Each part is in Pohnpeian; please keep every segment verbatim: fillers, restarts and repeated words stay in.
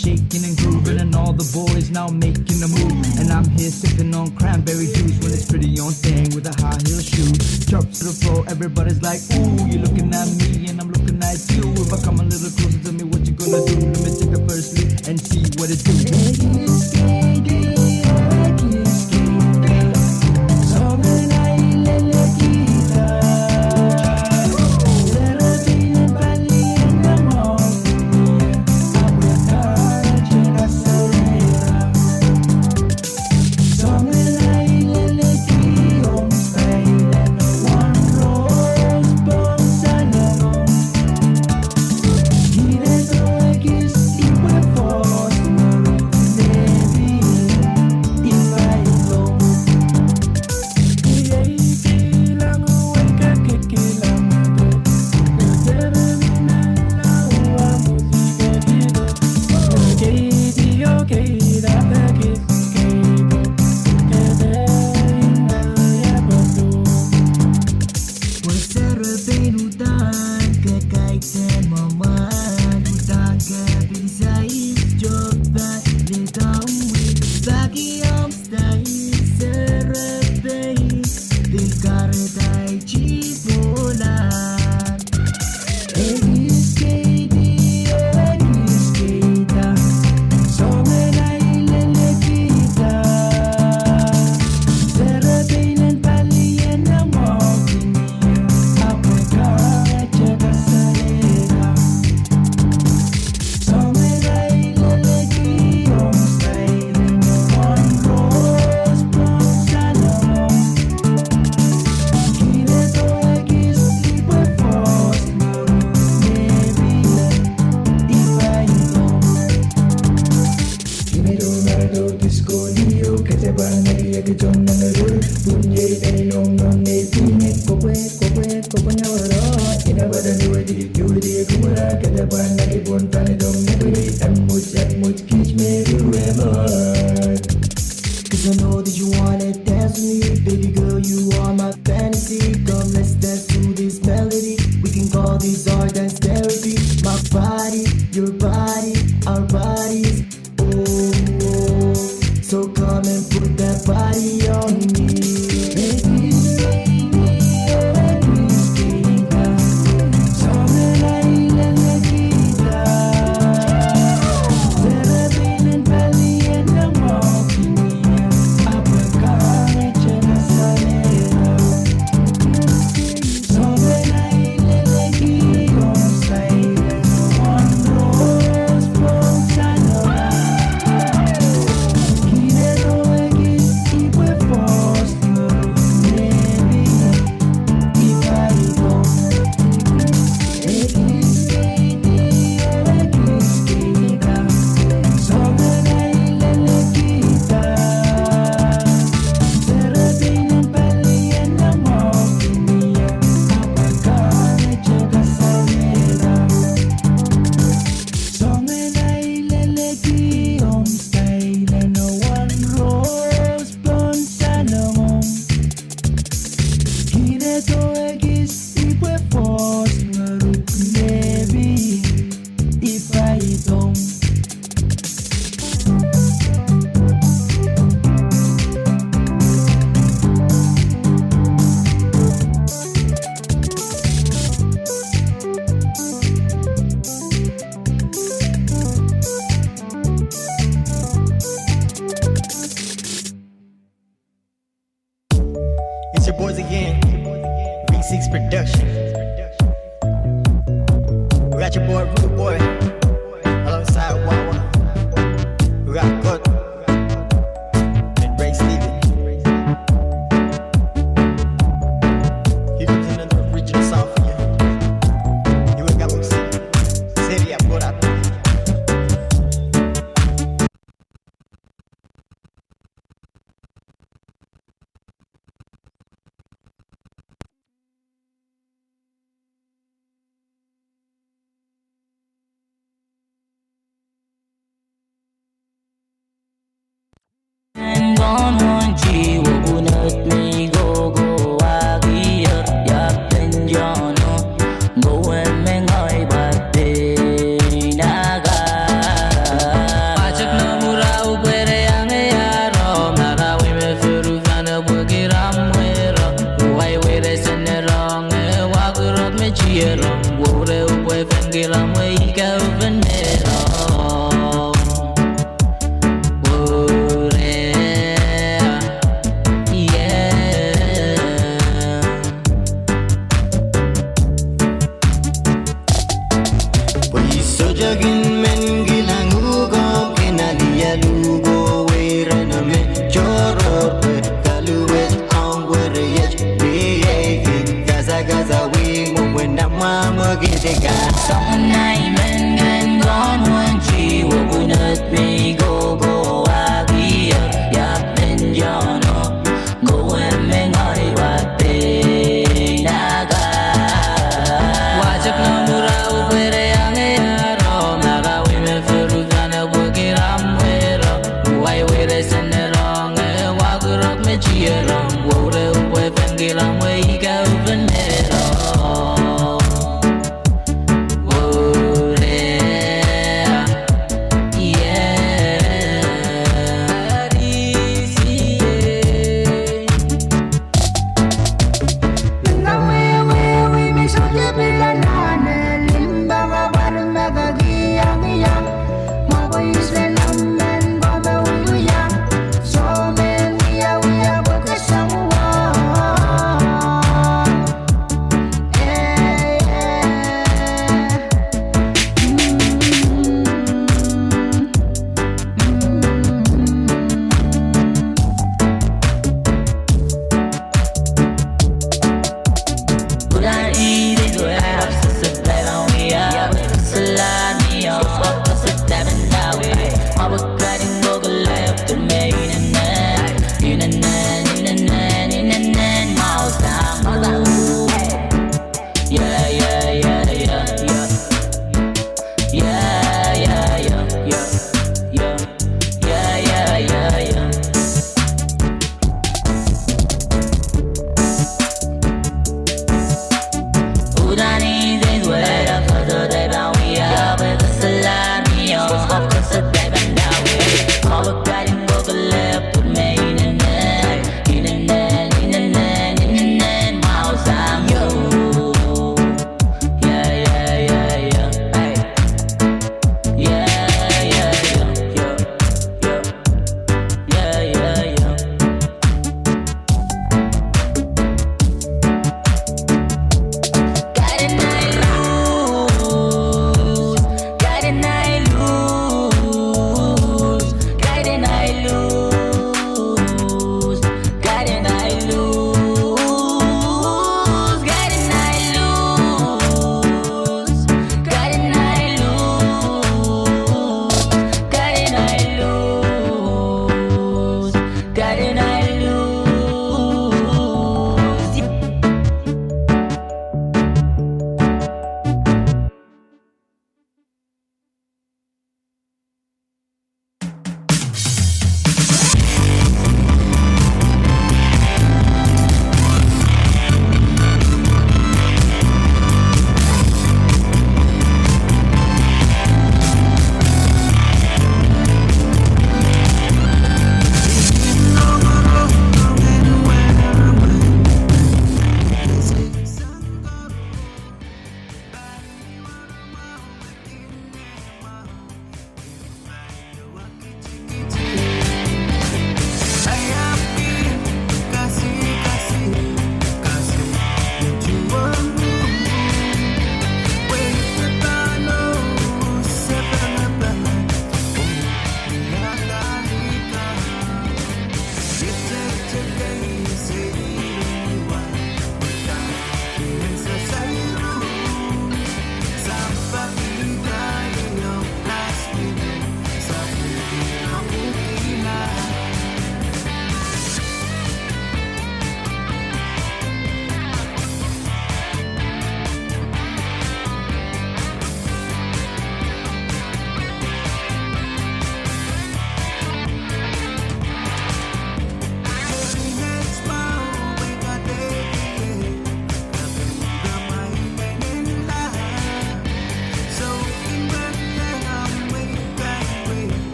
Shaking and grooving and all the boys now making a move. And I'm here sipping on cranberry juice when it's pretty on thing with a high heel shoe. Drops to the floor, everybody's like, "Ooh, you're looking at me and I'm looking at you. If I come a little closer, tell me what you gonna do. Let me take the first leap and see what it do." Cause I know that you wanna dance with me. Baby girl, you are my fantasy. Come, let's dance to this melody. We can call this our dance therapy. My body, your body, our bodies. Oh, oh. So come and put that body on me. It's your boys again, V six Production. We got your boy Rude Boy alongside Wawa. We got Cut and Ray Steven. Here comes another original song for you. You ain't got no city. City, I put out.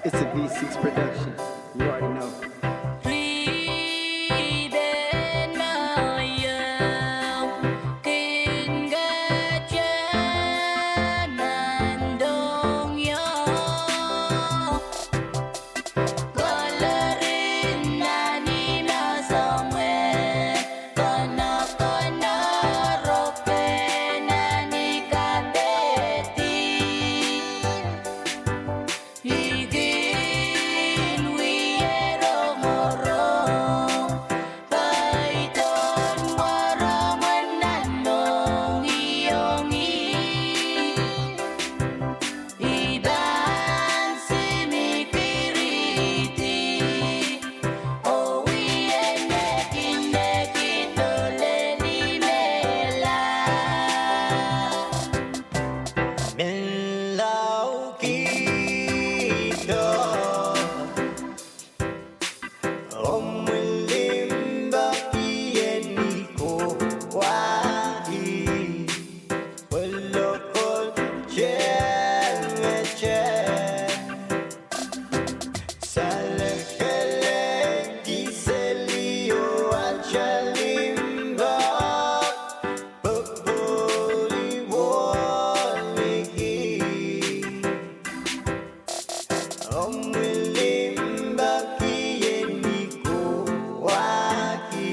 It's a V six production. You already know. Ripen mour kin kataman dohng io. Kolorin nan ihme soumwe, konokono ropwe nan I kapehdi. I kin wie rongorong, peidohng mworomwen nan mohngiong ih. I pahn simi kirihdi, oh wie nekineki dohleni mehla. Menlau kihdo, omw limpoak ih en I kohwahki, pwe lokol tengete. Salekelehdi seli oh atail limpoak, popohl I wohliki. Omw limpoak ih en I kohwahki.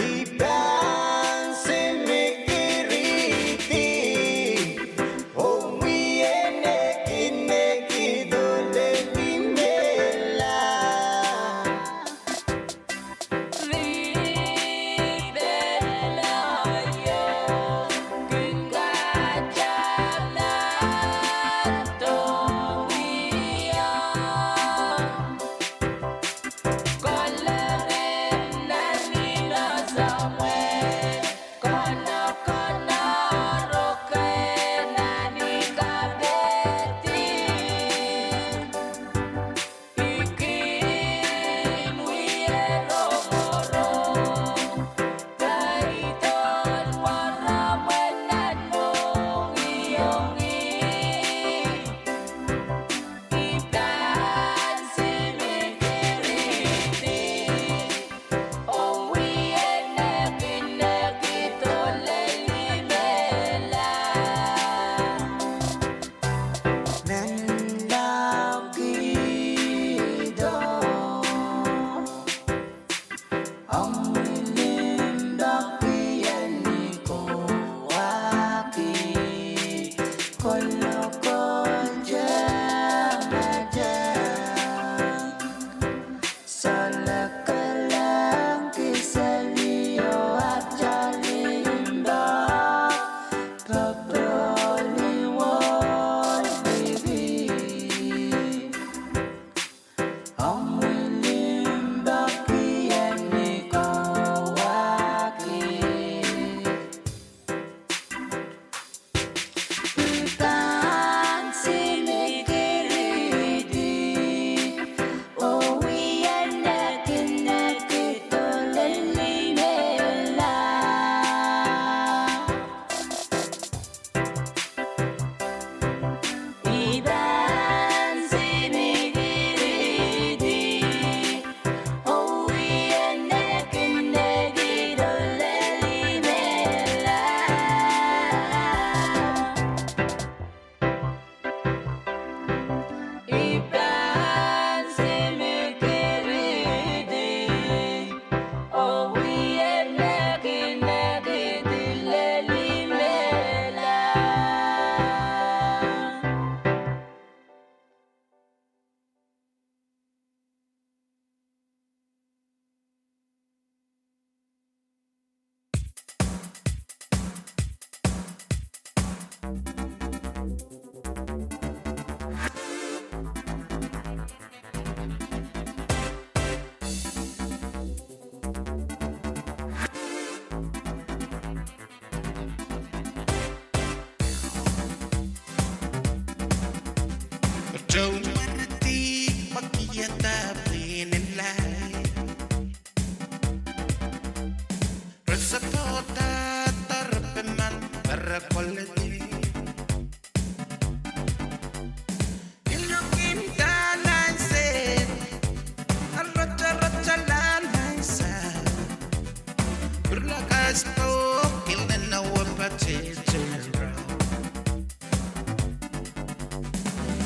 I pahn simi kirihdi, oh wie nekineki dohleni mehla. Ripen mour kin kataman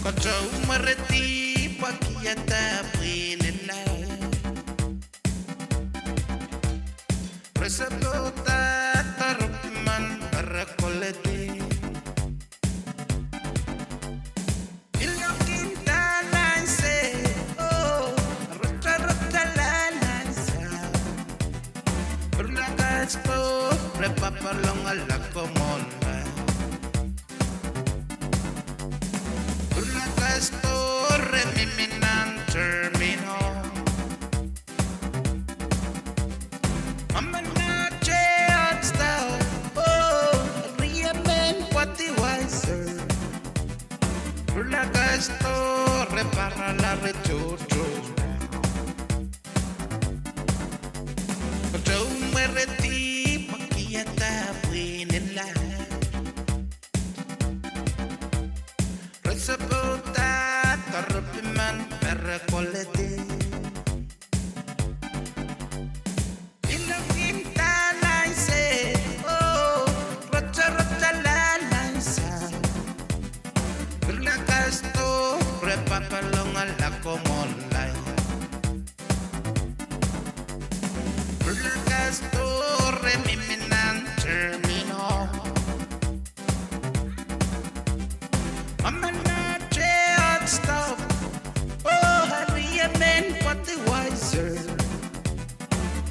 Kotou mwuri dihp pwakiada pwihn en laud. Re sapwouda doaropman me re koledi. Ilok inda lain sehd, oh, rotorot lain sahd. Pwurla kasdo re papalong ala komon laud. Pwurla kasdo re mihmi nan terminal. Amen ah te ot stau, oh, riemen pwadiwaiser. Pwurla kasdo re parala re tohto. Kotou mwuri dihp pwakiada pwihn en laud. Re sapwouda doaropman me re koledi. Ilok inda lain sehd, oh, rotorot lain sahd. Pwurla kasdo re papalong ala komon laud. Pwurla kasdo re mihmi nan terminal. Amen ah te ot stau, oh, riemen pwadiwaiser.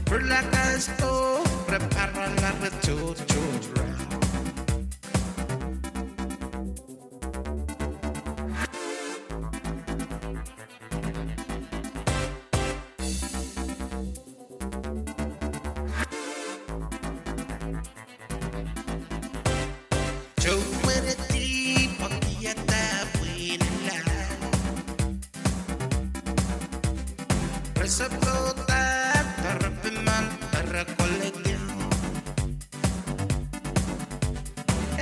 Pwurla kasdo re parala re tohto. Kotou mwuri dihp pwakiada pwihn en laud. Re sapwouda doaropman me re koledi.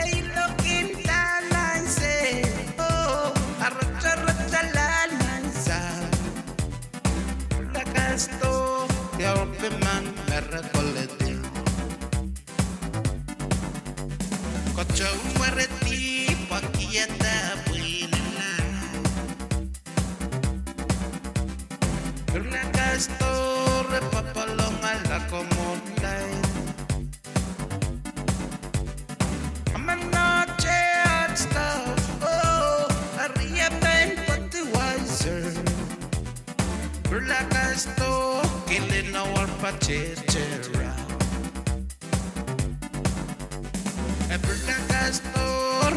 Ilok inda lain sehd, oh, rotorot lain sahd. Pwurla kasdo doaropman me re koledi. Kotou mwuri dihp pwakiada pwihn en laud. Pwurla kasdo re papalong ala komon laud. Amen ah te ot stau, oh, riemen pwadiwaiser. Pwurla kasdo kilin awar patehte rau. E pwurla kasdo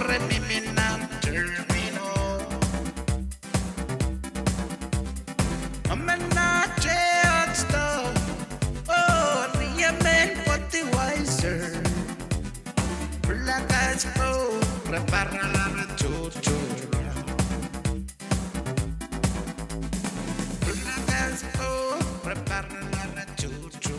re mihmi nan terminal. Amen ah te ot stau, oh, riemen pwadiwaiser. Pwurla kasdo re parala re tohto. Pwurla kasdo re parala re tohto.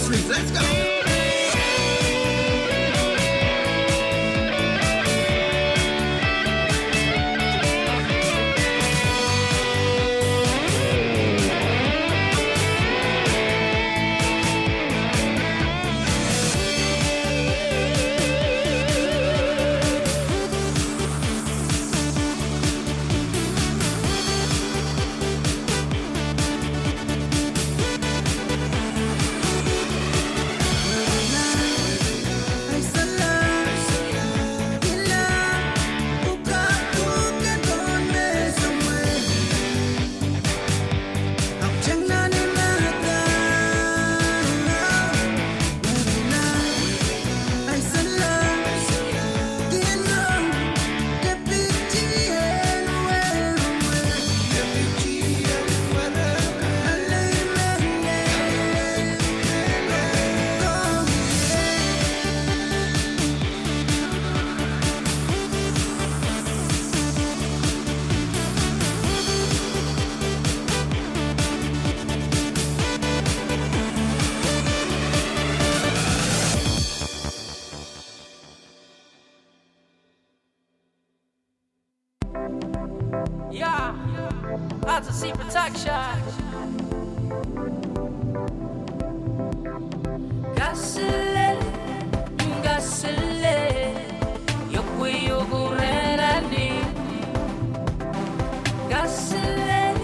Let's go. Ia, Arthur C Production. Kaselel, kaselel, iohpwe io kuren ahl. Kaselel,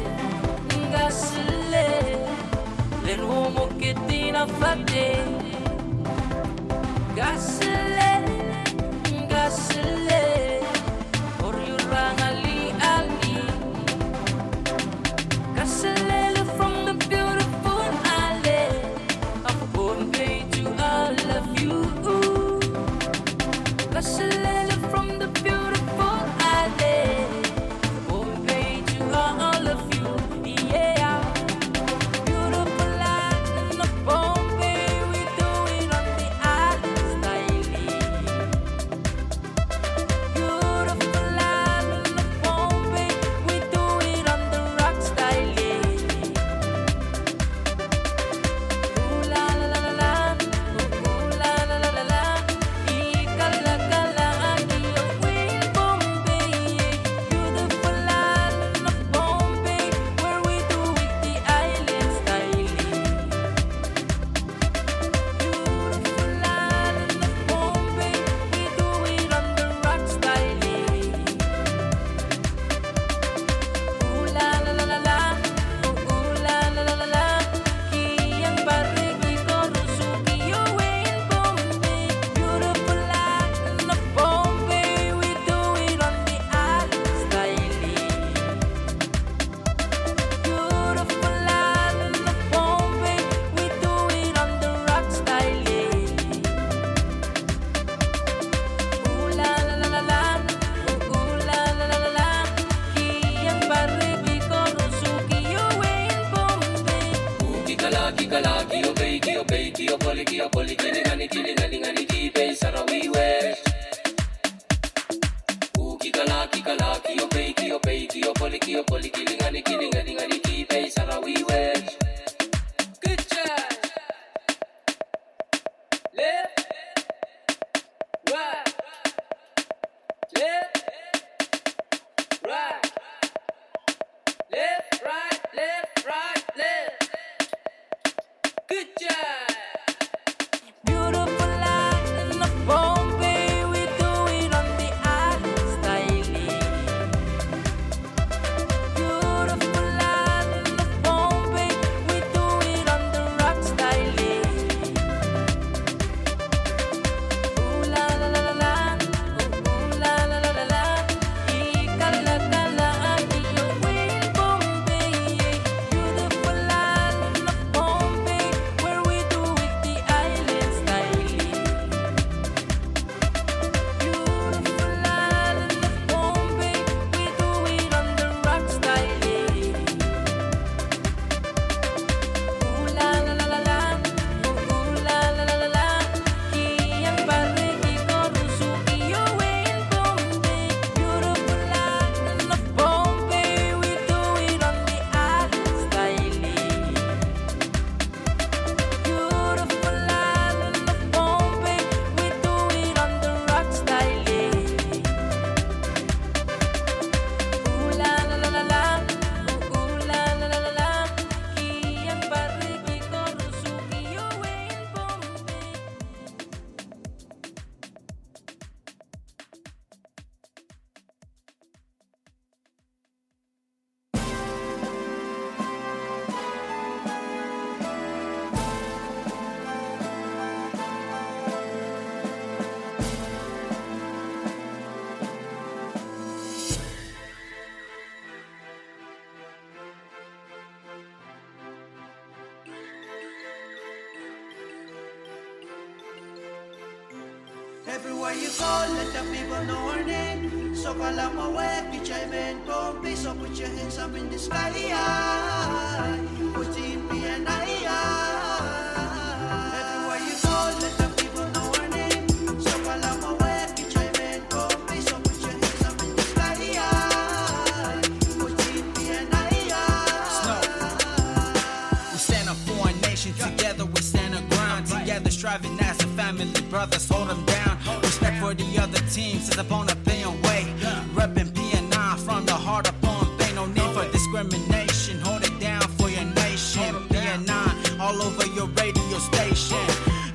kaselel, lel womwokid en ahpw fate. Kaselel, kaselel, oariurang ahl ni ahl ni. Kaselel from the beautiful island of Pohnpei to all of you. Kaselel from the beautiful island of Pohnpei to all of you. Yeah. Beautiful island of Pohnpei, we do it on the island style. Beautiful island of Pohnpei, we do it on the rock style. Ooh la la la la la, ooh la la la la la. Ih kalakala, ah, ih wehin Pohnpei. Beautiful island of Pohnpei, where we do it the island style. Beautiful island of Pohnpei, we do it on the rock style. Ooh la la la la la, ooh la la la la la. Kihong pare ki koaros oh kihong wehin Pohnpei. Beautiful island of Pohnpei, we do it on the island style. Beautiful island of Pohnpei, we do it on the rock style. Ooh la la la la la, ooh la la la la la. Kihong pare ki koaros oh kihong wehin Pohnpei. Ooh kikala, kikala, kiopei, kiopei, kiopoli, kiopoli, kilinganiki, kilinganiki, kipei sarawi wet. Ooh kikala, kikala, kiopei, kiopei, kiopoli, kiopoli, kilinganiki, kilinganiki, kipei sarawi wet. Good job. Left, right, left, right, left, right, left, right, left. Good job. Beautiful island of Pohnpei, we do it on the island style. Beautiful island of Pohnpei, we do it on the rock style. Ooh la la la la la, ooh la la la la la. Ih kalakala, ah, ih wehin Pohnpei. Beautiful island of Pohnpei, where we do Everywhere you go, let the people know our name. Sohla me wehwehki kitail mehn Pohnpei, so put your hands up in the sky, aye. Put in P N I, aye. Everywhere you go, let the people know our name. Sohla me wehwehki kitail mehn Pohnpei, so put your hands up in the sky, aye. Put in P N I, aye. Snow. We stand up for our nation, together we stand our ground. Together striving as a family, brothers hold 'em down. Respect for the other teams, it's upon a pay away. Repping P N I from the heart of Pohnpei. No need for discrimination, hold it down for your nation. P N I all over your radio station.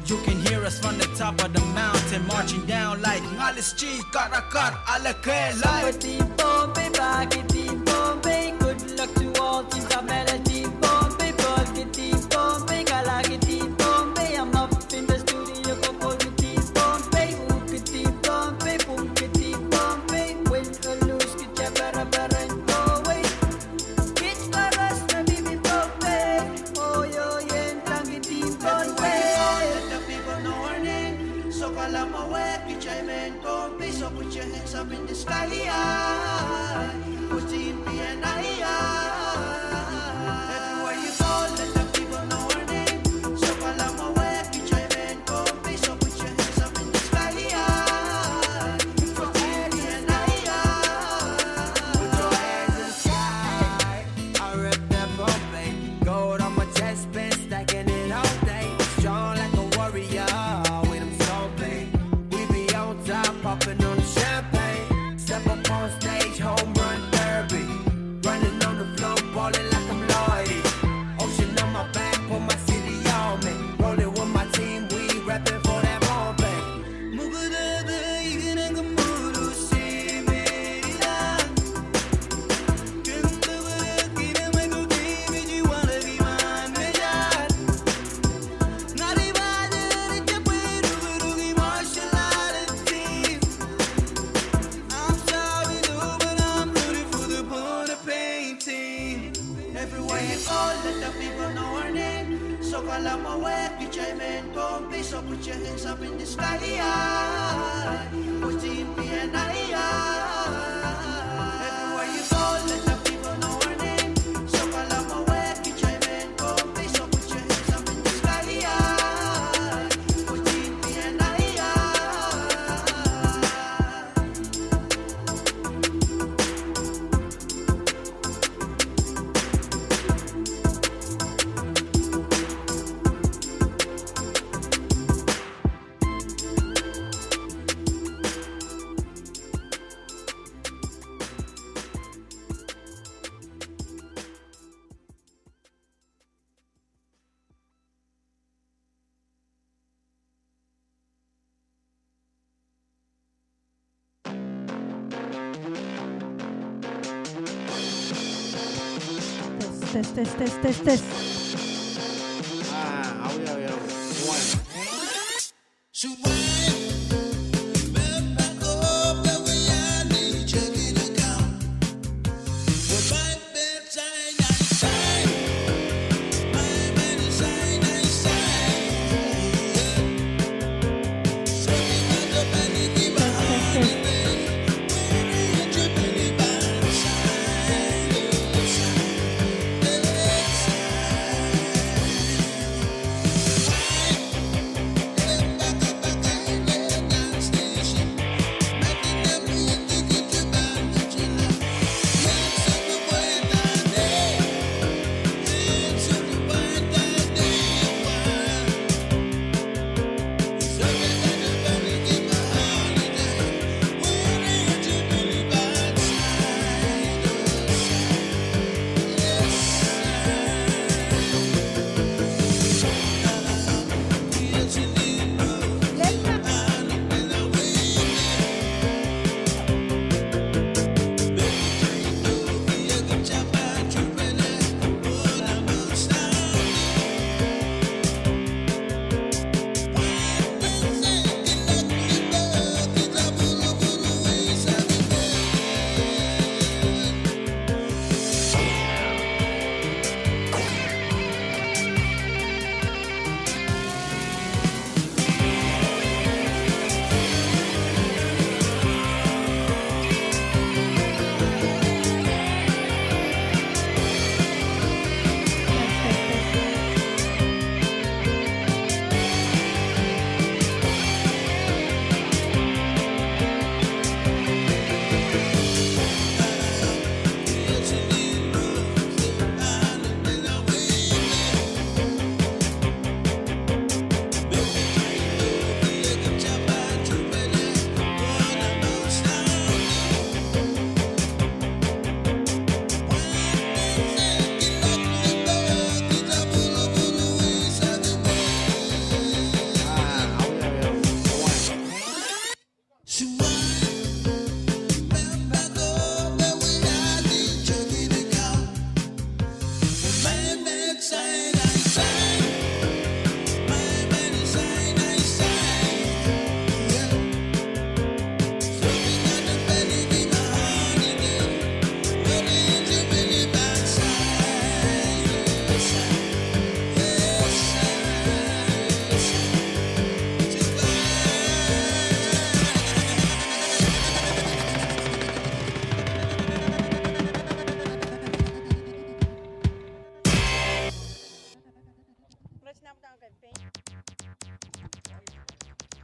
You can hear us from the top of the mountain, marching down like Ngalischi Karakar Alakela. Sohla me Pohnpei, pahki Team Pohnpei. Good luck to all teams, Amelel Team Pohnpei, Polki Team Pohnpei, Kalaki Team Pohnpei. I'm up in the studio, Kokohlu Team Pohnpei, Uhki Team Pohnpei, Pwungki Team Pohnpei, win or lose, kitail pereperen kohwei. Kit koaros me mihmi Pohnpei, oh yo, ien tangki Team Pohnpei. Everywhere you go, let the people know our name. Sohla me wehwehki kitail mehn Pohnpei, so put your hands up in the sky, aye. Put in P N I, aye. Everywhere you go, let the people know our name. Sohla me wehwehki kitail mehn Pohnpei, so put your hands up in the sky, aye. Put in P N I, aye. Put your hands in the sky. I rep that Pohnpei. Gold on my chest, been stacking it all day. Strong like a warrior, with 'em so big. We be on top, popping on the champagne. Step up on stage, home run derby. Running on the floor, ballin' like I'm Lloydie. Ocean on my back, put my city on me. Rolling with my team, we reppin' for that Pohnpei. Everywhere you go, let the people know our name. Sohla me wehwehki kitail mehn Pohnpei, so put your hands up in the sky, aye. Put in P N I, aye. Everywhere you go, let the people know our name. Sohla me wehwehki kitail mehn Pohnpei, so put your hands up in the sky, aye. Put in P N I, aye. Test, test, test, test, test, test. Ah, awi, awi, awi. One.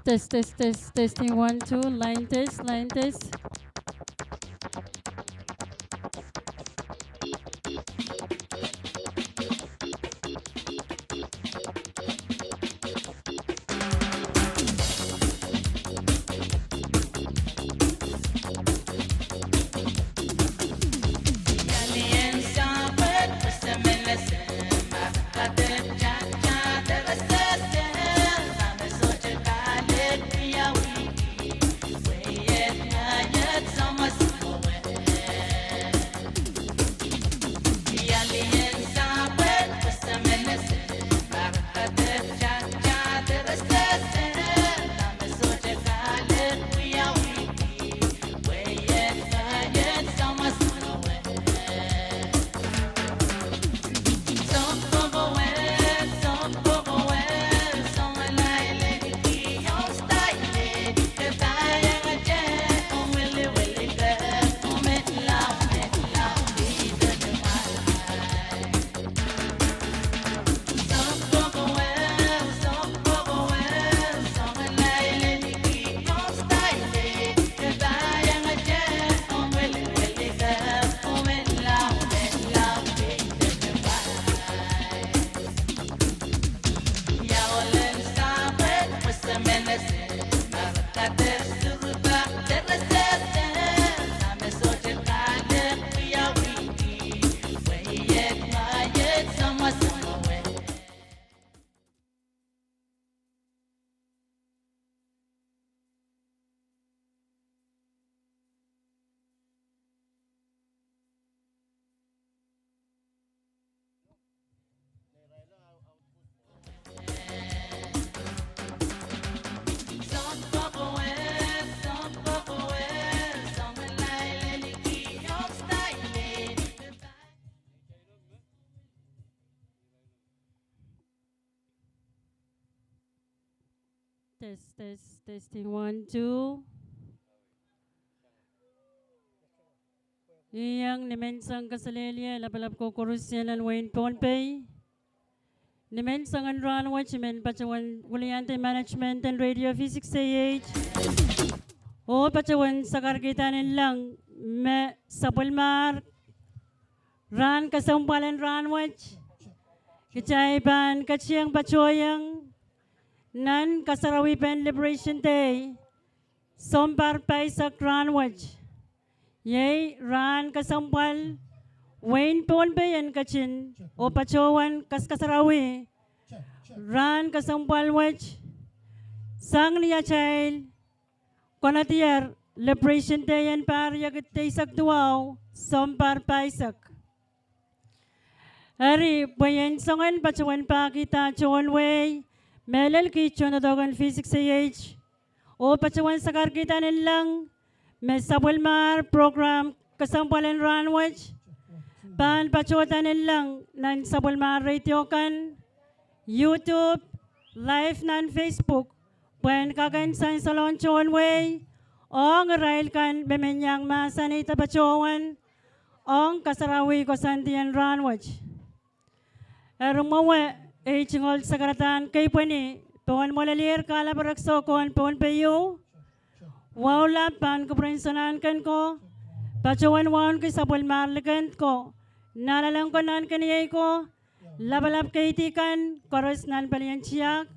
Test, test, test, testing, one, two, line test, line test. Test, test, testing, one, two. Iang nimenseng kaselehlie lapalap kokoaros nan wehin Pohnpei. Nimenseng en rahn wet I men patohwan wiliandi management en Radio V six A H oh patohwan sakarkihda nanleng me sapwellimahr rahn kesempwal en rahn wet, kitail pahn ketin patohieng nan kasarawipen Liberation Day, sounpar pahisek rahn wet. Iei rahn kesempwal wehin Pohnpei en ketin oh patohwan kaskasarawi rahn kesempwal wet sang ni atail konedier Liberation Day en pahr riekid eisek duwau, sounpar pahisek. Eri pwe I en soangen patohwan pahkihda tohn wehi mehlel kiht tohndoadoahk en V six A H oh patohwan sakarkihda nanleng me sapwellimahr program kesempwal en rahn wet pahn patohda nanleng nan sapwellimahr radio kan, YouTube, live nan Facebook, pwehn kak en sansalohng tohn wehi ong irail kan me men iang mahsanihda patohwan ong kasarawi koasoandi en rahn wet. Eri mwowe ei tungoal sakaradahn keipweni pohn mwoalelier kahlap erekiso kohn Pohnpei ieu, wahu lap pahn kupwuren Sounanken ko, patohwan wauneki sapwellimahr likend ko, nanalek ko, nankeniei ko, lapalap keidi kan koaros nan palien tiahk,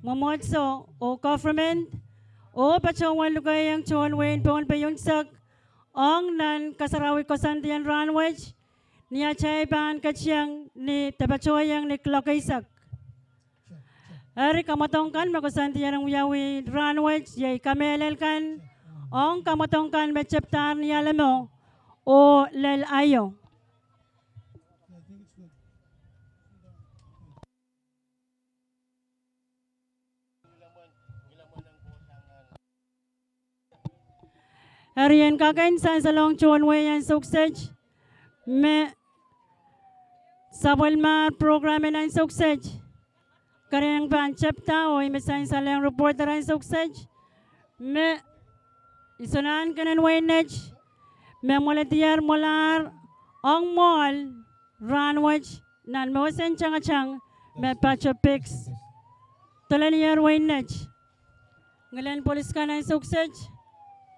mwomwohdiso oh government, oh patohwan lukehiong tohn wehin Pohnpei unsek ong nan kasarawi koasoandi en rahn wet, ni atail pahn ketieng ni de patohieng ni kuloak eisek. Eri kamwadong kan me koasoandier en wiawi rahn wet iei kamehlel kan ong kamwadong kan me tepdahr ni alehmo oh lel aio. Eri I en kak en sansalohng tohn wehi ansou kiset me sapwellimahr program en ansou kiset kerenieng pahn tepda oh I me sansalehiong reporter ansou kiset me I Sounanken en wehi Net me mwoaledier mwoalahr ong mwoahl rahn wet nan mwohsen tangatang me pato Piks. Dolenier wehin Net. Ngilen polis kan en Sukset,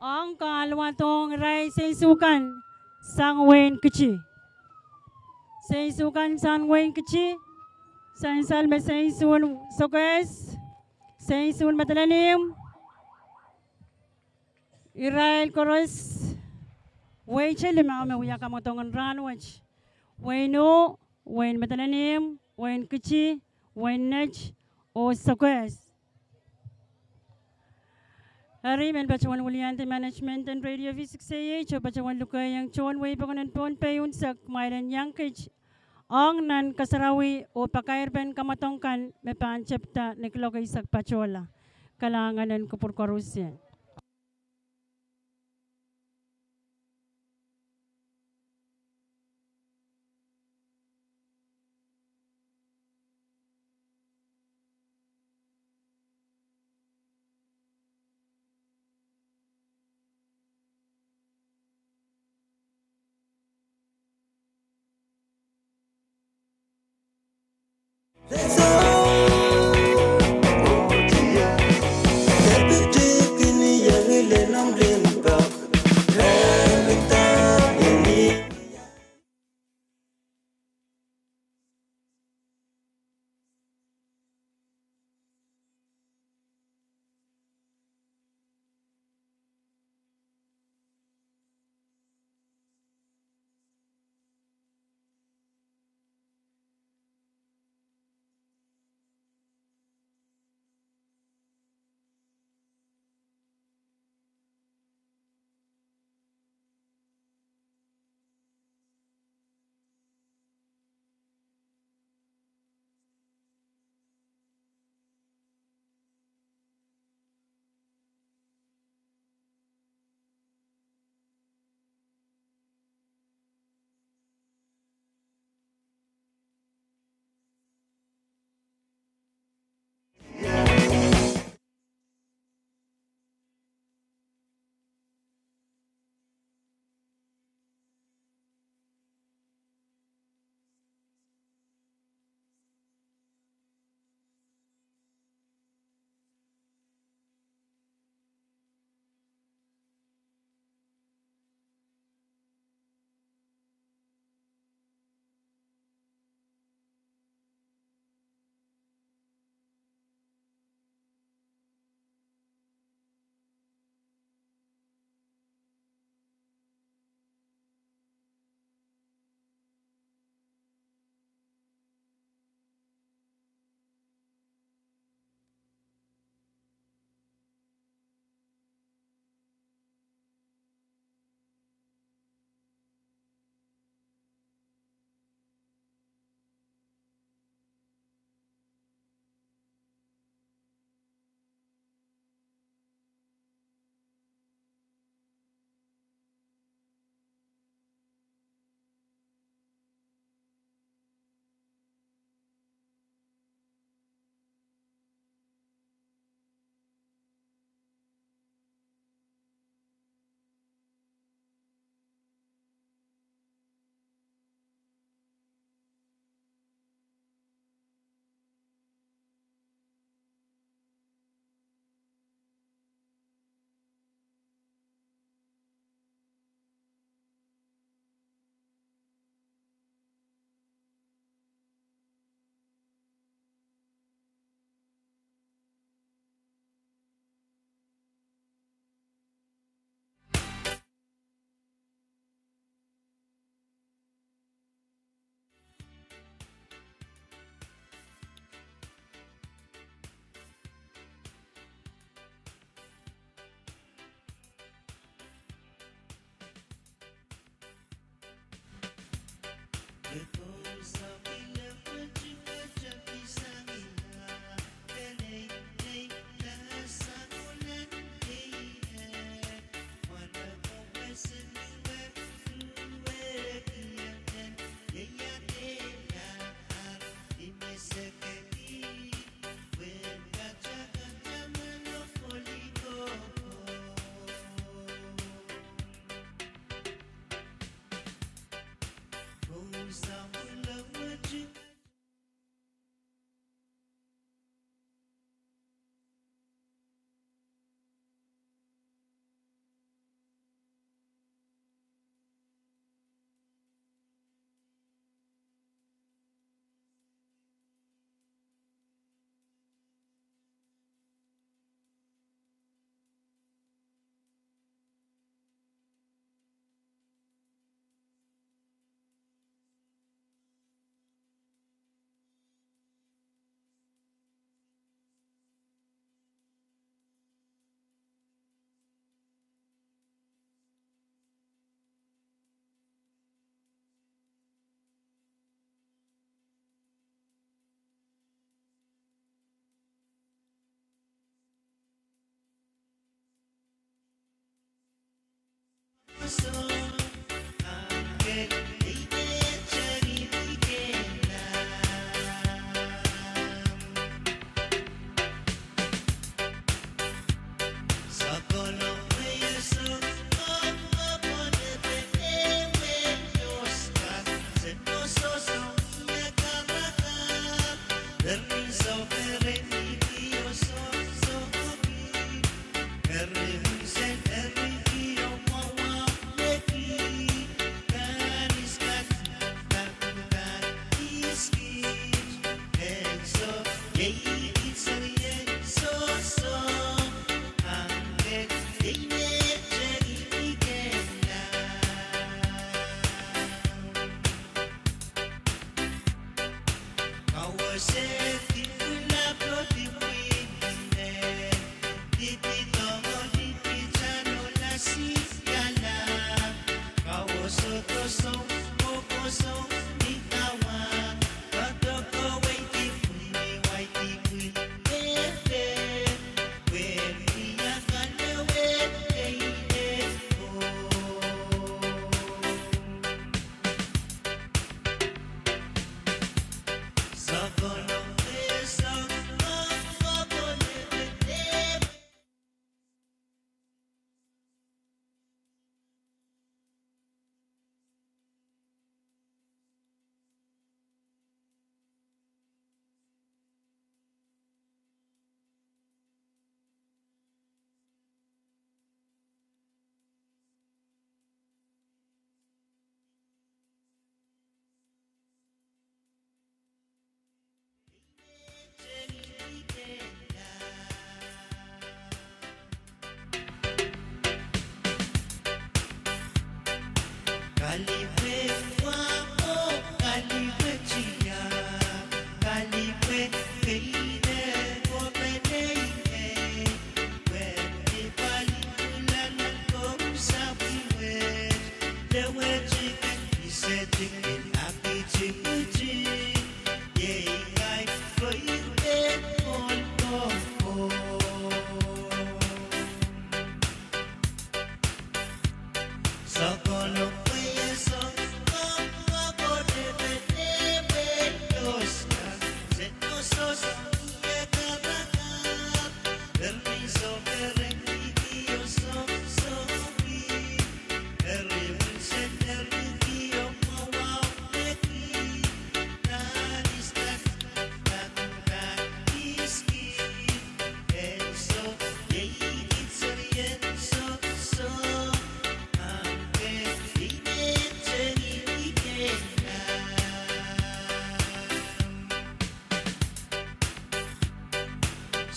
ong kahluwadohng irail seinsukan sang wehin Kiti. Seinsukan sang wehin Kiti, sansal me seinsun Sokehs, seinsun Madolenihmw, irail koaros wehi te limau me wia kamwadong en rahnwet. Wehin Uhk, wehin Madolenihmw, wehin Kiti, wehin Net, oh Sokehs. Eri men patohwan wiliandi management en Radio V six A H oh patohwan lukehiong tohn wehi pokon en Pohnpei unsek kumwail en iang kit ong nan kasarawi oh pakairpen kamwadong kan me pahn tepda ni kuloak eisek patohla. Kalahngan en kupwur koarusie.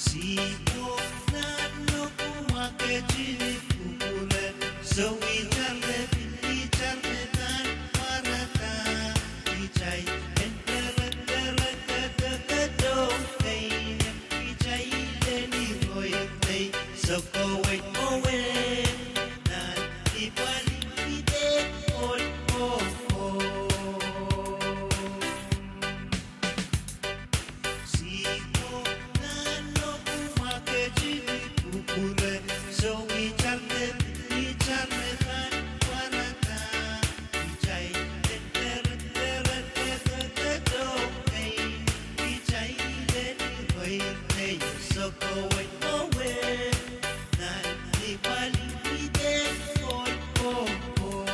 Sihpwo nan lohpwu ma ketin kupwure, soh, itar me, itar me pahn pwarada, kitail en pere, pere, pere, pere, doh, pein, kitail en iroir nei, sokowet mwowe, nan ni pali, ni de, pol, pol. Sihpwo nan lohpwu ma ketin kupwure, soh, itar me, itar me pahn pwarada, kitail en pere, pere, pere, pere, doh, pein, kitail en iroir nei, sokowet mwowe, nan ni pali, ni de, pol, pol, pol.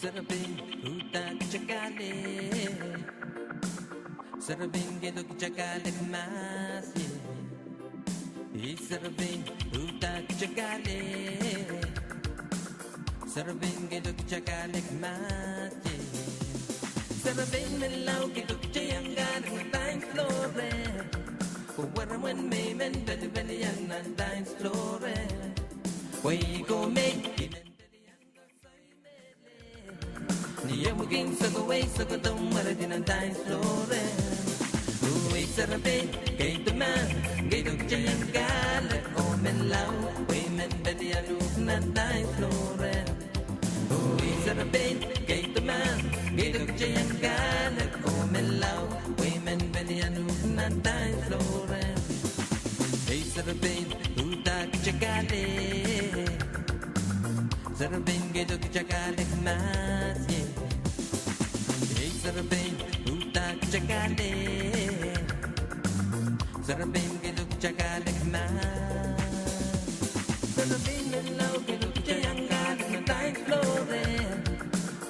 Serepein uhdahk takahle. Serepein keido ki takahlek mahs ie. Ei serepein uhdahk takahle. Serepein keido ki takahlek mahs ie. Serepein menlau keido ki teiang kahlek nan dance floor e. Pwe weremwen me I men pelipelian nan dance floor e. Pwe I ko me I men pelian koasoi mehlel. Ni ehu kin sokowei sokohdo mweredi nan dance floor e. Oh ei serepein keido mahs, keido ki teiang kahlek oh menlau, pwe I men pelian uhk nan dance floor e. Oh ei serepein keido mahs, keido ki teiang kahlek oh menlau, pwe I men pelian uhk nan dance floor e. Ei serepein uhdahk takahle. Serepein keido ki takahlek mahs ie. Ei serepein uhdahk takahle. Serepein keido ki takahlek mahs. Serepein menlau keido ki teiang kahlek nan dance floor e.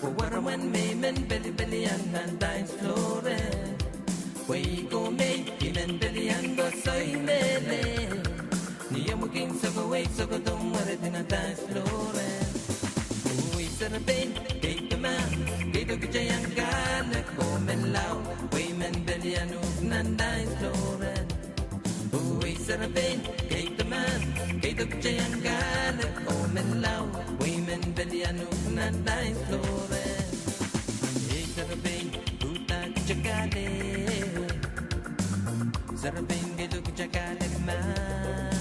Pwe weremwen me I men pelipelian nan dance floor e. Pwe I ko me I men pelian koasoi mehlel. Ni ehu kin sokowei sokohdo mweredi nan dance floor e. Oh ei serepein keido mahs, keido ki teiang kahlek oh menlau, pwe I men pelian uhk nan dance floor e. Oh ei serepein keido mahs, keido ki teiang kahlek oh menlau, pwe I men pelian uhk nan dance floor e. Ei serepein uhdahk takahle. Serepein keido ki takahlek mahs.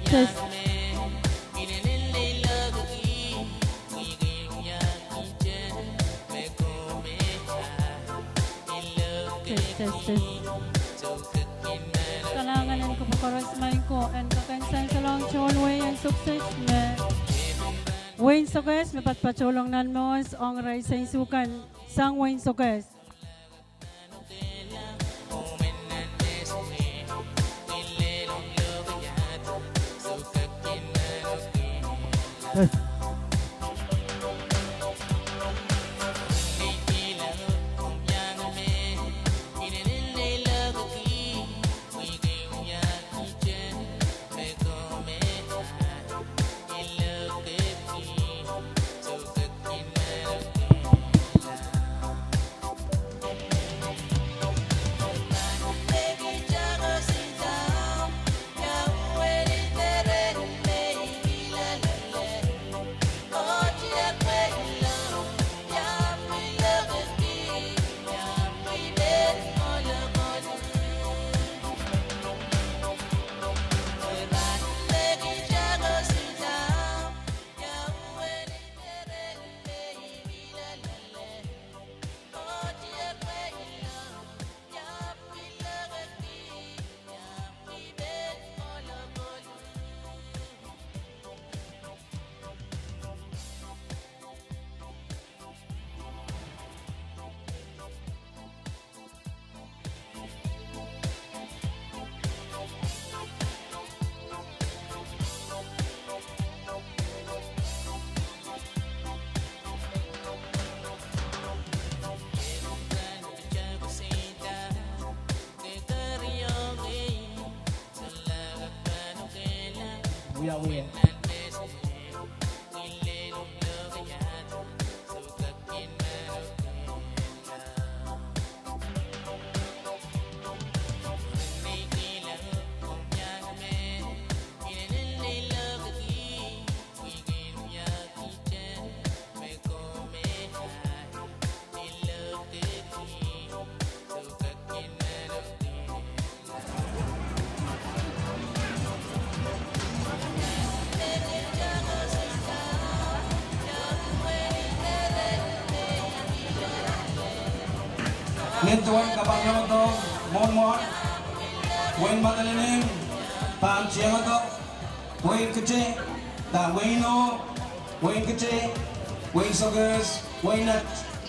Test. Test, test, test. Kalahngan en kupwukoaros maing ko, en kak en sansalohng tohn wehi en sukses me wehin Sokehs me patpatohlong nan Mohs ong irail seinsukan sang wehin Sokehs. Nin duwen kapaknamwohdo mwohn mwohn, wein Madolenihmw pahn tiengdo wehin Kete, da wehin Ohl, wehin Kete, wehin Sokehs, wehin Net,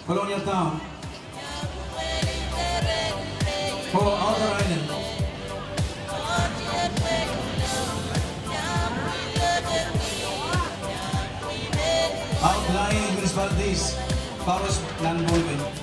Kolonia Town. Oh, Outer Island. Outlying municipalities, Paros nan Pohnpei.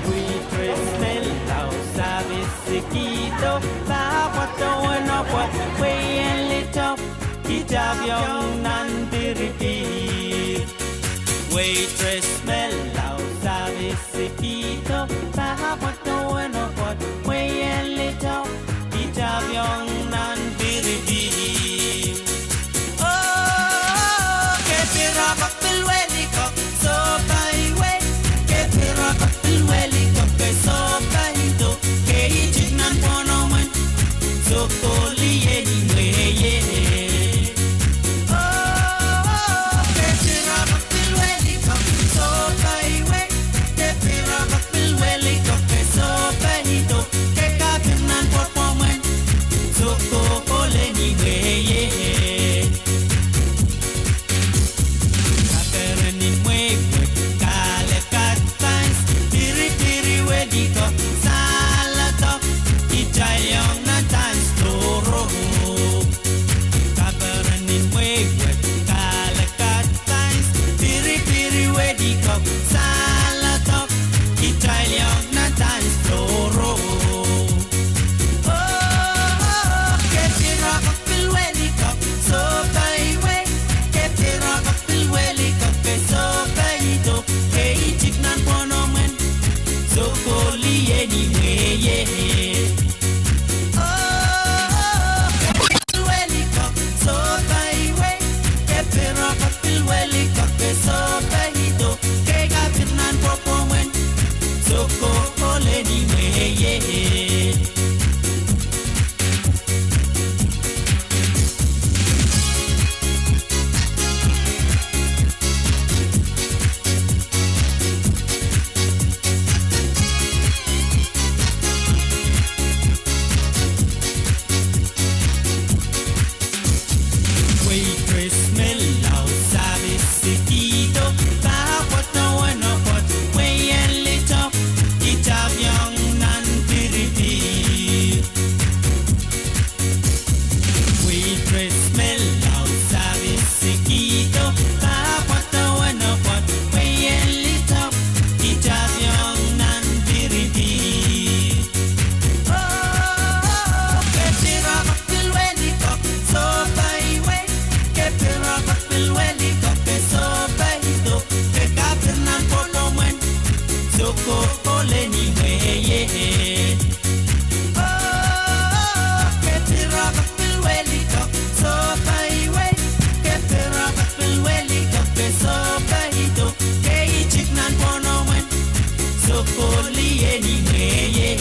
Waitress me lao service kihdo, pahpa towen opwe pweien litou, kitapiong nan piripir. Waitress me lao service kihdo, pahpa towen opwe pweien litou, kitapiong nan piripir. Oh, kepirapok pil welikok, sohpeiwe. Kepirapok pil welikok, ke sohpeido. Ke itik nan pwonomwen, sohkohlie ni mwehie. Oh, kepirapok pil welikok, sohpeiwe. Kepirapok pil welikok, ke sohpeido. Ke kapir nan pwonomwen, sohkohlie ni mwehie. Kaperen ni mwehie, kale kat times, piripiri welikok, saledok, kitail iang nan times toro. Kaperen ni mwehie, kale kat times, piripiri welikok, saledok, kitail iang nan times toro. Oh, kepirapok pil welikok, sohpeiwe. Kepirapok pil welikok, ke sohpeido. Ke itik nan pwonomwen, sohkohlie ni mwehie. Oh, kepirapok pil welikok, sohpeiwe. Kepirapok pil welikok, ke sohpeido. Ke kapir nan pwonomwen, sohkohlie ni mwehie. Waitress me lao service kihdo, pahpa towen opwe pweien litou, kitapiong nan piripir. Waitress me lao service kihdo, pahpa towen opwe pweien litou, kitapiong nan piripir. Oh, kepirapok pil welikok, sohpeiwe. Kepirapok pil welikok, ke sohpeido. Ke kapir nan pwonomwen, sohkohlie ni mwehie. Oh, kepirapok pil welikok, sohpeiwe. Kepirapok pil welikok, ke sohpeido. Ke itik nan pwonomwen, sohkohlie ni mwehie.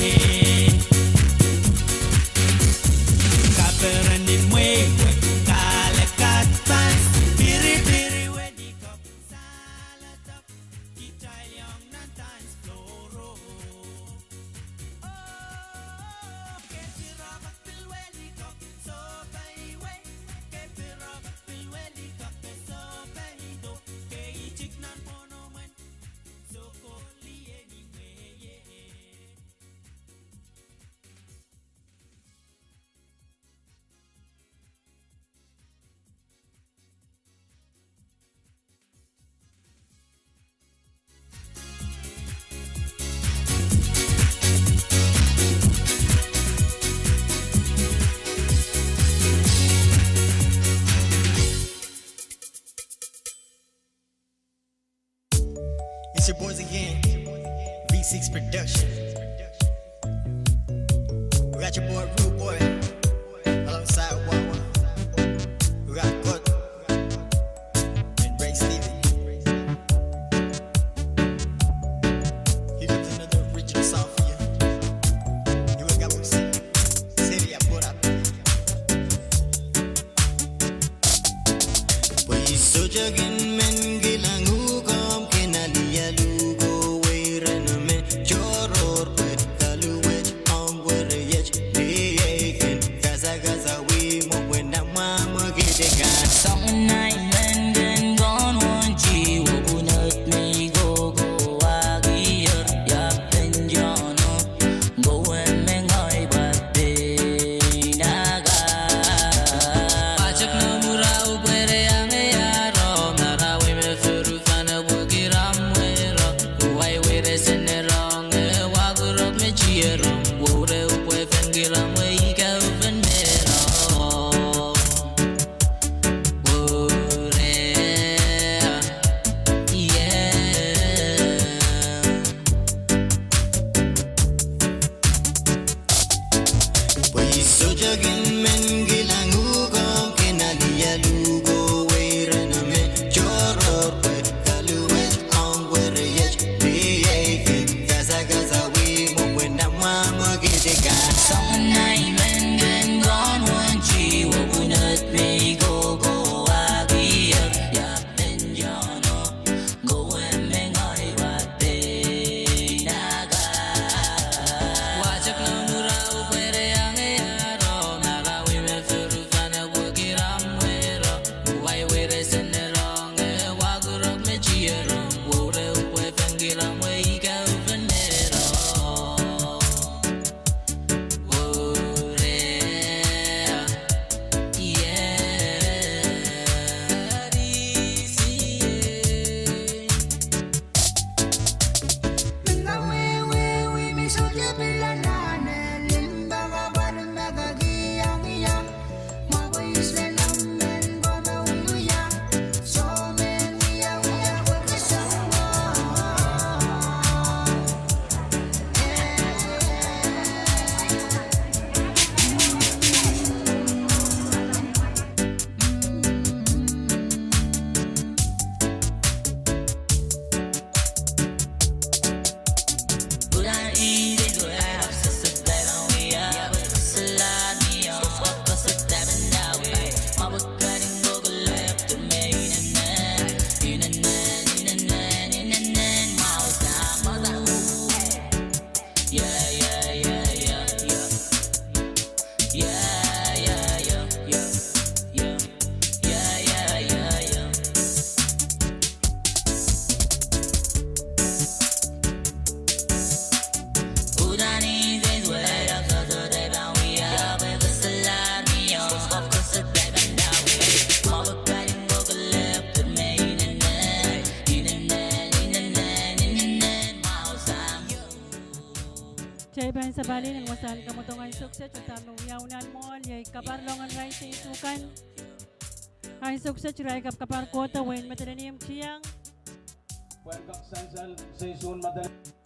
Kaperen Production. We got your boy Rude Boy alongside Wawa. We got Good and Ray Steven. He got another original sound for you. You ain't got what you see. City, I put up. Pwe I sohte kin men kilang uhk omw kin alialu ko weireno me tohrohr pwe kaluwet ong wereiet ni ei kin kasakasawih mwo pwe nan mwahmw kidika. Soangen ahi men kin kohn wonji wopwunod me I kohkohwahkier, ia pen Johno. Pwe I sohte kin men kilang uhk omw kin alialu ko weireno me tohrohr pwe kaluwet ong wereiet ni ei kin kasakasawih mwo pwe nan mwahmw kidika. Soangen ahi men kin kohn wonji wopwunod me I kohkohwahkier, ia pen Johno. Kitail pahn sapwalih nan wasahn kamwadong ansou kiset, oh dahme wiawi nan mwoahl, iei kaparloangen irail seinsukan. Ansou kiset irail kapkaparkohdo wehin Madolenihmw Tiang. Pwehn kak sansal seinsukan Madolenihmw.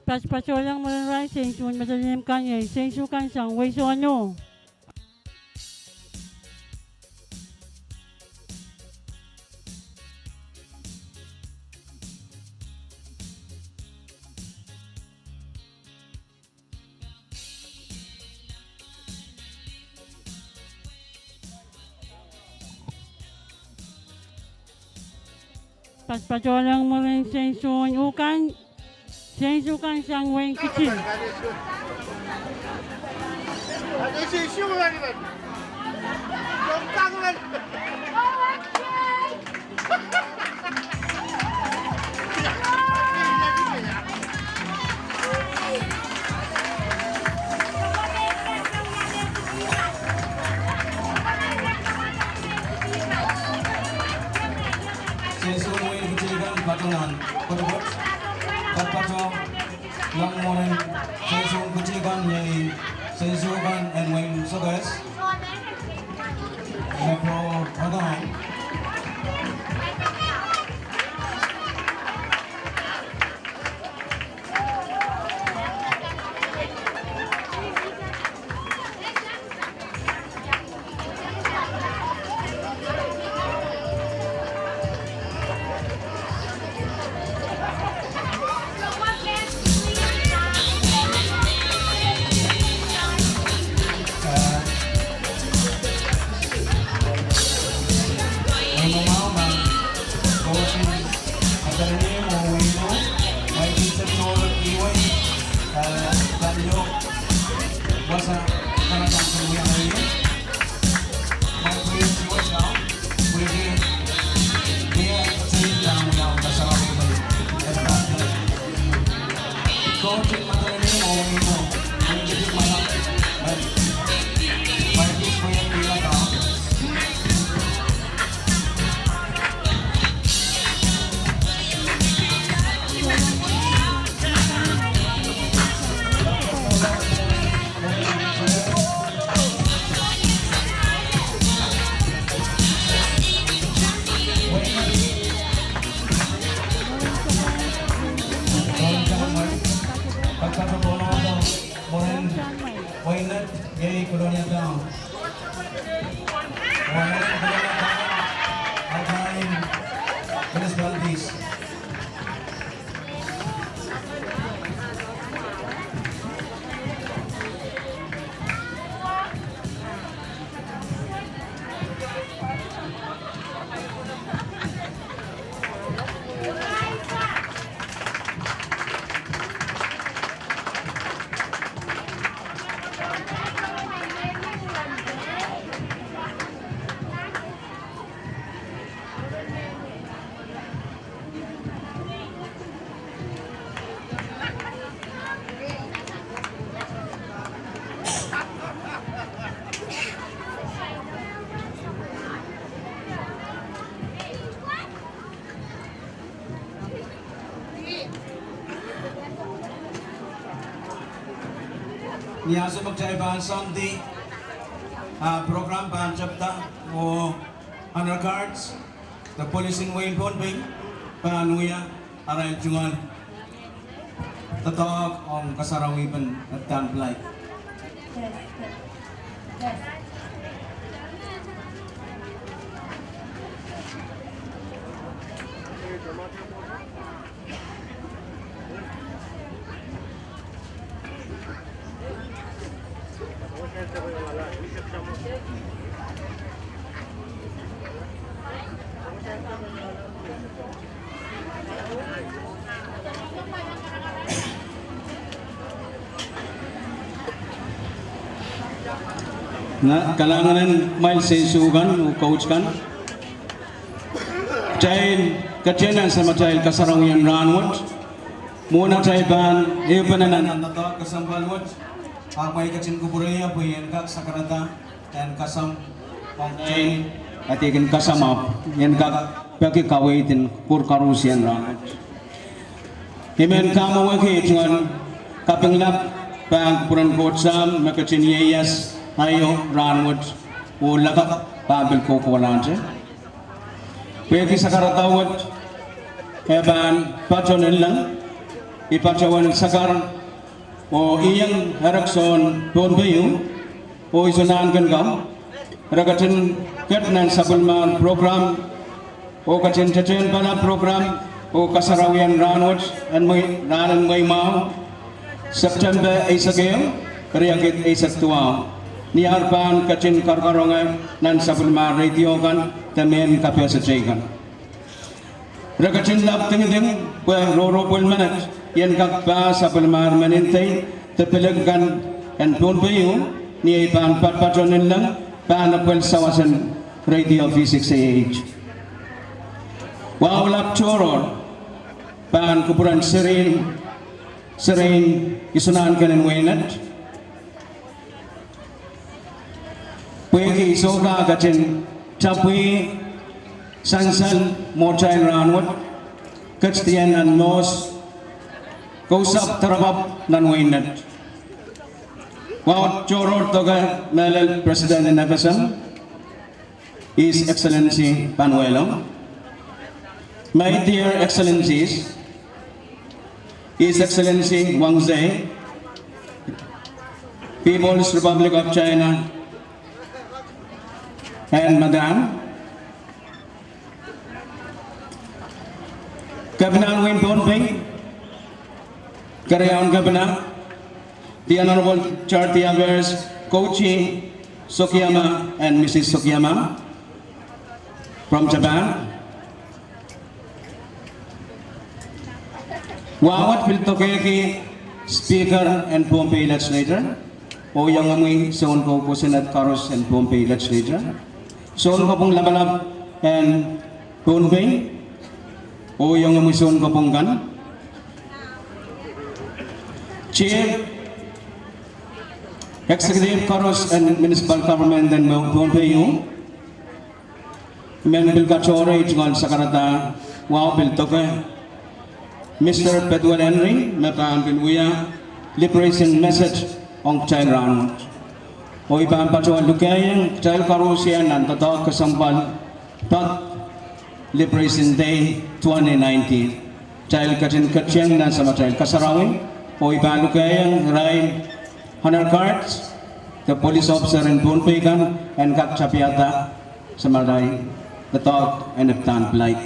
Patpatohlong mwurin irail seinsukan Madolenihmw kan, iei seinsukan sang Wei Sohno. Patpatohlong mwurin seinsukan Uhkan, Seiso kan sang wehin Kisin. Seiso wehin Kisin kan patohwan, patohwan, patohwan. Nan mwohn seiso Kisin kan, iei seiso kan en wehin Sokehs. Metro Ogan. Ni ansou me kitail pahn soandi, ah, program pahn tepda oh honor guards, de police en wehin Pohnpei pahn wia arail tungoal doadoahk ong kasarawi pen Etan Pilai. Kalahngan en mwail seiso kan oh kout kan. Kitail ketin ansou me kitail kasarawi en rahnwet, mwohn atail pahn ehupene nan doadoahk kesempwal wet, ahpw I ketin kupwurehda pwe I en kak sakarada en kasam, ong kitail, adihkin kasamwo, I en kak peki kaweid en kupwur koaros en rahnwet. I men kamwowehki tungoal kaping lap pahn kupwuren Koht Sahm me ketin ieias aio rahnwet, oh lakapw pahn pil kohkohlahte. Pwehki sakarada wet e pahn patoh nanleng, I patohwan sakar oh iang erekiso en Pohnpei oh iso nahnken kan, re ketin ket nan sapwellimar program, oh ketin tetehnpene program oh kasarawi en rahnwet, en mwe, rahn en mweimwahu, September eisek ehu, riekid eisek duwau. Ni ar pahn ketin karonge nan sapwellimar radio kan de mehn kapehse teikan. Re ketin lap dingiding pwe roropwel menet I en kak pahn sapwellimahr men en dei de pilek kan en Pohnpei ieu, ni ei pahn patpato ninleng pahn epwel sawas en radio V six A H. Wahu lap tohrohr pahn kupwuren serein, serein Isonahnken en Weinet. Pwehki I sohte ketin tapwih sansal mwohtail rahnwet, ketidien nan mohs, kousapw doarapapw nan Weinet. Wahu tohrohr doke mehlel President en F S M, His Excellency Panuelo, my dear Excellencies, His Excellency Wang Zei, People's Republic of China, and Madam, Kepina en wein Pohnpei, Keriaun Kepina, the Honorable Charity Affairs, Koichi Sugiyama and Missus Sugiyama from Japan. Wahu wet pil dokehki Speaker en Pohnpei Legislature, oh iang imwi soun kosonned koaros en Pohnpei Legislature, soun kopwung lapalap en Pohnpei, oh iang imwi soun kopwung kan, Chief Executive koaros en Municipal Government en Pohnpei ieu, I men pil katohrei tungoal sakarada wahu pil doke Mister Pethuel Henry me pahn pil wia liberation message ong kitail rahnwet. Oh I pahn patohwan lukehiong kitail koaros nan doadoahk kesempwal pak Liberation Day twenty nineteen. Kitail ketin ketieng nan samatail kasarawi, oh I pahn lukehiong irail honor guards de police officer en Pohnpei kan en kak tapihada samatail doadoahk en epdan flag.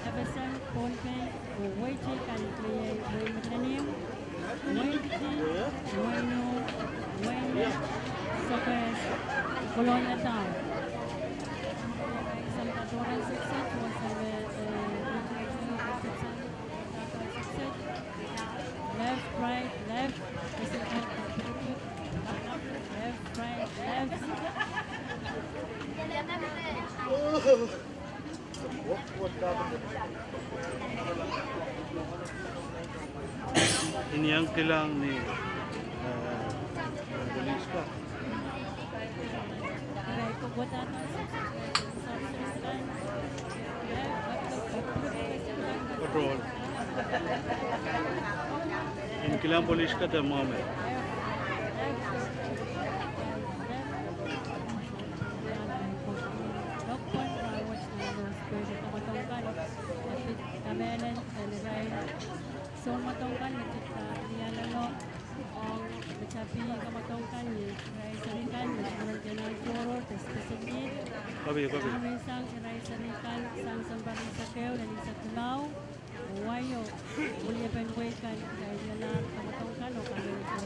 F S M Pohnpei, oh wehi teikan me iei wehi Medilinehiong, wehi Dihp, wehi Num, wehi Nek, Sokehs, Kolonia Town. Left, right, left, left, right, left. Ini iang kilang ni, eh, police ka. Patrol. Ini kilang police ka de mame. Soun mwadong kan me tepda lialalo, ong me tapih kamwadong kan ni irail seri kan me sumren kena tohrohr de special need. Kopi, kopi. Sang irail seri kan sang sounpar eisek ehu lel eisek dulau, oh waio, oh liepen wehi kan irail liala kamwadong kan oh kamwadong kan.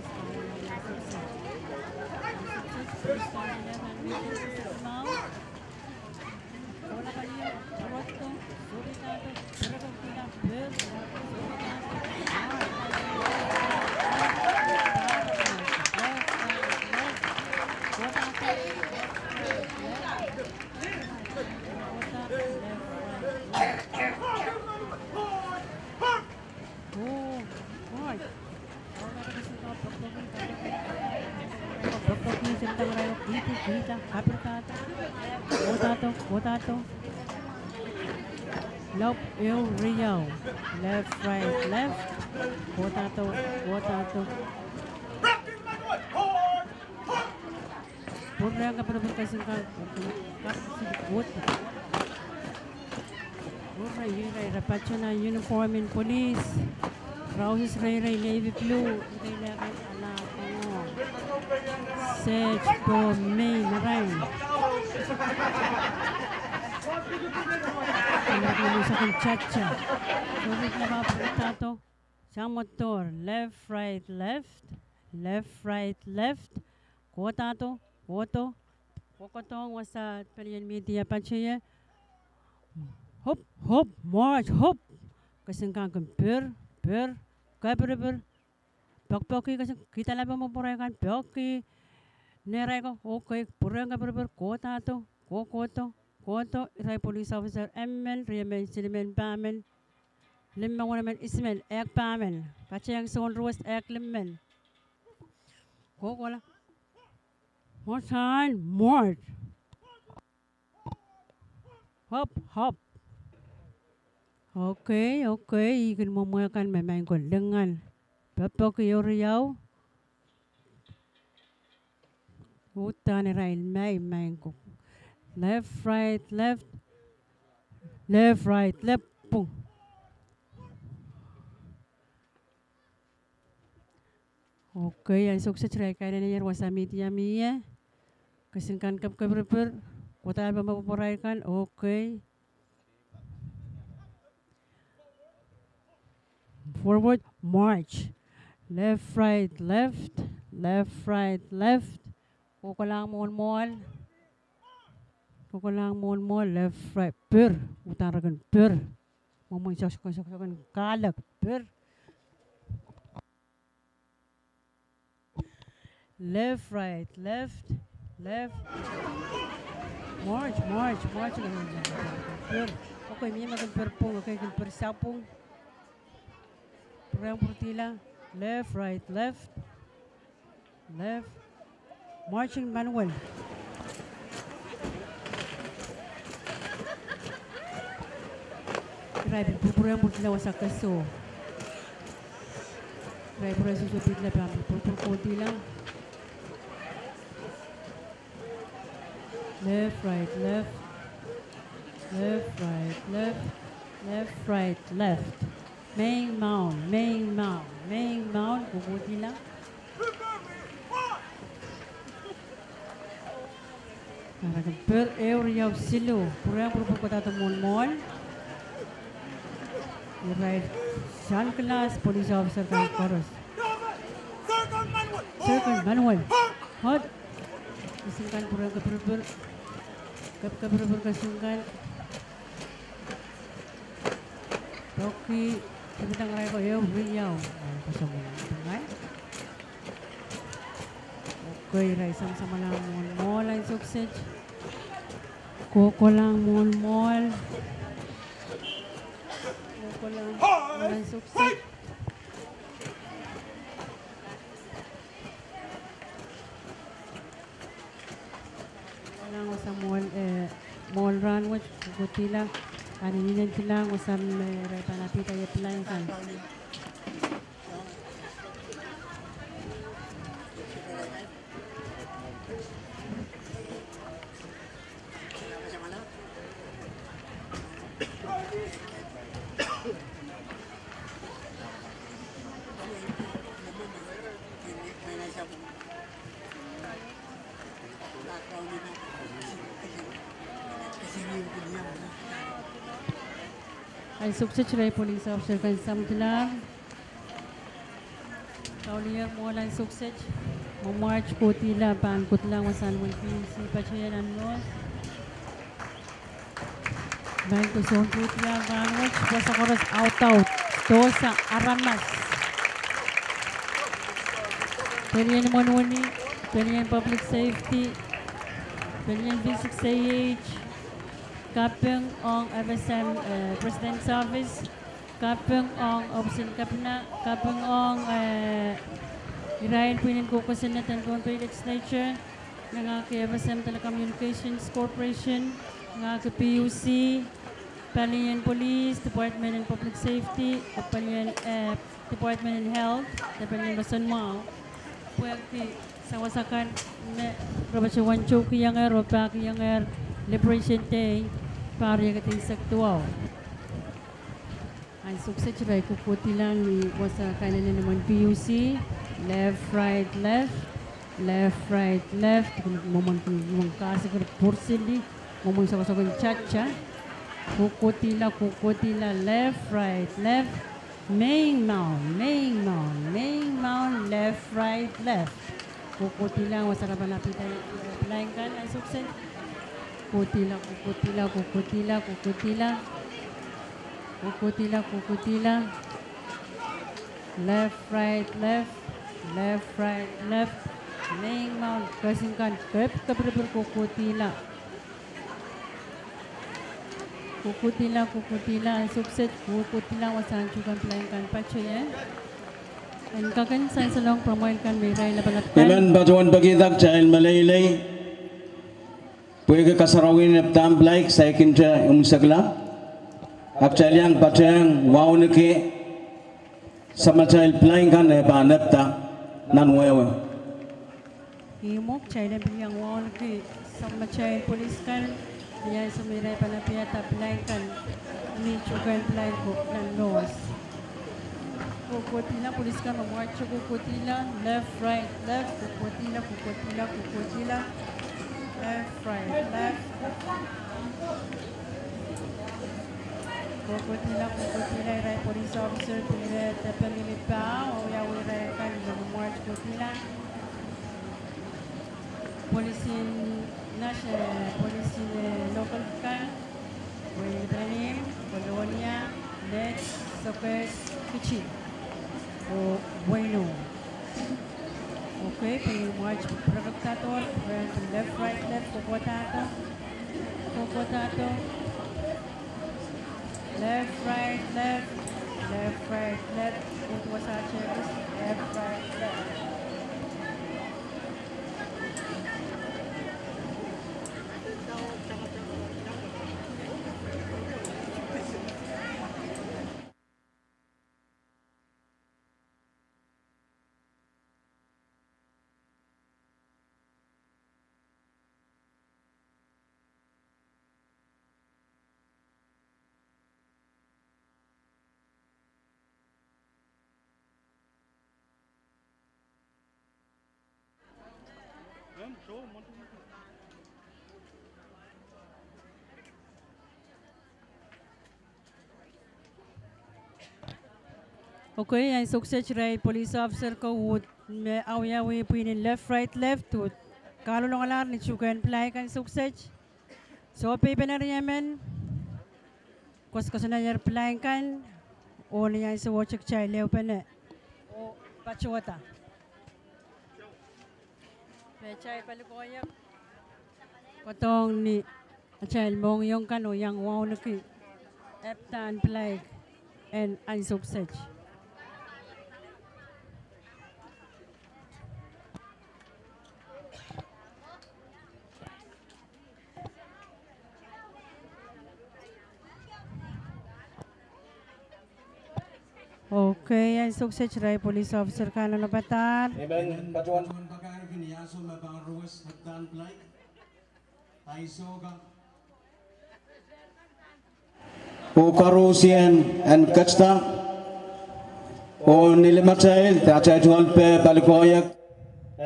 Lop ehu riau. Left, right, left. Kohdo, kohdo. Pwurehng kapirpir kesempwal. Kapirpir. Pwurehng ira, ira patohwan uniform en police. Rausis reirei navy blue. Ira ira kan ala. Search for me, narain. Narain, narain, second chacha. Sorry, naba pwurehng kohdo. Sang motor, left, right, left, left, right, left. Kohdo, kohdo, kohkohdohng wasa pelien media patohie. Hop, hop, march, hop. Kesempwal kan pir, pir, kapirpir. Pokpoki kesempwal, kihda lapalap me pwurehng kan, poki. Nehrail ko, okay, pwurehng kapirpir, kohdo, kohkohdo, kohdo, irail police officer emen, riemen, silimen, pahmen. Limmen, wenemen, isimen, ehk pahmen. Patehng soun ruwet ehk limmen. Kohkohla. Motan, mort. Hop, hop. Okay, okay, I kin mwomwe kan me maing ko lingan. Pokpoki ehu riau. Uhdahn irail mai, maing ko. Left, right, left. Left, right, left. Pwung. Okay, ansou kiset irail kaidehn wasa media mie. Kesempwal kan kapkapirpir. Kohdo lapalap me pwurehng kan, okay. Forward, march. Left, right, left. Left, right, left. Kohkohlahng mwohn mwohl. Kohkohlahng mwohn mwohl, left, right, pir. Uhdahn re kin pir. Mwomwen soksoken, soksoken kahlek, pir. Left, right, left, left. March, march, march. Pir. Okay, mie me kin pir pwung, okay, kin pir sapwung. Pwurehng pwuradihla. Left, right, left. Left. Marching manual. Irail pil pwurpwurehng pwuradihla wasa keso. Irail pwurehng sohsohpeidla pahn pil pwurpwurkohdihla. Left, right, left. Left, right, left. Left, right, left. Maing maun, maing maun, maing maun, kohkohdihla. Ara kin pir, ehu, riau, siluh, pwurehng pwurpwurkohdahdo mwohn mwohl. Irail sanglas police officer kan koaros. Second manual. Hot. Kesempwal kan pwurehng kapirpir. Kap, kapirpir kesempwal kan. Poki, kepidang irail ko ehu, riau. Ai, koasoia mwohn mwohl. Okay, irail samwsamwalahng mwohn mwohl ansou kiset. Kohkohlahng mwohn mwohl. Kohkohlahng mwohn mwohl ansou kiset. Kohkohlahng wasa mwohn, eh, mwohn rahnwet, kohkohdihla, ahpw inenen kilang wasa me irail pahn apida ie plan kan. Ansou kiset irail police officer kan samwalahr. Kaulier mwohn ansou kiset, mwomwet kohkohdihla pahn kohkohlahng wasahn wehi P U C patohwan nan mwohn. Maing ko, soun ruhdi rahnwet, wasa koaros audaud, dohsa aramas. Pelien mwohn mwohni, pelien public safety, pelien V six A H, kaping ong F S M, eh, President's Office, kaping ong Office en Kepina, kaping ong, eh, irail pwihn en kosonned en Pohnpei Legislature, mengahki F S M Telecommunications Corporation, mengahki P U C, palien police, Department en Public Safety, palien, eh, Department en Health, de palien roson mwahu. Pwehki sawas akan me re patohwan toukihiengehr oh pahkihongehr Liberation Day, pahr riekid eisek duwau. Ansou kiset irail kohkohdihla ni wasa kainene ni mwomwen P U C, left, right, left, left, right, left, mwomwen, mwomwen kasik pwursili, mwomwen sokosok en tata, kohkohdihla, kohkohdihla, left, right, left, mehn maun, mehn maun, mehn maun, left, right, left. Kohkohdihla, wasa re pahn apida, eh, pilain kan ansou kiset. Kohkohdihla, kohkohdihla, kohkohdihla, kohkohdihla. Kohkohdihla, kohkohdihla. Left, right, left. Left, right, left. Mehn maun, kesempwal kan kepikepirepir, kohkohdihla. Kohkohdihla, kohkohdihla, ansou kiset, kohkohdihla, wasahn tuhkehn pilain kan patohwan. En kak en sansalong pramwail kan me irail lapalap kan. I men patohwan pekihda kitail meleilei. Pwehki kasarawien epdahn pilaik saikinte imwisekla, a kitail iang patehng wauneki samatail pilain kan me pahn epda nan wehwe. Ihmwo kitail en pil iang wauneki samatail police kan, ni ansou me irail pahn apida pilain kan, ni tuhkehn pilain ko nan lowas. Kohkohdihla, police kan me mwahte kohkohdihla, left, right, left, kohkohdihla, kohkohdihla, kohkohdihla, left, right, left. Kohkohdihla, kohkohdihla, irail police officer, pil ire tepel lili paho, oh wiawi irail kan me mwahte kohkohdihla. Police en nas-, eh, police en, eh, local kan, Wein Ranim, Kolonia, Ned, Sokehs, Kitti, oh Weino. Okay, pil mwahte pirekekdahr, pil left, right, left, kohkohdahdo, kohkohdahdo. Left, right, left, left, right, left, kohkohdo wasahte, left, right, left. Okay, ansou kiset irail police officer ko uhd me awiawih pwihn en left, right, left, uhd kahlongalahr ni tuhkehn pilain kan ansou kiset. Soh, peipen riemen koasoakoasoanehr pilain kan, oh ni ansou oh kitail ehupene oh patohda. Pil atail pali koahiek kohdohng ni atail mohngiong kan oh iang wauneki epdahn pilaik en ansou kiset. Okay, ansou kiset irail police officer kan nonopada. Amen. Patohwan pakairkin ni ansou me pahn ruwes epdahn pilaik. Ansou kan. Oh koarusie en ketida. Oh ni limatail, de atail tungoal pali koahiek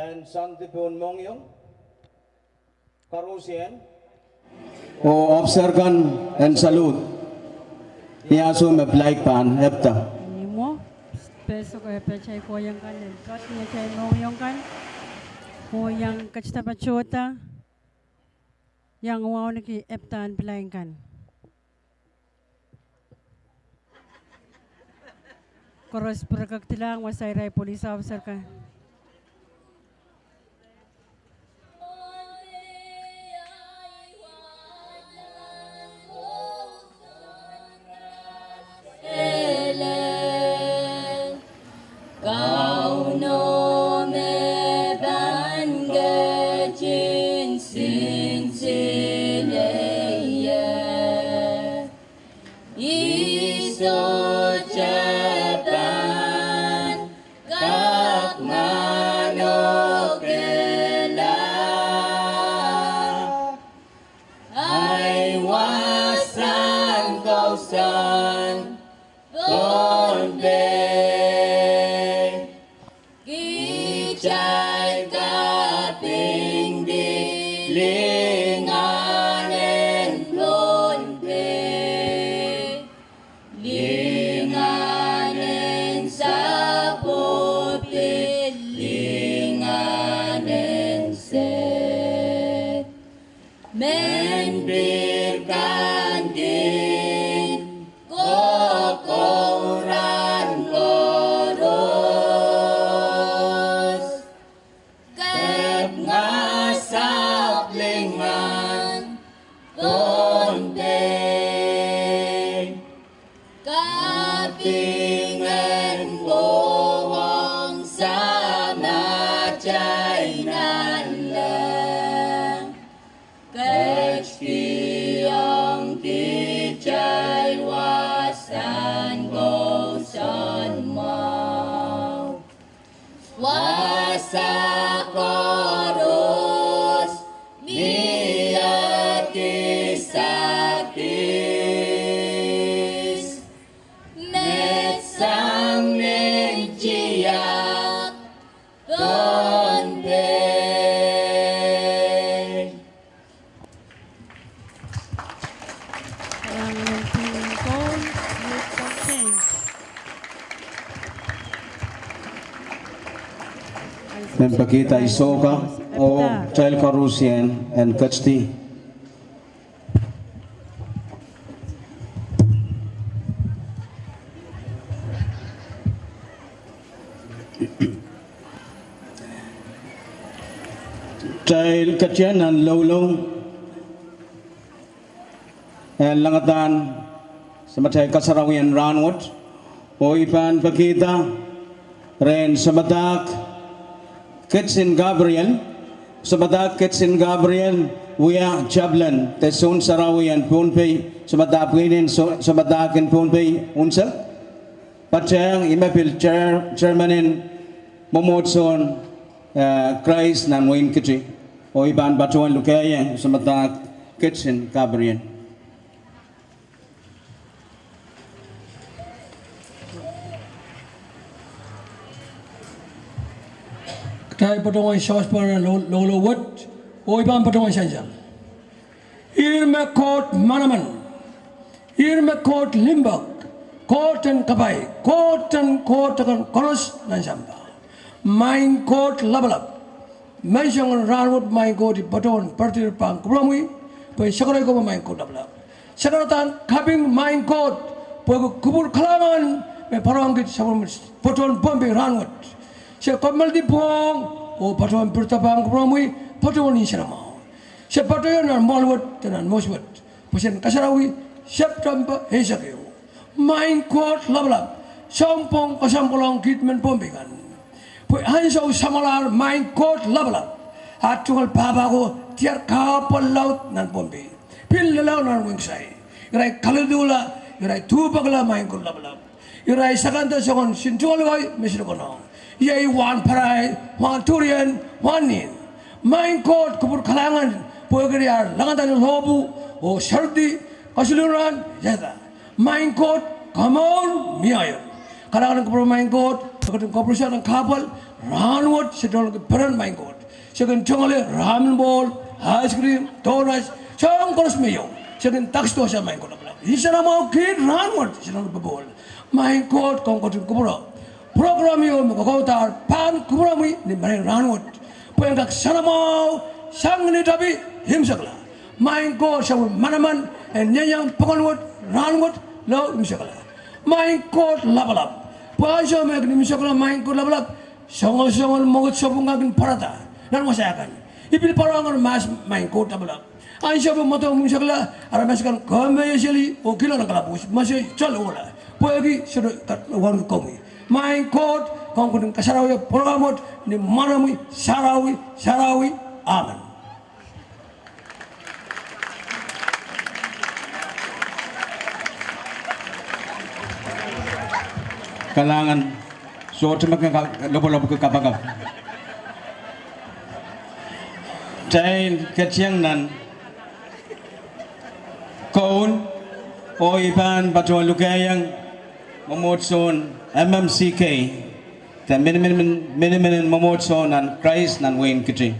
en soandi pohn mohngiong. Koarusie. Oh officer kan en salute ni ansou me pilaik pahn epda. Ni mwo, pil sohte pil atail koahiek kan en kat ni atail mohngiong kan. Oh iang ketida patohda. Iang wauneki epdahn pilain kan. Koaros pirekekdilahng wasa irail police officer kan. Kauno me pahn ketin sinsile ie. Kitail kapingki lingan en Pohnpei, lingan en sapwopin, lingan en sehd. Mehn pihl kan kin kokourahn koaros, kepngasap lingan Pohnpei. Kaping en kowe ong Samatail Nanleng, ketikihong kitail wasahn kousoan mwahu. Wasa koaros me kisakis, met sang ni tiahk Pohnpei. Mehn pekihda I sohka, oh kitail koarusie en ketidi. Kitail ketin nan loulou en langadahr samatail kasarawi en rahnwet, oh I pahn pekihda rehn samadahk Kitsin Gabriel, samadahk Kitsin Gabriel, wia chaplain de Sohn Sarawi en Pohnpei, samadahk pwihn en so-, samadahk en Pohnpei unsek. Patehng ih me pil chair-, chairman en mwomwohdiso en, eh, Krais nan wehin Kiti. Oh I pahn patohwan lukehiong samadahk Kitsin Gabriel. Kitail patohwan sohte pahn lou-, loulou wet, oh I pahn patohwan sansal. Ih me Koht manaman, ih me Koht limpoak, Koht en kapai, Koht en koht akan koaros nan sampah. Maing Koht Lapalap, menseng en rahnwet, Maing Koht, I patohwan poaridi pahn kupwuromwi, pwe I sakarada komwi, Maing Koht Lapalap. Sakaradahn kaping, Maing Koht, pwehki kupwur kalahngan me pwarohng kit sapwellimomwi patohwan Pohnpei rahnwet. Se kommoldi pwohng oh patohwan pirida pahn kupwuromwi patohwan nsenamwahu. Se patohieng nan mwoahl wet de nan mour wet, pwe sen kasarawi September eisek ehu. Maing Koht Lapalap, sounpwong kesempwal ong kiht mehn Pohnpei kan. Pwe ansou samwalahr, Maing Koht Lapalap, ah tungoal pahpa ko diar kahpwal laud nan Pohnpei, pil lelohng nan Wensai. Irail kaliduhla, irail duhpekla, Maing Koht Lapalap. Irail sakanda soangen sin tungoal wai me sohte konehng. Iei wahnparai, wahn durien, wahn nin. Maing Koht, kupwur kalahngan pwehki irail langada ni lohpwu oh seridi, kasulihrahn, iada. Maing Koht, komour mie. Kalahngan en kupwur, Maing Koht, me ketin kapwurehsang nan kahpwal rahnwet, se tungoal ki peren, Maing Koht. Se kin tungoale ramen bowl, ice cream, donuts, soahng koaros me ieu. Se kin daksdohsa, Maing Koht Lapalap. Nsenamwahu kiht rahnwet, se tungoal ki popohl. Maing Koht, komw ketin kupwure program ieu me kokoudahr pahn kupwuromwi ni marain rahnwet, pwe en kak nsenamwahu sang ni tapi imwisekla. Maing Koht, sapwellime manaman en ieiang pokon wet rahnwet lao imwisekla. Maing Koht Lapalap, pwe ansou me e kin imwisekla, Maing Koht Lapalap, soangosoangen mwekid sapwung kan kin pwarada nan wasa kan. I pil pwarohng mahs, Maing Koht Lapalap. Ansou me mwadang imwisekla, aramas akan koahiek seli oh kilang nan kalapwuhs, ma se solahr ohla, pwehki sohte kat wauneki komwi. Maing Koht, komw ketin kasarawih program wet ni mwahnamwi sarawi, sarawi. Amen. Kalahngan, sohte me ke ka-, lopwolopwki kapakap. Kitail ketin nan koul, oh I pahn patohwan lukehiong mwomwohdiso en M M C K. de miniminin mwomwohdiso nan Krais nan wehin Kiti.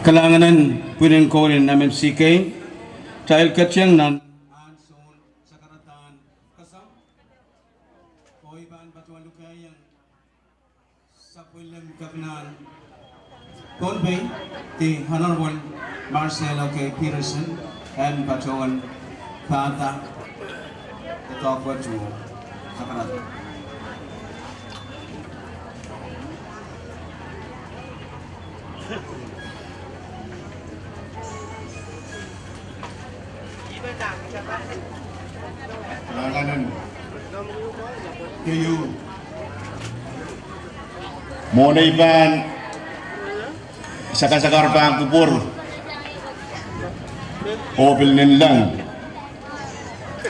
Kalahngan en pwihn en koul en M M C K, kitail ketieng nan ansoun sakaradahn kesempwal, oh I pahn patohwan lukehiong sapwellime kepinahn Pohnpei, the Honorable Marcelo K. Peterson, en patohwan pahda doadoahk wet oh sakarada. Mwohn ei pahn sakasakar pahn kupwur oh pil nin leng,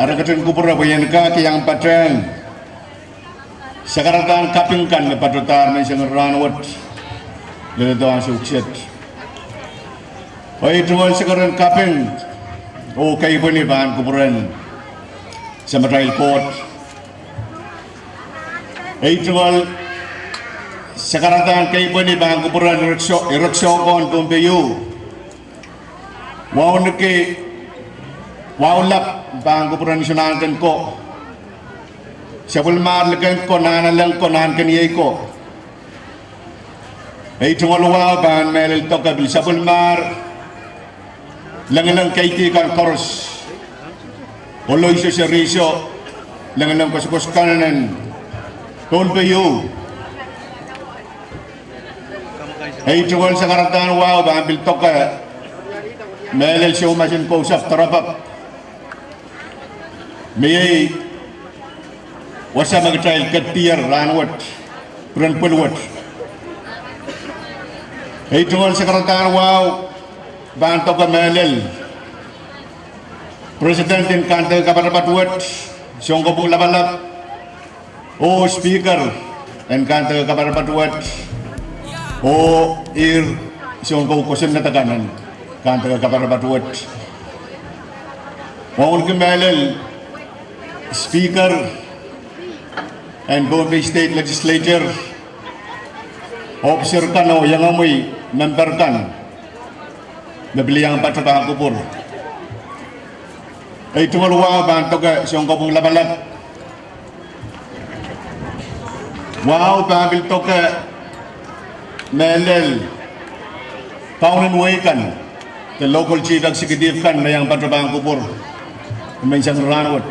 eri ketin kupwure pwe I en kak iang patehng sakaradahn kaping kan me patohdahr menseng en rahnwet, leledohng ansou kiset. Oh ei tungoal sakaradahn kaping oh keipweni pahn kupwuren Samatail Koht. Ei tungoal sakaradahn keipweni pahn kupwuren Irekso-, Ireksohko en Pohnpei. Wauneki, wahu lap pahn kupwuren Sonahnken ko, sapwellimar liken ko, nahnalek ko, nahnken iei ko. Ei tungoal wahu pahn mehlel doke pil sapwellimar lengileng keidi kan koaros, Oloiso, Seriso, lengileng koasoakoas kan en Pohnpei. Ei tungoal sakaradahn wahu pahn pil doke mehlel soumas en kousapw doaropapw me iei wasa me kitail ketier rahnwet, pwuren pwel wet. Ei tungoal sakaradahn wahu pahn doke mehlel President en Kantehk Kapatapat wet, Sounkopwung Lapalap, oh Speaker en Kantehk Kapatapat wet, oh ire Sounkou Kosonned akan en Kantehk Kapatapat wet. Wauneki mehlel Speaker en Pohnpei State Legislature, ohpis kan oh iengomwi memper kan me pil iang patohwan kupwur. Ei tungoal wahu pahn doke Sounkopwung Lapalap. Wahu pahn pil doke mehlel kaunen wehi kan, the local chief executive kan me iang patohwan kupwur menseng rahnwet.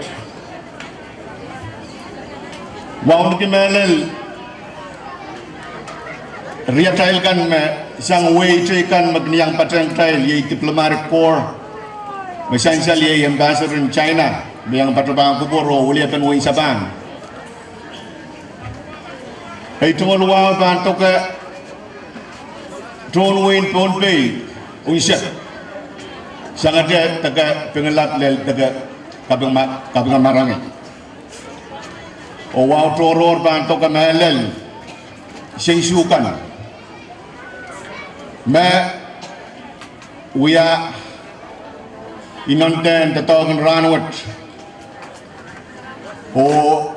Wauneki mehlel riatail kan me sang wehi teikan me kin iang patehng kitail, iei diplomatic corps, me sansal iei ambassador en China me iang patohwan kupwur oh weliepen wehin Sapan. Ei tungoal wahu pahn doke tohn wehin Pohnpei unsek, sangete deke Pingelap lel deke Kaping Ma-, Kapingamarangi. Oh wahu tohrohr pahn doke mehlel sensukan me wia inenen doadoahk en rahnwet. Oh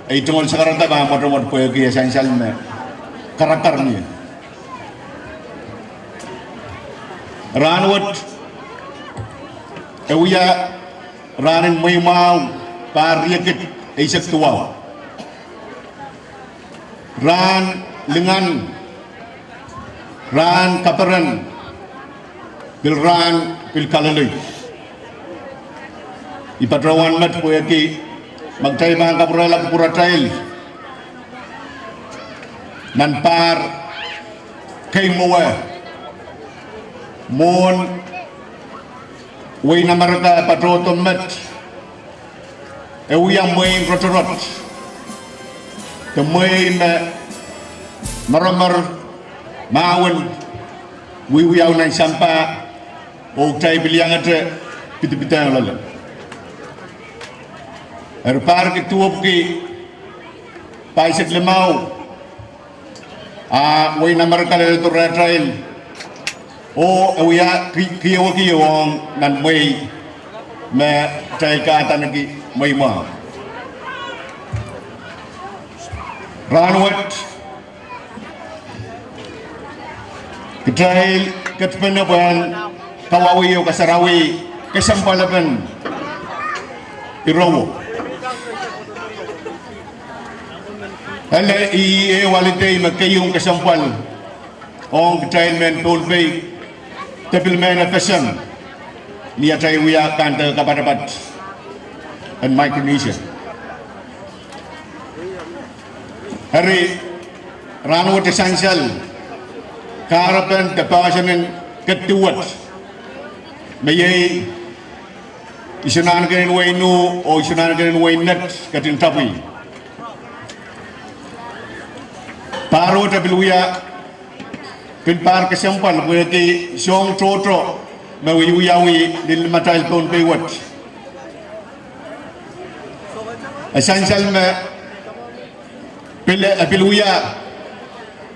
ei tungoal sakarada pahn pwoatomwot pwehki e sansal me karakar mie. Rahnwet e wia rahnen mweimwahu, pahr riekid eisek duwau. Rahn lingan, rahn kaperen, pil rahn pil kalelei. I patohwan met pwehki ma kitail pahn kapwurehla kupwuratail nan pahr kei mwowe mwohn wehin Amerika patohdo met, e wia mwein rotorot, de mwehi me maramarahn mahwen wiewiawi nan sampah, oh kitail pil iangete pidipidehng loale. Eri pahr kid duwepwiki pahisek limau, a wehin Amerika leledo rehtail, oh e wia ki-, kieweki ong nan mwehi me kitail kahdaneki mweimwahu. Rahnwet Kitail ketpene pwehn kawauwih oh kasarawi kesempwalpen irowo. Ele ih ehu holiday me keieu kesempwal ong kitail mehn Pohnpei, de pil mehn FSM, ni atail wia kandek kapatapat en Micronesia. Eri, rahnwet e sansal kahrepen de poahsoan en ketdi wet, me iei Isonahnken en Wehin Ih oh Isonahnken en Wehin Net ketin tapwih. Pahr wet e pil wia, pil pahr kesempwal pwehki soahng tohto me wiewiawi ni limatail Pohnpei wet. E sansal me pil, e pil wia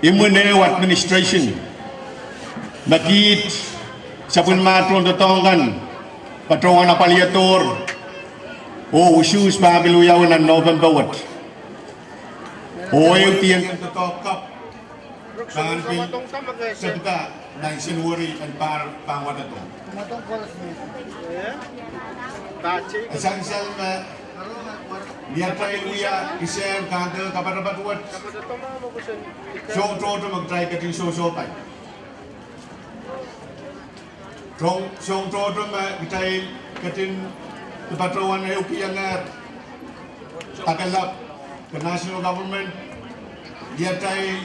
imwin ehu administration me kiht sapwellimatail tohn doadoahk kan patohwan apwalihada oh usuhs pahn pil wiawi nan Nopempe wet. Oh ehu dien doadoahk kapw pahn pil tepida nan Senweri en pahr pahn wadado. E sansal me ni atail wia kisehn kandek kapatapat wet, soahng tohto me kitail ketin sohsohpai. Soahng, soahng tohto me kitail ketin, de patohwan ehukihongehr dakalap de national government, ni atail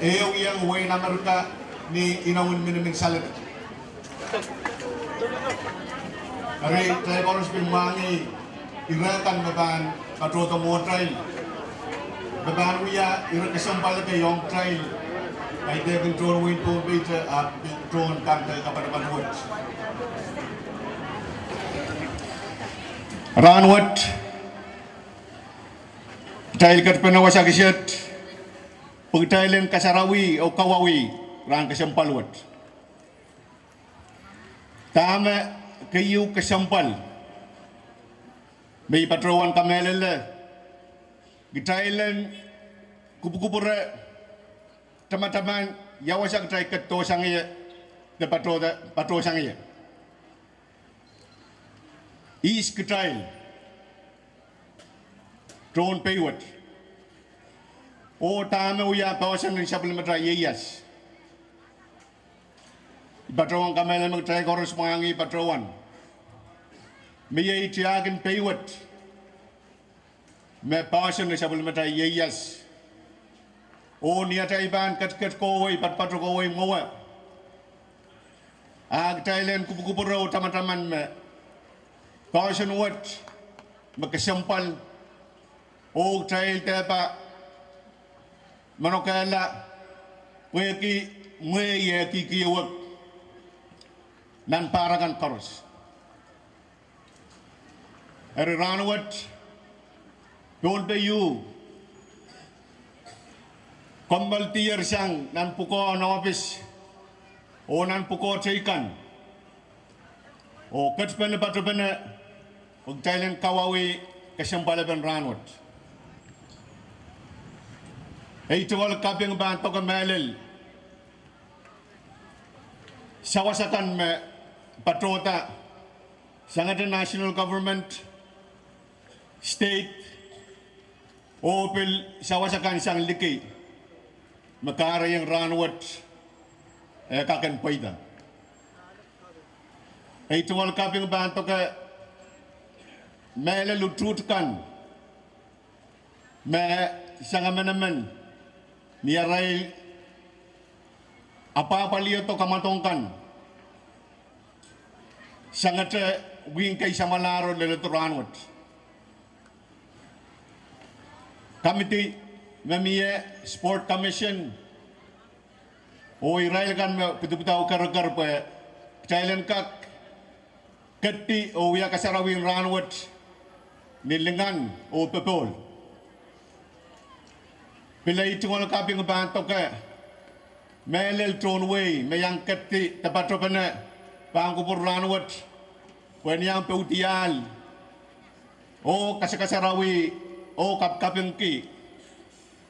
ehuiong wehin Amerika ni inoun minimin saleke. Eri kitail koaros pil mwahngih ire kan me pahn patohdo mwohtail, me pahn wia ire kesempwal kei ong kitail, kaidehkin tohn wehin Pohnpei te ahpw tohn kandek kapatapat wet. Rahnwet, kitail ketpene wasa kiset pwe kitail en kasarawi oh kawauwih rahn kesempwal wet. Dahme keieu kesempwal me I patohwan kamehlele, kitail en kupwukupwure tamataman ia wasa kitail ketdohsang ie, de patohda, patohsang ie. Ihs kitail tohn pei wet, oh dahme wia poahsoan en sapwellimatail ieias. I patohwan kamehlele me kitail koaros mwahngih patohwan, me iei tiahk en pei wet me poahsoan en sapwellimatail ieias. Oh ni atail pahn ketiket kohwei, patopato kohwei mwowe, a kitail en kupwukupwure oh tamataman me poahsoan wet me kesempwal, oh kitail dehpa manokehla pwehki mwehi eh kihkiewek nan pahr akan koaros. Eri rahnwet, Pohnpei ieu kommoaldier sang nan pwukoahn ohpis oh nan pwukoah teikan, oh ketpene patopene pwe kitail en kawauwih kesempwalpen rahnwet. Ei tungoal kaping pahn doke mehlel sawas akan me patohda sangete national government, state, oh pil sawas akan sang liki me kahrehiong rahnwet eh kak en pweida. Ei tungoal kaping pahn doke mehlel utuht kan me sang emenemen ni arail apwahpwalihdo kamwadong kan sangete wihk kei samwalahro leledo rahnwet. Kamidi me mie, Sport Commission, oh irail kan me pwidipwidau kereker pwe kitail en kak ketdi oh wia kasarawi en rahnwet ni lingan oh popohl. Pil ei tungoal kaping pahn doke mehlel tohn wehi me iang ketdi de patopene pahn kupwur rahnwet pwehn iang pwoudiahl oh kasakasarawi oh kapkapingki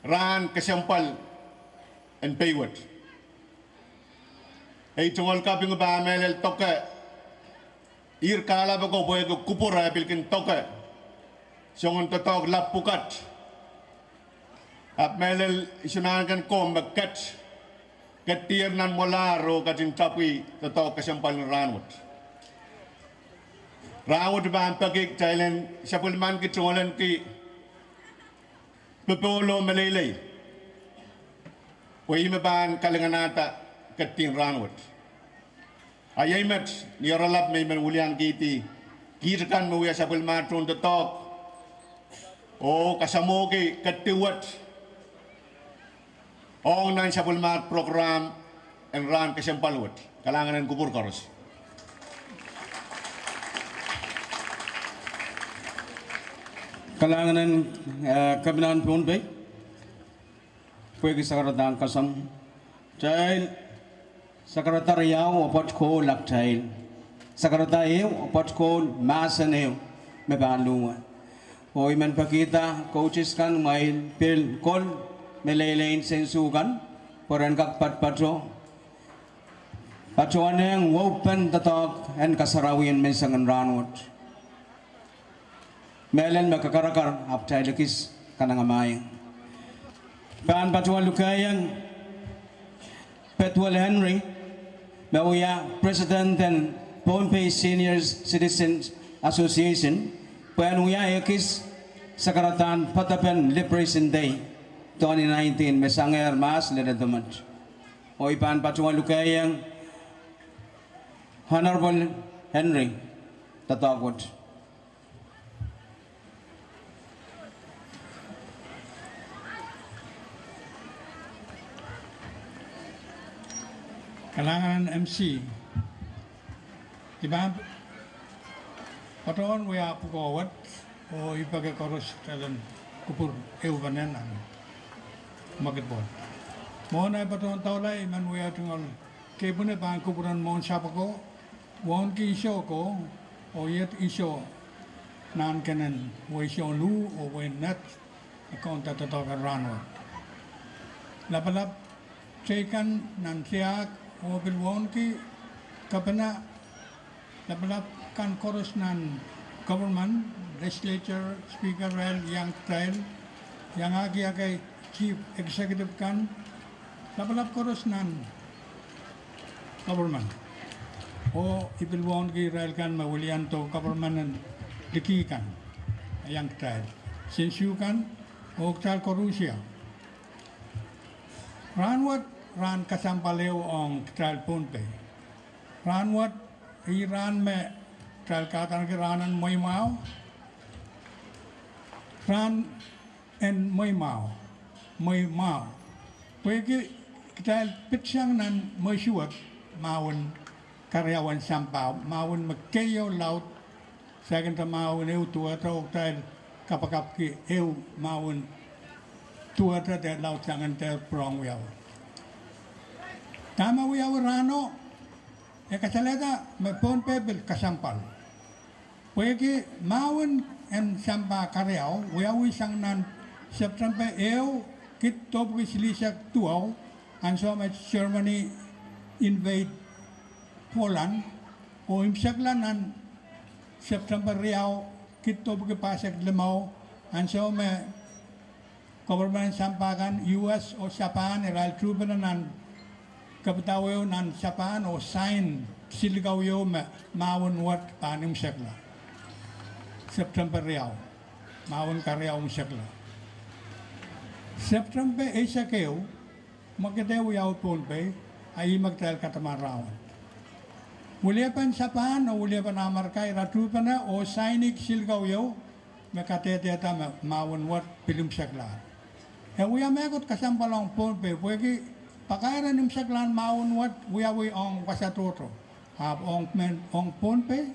rahn kesempwal en pei wet. Ei tungoal kaping pahn mehlel doke. Ih kahlap oko pwehki kupwur e pil kin doke. Soangen doadoahk lap pwukat. Ahpw mehlel isonahnken komw me ket. Ketier nan mwohlahr oh ketin tapwih doadoahk kesempwal en rahnwet. Rahnwet pahn peki kitail en sapwellimaniki tungoal en ki popohl oh meleilei. Pwe ih me pahn kalinganahda ketidihn rahnwet. A iei met ni oaralap me I men wiliankihdi kiht kan me wia sapwellimahn tohn doadoahk oh kasamwohki ketidi wet ong nan sapwellimahn program en rahn kesempwal wet. Kalahngan en kupwur koaros. Kalahngan en, eh, Kepina en Pohnpei. Pwehki sakaradahn kasam, kitail sakarada riau oh pwoat koul, a kitail sakarada ehu oh pwoat koul, mahsen ehu me pahn luhwe. Oh I men pekihda coaches kan, kumwail pil kol meleilei en sensukan pwe ren kak patopato, patohwanehng waupen doadoahk en kasarawi en menseng en rahnwet. Mehlel me kakarakar, ahpw kitail ekis kanengamahiong. Pahn patohwan lukehiong Bethwel Henry, me wia president en Pohnpei Senior Citizens Association, pwehn wia ekis sakaradahn poadopen Liberation Day twenty nineteen me sangehr Mahs lel edomwen. Oh I pahn patohwan lukehiong Honorable Henry doadoahk wet. Kalahngan en M C. I pahn patohwan wia pwukoa wet, oh I peki koaros kitail en kupwur ehupene nan mwekid wet. Mwohn ei patohwan doula I men wia tungoal kepwine pahn kupwuren mwohn sahpw oko, wauneki iso oko, oh iet iso nan kenen wehi souluh oh wehi net, me kaunda doadoahk en rahnwet. Lapalap teikan nan tiahk oh pil wauneki kepina, lapalap kan koaros nan government, legislature, speaker irail, iang kitail, iangahki ekei chief executive kan, lapalap koaros nan government. Oh I pil wauneki irail kan me wiliandi government en liki kan, iang kitail, sensukan, oh kitail koarusie. Rahnwet rahn kesempwal ehu ong kitail Pohnpei. Rahnwet, ih rahn me kitail kahdaneki rahn en mweimwahu. Rahn en mweimwahu, mweimwahu. Pwehki kitail pitsang nan mwehi suwed mahwen kariau en sampah, mahwen me keieu laud, saikinte mahwen ehu duwehte, oh kitail kapakapki ehu mahwen duwehte de laudsang en dehr pwurehng wiawi. Dahme wiawi rahno, e kasalehda me Pohnpei pil kesempwal. Pwehki mahwen en sampah kariau wiawi sang nan September ehu, kid duwepwiki silihsek duwau, ansou me Germany invade Poland, oh imwisekla nan September riau, kid duwepwiki pahisek limau, ansou me government en sampah kan, U S oh Japan, irail tuhpene nan kepidaweo nan Japan oh sign silikau ieu me mahwen wet pahn imwisekla. September riau, mahwen kariau imwisekla. September eisek ehu, mwekid ehu wiawi Pohnpei, a ih me kitail kadamahn rahnwet. Weliepen Japan oh weliepen Amerika ira tuhpene oh sign-iki silikau ieu me kadehdehda me mahwen wet pil imwiseklahr. E wia mehkot kesempwal ong Pohnpei pwehki pakair en imwiseklahn mahwen wet wiawi ong wasa tohto. Ahpw ong men, ong Pohnpei,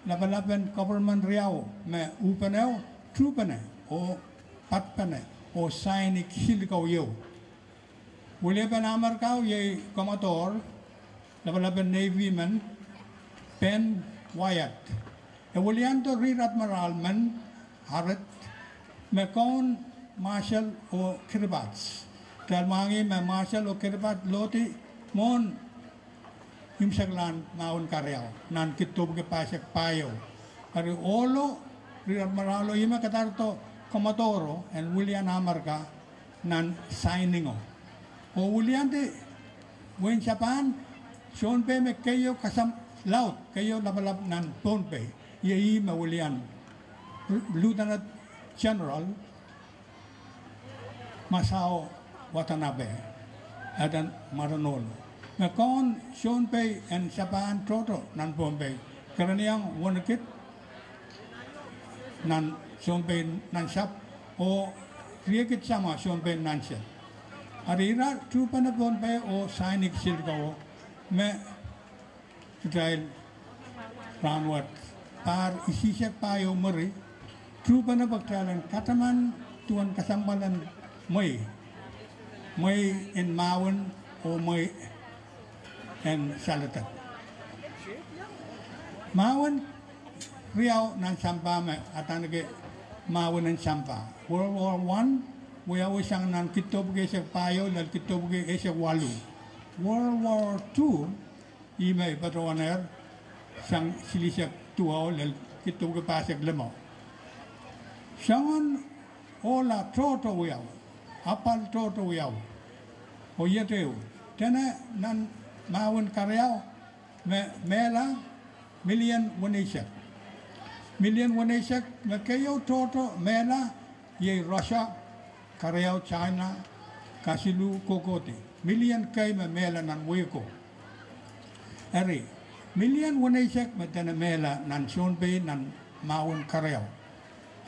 lapalapen government riau me uhpeneo tuhpene oh patpene oh sign-iki silikau ieu. Weliepen Amerikao iei Commodore, lapalapen Navy men, Ben Wyatt. E weliandi Rear Admiral men, Harrod, me kaun Marshall oh Kiribati. Kitail mwahngih me Marshall oh Kiribati lohdi mwohn imwseklahn mahwen kariau nan kidopwiki pahisek pahieu. Eri ohlo, riei me rahlo, ih me kadarodo Komodoro en wilian Amerika nan sainengo. Oh wiliandi wehin Sapan, sounpei me keieu kasam laud, keieu lapalap nan Pohnpei, iei ih me wilian Lieutenant General Masao Watanabe, eden mwaren ohlo. Me kaun sounpei en Sapan tohto nan Pohnpei, kereniong wenekid nan sounpei nan sahpw, oh riekid samwa sounpei nan sahpw. Eri ira tuhpene Pohnpei oh sainiki Silikowo me kitail rahnwet, pahr isihsek pahieu mwuri, tuhpene pwe kitail en kataman duwen kesempwal en mwehi, mwehi en mahwen oh mwehi en saledek. Mahwen riau nan sampah me adaneki mahwen en sampah. World War One, wiawi sang nan kidopwiki eisek pahieu lel kidopwiki eisek waluh. World War Two, ih me I patohwanehr, sang silihsek duwau lel kidopwiki pahisek limau. Soangen ohla tohto wiawi, apwal tohto wiawi. Oh iet ehu, dene nan mahwen kariau me mehla, milian weneisek. Milian weneisek, me keieu tohto mehla, iei Russia, kariau China, kasiluh kohkohdi. Milian kei me mehla nan wehko. Eri, milian weneisek me dene mehla nan sounpei nan mahwen kariau.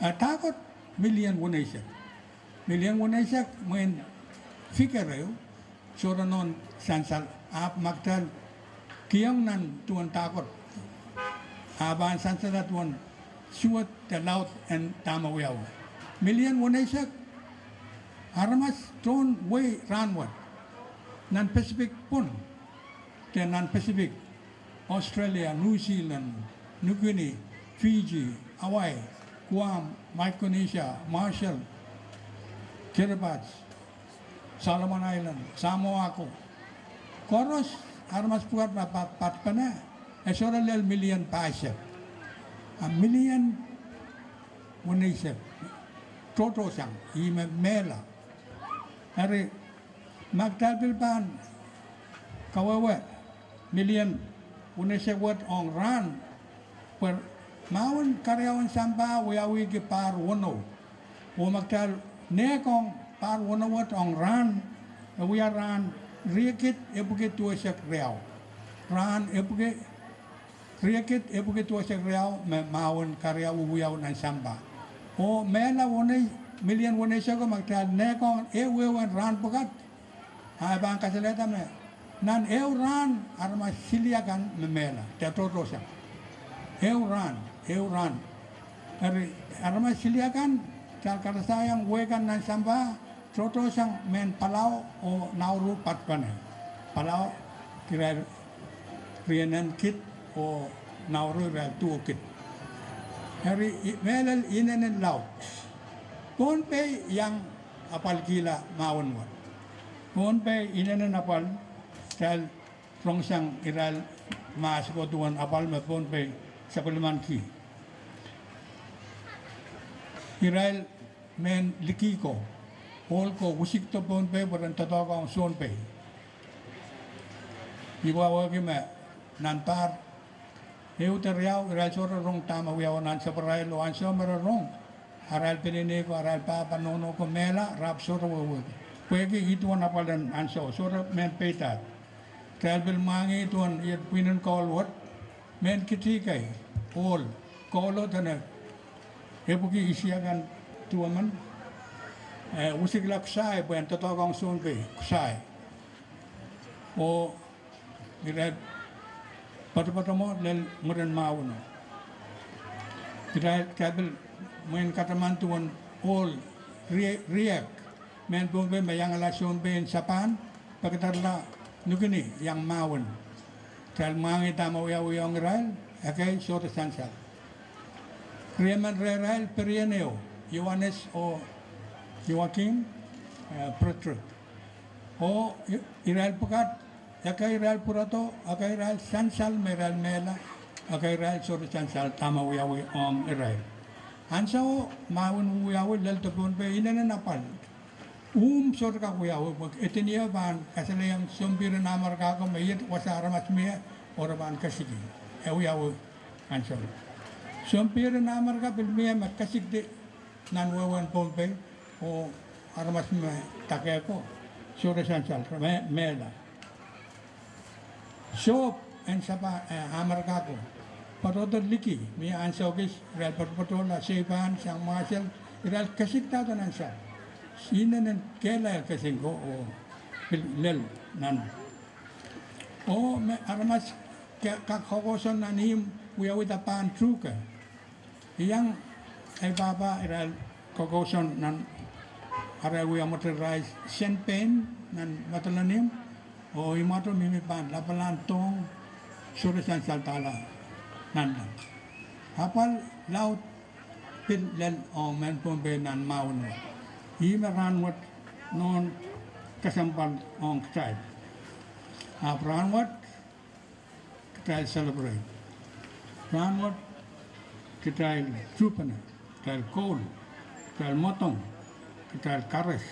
Eh, dahkot milian weneisek. Milian weneisek mwein figure ehu, sohte nohn sansal, ahpw ma kitail kihong nan duwen dahkot, a pahn sansal duwen suwed de laud en dahme wiawi. Milian weneisek aramas tohn wehi rahnwet nan Pacific pwon, de nan Pacific, Australia, New Zealand, New Guinea, Fiji, Hawaii, Guam, Micronesia, Marshall, Kiribati, Solomon Island, Samoa ko. Koaros aramas pwukat me pa-, patpene, e sohte lel milian pahisek. A milian weneisek tohtohsang, ih me mehla. Eri, ma kitail pil pahn kawehwe milian weneisek wet ong rahn, pwe mahwen kariaun sampah wiawihki pahr weneu. Oh ma kitail nehkohng pahr weneu wet ong rahn, e wia rahn riekid epwiki duwehsek riau. Rahn epwiki, riekid epwiki duwehsek riau me mahwen kariau wiawi nan sampah. Oh mehla wenei-, milian weneiseko ma kitail nehkohng ehu wehwehn rahn pwukat, a e pahn kasalehda me nan ehu rahn aramas siliakan me mehla, de tohtohsang. Ehu rahn, ehu rahn. Eri, aramas siliakan, kitail karasaiong wehi kan nan sampah, tohtohsang mehn Palau oh Nauru patpene. Palau, irail rienen kid, oh Nauru irail duwekid. Eri, i-, mehlel inenen laud. Pohnpei iang apwalkihla mahwen wet. Pohnpei inenen apwal, kitail rongsang irail mahs ko duwen apwal me Pohnpei sapwellimaniki. Irail mehn liki ko, ohl ko wisikdo Pohnpei pwe ren doadoahk ong Sounpei. I wehwehki me nan pahr ehu de riau irail sohte rong dahme wiawi nan sopwarail oh ansou me re rong, arail peneinei ko, arail pahpa nohno ko mehla, re ahpw sohte wehwehki. Pwehki ih duwen apwal en ansou, sohte mehn peidad. Kitail pil mwahngih duwen iet pwihnen koul wet, mehn kiti kei, ohl, koulo dene epwiki isiakan duwemen, eh, wisikla Kusai pwe en doadoahk ong Sounpei, Kusai. Oh irail potopotomo lel mwurin mahweno. Irail, kitail pil mwein kataman duwen ohl rie-, riehk, mehn Pohnpei me iangala Sounpei en Sapan, pekederla Nukini iang mahwen. Kitail mwahngih dahme wiawi ong irail, ekei sohte sansal. Riemen rehrail perien ehu, Ioanes oh Ioakim, eh, Frederick. Oh i-, irail pwukat Ekei irail pwurodo, ekei irail sansal me irail mehla, ekei irail sohte sansal dahme wiawi ong irail. Ansou mahwin wiawi lel de Pohnpei inenen apwal. Uhmw sohte kak wiawi pwe Edwin Iyeo pahn kasalehiong sompihr en Amerika ko me iet wasa aramas mie oh re pahn kesiki. E wiawi ansou. Sompihr en Amerika pil mie me kesikdi nan wehwehn Pohnpei, oh aramas me dakehko sohte sansal, re me, mehla. Sohp en sapahl, eh, Amerika ko, patohdo liki, mie ansou kis irail patopato la sei pahn sang mwahsel, irail kesikdahdo nan sahpw. Inenen kehlail kesik ko oh pil lel nan. Oh me aramas kak kokoson nan ihmw wiawihda pahn tuhke. Iang ei pahpa irail kokoson nan arail wia mwoatir rais sen pein nan mwadelen ihmw, oh ih mwato mihmi pahn lapalahn dohng, sohte sansal dahla nanleng. Apwal laud pil lel ong mehn Pohnpei nan mahwen wet. Ih me rahnwet nohn kesempwal ong kitail. Ahpw rahnwet kitail celebrate. Rahnwet kitail tuhpene, kitail koul, kitail mwadong, kitail kares.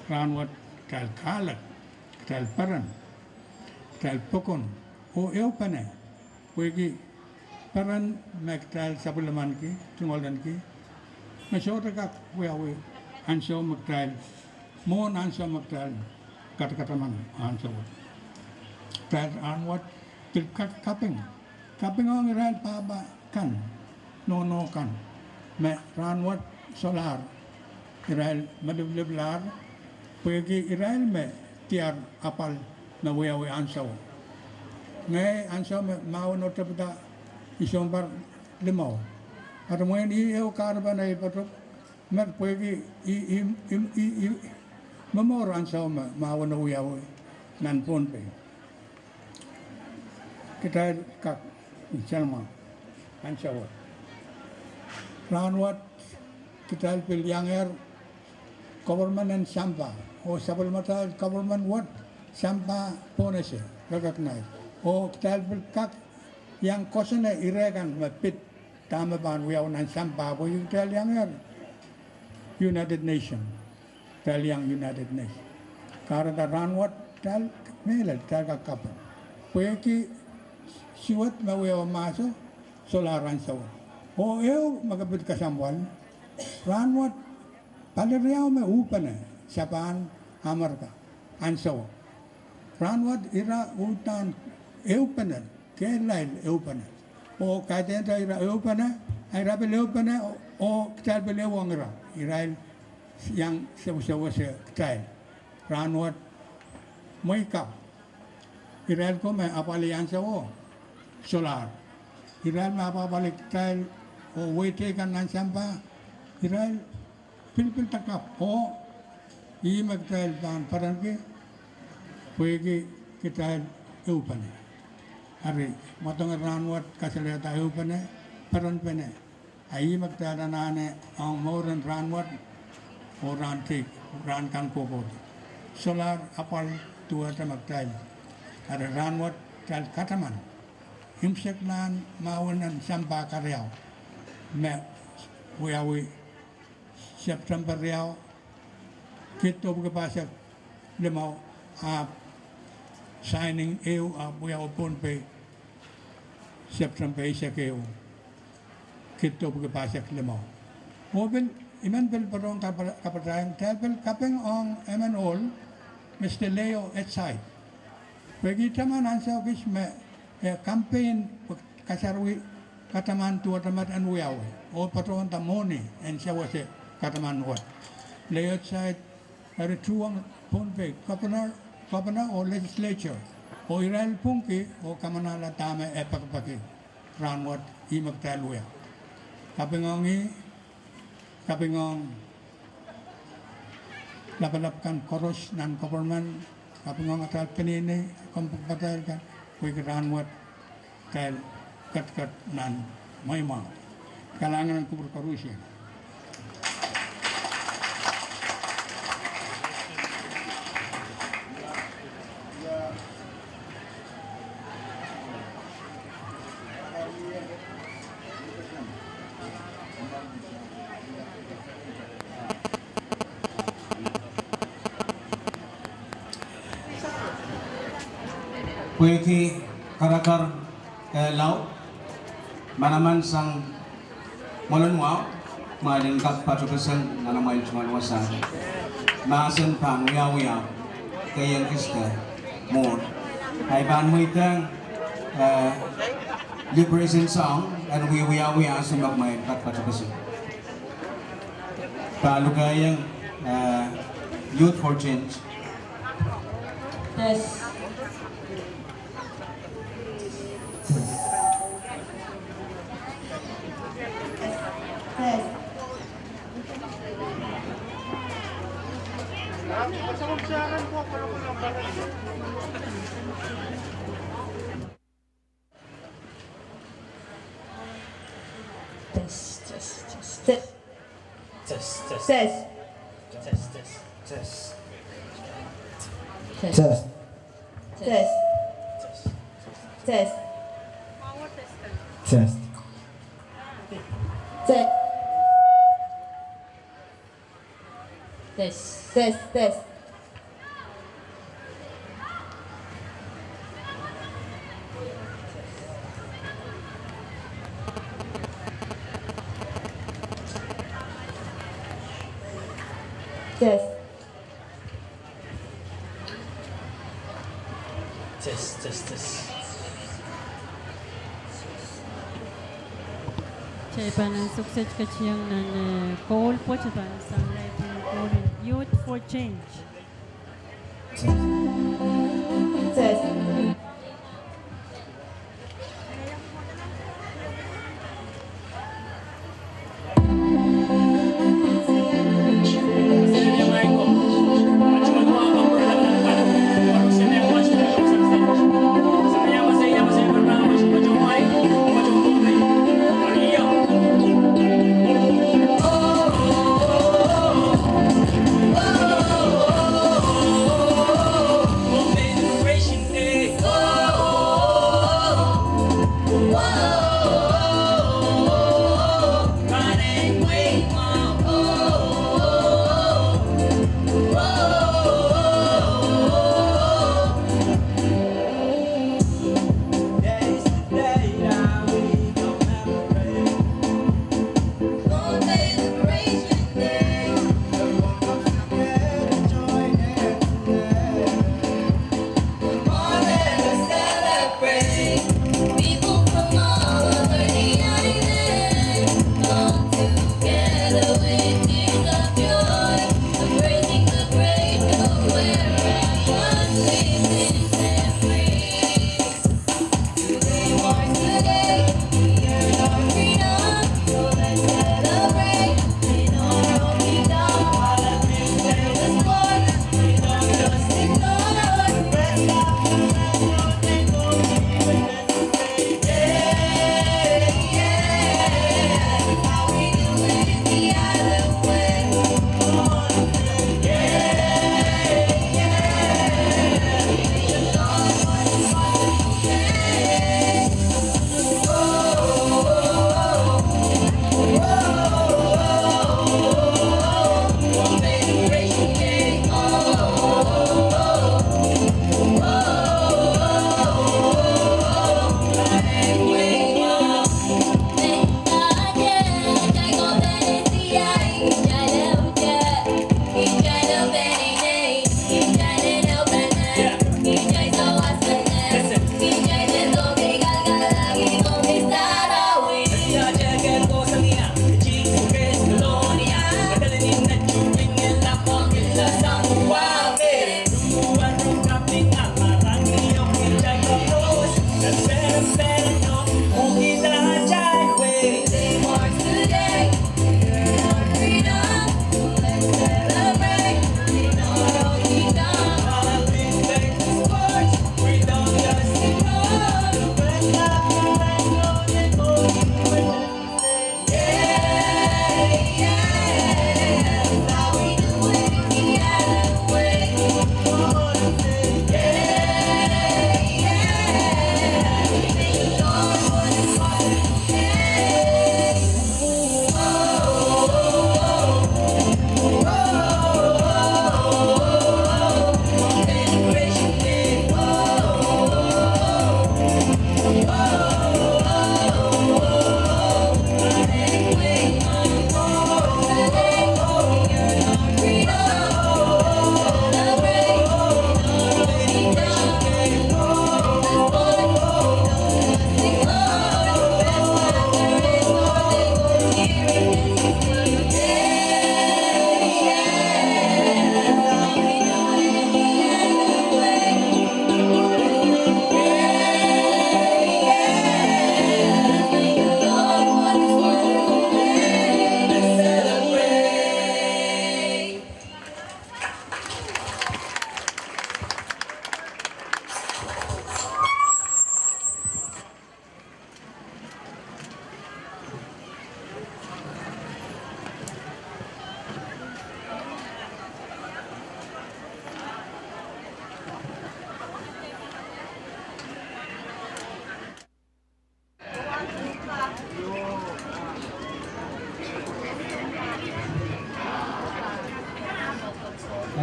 Rahnwet kitail kahlek, kitail peren, kitail pokon oh ehupene. Pwehki peren me kitail sapwellimaniki, tungoaleniki, me sohte kak wiawi ansou me kitail, mwohn ansou me kitail katakataman ansou wet. Kitail rahnwet pil kak kaping, kapingohng irail pahpa kan, nohno kan, me rahnwet solahr irail me lipiliplahr, pwehki irail me diar apwal me wiawi ansou. Ngehi ansou me mahweno tepida, I sounpar limau. Ata mwein ih ehu kahrepen ei patohdo, me pwehki ih, ih, ih, ih, ih momour ansou me mahweno wiawi nan Pohnpei. Kitail kak nsenamwahu ansou wet. Rahnwet kitail pil iangehr koperment en sampah oh sapwellimatail koperment wet sampah pohnese recognize. Oh kitail pil kak iang kosonned ire kan me pid dahme pahn wiawi nan sampah pwe kitail iangehr United Nation. Kitail iang United Nation. Kahrehda rahnwet kitail mehlel, kitail kak kaping. Pwehki suwed me wiawi mahso solahr ansou wet. Oh ehu me ke pid kesempwal, rahnwet pali riau me uhpene, sapahn Amerika ansou wet. Rahnwet ira uhdahn ehupene, kehlail ehupene. Oh kaidehn ira ehupene, a ira pil ehupene, oh kitail pil ehuong ira, irail iang sewesewese kitail. Rahnwet mwehi kapw, irail ko me apwalih ansouo solahr. Irail me apwapwalih kitail oh wehi teikan nan sampah, irail pilipil dakapw oh ih me kitail pahn perenki pwehki kitail ehupene. Eri, mwadong en rahnwet kasalehda ehupene, perenpene. A ih me kitail anahne ong mour en rahnwet oh rahn teikan, rahn kan kohkohdo. Solahr apwal duwehte me kitail, eri rahnwet kitail kataman imwseklahn mahwen en sampah keriau me wiawi September riau, kid duwepwiki pahisek limau, ahpw signing ehu ahpw wiawi Pohnpei September eisek ehu, kid duwepwiki pahisek limau. Oh pil, I men pil patohwan kapatahieng, kitail pil kaping ong emen ohl, Mister Leo Etsait. Pwehki taman ansou kis me e campaign pwe kasarawi kataman duwehte met en wiawi oh patohwanda mwohni en sewese kataman wet. Leo Etsait eri tuhwong Pohnpei governor, governor oh legislature, oh irail pwungki oh kamanahla dahme e pekipeki. Rahnwet ih me kitail wia. Kapingohng ih, kapingohng lapalap kan koaros nan government, kapingohng atail peneinei, kompoakepatail kan, pwehki rahnwet kitail ketiket nan mweimwahu. Kalahngan en kupwur koarusie. Pwehki karakar, eh, laud, manaman sang mwoalen wahu, kumwail en kak patopeseng nan amwail tungoal wasa. Mahsen pahn wiawi, keiong kista mwuhr. Ahi pahn mweidehng, eh, Liberation Song en wiawi ansou me kumwail kak patopeseng. Pahn lukaieng, eh, Youth for Change. Test. Test. Test, test, test. Test. Test, test. Test. Test. Test. Test. Test. Test. Test. Test. Test. Test, test. Test. Test, test, test. Kitail pahn ansou kiset ketiong nan, eh, koul pwoat, pahn sang laipin koul en Youth for Change. Test.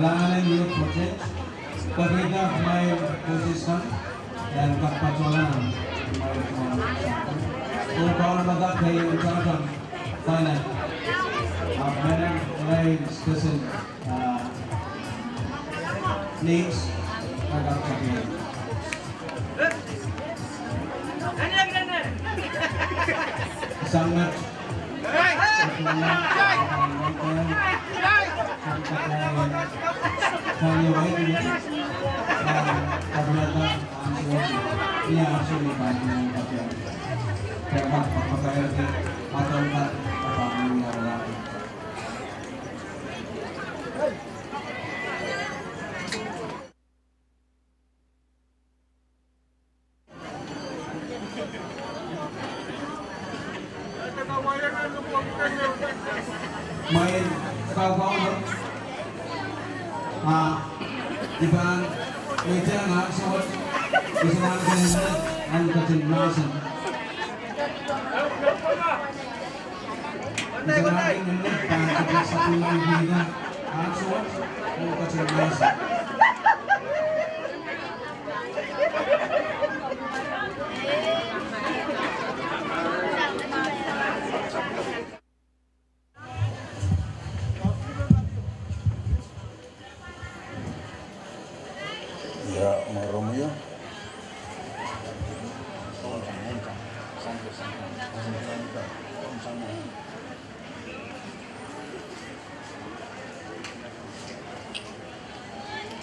Lalaing Youth for Change, kapingada kumwail position, en kak patohla nan kumwail, kumwail position. Oh kaun mada keieun tohtohn finance, ah, mehn irail special, ah, needs, kak kapingada. Sang met. Mwail kaukaun, ah, I pahn idek ansou wet, I pahn kehn nan ketin mahsen.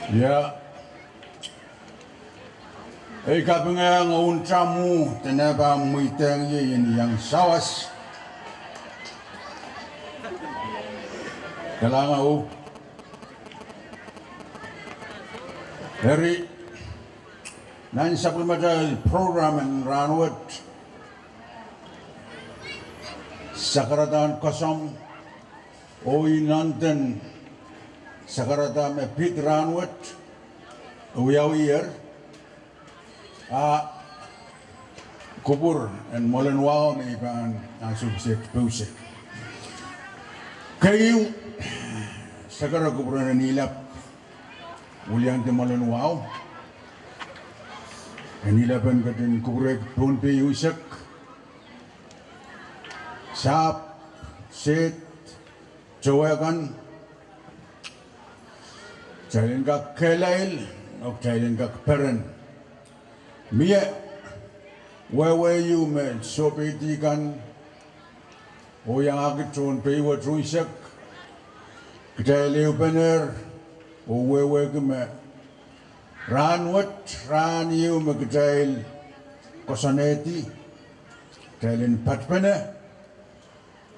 Ia, ei kapinga ong unsek mwo, dene pahn mweidohng ie ni iang sawas. Kalahngan. Eri, nan sapwellimatail program en rahnwet, sakaradahn koasoandi, oh ih nantihong sakarada me pid rahnwet, wiawiher, ah, kupwur en Mwoalen Wahu me I pahn ansou kiset pousehki. Keieu, sakara kupwuren Nilap, Wiliandi Mwoalen Wahu. En Nilap en ketin kupwurehki Pohnpei unsek, sahpw, sehd, towe kan, kitail en kak kehlail, oh kitail en kak peren. Mie wehwe ieu me sohpeidi kan oh iangahki tohn pei wet unsek, kitail ehupene oh wehwehki me rahnwet rahn ieu me kitail koasoanehdi, kitail en patpene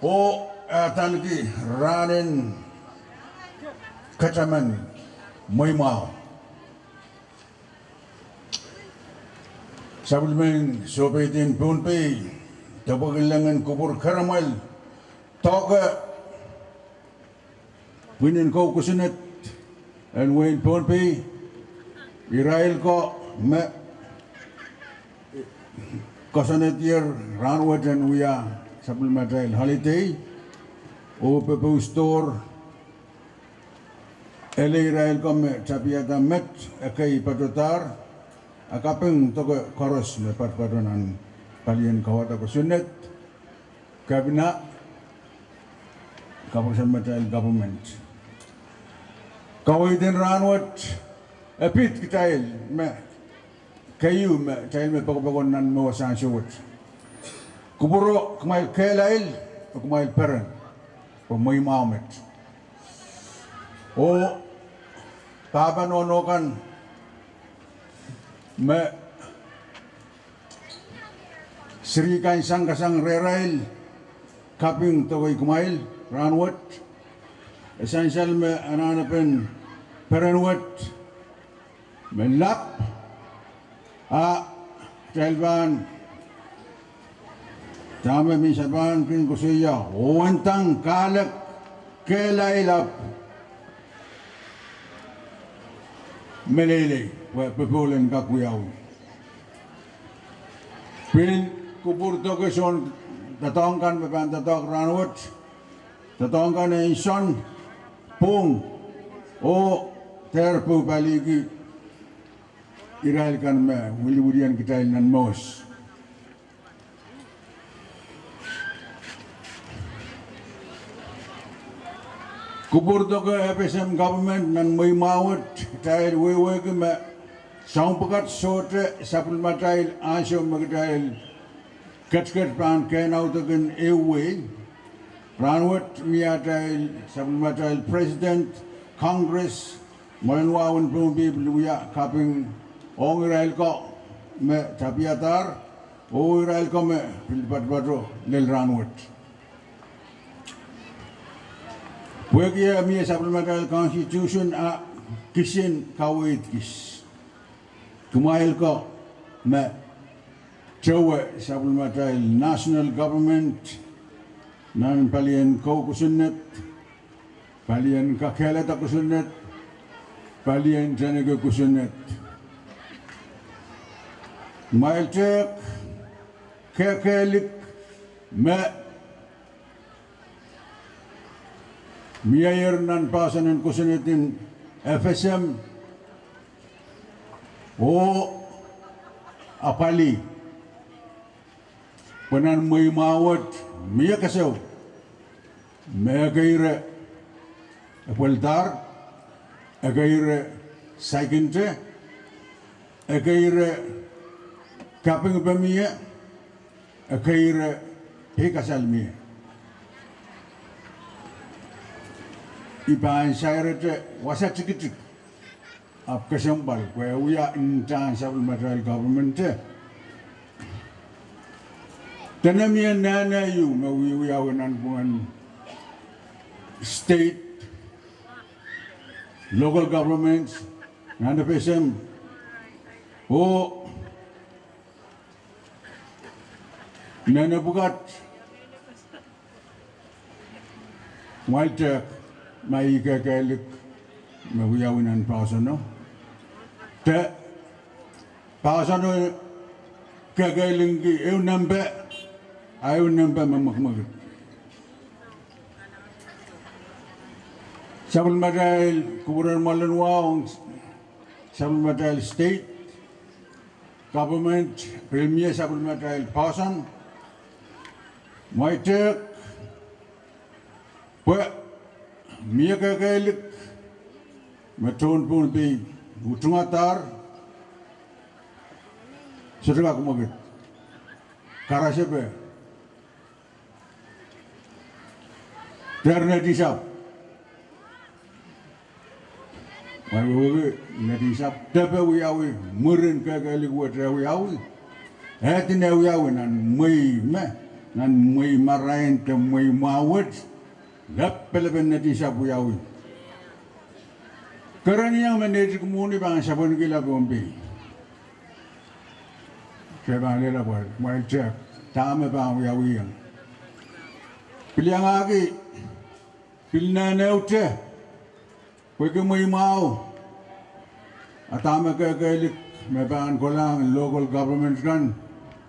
oh adaneki rahnen kataman mweimwahu. Sapwellimen sohpeidin Pohnpei, depwekillengen kupwur keremwel, doke pwihnen kou kosonned en wehin Pohnpei, irail ko me koasoanehdier rahnwet en wia sapwellimatail holiday, oh pepoustohr ele irail ko me tapihada met ekei patohdahr, a kaping doke koaros me patopato nan palien kauwada kosonned, Kepina, kapwurehsang matail government. Kaweid en rahnwet e pid kitail me keieu me kitail me pokopokon nan mour ansou wet. Kupwuro kumwail kehlail, kumwail peren, pwe mweimwahu met. Oh pahpa nohno kan me seri kan sang kasang rehrail, kaping doke kumwail rahnwet. E sansal me anahnepen peren wet me lap, a kitail pahn, dahme mi sapan kin koasoia, oh wendahng kahlek, kehlail ahpw meleilei, pwe popohl en kak wiawi. Pil kupwur doke soun doadoahk kan me pahn doadoahk rahnwet, doadoahk kan en soun pwung oh dehr pali ki irail kan me wiliwilian kitail nan Moses. Kupwur doke FSM government nan mwehi mwahu wet, kitail wehwehki me soahng pwukat sohte sapwellimatail ansou me kitail ketiket pahn kehn audekin ehu wehi. Rahnwet mie atail sapwellimatail President, Congress, mwoalen wahwen Pohnpei pil wia kaping ong irail ko me tapiadahr, oh irail ko me pil patopato lel rahnwet. Pwehki eh mie sapwellimatail Constitution, a kisin kaweid kis. Kumwail ko me towe sapwellimatail national government nan palien kou kosonned, palien kakehlada kosonned, palien teneke kosonned. Kumwail tehk kehkehlik me mieier nan poahsoan en kosonned en FSM oh apwalih. Pwe nan mwehi mwahu wet mie keseu me ekeire epweldahr, ekeire saikinte, ekeire kapingpe mie, ekeire peikasal mie. I pahn sairete wasa tikitik, ahpw kesempwal pwe e wia ntahn sapwellimatail government-e. Dene mie nene ieu me wiewiawi nanpwungen state, local government, nan FSM, oh nene pwukat. Kumwail tehk ma ih kehkehlik me wiawi nan poahsoano, de poahsoano kehkehlingki ehu nempe, a ehu nempe me mwekimwekid. Sapwellimatail kupwuren mwoalen wahu, sapwellimatail state government, pil mie sapwellimatail poahsoan, kumwail tehk pwe mie kehkehlik me tohn Pohnpei utungadahr, sohte kak mwekid. Karasepe, dehr netinsapw, wehwehki netinsapw, depe wiawi mwurin kehkehlik wet e wiawi. Edin e wiawi nan mwehi me, nan mwehi marain de mwehi mwahu wet, lepelepen netinsapw wiawi. Kerenieng me neitik mwohni pahn sapwenikihla Pohnpei. Se pahn lella pwe kumwail tehk dahme pahn wiawiong. Pil iangahki, pil nehnehute, pwehki mwehi mwahu, a dahme kehkehlik me pahn kolahng local government kan,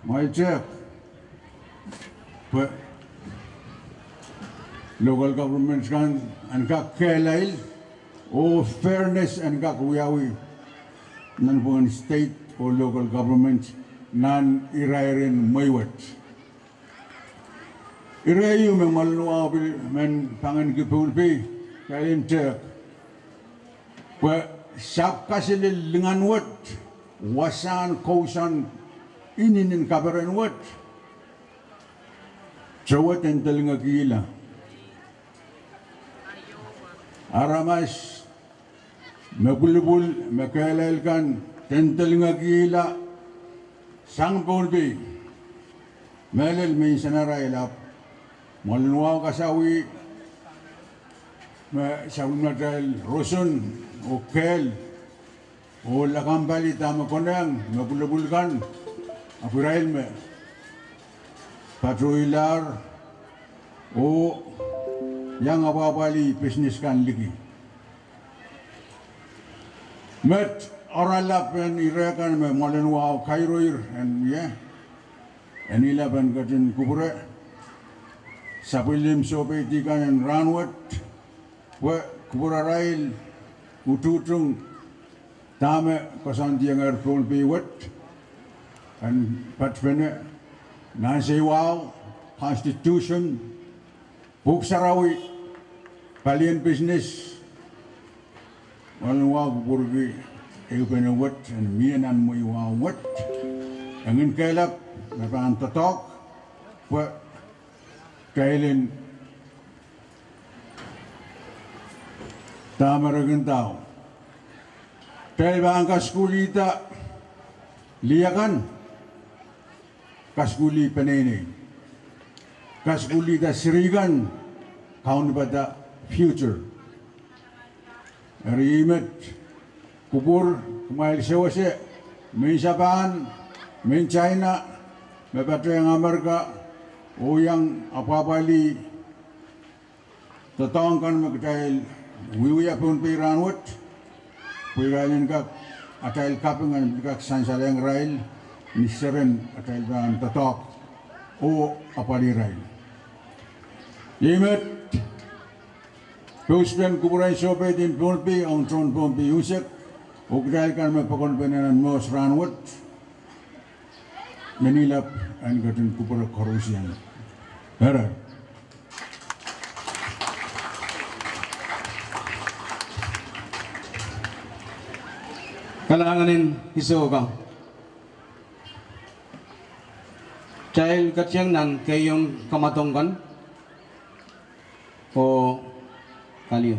kumwail tehk pwe local government kan en kak kehlail, oh fairness en kak wiawi nanpwungen state oh local government nan irairen mwehi wet. Ire ieu me mwoalen wahu pil men pangenki Pohnpei, kitail en tehk pwe sapwkaselel lingan wet, wasahn kousoan inenen kaperen wet, towe tendelingekihla. Aramas me pwulopwul me kehlail kan tendelingekihla sang Pohnpei. Mehlel me nsenarail, ahpw mwoalen wahu kasawih me sapwellimatail roson oh kehl oh lakapw pali dahme konehng me pwulopwul kan, ahpw irail me patohilahr oh iang apwahpwalih pisines kan liki. Met oaralap en ire kan me mwoalen wahu kairoir en wie, en ilap en ketin kupwure sapwellim soupeidi kan en rahnwet, pwe kupwurarail Utuhtung dahme koasoandiong pohn pei wet, en patpene, nan seiwahu, constitution, pwuhk sarawi, palien business, wahn wahu kupwurki ehupene wet, en mie nan mwehi wahu wet, e ngin kehlap me pahn doadoahk, pwe kitail en dahme re kin dau. Kitail pahn kasukuhlihda lih akan, kasukuhlih peneinei, kasukuhlihda seri kan, kaunopada future. Eri ih met, kupwur, kumwail sewese, mehn Sapan, mehn Saina, me patehng Amerika, oh iang apwahpwalih doadoahk kan me kitail wiewia pohn pei rahnwet, pwe irail en kak, atail kaping en pil kak sansalehng irail, ni seren atail pahn doadoahk oh apwalih irail. Ih met, Pouspen kupwuren sohpeidi en Pohnpei ong tohn Pohnpei unsek, oh kitail kan me pokonpene nan mohs rahnwet, me nilap en ketin kupwure koarusie. Eri, kalahngan en isoka. Kitail ketieng nan keieun kamwadong kan, oh kaliu.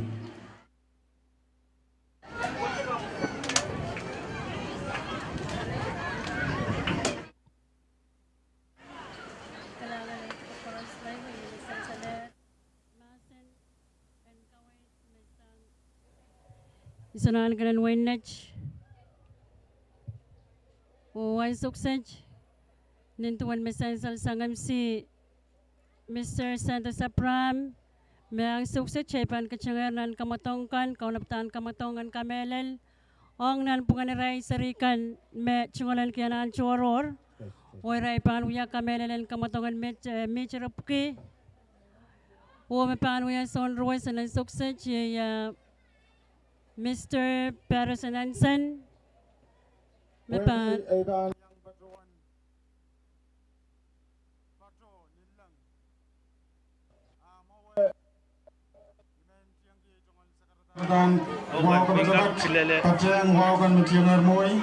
Isonahnken en wein Net, oh ansou kiset, nin duwen me sansal sang M C, Mister Santos Abraham, me ansou kiset kitail pahn ketingehr nan kamwadong kan, kaunopadahn kamwadong en kamehlel, ong nanpwungen irail seri kan me tungoalenki anahn tohrohr, oh irail pahn wia kamehlel en kamwadong en Met, eh, Met Repwiki, oh me pahn wia sounruwes en ansou kiset, iei, eh, Mister Patterson Hansen, me pahn Patehng wahu kan me tiengehr mwohi.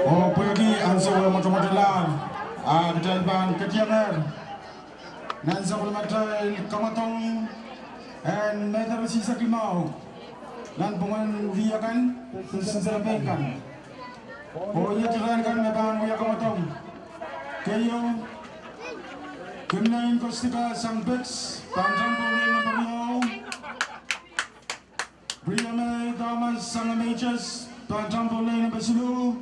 Oh pwehki ansou e mwotomwotalahr, a kitail pahn ketiengehr nan sapwellimatail kamwadong en Mehter isihsek limau, nanpwungen wia kan, sinsile pein kan. Oh iet irail kan me pahn wia kamwadong. Keieu, Kimlein Kostika sang Peks, pahn tampohn lei nempe riau. Priamei Thomas sang M H S, pahn tampohn lei nempe siluh.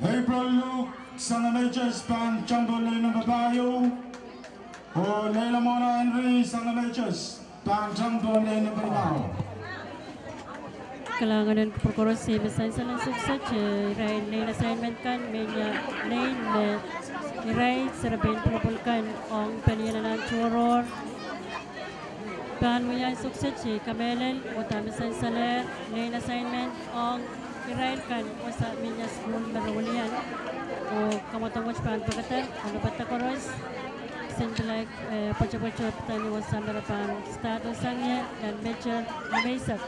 April Luke sang M H S, pahn tampohn lei nempe pahieu. Oh Leila Mona Henry sang M H S, pahn tampohn lei nempe limau. Kalahngan en kupwur koaros. Ih me sansal ansou kiset, eh, irail nein assignment kan, me iei nein me irail serepein pwulopwul kan ong pelien anahn tohrohr pahn wia ansou kiset, eh, kamehlel oh dahme sansalehr nein assignment ong irail kan wasa mie sukuhl me re wilian. Oh kamwadong wet pahn pekada, kaunopada koaros, sen pil, eh, pwetepwete pidani wasa me re pahn start sang ie nan Mehter limeisek.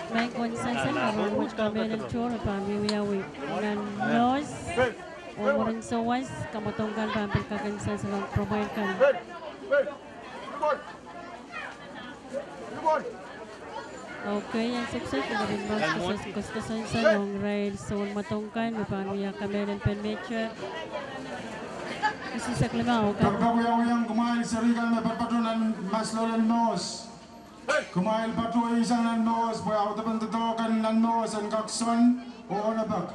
Maing ko, sansal, a rahnwet kamehlel tohrohr pahn wiewiawi nan mohs. Oh mwurin souwas, kamwadong kan pahn pil kak en sansalong pwuromwail kan. Okay, ansou kiset, mwurin mohs, koasoakoasoia sansal ong irail soun mwadong kan me pahn wia kamehlel pen Mehter isihsek limau kan. Kak wiawiong kumwail seri kan me patpato nan maslolen mohs. Kumwail patohsang nan mohs pwe audepen doadoahk kan nan mohs en kak soan oh onopek.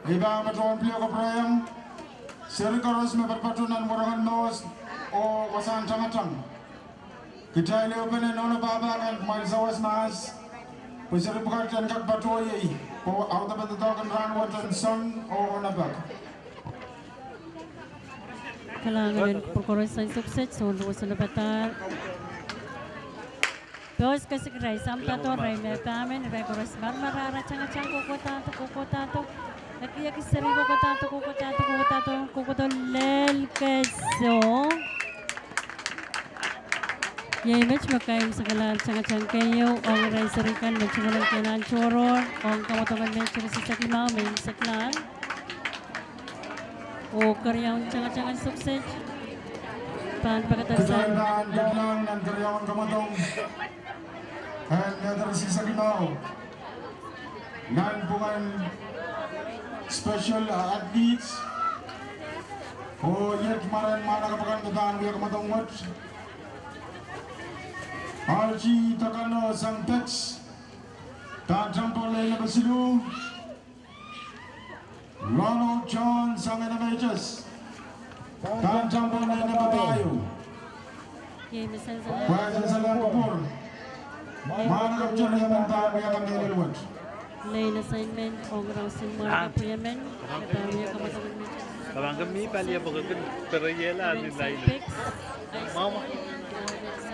I pahn patohwan pil kapwurehiong seri koaros me patpato nan warohng en mohs oh wasahn tangatang. Kitail ehupene nohno pahpa kan, kumwail sawas mahs pwe seri pwukat en kak patohieng pwe audepen doadoahk en rahnwet en soan oh onopek. Kalahngan en kupwur koaros. Ansou kiset, sounruwes onopadahr. Pwoat kesik irail, samdato irail me pahmen, irail koaros marmar ara tangatang kohkohdahdo, kohkohdahdo. Ekieki seri kohkohdahdo, kohkohdahdo, kohkohdahdo, kohkohdo lel keso. Iei met me kaimwisekala tangatang keieu ong irail seri kan me tungoalenki nan tohrohr ong kamwadongen Mehn Sehse Klimau me imwisekala. Oh keriaun tangatang en Sokset pahn pekada sang. Kitail pahn ketilahng nan keriaun kamwadong en Mehn Sehse Klimau nanpwungen special athletes. Oh iet mwaren mwahnakapw akan me pahn wia kamwadong wet: Archie Takano sang Peks, pahn tampohn lel nempe siluh. Ronald John sang N M H S, pahn tampohn lel nempe pahieu. Pwehn sansal en kupwur, mwahnakapw riemen pahn wia kamehlel wet. Lel assignment ong irail mwahnakapw riemen me pahn wia kamwadong en Mehn Sehse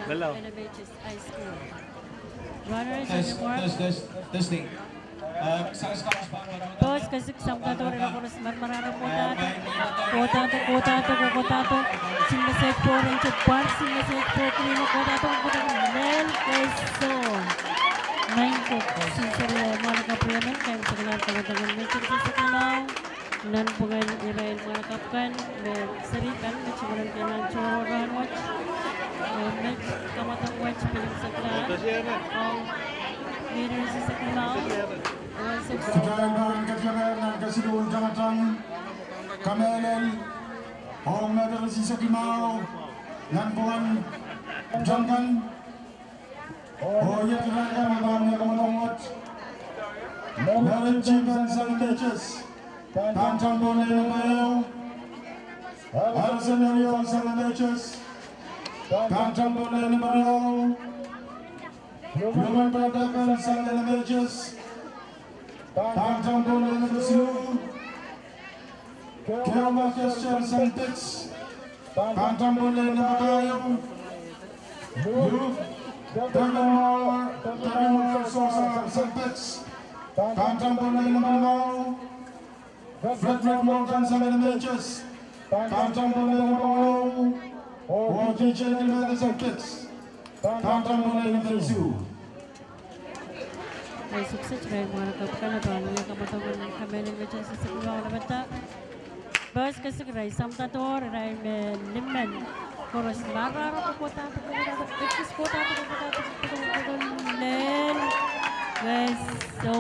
Klimau. Peks High School. Runners in the morning. Test, test, test, testing. Pwoat kesik, samdato irail koaros marmar ara kohkohdahdo, kohkohdahdo, kohkohdahdo, kohkohdahdo. Team message board en Japan, team message board en Japan, kohkohdahdo, kohkohdahdo, lel keso. Maing ko, sinsero mwahnakapw riemen, kaimwisekala kamwadongen Mehn Sehse Klimau nanpwungen irail mwahnakapw kan me seri kan me tungoalenki nan tohrohr rahnwet. Oh met kamwadong wet pil imwisekala ong Mehn Sehse Klimau. Kitail pahn ketilahng nan kesiluhn tangatang kamehlel ong Mehn Sehse Klimau nanpwungen tangatang kan. Oh iet irail kan me pahn wia kamwadong wet: Mary Chimpen sang N M H S, pahn tampohn lel nempe ehu. Harrison Eriol sang N M H S, pahn tampohn lel nempe riau. Blumenthal David sang N M H S, pahn tampohn lel nempe siluh. Keoma Kester sang Peks, pahn tampohn lel nempe pahieu. Luke David Mawar, David Mawar Sosa sang Peks, pahn tampohn lel nempe limau. Frederick Morgan sang N M H S, pahn tampohn lel nempe weneu. Oh D J Kilmeda sang Peks, pahn tampohn lel nempe isuh. Irail Sokset irail mwahnakapw kan me pahn wia kamwadong en kamehlel Mehn Sehse Klimau. Pwoat kesik irail, samdato irail me limen koaros marmar ara kohkohdahdo, kohkohdahdo, ekis kohkohdahdo, kohkohdahdo, kohkohdahdo, lel keso.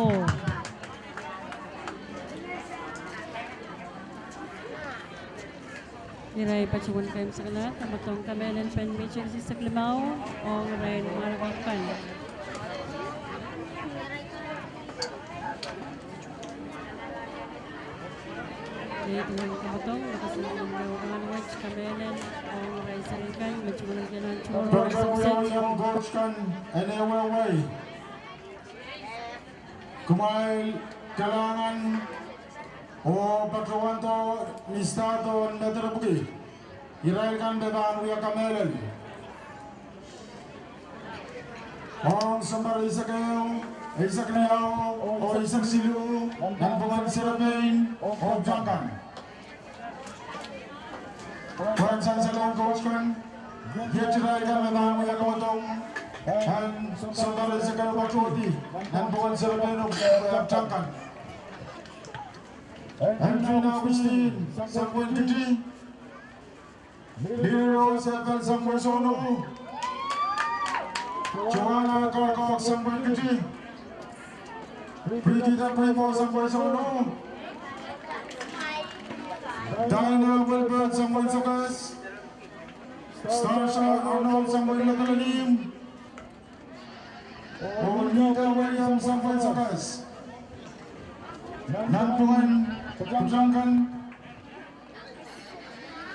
Irail patohwan kaimwisekala kamwadong kamehlel pen Mehn Sehse Klimau ong irail mwahnakapw kan. Irail patohwan kamwadong, me kasamwo rahnwet kamehlel ong irail seri kan me tungoalenki nan tohrohr ong Sokset. Coach kan en ehuehu wei. Kumwail kalahngan oh patohwando ni start en me delepwiki irail kan me pahn wia kamehlel ong sounpar eisek ehu, eisek riau, oh eisek siluh, nanpwungen Serepein oh Duncan. Pwehn sansal en coach kan, iet irail kan me pahn wia kamwadong en sounpar eisek ehu patohdi, nanpwungen Serepein oh Duncan. Andrina Augustine sang Wenkiti. Lily Rose Ethel sang Weisonu. Joanna Kokok sang Wenkiti. Brigida Primo sang Weisonu. Diana Wilbert sang Wein Sokas. Starsha Arnold sang Wein Madolenihmw. Oh Linda Williams sang Wein Sokas. Nanpwungen Duncan.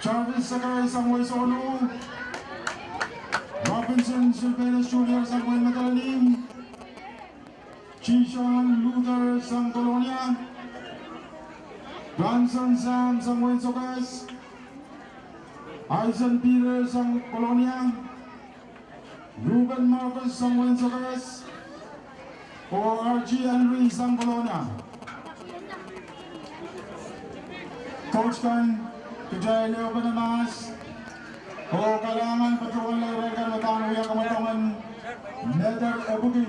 Jarvis Sakai sang Weisonu. Robinson Sylvanus Junior sang Wein Madolenihmw. Jishon Luther sang Kolonia. Branson Sam sang Wein Sokas. Aison Peter sang Kolonia. Ruben Marcus sang Wein Sokehs, oh Archie Henry sang Kolonia. Coach kan, kitail ehupene mahs oh kalahngan patohwan irail kan me pahn wia kamwadong en medal epwiki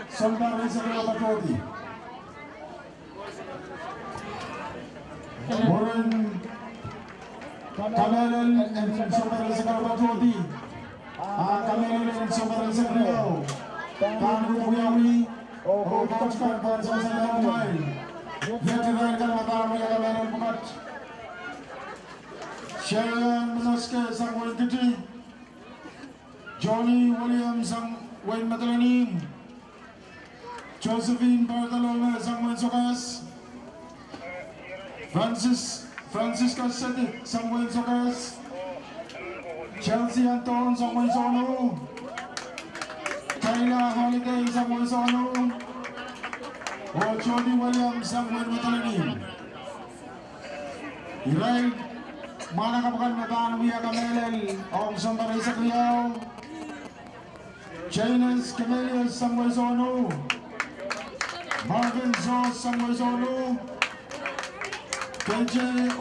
sounpar eisek ehu patohdi. Mwurin kamehlel en sounpar eisek ehu patohdi, ah kamehlel en sounpar eisek riau pahn wiawi, oh coach kan pahn sewese irail. Iet irail kan me pahn wia kamehlel pwukat: Sharon Minoske sang Wein Kiti, Johnny William sang Wein Madolenihmw, Josephine Bartholomew sang Wein Sokehs, Francis, Francisca Sedik sang Wein Sokehs, Chelsea Anton sang Wein Sohno, Kayla Holiday sang Wein Sohno, oh Jody Williams sang Wein Madolenihmw. Irail mwahnakapw kan me pahn wia kamehlel ong sounpar eisek riau: Janus Camelius sang Wein Sohno, Marvin Sos sang Wein Sohno, K J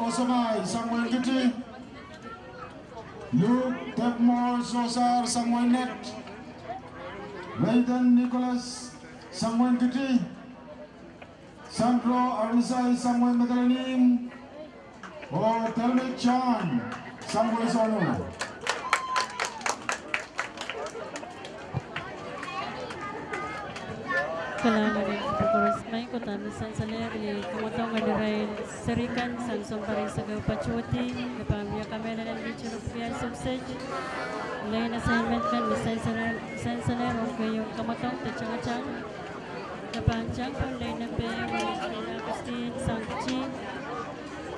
Osamai sang Wein Kiti, Luke Debmore Sosar sang Wein Nett, Nathan Nicholas sang Wein Kiti, Sandro Armisai sang Wein Madolenihmw, oh Telmit John sang Wein Sohno. Kalahngan en kupwur koaros. Maing, kodahn me sansalehr, iei kamwadong en irail seri kan sang sounpar eisek ehu patohdi me pahn wia kamehlel en mihte ropwiki en Sokset. Lehn assignment kan me sansalehr, sansalehr ong keieun kamwadong de tangatang. Ke pahn tang pohn lehn nempe ehu, Lina Christine sang Kiti.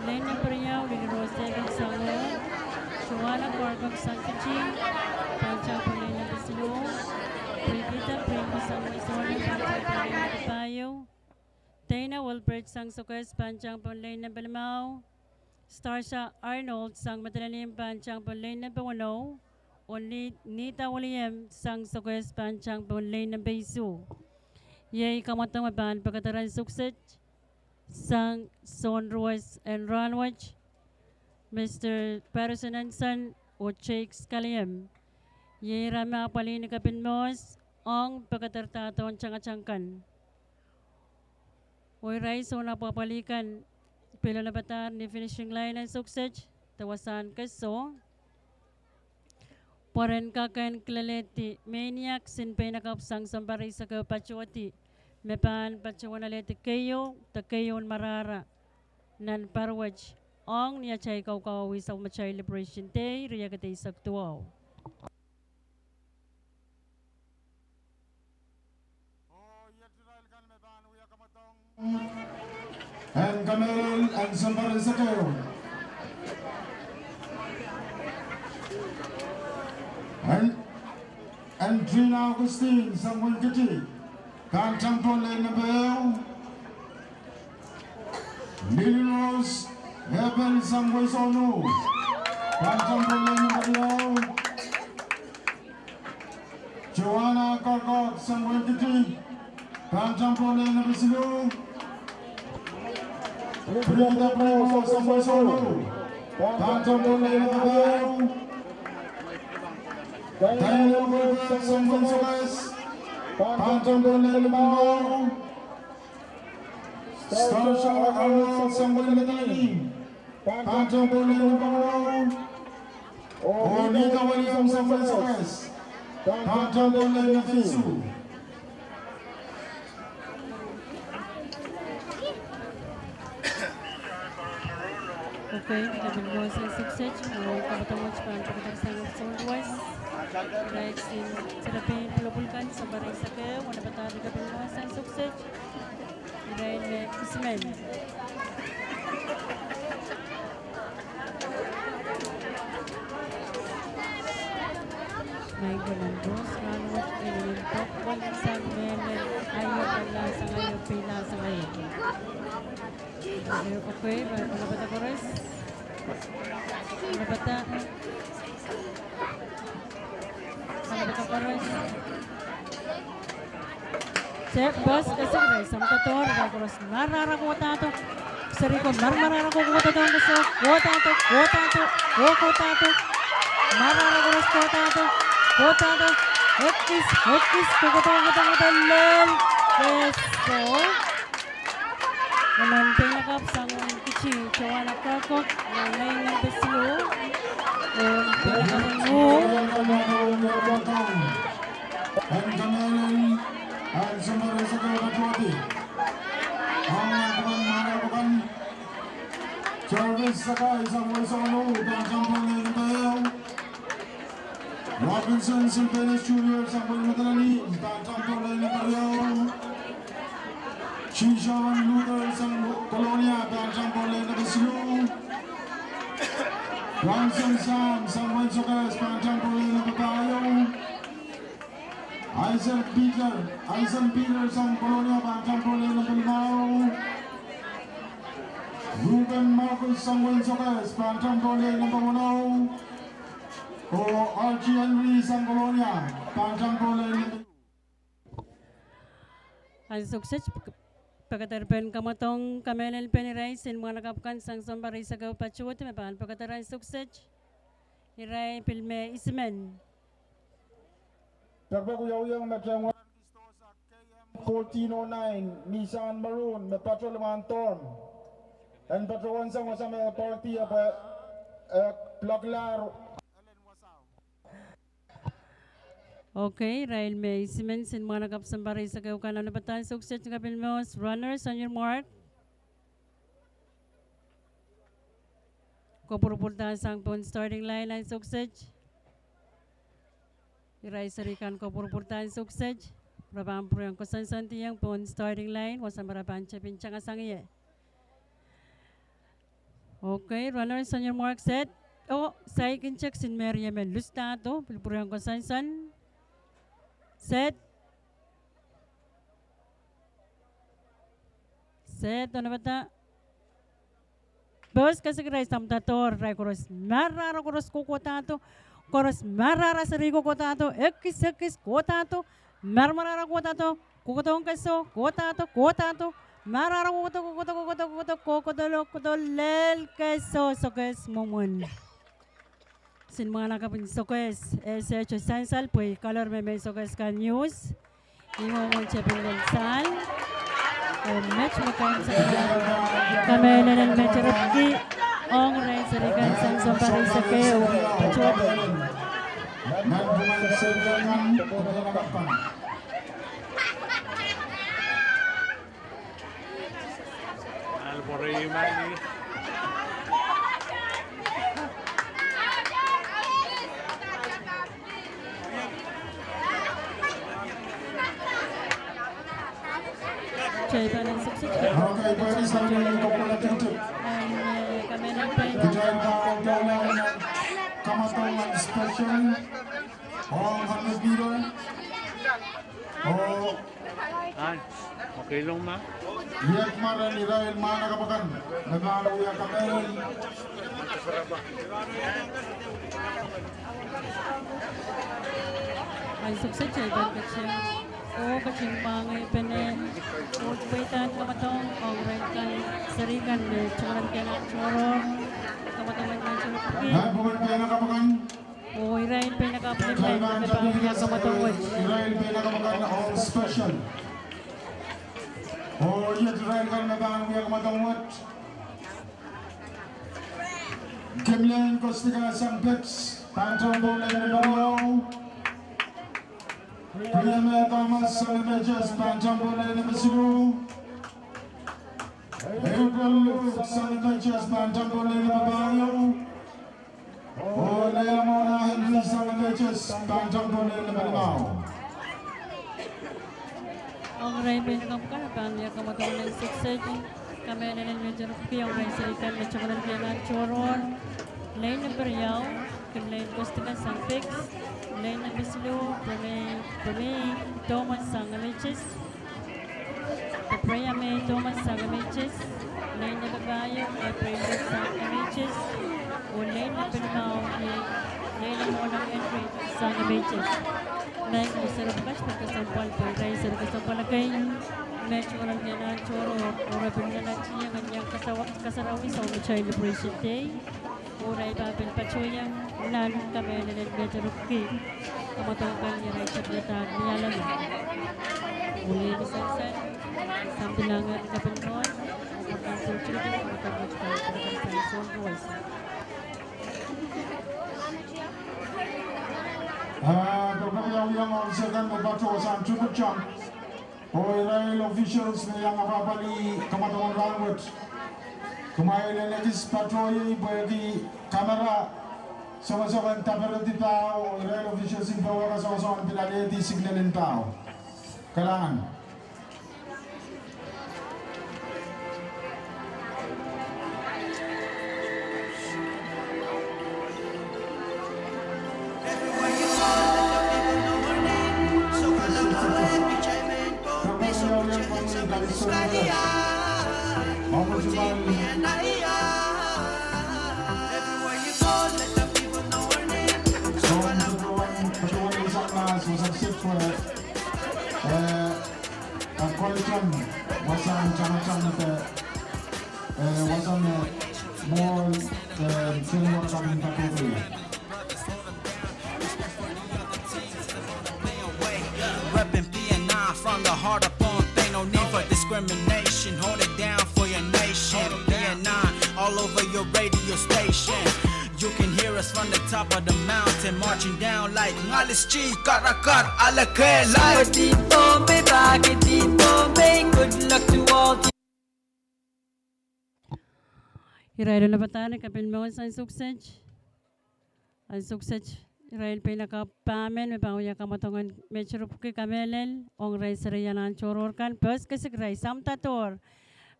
Lehn nempe riau, Lily Rose David sang Wein, Joanna Korkok sang Kiti, pahn tang pohn lehn nempe siluh. Brigida Prince sang Wein Sohno, pahn tang pohn lehn nempe pahieu. Dana Wilbert sang Sokehs, pahn tang pohn lehn nempe limau. Starsha Arnold sang Madolenihmw, pahn tang pohn lehn nempe weneu. Oh Ni-, Nita William sang Sokehs, pahn tang pohn lehn nempe isuh. Iei kamwadong me pahn pekederan Sokset sang sounruwes en rahnwet, Mister Patterson Anson oh Jakes Kaliem. Iei ira me apwalih ni Kepin Mohs ong pekeder dahdohn tangatang kan. Oh irail soun apwapwalih kan pil onopadahr ni finishing line en Sokset de wasahn keso. Pwe ren kak en kilelehdi mehniak sin peinakapw sang sounpar eisek ehu patohdi me pahn patohwan alehdi keieu de keieun marahra nan pahr wet ong ni atail kaukawauwih sapwellimatail Liberation Day riekid eisek duwau. En kamehlel en sounpar eisek ehu. En, en Trina Augustine sang Wein Kiti, pahn tang pohn lehn nempe ehu. Lily Rose Abel sang Wein Sohno, pahn tang pohn lehn nempe riau. Joanna Korkok sang Wein Kiti, pahn tang pohn lehn nempe siluh. Brigida Primo sang Wein Sohno, pahn tang pohn lehn nempe pahieu. Daniel Wilbert sang Wein Sokehs, pahn tang pohn lehn nempe limau. Starsha Arnold sang Wein Madolenihmw, pahn tang pohn lehn nempe weneu. Oh Nita William sang Wein Sokehs, pahn tang pohn lehn nempe isuh. Okay, ni Kepin Mohs en Sokset, oh kamwadong wet pahn pekeder sang sounruwes. Irail sin serepein pwulopwul kan sounpar eisek ehu, onopadahr ni Kepin Mohs en Sokset. Irail me isimen. Maing, nan rohs rahnwet, e nin pokpon sang mehmen, aio, pahn lahsang aio, pahn lahsang aio. Okay, pahn onopadahr koaros. Onopadahr. Onopadahr Koaros. Se, pos kesik irail samwadadohr, irail koaros marara kohdahdo. Serihko marmarara kohkohdo, kohdahdo, kohdahdo, kohkohdahdo. Marara koaros kohdahdo, kohdahdo. Ekis, ekis, kohkohdo, kohkohdo, kohkohdo lel. Keso. Emen peinakapw sang Kiti Joanna Kokok, nan lain nempe siluh. Emen peinakapw en kamehlele, en sounpar eisek ehu patohwadi. Ahmad Aman, Mara Akan. Jarvis Sakai sang Wesonu, pahn tamataman lel nempe ehu. Robinson Sylvanus Junior sang Wayne Madolenihmw, pahn tamataman lel nempe riau. Shishaman Luther sang Kolonia, pahn tamataman lel nempe siluh. Bronson Sam sang Wayne Sokehs, pahn tamataman lel nempe pahieu. Isaac Peter, Isaac Peter sang Kolonia, pahn tamataman lel nempe limau. Ruben Marcus sang Wayne Sokehs, pahn tamataman lel nempe weneu. Oh Archie Henry sang Kolonia, pahn tamataman lel nempe. Ansou kiset, pekederpen kamwadong kamehlele pen irail sen mwahnakapw kan sang sounpar eisek ehu patohwadi me pahn pekeder ansou kiset. Irail pil me isimen. Pekpek wiawiong me tengwa fourteen oh nine, Nissan Maroon, me patrol mwahndohn. En patohwan sang wasa me park di pwe, eh, block lahr. Okay, irail me isimen sen mwahnakapw sounpar eisek ehu kan. Onopada ansou kiset, kapil mour, runners on your mark. Kopwurupwurda sang pohn starting line ansou kiset. Irail seri kan kopwurupwurda ansou kiset. Re pahn pwurehng koasoansoandiong pohn starting line, wasa me re pahn tepin tangasang ie. Okay, runners on your mark, set. Oh, saikinte kisin me rie men lusidahdo, pil pwurehng koasoansoan. Set. Set, onopada. Pos kesik irail samwadadohr, irail koaros marara koaros kohkohdahdo, koaros marara seri kohkohdahdo, ekis, ekis, kohkohdahdo, marmarara kohkohdahdo, kohkohdohng keso, kohkohdahdo, kohkohdahdo, marara kohkohdo, kohkohdo, kohkohdo, kohkohdo, kohkohdo lel keso, Sokehs mwomwen. Sen mwahnakapw en Sokehs, eh, se sohte sansal pwe I colour me mehn Sokehs kan use. Ih mwomwen tepin lel sahl. Oh, met me kan sang kamehlele me terepki ong irail seri kan sang sounpar eisek ehu patohwadi. Kitail pahn kamehlele pwe kitail pahn kamehlele kamadong en special ong hundred meter. Oh, An, okay, long ma. Iet mwaren irail mwahnakapw akan me pahn wia kamehlele. Ansou kiset kitail pahn ketin, oh, ketin mwahngih pene, oh, pweidahn kamadong ong irail kan, seri kan me tungoalenki nan tohrohr, kamadong en nan tohrohr. Nan pwuken peinakapw akan. Oh, irail peinakapw limmen me pahn wia kamadong wet. Irail peinakapw akan ong special. Oh, iet irail kan me pahn wia kamadong wet. Kimlane Kostika sang Peks, pahn tamataman lel nempe riau. Priya May Thomas sang M H S, pahn tamataman lel nempe siluh. April Luke sang M H S, pahn tamataman lel nempe pahieu. Oh Leila Mona Henry sang M H S, pahn tamataman lel nempe limau. Ong irail peinakapw kan me pahn wia kamadong en sukses. Kamehlele me terepki ong irail seri kan me tungoalenki nan tohrohr. Lel nempe riau, Kimlane Kostika sang Peks. Lel nempe siluh, Pwemei, Pwemei Thomas sang M H S. Priya May Thomas sang M H S, lel nempe pahieu, April Luke sang M H S, oh lel nempe limau, Leila Mona Henry sang M H S. Thank you, Sarah Bukash, for kesempwal, for raise, Sarah kesempwal kei. Met ohl en ianahn tohrohr, oh re pil nanatieng en iang kasarawi, kasarawi soh me celebration day. Oh re pahn pil patohiong nan kamehlel en met eripwiki. Kamwadong kan iei re tepda ni alema. Oh iei me sansal, sampah lang en kapin nohn, oh kan sou tiri, kamwadong kan sou tiri. Ah, pepeki auiang officer kan me patohsang triple jump. Oh irail officials me iang apwapwalih kamwadong en rahnwet. Kumwail en ekis patohieng pwehki kamera songosong en daperedi paho, oh irail officials en power songosong en pil alehdi signal en paho. Kalahngan. Eh, a question, was on, was on, eh, was on, eh, more, eh, silver coming back over here. Repping P N I from the heart of Pohnpei. No need for discrimination. Hold it down for your nation. P N I all over your radio station. You can hear us from the top of the mountain, marching down like Ngalischi Karakar Alakela. Good luck to all. Irail en padahk kapil me ansou kiset. Ansou kiset, irail pein lakapw pahmen me pahn wia kamwadong en met eripwiki kamehlel, ong irail seri ianahn tohrohr kan, pwehs kesik irail samdadohr.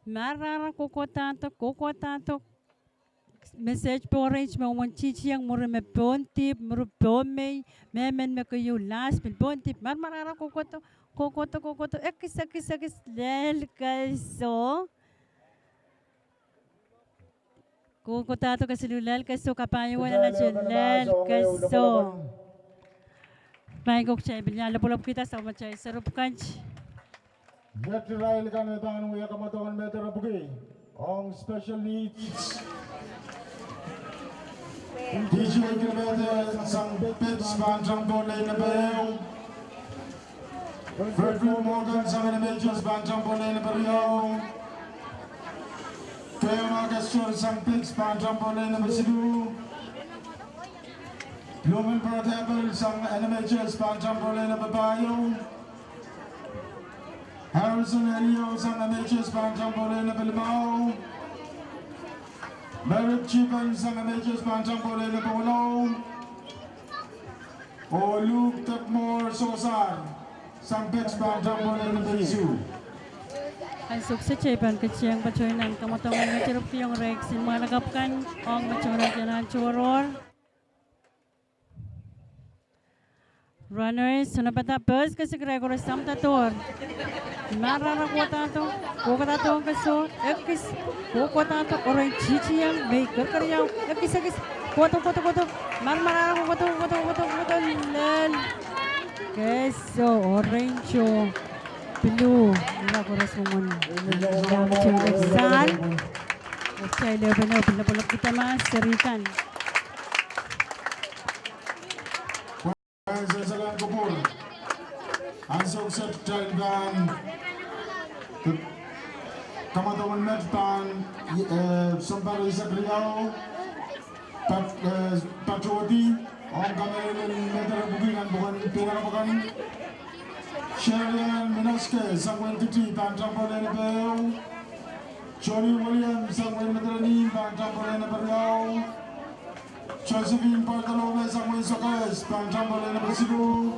Marmara kohkohdadohr, kohkohdadohr. Message poh reins me mwomwen titieng, mwuri me pohn dihp, mwuri pohn mei, mehmen me keieu last pil pohn dihp. Marmara kohkohdo, kohkohdo, kohkohdo, ekis, ekis, ekis, lel keso. Kohkohdadohr kesiluh, lel keso, kapaiuwen, lel keso. Maing ko kitail pil iang lopwolopwkihda soh me kitail serupwukat. Iet irail kan me pahn wia kamwadong en met eripwiki ong special needs. T J Kilmete sang Pits pahn tang pohn lane number ehu. Frederick Morgan sang N M H S pahn tang pohn lane number riau. Kema Castro sang Pits pahn tang pohn lane number siluh. Blumenberg Abel sang N M H S pahn tang pohn lane number pahieu. Harrison Elio sang M H S pahn tang pohn lane number limau. Merrick Chiban sang M H S pahn tang pohn lane number weneu. Oh Luke Tepmor Sosar sang Pits pahn tang pohn lane number isuh. Ansou kiset kitail pahn ketieng patohwan nan kamwadong en met eripwiki ong irail kisin mwahnakapw kan, ong met irail ianahn tohrohr. Runners, sounpadahk, pwehs kesik irail koaros samdadohr. Marmara kohkohdadohr, kohkohdadohr keso, ekis, kohkohdadohr, orange, titieng, mei, kerkeriau, ekis, ekis, kohdo, kohdo, kohdo, marmara kohkohdo, kohdo, kohdo, kohdo, lel keso, orange, oh blue, ira koaros mwomwen. Sahl, kitail lepene, pil lopwolopwkihda ma seri kan. Pwehn sansal en kupwur. Ansou kiset kitail pahn, kamwadong en met pahn, eh, sounpar eisek riau, pat-, eh, patohdi ong kamehlel en met eripwiki nan pwukoahn peinakapw kan. Sherian Minoske sang Wein Kiti pahn tang pohn lane number ehu. Johnny Williams sang Wein Madolenihmw pahn tang pohn lane number riau. Josephine Bartolome sang Wein Sokehs pahn tang pohn lane number siluh.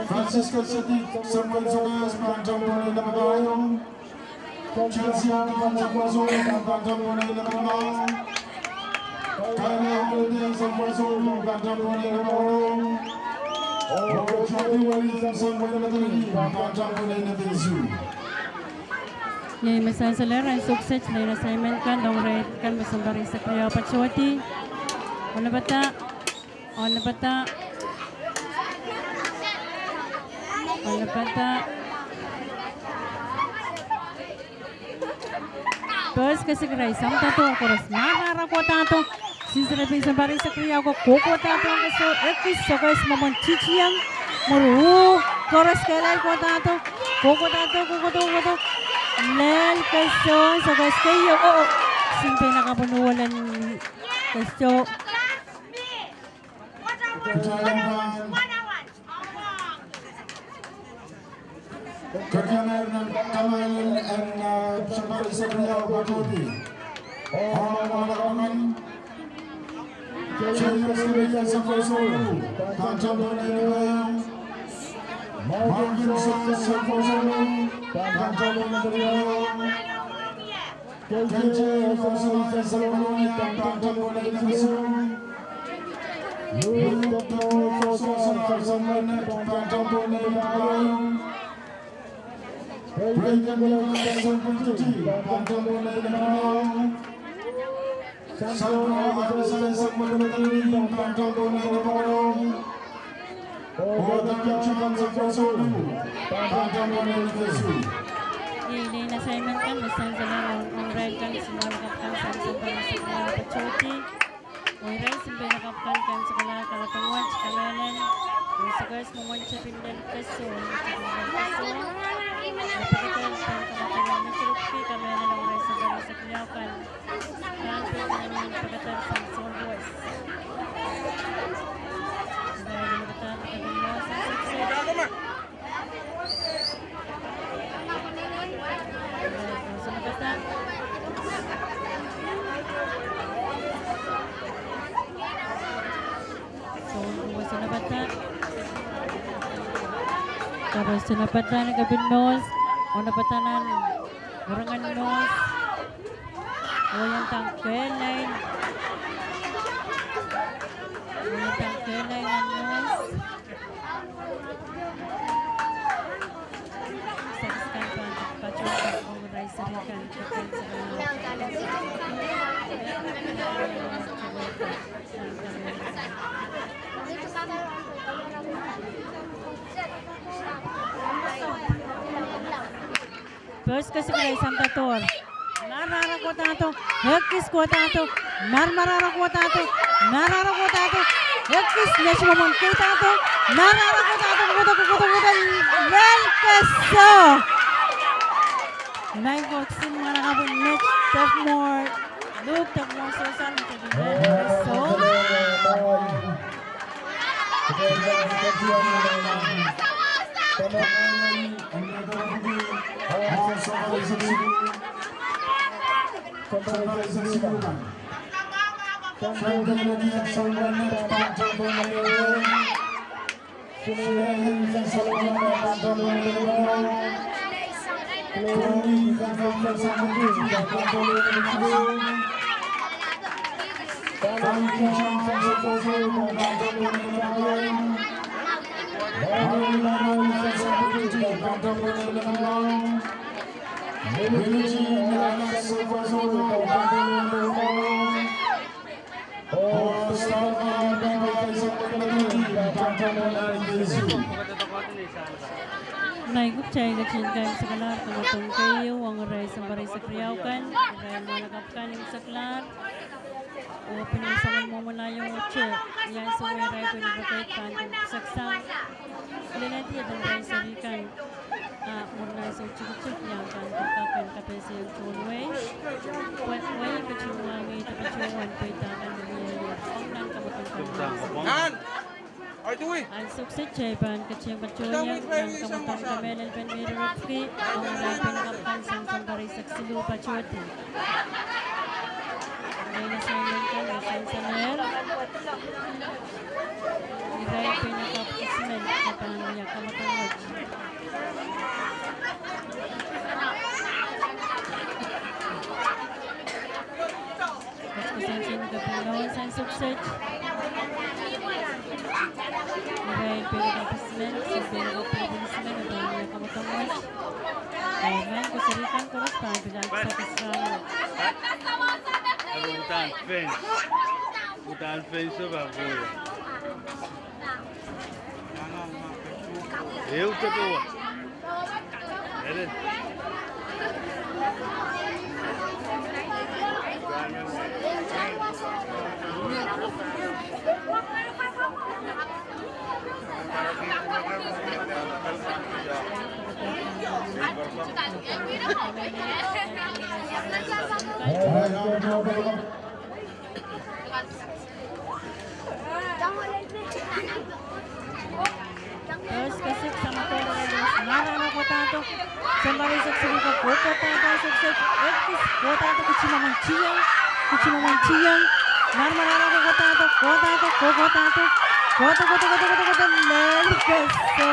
Francisca Setik sang Wein Sokehs pahn tang pohn lane number pahieu. Chelsea Anton sang Wein Sokehs pahn tang pohn lane number limau. Kaila Holiday sang Wein Sokehs pahn tang pohn lane number weneu. Oh Jody Williams sang Wein Madolenihmw pahn tang pohn lane number isuh. Iei me sansal en ansou kiset, lel assignment kan, ong irail kan me sounpar eisek riau patohdi. Onopada, onopada. Onopada. Pehs kesik irail, samwada dohr koaros. Marmara kohda doh. Sinsile pin sounpar eisek riau ko kohkohda doh keso, ekis, sokehs mwomwen titieng. Mwuhr uh, koaros kehlail kohda doh. Kohkohda doh, kohkohdo, kohkohdo. Lel keso, sokehs keieu. Oh, oh. Sihmpei lakapw en uhwong keso. Ketiam nan kamahieng en, eh, sounpar eisek riau patohdi. Oh, manaman. Julius Kiriakou, sounpar eisek riau. Pahn tamanda ni keieu. Marvin Sons, sounpar eisek riau. Pahn tamanda ni keieu. K J Solomon, pahn tamanda ni keieu. Luke Solomon, pahn tamanda ni keieu. Brandon Wilson, pahn tamanda ni keieu. Sandra Wilson, pahn tamanda ni keieu. Ih lel assignment kan me sansal ong irail kan, soangen lakapw kan sang sounpar eisek riau patohdi. Oh irail sihmpei lakapw kan, kan solahr kalapw wet, kamehlel, oh sokehs mwomwen tepin lel keso, tepin lel keso. Oh pekeder pahn kamwakamwahn me sirikki, kamehlel ong irail sounpar eisek riau kan. Pahn pil pekeder sang soun wes. Irail me pekeder, pekeder sang soun wes. Soun wes onopada. Koaros onopada ni kepin mwohs, onopada nan rongen mwohs. Oh iang tang kehlail. Oh iang tang kehlail nan mwohs. Pehs kesik irail, samwada dohr. Marmara kohda doh, ekis kohda doh, marmara kohda doh, marmara kohda doh, ekis, next mwomwen kohda doh, marmara kohda doh, kohda, kohda, kohda, lel keso. Maing Koht, kisin mwahnakapw Mitch Tefmor, Luke Tefmor Sosan, lel keso. Nai, kitail ketin kaimwisekala kamwadong keieu ong irail sounpar eisek riau kan, irail mwahnakapw kan imwisekala. Oh pil soangen mwomwen aio wet, ni ansou me irail pil rong pahn pil saksang. Lelehdi eden irail seri kan, ah, mwurin ansou tikitik, iang pahn kak kapehse ong tohn wehi. Pwe wehi ketin wahngih de patohwan pweida kan me mie ong nan kamwadong kan. Ansou kiset kitail pahn ketin patohiong nan kamwadong kamehlel pen Mary Ripki, ong irail pil kapkan sang sounpar eisek siluh patohdi. Irail assignment kan me sansal. Irail pil kapw kisimen, kapw pahn wia kamwadong wet. Koasoakoasoan kepin loan sang sukset. Irail pil kapw kisimen, pil kapw kisimen, pahn wia kamwadong wet. Amen. Ko seri kan koaros pahn pil kapw kisimen. Uhdahn fence. Uhdahn fence pahn pil. Ehu tepe wa. Ellen. Pehs kesik, samwa doare, ngarahn kohdo. Sounpar eisek siluh ko kohdo, eisek sehse, ekis kohdo, kisin mwomwen tiahk, kisin mwomwen tiahk. Narmar ko kohdo, kohdo, kohdo, kohdo, kohdo, kohdo, kohdo, lel keso.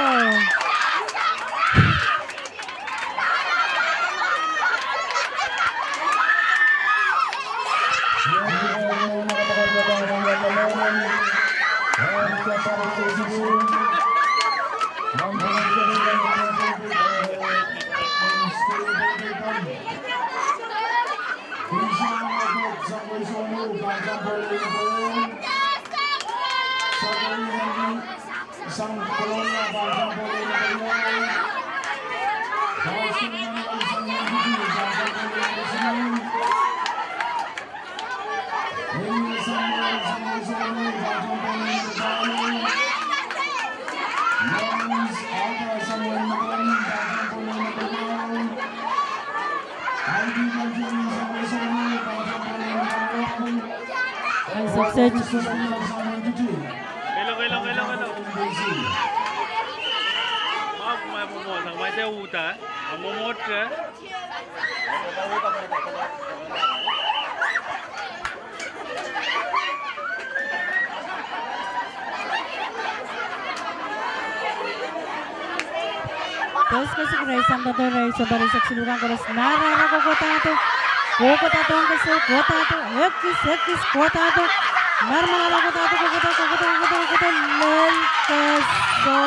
Hello, hello, hello, hello. Mwomwohdiso, mwomwohdiso, mwomwohdiso. Pehs kesik, ire samwa doare, sounpar eisek siluh kan koaros, ngarahn kohdo, kohdo, kohdo, kohdo, ekis, ekis, kohdo, narmar kohdo, kohdo, kohdo, kohdo, kohdo, lel keso.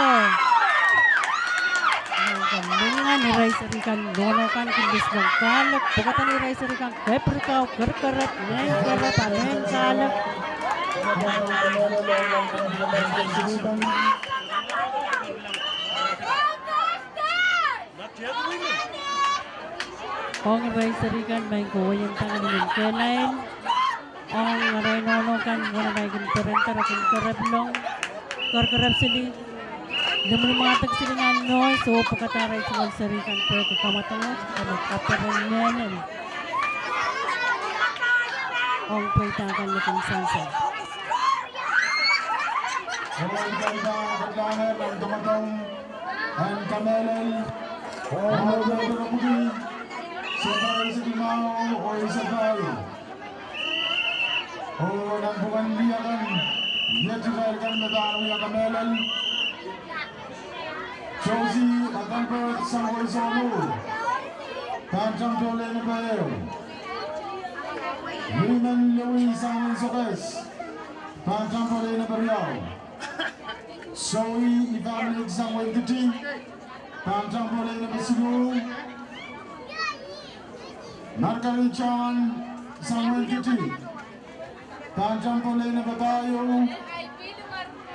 Lingan irail seri kan, nohno kan kin lislong kahlek, pwukadahr irail seri kan, kepirkau, kerkerep, mehn kerep, a mehn kahlek. Ong irail seri kan, maing ko, wehin Tanganyika, kehlail. Ong irail nohno kan, wana maing kin perender, kin kerepilong, kerkerep sili, limlimwadek sili nan nohno, oh pwukadahr irail tungoal seri kan pwe ke kamwadong, ke me kaperen mehnen. Ong pweida kan me kin sansal. Oh, nan pwuhken lih akan, iet irail kan me pahn wia kamehlel. Josie Adelbert sang wehi soumwahu, pahn tamataman lehn number ehu. Lilimen Lewis sang wehi Sokehs, pahn tamataman lehn number riau. Zoe Ivanik sang wehi Kiti, pahn tamataman lehn number siluh. Markali John sang wehi Kiti, pahn tamataman lehn number pahieu.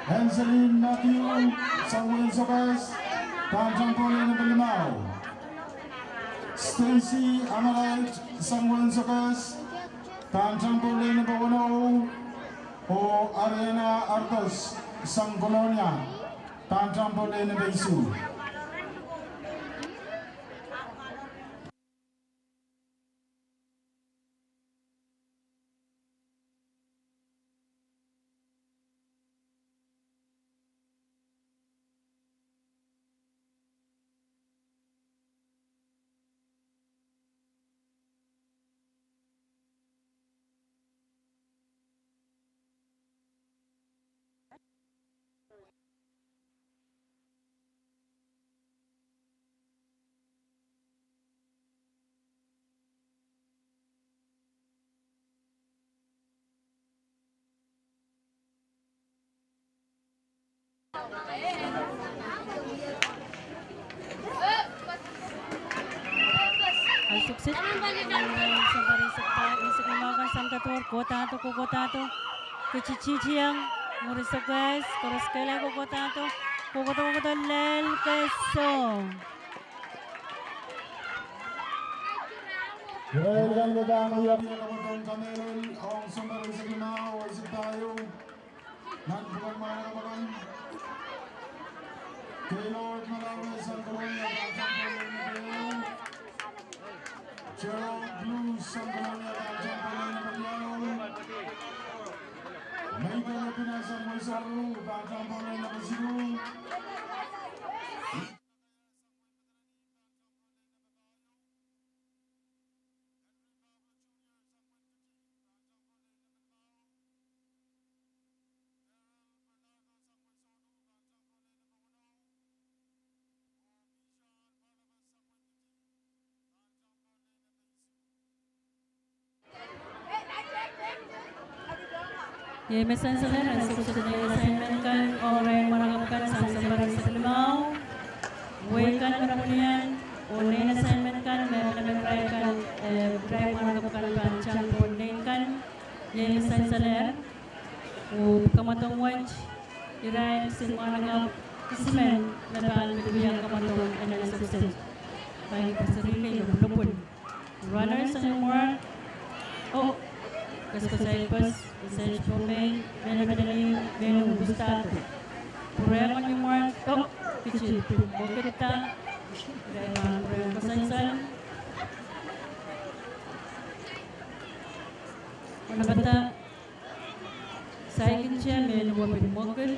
Angeline Matthew sang wehi Sokehs, pahn tamataman lehn number limau. Stacy Amalait sang wehi Sokehs, pahn tamataman lehn number weneu. Oh Ariana Artos sang Kolonia, pahn tamataman lehn number isuh. Ai suksit. Sounpar eisek pahieu, eisek limau kan, samwa doare, kohdo, kohdo. Kihdi tiahk, mwuri Sokehs, koaros kehlail kohdo. Kohkohdo lel keso. Irail kan me pahn wia kamadong kamehlel ong sounpar eisek limau oh eisek pahieu. Nan pwukan mwahnakapw akan, Gaylord Malame sang Kolonia, pahn tang pwon lel limau. Gerald Blues sang Kolonia, pahn tang pwon lel limau. Michael Epina sang Mwesaru, pahn tang pwon lel limau. Iei me sansal en ansou kiset en assignment kan ong irail mwahnakapw kan sang sounpar eisek limau. Wehi kan me pwunod, oh nein assignment kan me pwunod, irail kan, eh, irail mwahnakapw kan pahn tang pwon nein kan. Iei me sansalehr, oh kamadong wet, irail kisin mwahnakapw kisimen me pahn wia kamadong en ansou kiset. Pahi pwukat serihkan oh lopwulopwul. Runners sang Imwar. Oh, kaskasai pes, Research Bombay, mehn Madolenihmw, mehn Imwar start. Pwurehng en Imwar, oh, kici pil mwekidda. Irail pahn pwurehng koasoansol. Manapada. Saikinte mehn Imwar pil mwekid.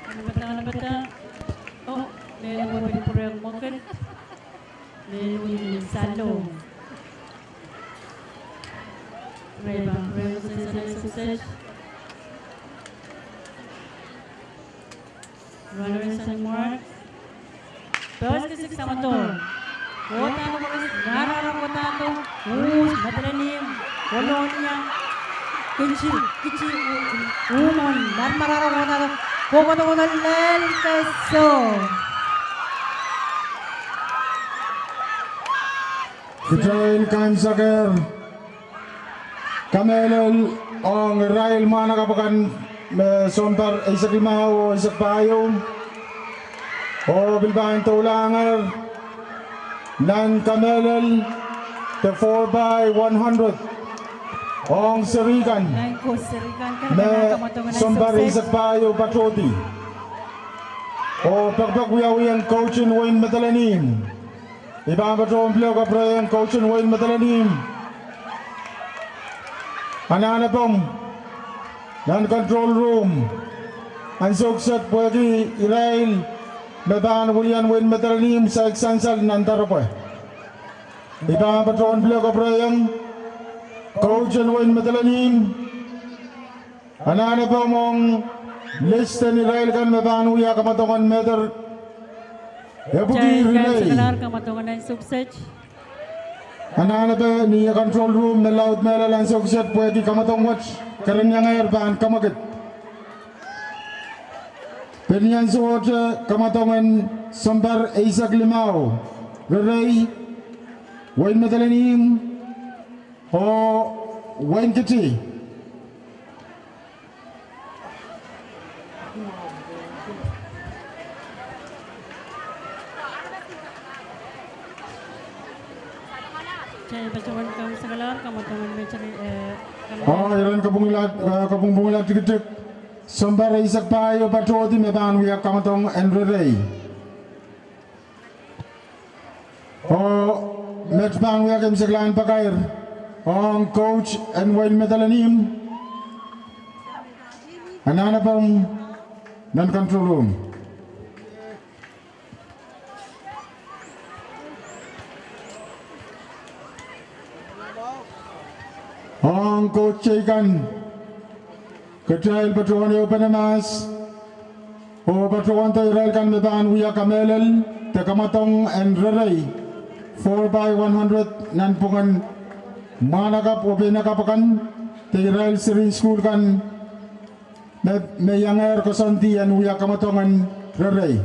Manapada, manapada. Oh, mehn Imwar pil pwurehng mwekid. Mehn Imwar pil salo. Irail pahn pwurehng koasoansol en ansou kiset. Runners sang Imwar. Pehs kisik samado. Wodahdo koaros, mararong wodahdo. Uhs, Madolenihmw, Kolonia. Kici, kici, uh, uh, mon, mar, mararong wodahdo. Kohkohdo lel keso. Kitail kan saker kamehlel ong irail mwahnakapw akan me sounpar eisek limau oh eisek pahieu. Oh pil pahn doulahngehr nan kamehlel de four by one hundred ong seri kan me sounpar eisek pahieu patohdi. Oh pekpek wiawihong coach en wehin Madolenihmw. I pahn patohwan pil kapwurehiong coach en wehin Madolenihmw. Anahne pwong nan control room. Ansou kiset pwehki irail me pahn wilian wehin Madolenihmw saik sansal nan doaropwe. I pahn patohwan pil kapwurehiong coach en wehin Madolenihmw. Anahne pwong ong list en irail kan me pahn wia kamadong en meter. Epwiki relay. Anahne pwong ni control room me laud mehlel ansou kiset pwehki kamadong wet, keren iangehr pahn kamwekid. Pil ni ansowohte kamadong en sounpar eisek limau, Rerei, wehin Madolenihmw, oh wehin Kiti. Oh, iren kapwungpwungla, eh, kapwungpwungla tikitik. Sounpar eisek pahieu patohdi me pahn wia kamadong en Rerei. Oh met pahn wia keimwseklahn pakair ong coach en wehin Madolenihmw. Anahne pwong nan control room. Ong coach teikan, kitail patohwan ehupene mahs oh patohwanda irail kan me pahn wia kamehlel de kamadong en Rerei four by one hundred nanpwungen mwahnakapw oh peinakapw akan de irail serihn sukuhl kan me, me iangehr koasoandi en wia kamadong en Rerei.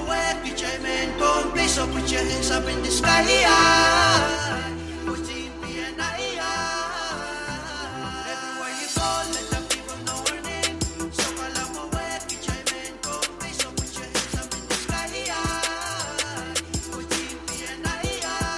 Where kitail men kom, please, oh, put your hands up in the sky, yeah. Put him be an eye, yeah. Everywhere you go, let the people know your name. So, Kalamo, where kitail men kom, please, oh, put your hands up in the sky, yeah. Put him be an eye, yeah.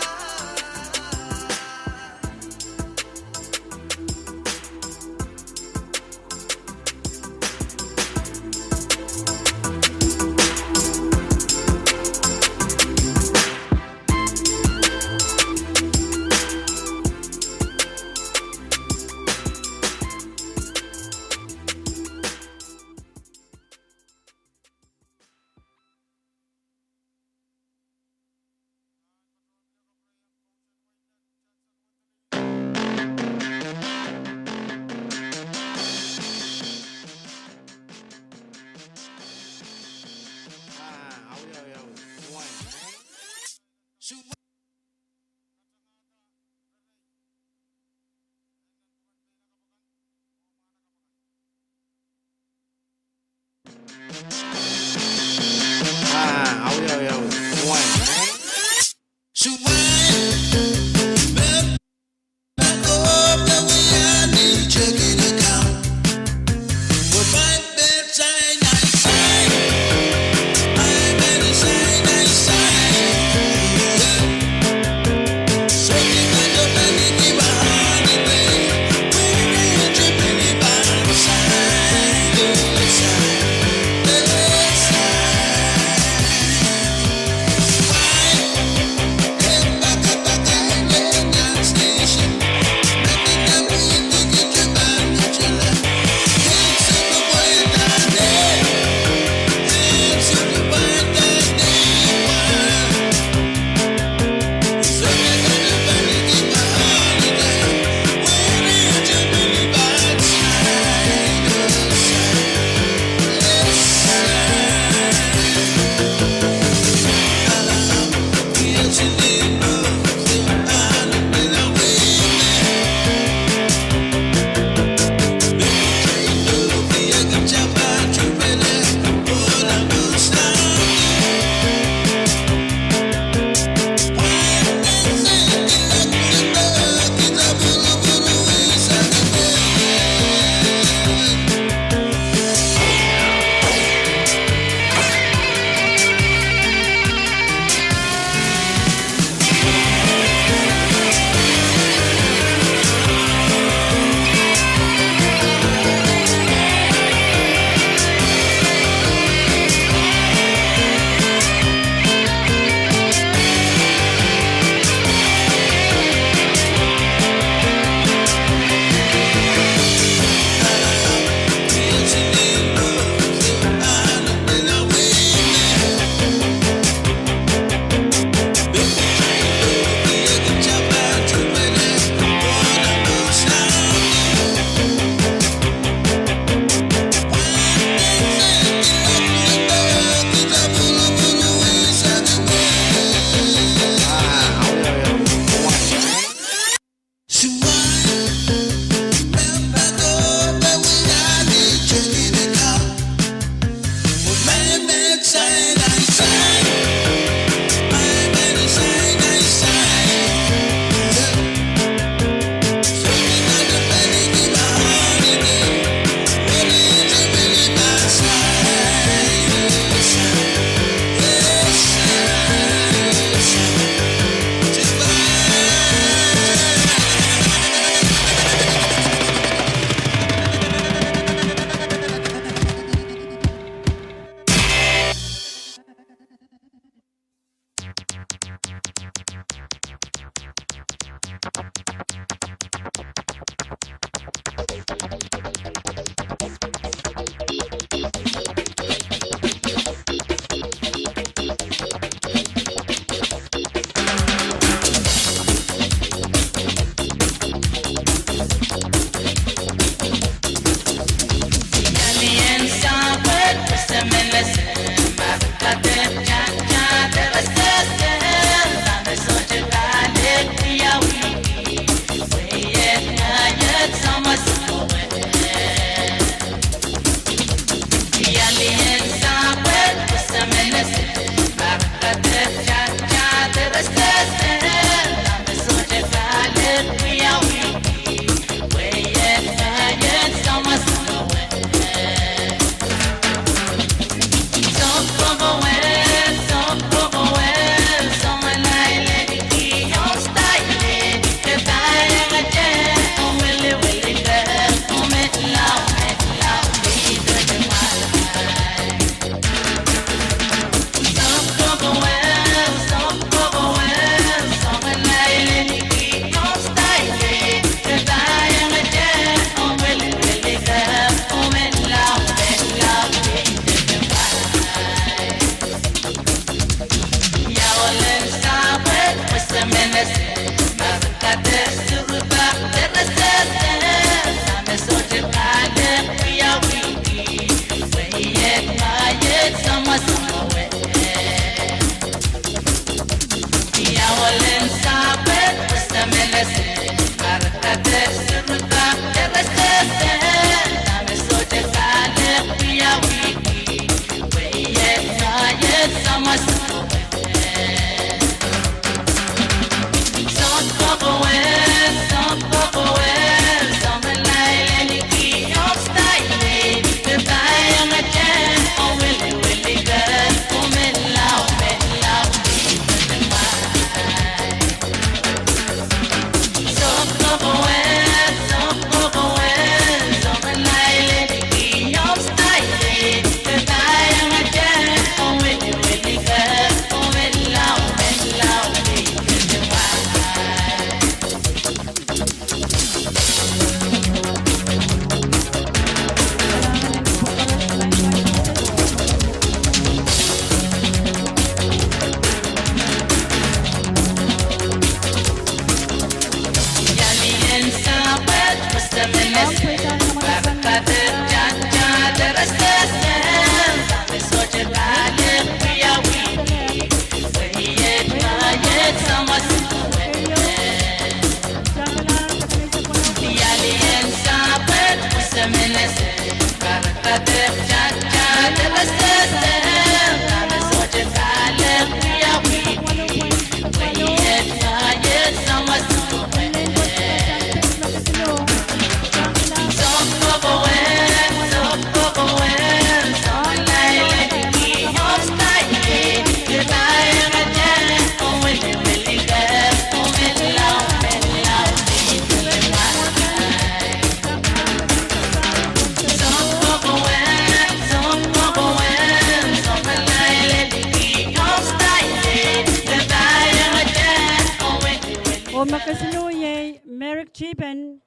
Oh me kesiluh iei Merrick Chipen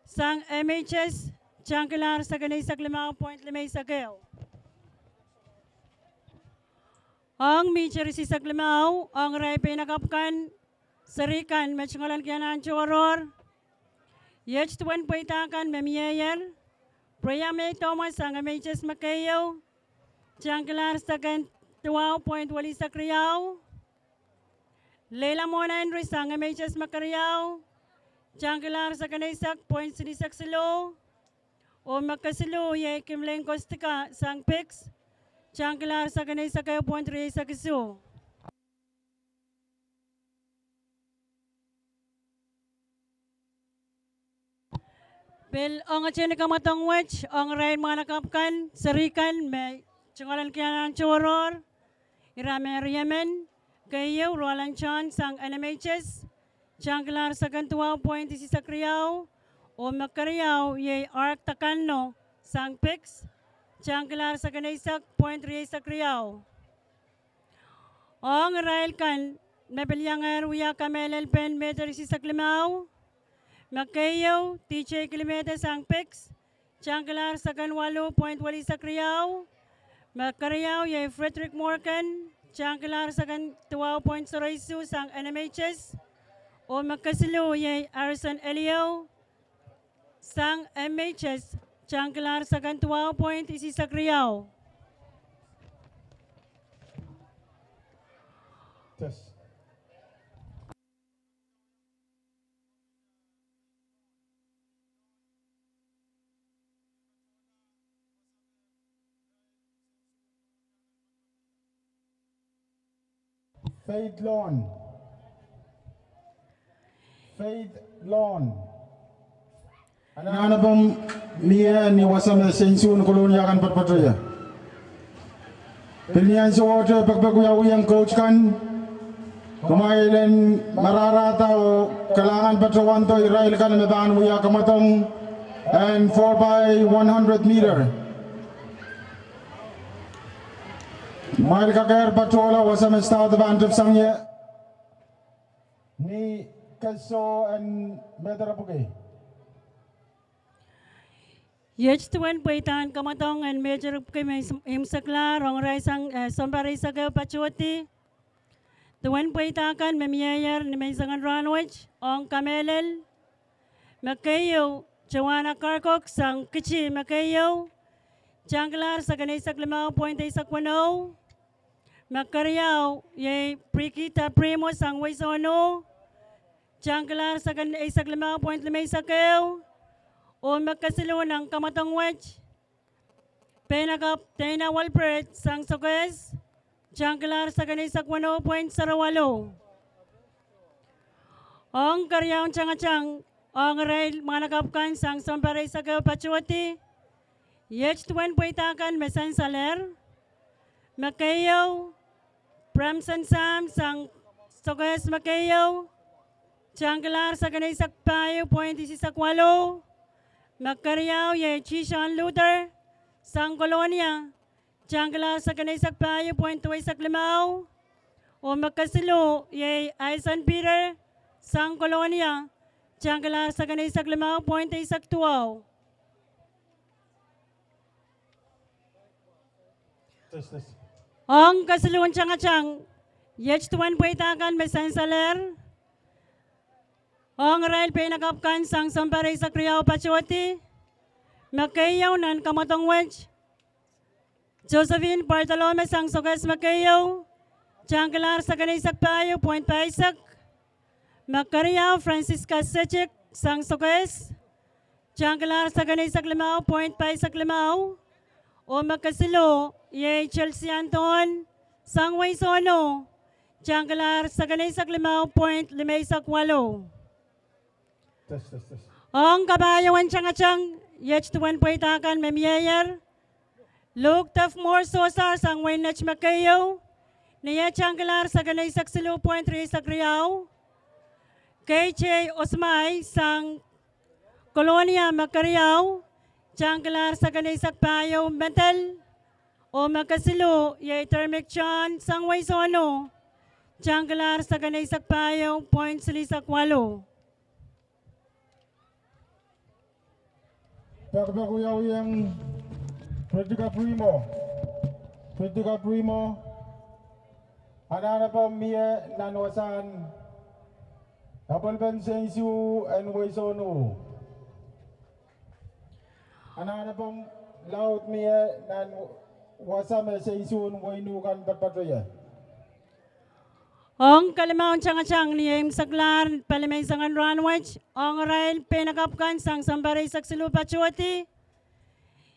sang M H S, tangkilahr second eisek limau point limeisek ehu. Ong mihte risisek limau, ong irail peinakapw kan, seri kan me tungoalenki anahn tohrohr. Iet duwen pweida kan me mieier, Priya May Thomas sang M H S me keieu, tangkilahr second duwau point welihsek riau. Leila Mona Henry sang M H S me keriau, tangkilahr second eisek point silihsek siluh. Oh me kesiluh iei Kimleng Kostika sang Pix, tangkilahr second eisek ehu point rieisek isuh. Pil ong atail ni kamwadong wet, ong irail mwahnakapw kan, seri kan me tungoalenki anahn tohrohr, ira me riemen, keieu Roland John sang N M H S, tangkilahr second duwau point isisek riau, oh me keriau iei Ark Takanno sang Pix, tangkilahr second eisek point rieisek riau. Ong irail kan me pil iangehr wia kamehlel pen mehte risisek limau, me keieu D J Kilimete sang Pix, tangkilahr second waluh point welihsek riau, me keriau iei Frederick Morgan, tangkilahr second duwau point sero isuh sang N M H S, oh me kesiluh iei Harrison Eliou sang M H S, tangkilahr second duwau point isisek riau. Faith Lon. Faith Lon. Anahn apwam mie ni wasa me sensuwed Kolonia kan patopato ie. Pil ni ansowohte pekipek wiawiong coach kan, kumwail en mararahda oh kalahngan patohwando irail kan me pahn wia kamwadong en four by one hundred meter. Kumwail kakehr patohla wasa me start pahn tepsang ie. Ni keso en mehte rapwiki. Iet duwen pweidahn kamwadong en mehte rapwiki me imwseklahr, ong irail sang, eh, sounpar eisek ehu patohdi. Duwen pweida kan me mieier ni menseng en rahnwet, ong kamehlel, me keieu Joanna Karkok sang Kiti me keieu, tangkilahr second eisek limau point eisek weneu. Me keriau iei Brigida Primo sang Wesono, tangkilahr second eisek limau point limeisek ehu. Oh me kesiluh nan kamwadong wet, peinakapw Dana Walbert sang Sokehs, tangkilahr second eisek weneu point sero waluh. Ong keriaun tangatang, ong irail mwahnakapw kan sang sounpar eisek ehu patohdi, iet duwen pweida kan me sansalehr, me keieu Bramson Sam sang Sokehs me keieu, tangkilahr second eisek pahieu point isisek waluh. Me keriau iei Tishon Luther sang Kolonia, tangkilahr second eisek pahieu point duweisek limau. Oh me kesiluh iei Aison Peter sang Kolonia, tangkilahr second eisek limau point eisek duwau. Ong kesiluhn tangatang, iet duwen pweida kan me sansalehr, ong irail peinakapw kan sang sounpar eisek riau patohdi, me keieu nan kamwadong wet, Josephine Bartolome sang Sokehs me keieu, tangkilahr second eisek pahieu point pahisek. Me keriau Francisca Sechik sang Sokehs, tangkilahr sekeneisek limau point paisek limau. Oh me kesiluh, iei Chelsea Anthon, sang Wei Sohno, tangkilahr sekeneisek limau point limeisek waluh. Ong kapahieuwen tangatang, iet duwen pweida kan me mieier, Luke Tefmor Sosar sang Wein Nett me keieu, ni eh tangkilahr sekeneisek siluh point rieisek riau. K J Osmai sang Kolonia me keriau, tangkilahr sekeneisek pahieu medal. Oh me kesiluh, iei Termik John sang Wei Sohno, tangkilahr sekeneisek pahieu point silihsek waluh. Pekpek wiawiong Frederick Primo. Frederick Primo. Anahnepe mie nan wasahn apwalipen sensuo en Wei Sohno. Anahnepe laud mie nan wasa me sensuo en Wei Nuh kan patpatohie. Ong kalimaun tangatang ni eimwseklahr palimeisek en rahnwet, ong irail peinakapw kan sang sounpar eisek siluh patohdi,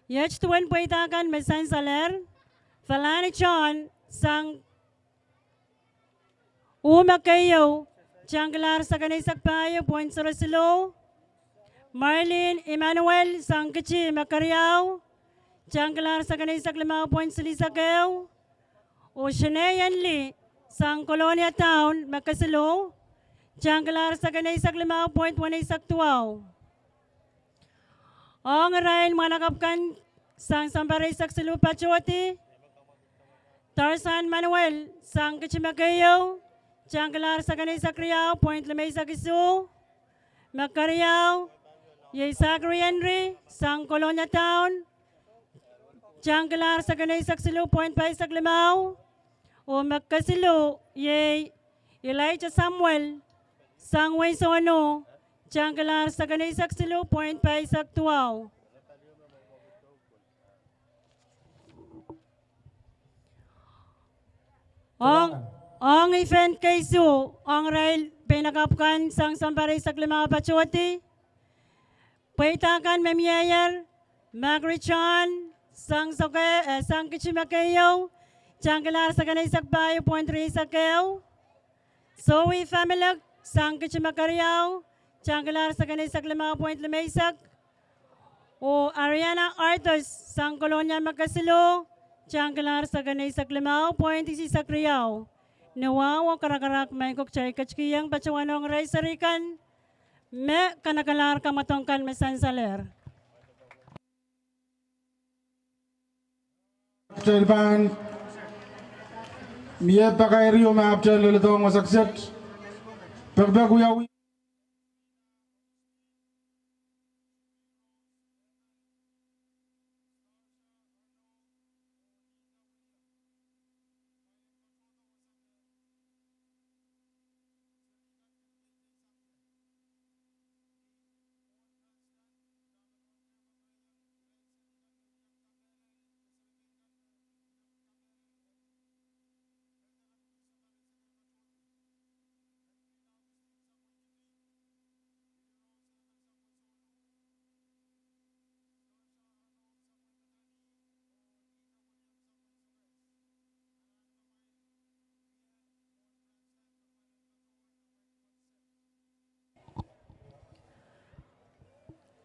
iet duwen pweida kan me sansalehr, Falani John sang uh me keieu, tangkilahr sekeneisek pahieu point sero siluh. Marlene Emmanuel sang Kiti me keriau, tangkilahr sekeneisek limau point silihsek ehu. Oh Shanae Enli sang Kolonia Town me kesiluh, tangkilahr sekeneisek limau point weneisek duwau. Ong irail mwahnakapw kan sang sounpar eisek siluh patohdi, Tarzan Manuel sang Kiti me keieu, tangkilahr sekeneisek riau point limeisek isuh. Me keriau, iei Zachary Henry sang Kolonia Town, tangkilahr sekeneisek siluh point paisek limau. Oh me kesiluh, iei Elijah Samuel sang Wei Sohno, tangkilahr sekeneisek siluh point paisek duwau. Ong, ong ifen keisuh, ong irail peinakapw kan sang sounpar eisek limau patohdi, pweida kan me mieier, Margaret John sang Sohke, eh, sang Kiti me keieu, tangkilahr sekeneisek pahieu point rieisek ehu. Zoe Familek sang Kiti me keriau, tangkilahr sekeneisek limau point limeisek. Oh Ariana Arthurs sang Kolonia me kesiluh, tangkilahr sekeneisek limau point isihsek riau. Ni wahu oh karakarak, maing ko, kitail ketikihong patohwan ong irail seri kan me kanekelahr kamwadong kan me sansalehr. Kitail pahn mie pakair ieu me kitail leledohng wasa kiset. Pekpek wiawi.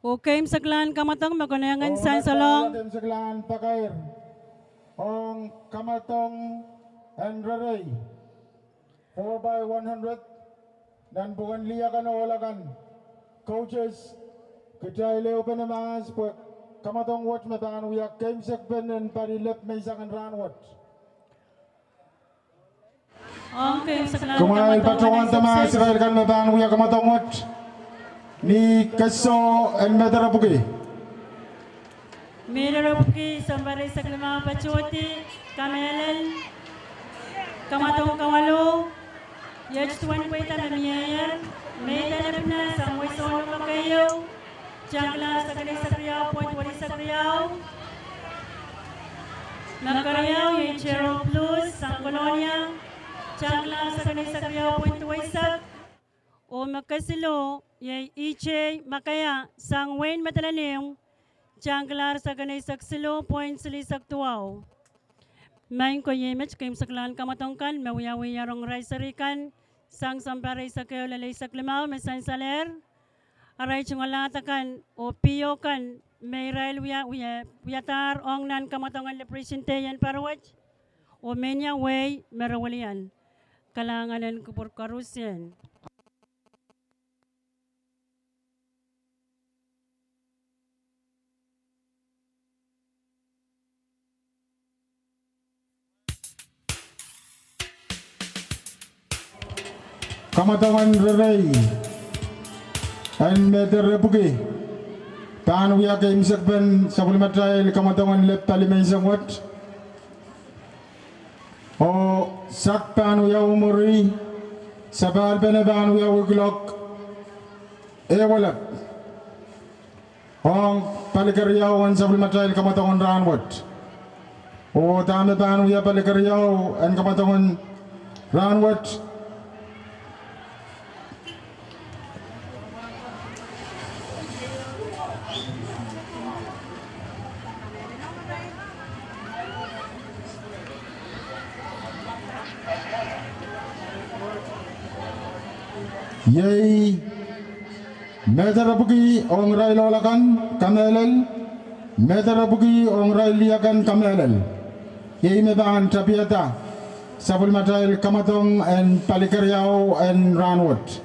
Oh keimwseklahn kamwadong me konehng en sansalohng. Keimwseklahn pakair ong kamwadong en reirei four by one hundred, nan pwuken lih akan oh ohl akan. Coaches, kitail ehupene mahs pwe kamwadong wet me pahn wia keimwsekpen en pali lep me isang en rahnwet. Kumwail patohwan mahs irail kan me pahn wia kamwadong wet ni kesoh en Mederepwiki. Mederepwiki, sounpar eisek limau patohdi, kamehlel, kamwadong kawalu, iet duwen pweida me mieier, Meida Nepina sang Wei Sohno me keieu, tangkilahr sekeneisek riau point weneisek riau. Me keriau iei Gerald Blues sang Kolonia, tangkilahr sekeneisek riau point duweisek. Oh me kesiluh, iei Ijei Makaia sang wehin Madolenihmw, tangkalahr sekeneisek siluh point silihsek duwau. Maing ko, iei met keimwseklahn kamwadong kan me wiawi rong irail seri kan sang sounpar eisek ehu lel eisek limau me sansalehr. Arail tungoal lahdo kan oh pwihn kan me irail wia, wia, wiadahr ong nan kamwadong en Liberation Day en pahr wet. Oh mehnia wehi me re welian. Kalahngan en kupwur koarusie. Kamwadong en reirei en Mehde Repwiki pahn wia keimwsekpen sapwellimatail kamwadong en lep pali menseng wet. Oh sak pahn wiawi mwuri, sapahl pene pahn wiawi kuloak ehu elep ong pali keriau en sapwellimatail kamwadong en rahnwet. Oh dahme pahn wia pali keriau en kamwadong en rahnwet? Iei Mehde Repwiki ong irail ohl akan, kamehlel. Mehde Repwiki ong irail lih akan, kamehlel. Iei me pahn tapihada sapwellimatail kamwadong en pali keriau en rahnwet.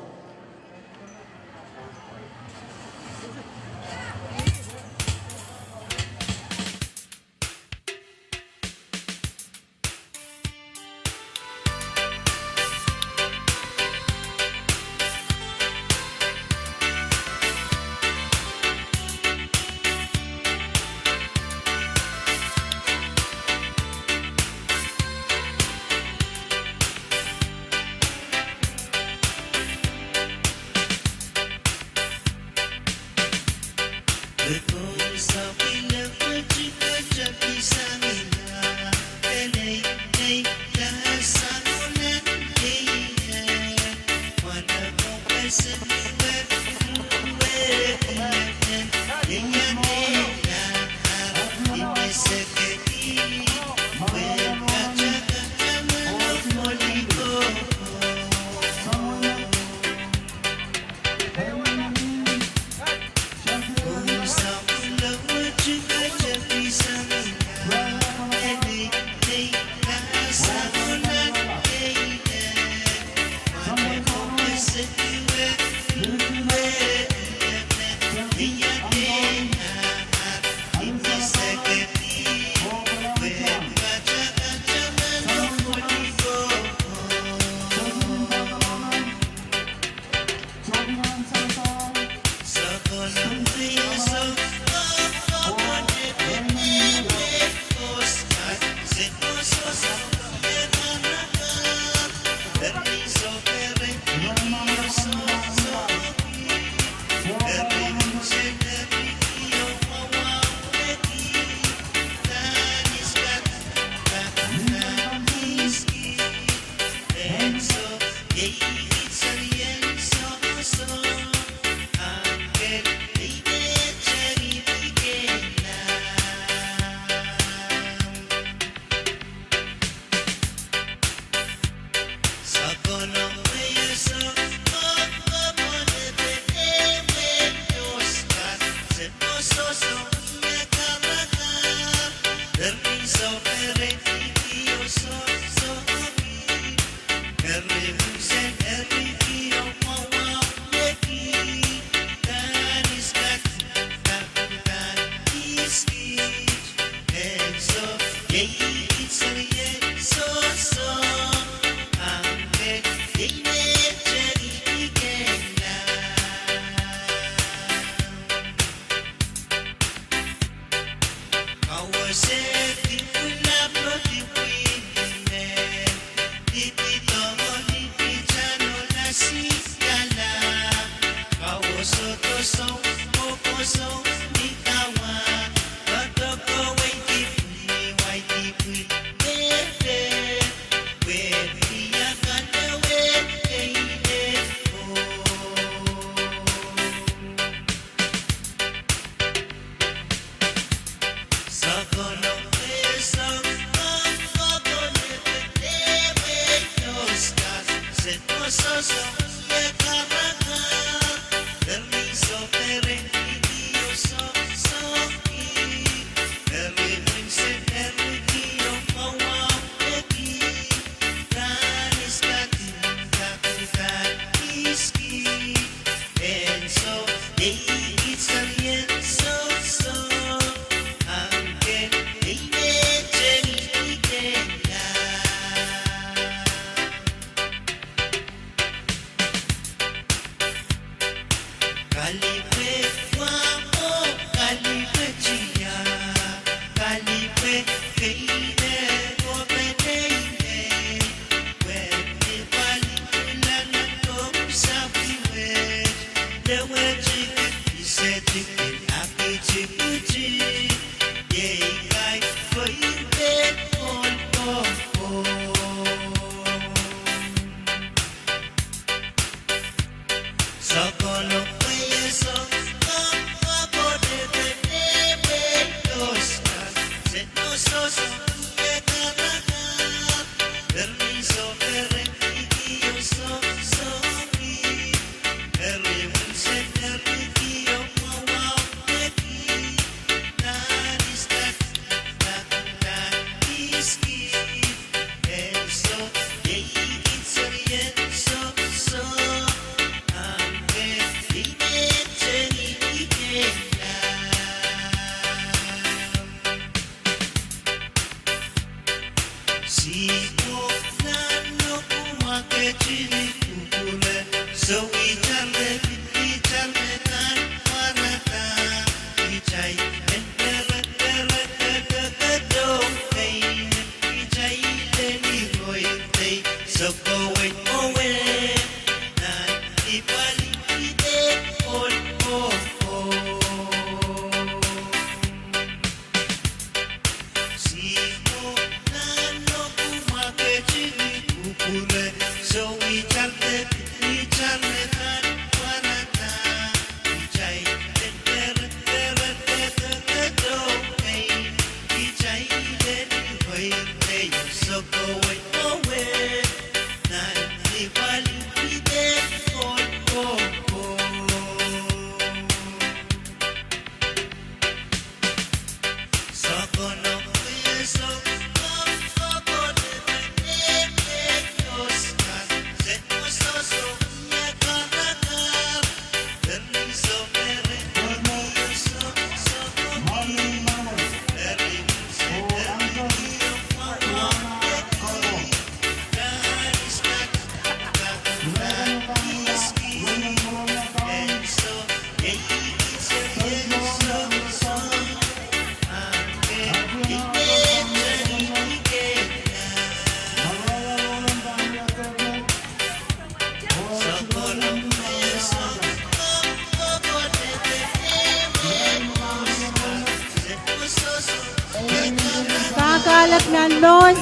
Kak alek nan Lohs,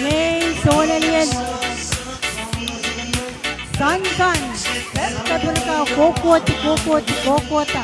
me souleng en Sounpan, pepepirka, kohkohdi, kohkohdi, kohkohda.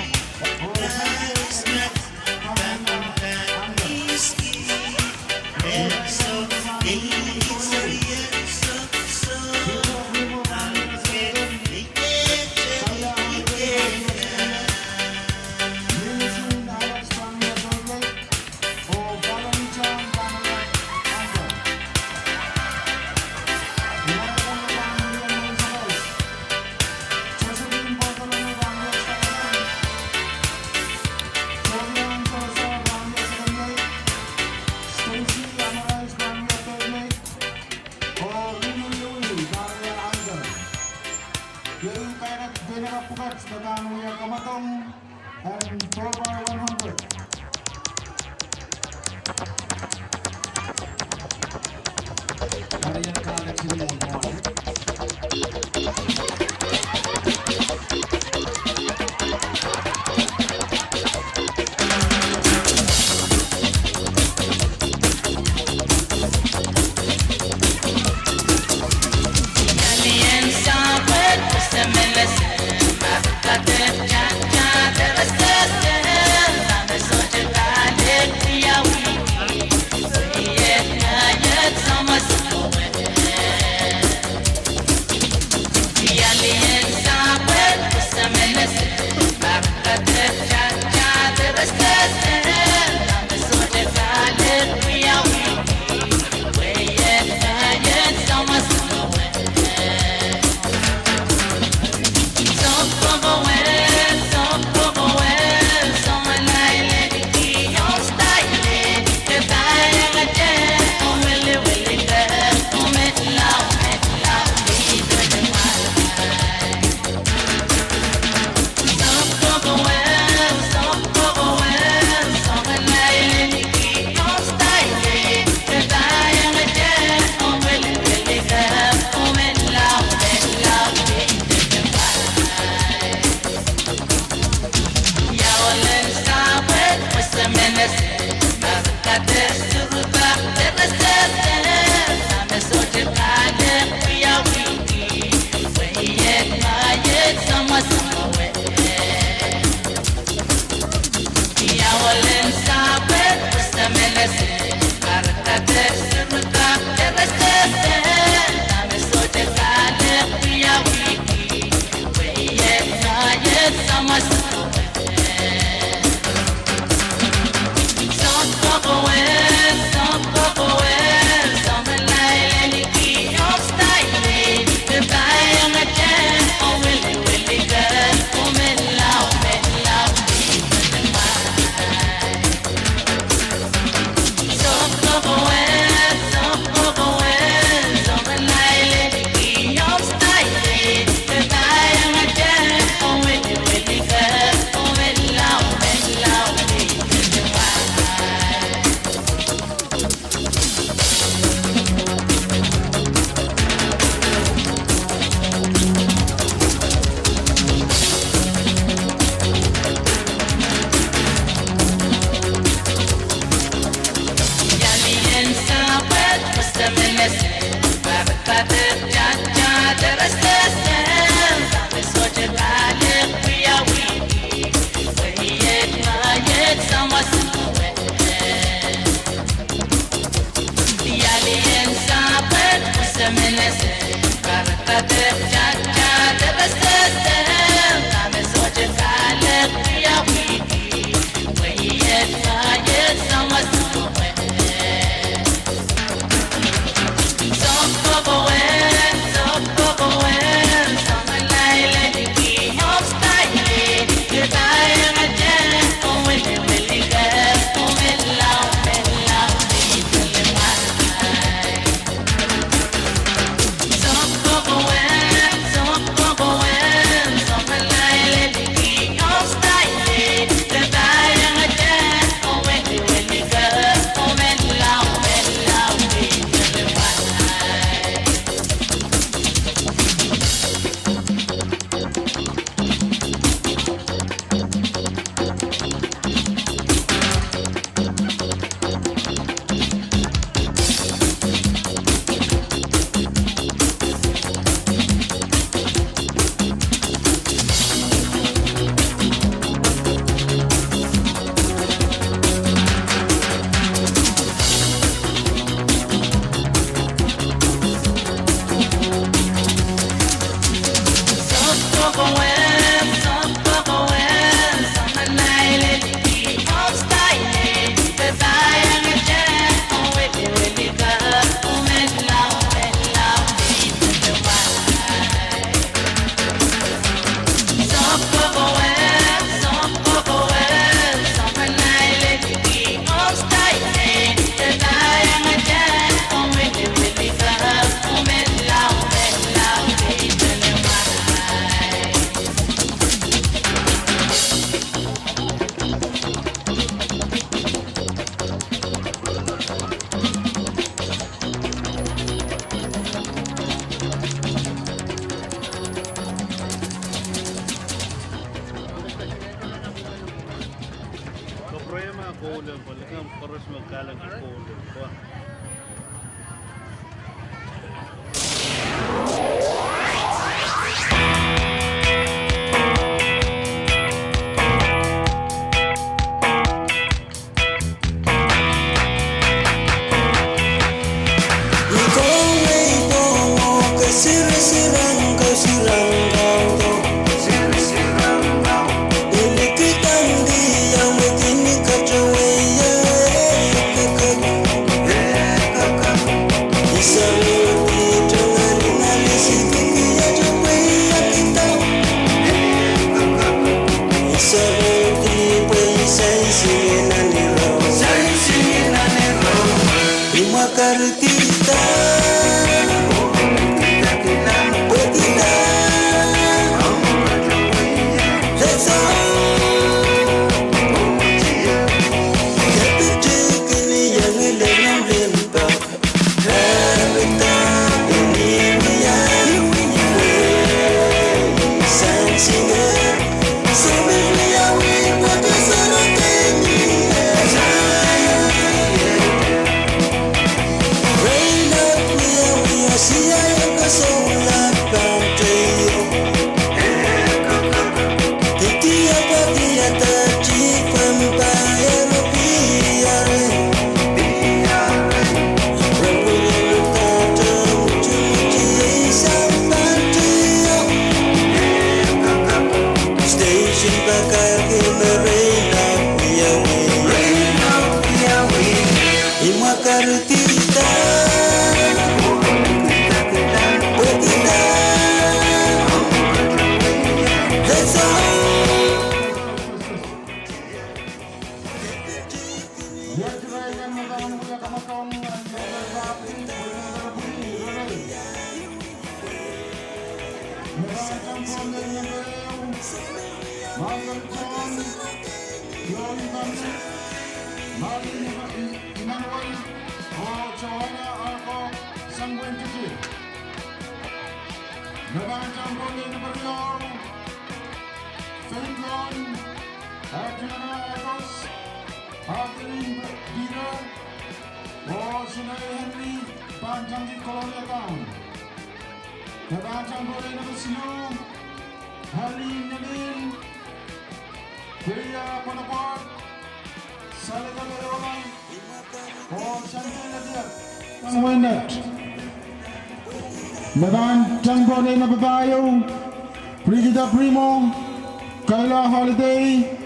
Kapwurehma koulel, pwe likamw koaros me kahlek koulel. Iet irail kan me pahn wia kamwadong en Moses Apwi, William Apwi, irail. Me pahn tang pohn lein nempe ehu, Michael John, Joey Manu, Marlin Emmanuel, oh Joanna Arko, sang Wein Kiti. Me pahn tang pohn lein nempe riau, Faith Lon, Adriana Atos, Adeline Peter, oh Sinai Henry, pahn tangki Kolonia Town. Me pahn tang pohn lein nempe siluh, Harley Neville, Keia Konopot, Saleka Leola, oh Shantel Atiat. Sang Wein Net. Me pahn tang pohn lein nempe pahieu, Brigida Primo, Kayla Holiday,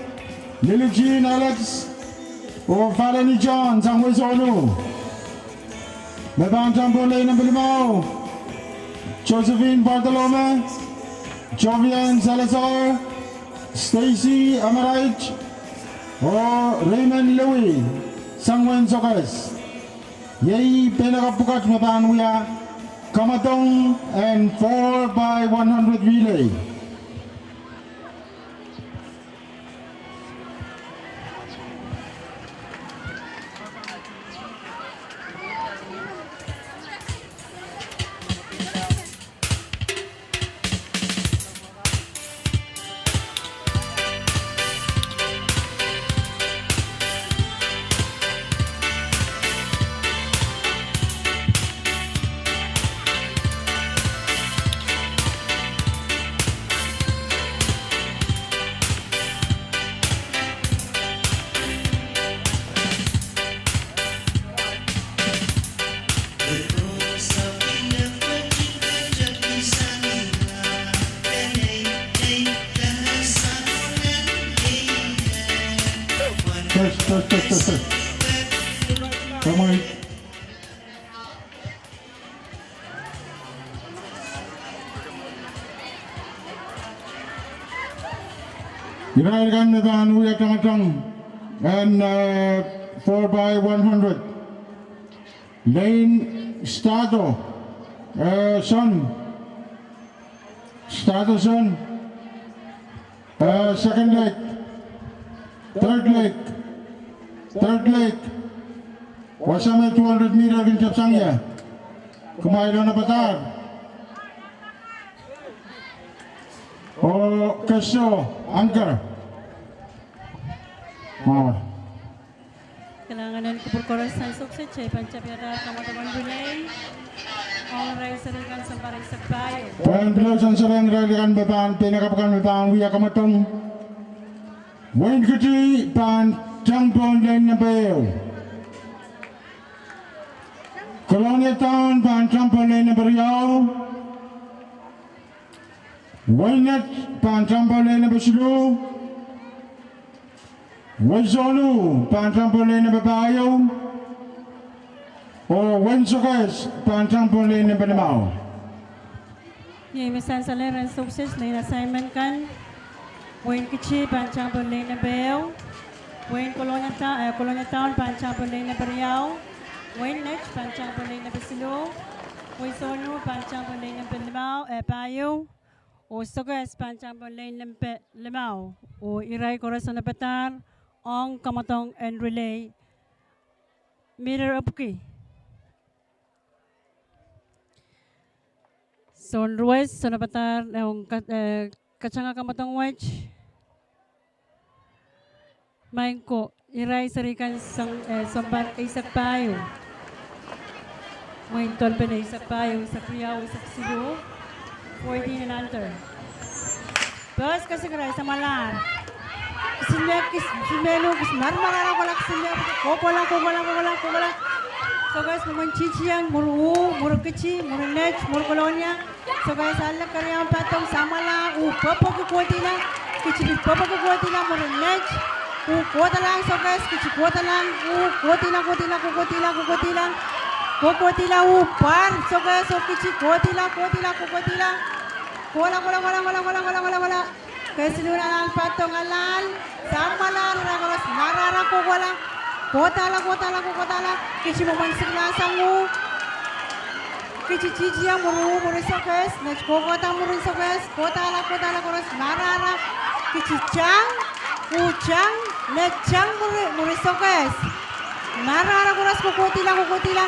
Lily Jean Alex, oh Faleni John, sang Wein Sonu. Me pahn tang pohn lein nempe limau, Josephine Bartolome, Jovian Salazar, Stacy Amarait, oh Raymond Louis, sang Wein Sokehs. Iei peinakapw pwukat me pahn wia kamwadong en four by one hundred relay. Test, test, test, test, test. Come on. Irail kan me pahn wia kamwadong en, eh, four by one hundred. Lein Stato, eh, Son. Stato Son. Eh, second leg. Third leg. Third leg. Wasa me two hundred meter kin tepsang ie. Kumwail onopadahr. Oh, Keso, anchor. Oh. Kalahngan en kupwur koaros sang Sokehs, kitail pahn tapiada kamwadong en relay. Ong irail serihkan sounpar eisek pahieu. Pahn pil sansalohng irail kan me pahn, peinakapw kan me pahn wia kamwadong. Wein Kiti pahn tang pohn lein nempe ehu. Kolonia Town pahn tang pohn lein nempe riau. Wein Net pahn tang pohn lein nempe siluh. Wein Sonu pahn tang pohn lein nempe pahieu. Oh Wein Sokehs pahn tang pohn lein nempe limau. Iei me sansal rehn Sokehs, lein assignment kan. Wein Kiti pahn tang pohn lein nempe ehu. Wein Kolonia Ta-, eh, Kolonia Town pahn tang pohn lein nempe riau. Wein Net pahn tang pohn lein nempe siluh. Wein Sonu pahn tang pohn lein nempe limau, eh, pahieu. Oh Sokehs pahn tang pohn lein nempe limau. Oh irail koaros onopadahr ong kamwadong en relay. Meter epwiki. Soun ruwes, onopadahr ong ka-, eh, katanga kamwadong wet. Maing ko, irail serihkan sang, eh, sounpar eisek pahieu. Wein Dolphin eisek pahieu, eisek riau, eisek siluh. Fourteen and under. Pers kasik irail samwalahr. Kisin me, kis-, kisin me, kisin me, marmar ara kohla, kisin me, kohkohla, kohkohla, kohkohla, kohkohla. Sokehs mwomwen titieng, mwuri uh, mwuri Kiti, mwuri Net, mwuri Kolonia. Sokehs ale keriaun patong, samwalahr, uh pwopwoki, kohdi lang, Kiti pil pwopwoki, kohdi lang, mwuri Net, uh kohdalahng Sokehs, Kiti kohdalahng, uh kohdihla, kohdihla, kokohdihla, kokohdihla, kokohdihla, uh pwar Sokehs oh Kiti kohdihla, kohdihla, kokohdihla, kohla, kohla, kohla. Kesiluhn alahl patong alahl, samwalahr, irail koaros marara kohkohla. Kohdahla, kohdahla, kohdahla, kitail mwomwen silasangu. Kitail titiong mwuri, mwuri sokehs, me kokohda mwuri sokehs, kohdahla, kohdahla koaros, marahra, kitail tang, uh tang, me tang mwuri, mwuri sokehs. Marahra koaros kokohdihla, kokohdihla.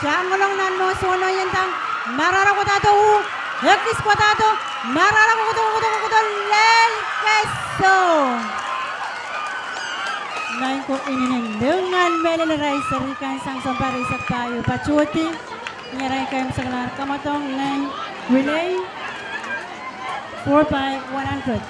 Tangalong nan nohs onoien tang, marahra kohdahdo uh, ekis kohdahdo, marahra kokohdo, kokohdo, kokohdo, lel keso. Maing ko, inenen lingan mehlel irail seri kan sang sounpar eisek pahieu patohdi. Ni arail keimwseklahn kamwadong nan relay four by one hundred.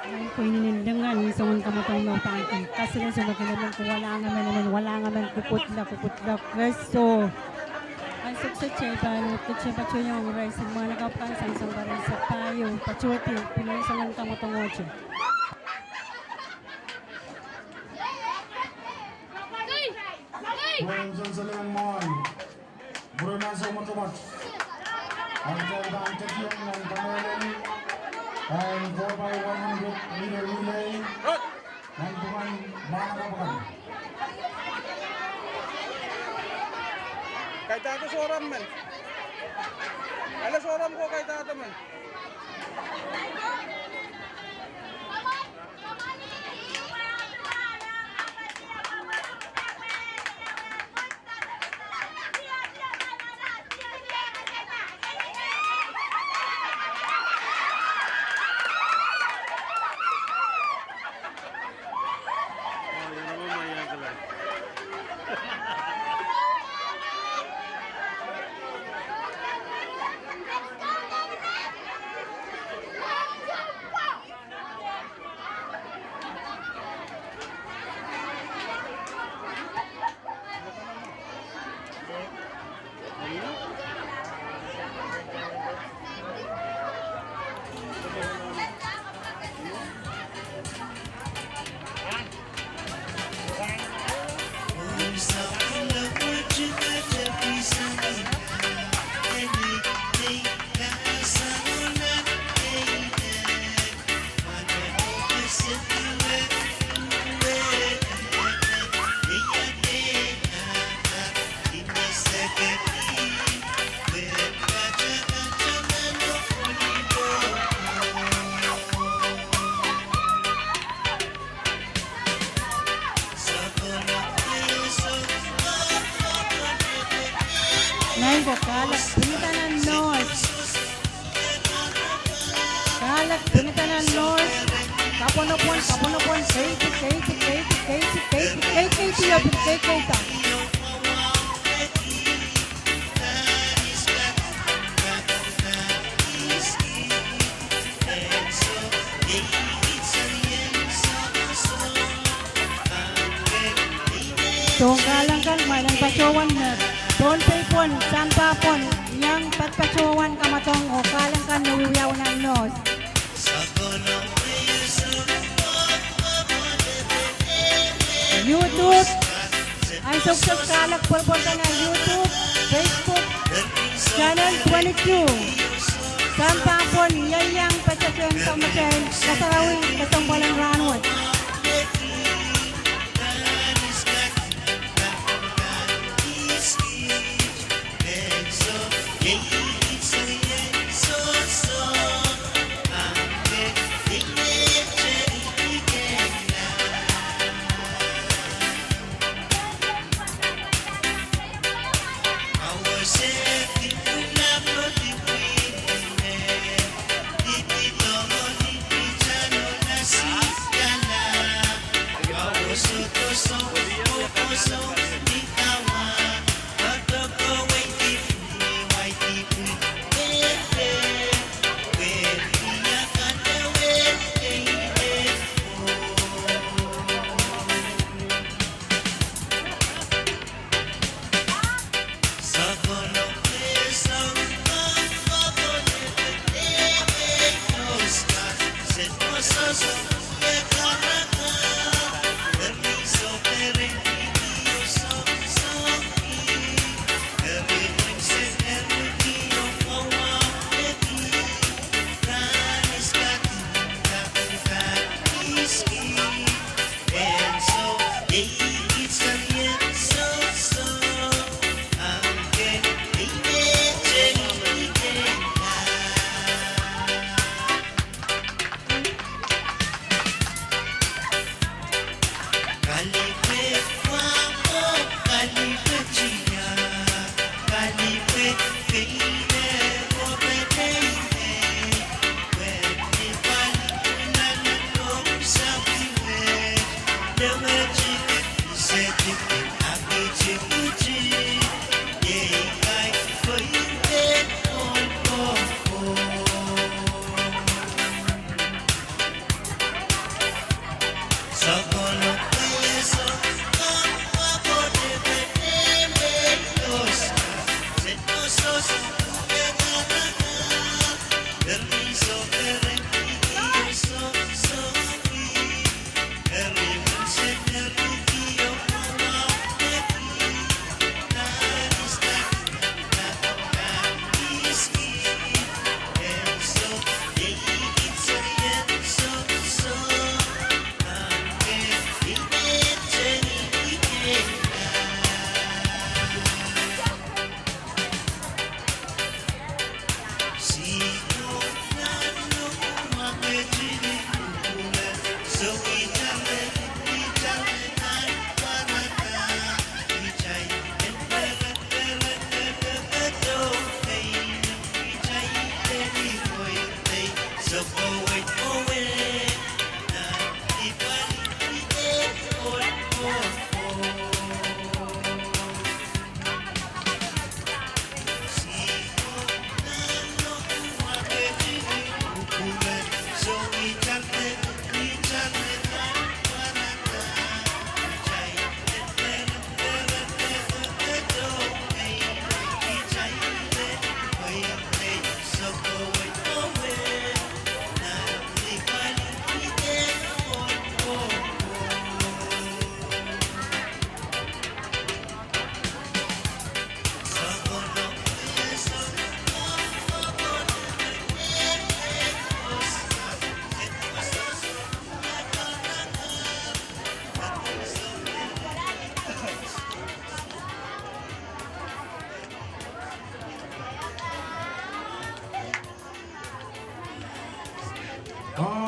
Maing ko, inenen lingan ni soangen kamwadong me pahn kin kasale soangen kamwadong, ko walahng emen, emen walahng emen, kokohdihla, kokohdihla keso. Ansou kiset kitail pahn, kitail patohwan ong irail seri mwahnakapw kan sang sounpar eisek pahieu patohdi, pil soangen kamwadong ohte. Well, soangen mwahnakapw. Mwurin ansou mwotomwot, atail pahn tetiong nan kamehlele en four by one hundred meter relay nan pwukan mwahnakapw akan. Kaidehde Sohrom men. Ele Sohrom ko, kaidehde men. Maing ko, kahlek pwilida nan nohs. Kahlek pwilida nan nohs. Kapwonopwon, kapwonopwon, keidi, keidi, keidi, keidi, keidi, keidi, keidi, keidi, keidi. Soahng kahlek kan, kumwail en patohwan me Pohnpei pwon, sampah pwon, iang patpatohwan kamwadong oh kahlek kan me wiwiawi nan nohs. YouTube, ansou kiset kahlek pwurpwurda nan YouTube, Facebook, channel twenty-two. Sampah pwon, ieiang patpatohwan kamwadong, kasarawi kesempwal en rahnwet.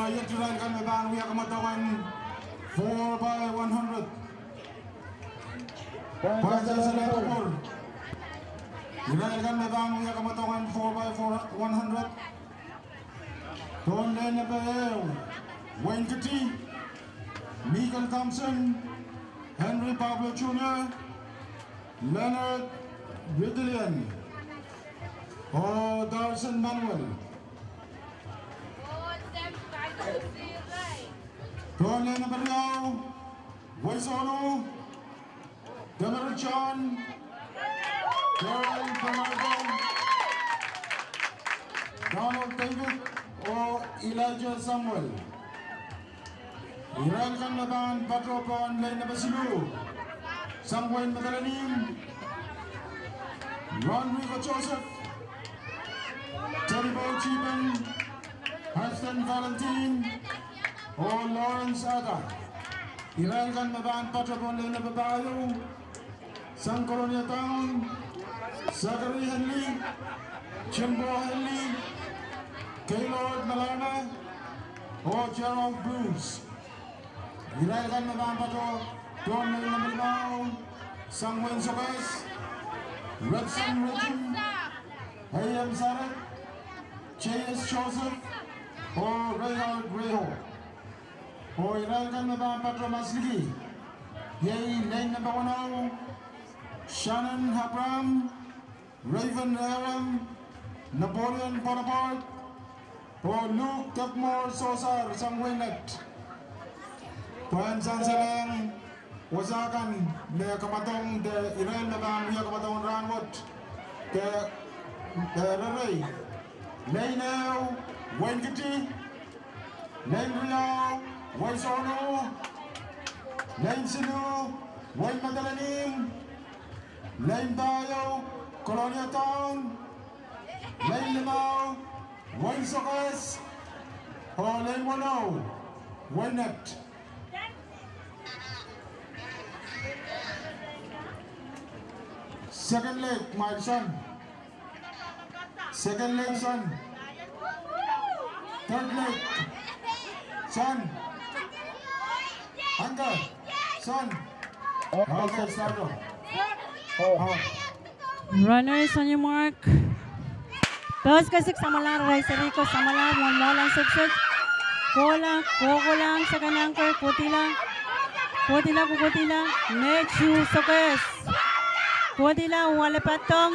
Irail kan me pahn wia kamwadongen four by one hundred. Pwahn sansal en kupwur. Irail kan me pahn wia kamwadongen four by four, one hundred. Pohn lein nempe ehu, Wayne Kiti, Michael Thompson, Henry Pablo Junior, Leonard Ridilian, oh Darson Manuel. Pohn lein nempe riau, Waisonu, Demerit John, Carol Bernardo, Donald David, oh Elijah Samuel. Irail kan me pahn pato pohn lein nempe siluh, sang wehin Madolenihmw, Rodrigo Joseph, Tedibo Chipen, Ashton Valentin, oh Lawrence Ada. Irail kan me pahn pato pohn lein nempe pahieu, sang Kolonia Town, Zachary Henley, Jimbo Henley, Gaylord Malana, oh Gerald Bruce. Irail kan me pahn pato pohn lein nempe limau, sang wehin Sokehs, Redson Rejim, A M Saret, J S Joseph, oh Reinald Reho. Oh irail kan me pahn pato masliki, iei lein nempe weneu, Shannon Abraham, Raven Aaron, Napoleon Bonaparte, oh Luke Debmore Sosar sang wehin Net. Pwahn sansalehng wasa kan me kamwadong de irail me pahn wia kamwadong en rahnwet de, de reirei. Lein ehu, Wayne Kiti, lein riau, Waisonu, lein siluh, Wayne Madolenihmw, lein pahieu, Kolonia Town, lein limau, Wayne Sokehs, oh lein weneu, Wayne Net. Second leg, my son. Second leg, son. Third leg, son. Anchor, son. Okay, start. Oh. Runners on your mark. Post kesik, samwalahr, irail serihko, samwalahr, mwohn mwohlen sukesuk. Kohla, kohkohla, second anchor, kohkohdihla. Kohkohdihla, kohkohdihla, Net ehu Sokehs. Kohkohdihla, uhwale patohng,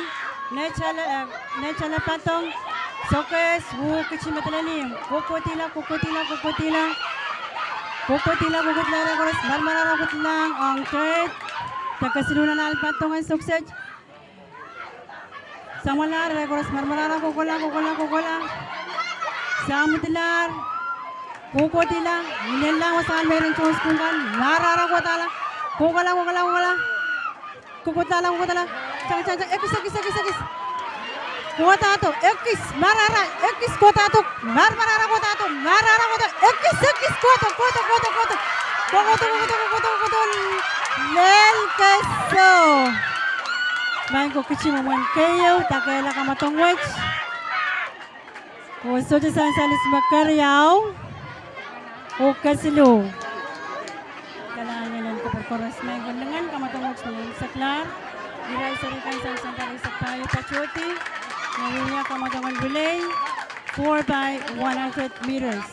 Net ale, eh, Net ale patohng, Sokehs, uh Kiti Madolenihmw. Kohkohdihla, kohkohdihla, kohkohdihla. Kohkohdihla, kohkohdihla, irail koaros marmar ara kohkohdihla, ong third. De kesiluh nan ahl patohng en sukesuk. Samwalahr, irail koaros marmar ara kohkohla, kohkohla, kohkohla. Samwalahr, kohkohdihla, ngilenla wasahn meirin tohn sukuhl kan, marmar ara kohkohdahla, kohkohla, kohkohla, kohkohla. Kohkohdahla, kohkohdahla. Tang, tang, tang, ekis, ekis, ekis, ekis. Kohkohdahdo, ekis, marmar ara, ekis kohkohdahdo, marmar ara kohkohdahdo, marmar ara kohkohdahdo, ekis, ekis, kohkohdo, kohkohdo, kohkohdo, kohkohdo. Kohkohdo, kohkohdo, kohkohdo, kohkohdo. Lel keso. Maing ko, kisin mwomwen keieu, dakehla kamwadong wet. Oh sohte sansal ihs me keriau. Oh kesiluh. Kalahngan en kupwur koaros, maing ko, lingan kamwadong wet me imwiseklahr. Irail seri kan sang sentral eisek pahieu patohdi. Me wia kamwadong en relay, four by one hundred meters.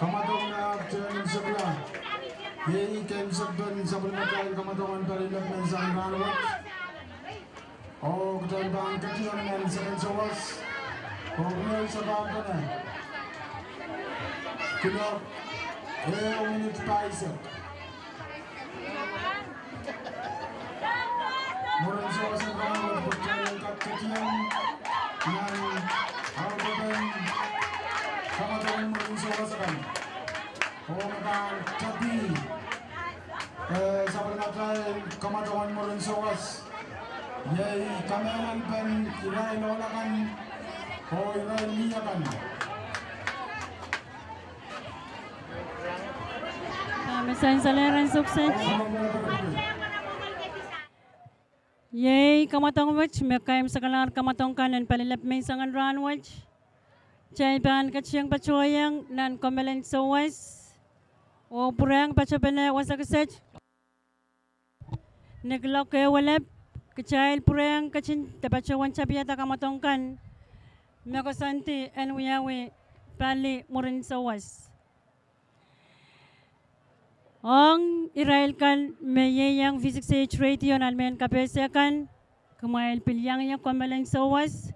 Kamwadong nan tehnpas en sekular. Iei tehnpas en supplementary kamwadong en pali lep men sang rahnwet. Oh kitail pahn ketin nan second sawas. Oh kitail sapahl pene. Kuloak ehu minit pahisek. Nan auditen kamadoken mwurin souwas akan, oh me pahn tapi, eh, sapwellimatail kamadoken mwurin souwas, iei kamehlelpen irail ohl akan oh irail lih akan. Pahn me sansal rehn Sises. Iei kamwadong wet me kaimwisekalahr kamwadong kan en palilep menseng en rahn wet. Kitail pahn ketikihong patohieng nan kommoalen souwas oh pwurehng patopene wasa kiset. Ni kuloak ehu elep, kitail pwurehng ketin de patohwan tapihada kamwadong kan me koasoandi en wiawi pali mwurin souwas. Ong irail kan me ieiang V six H radio nan mehn kapehse kan, kumwail pil iang ie kommoalen souwas,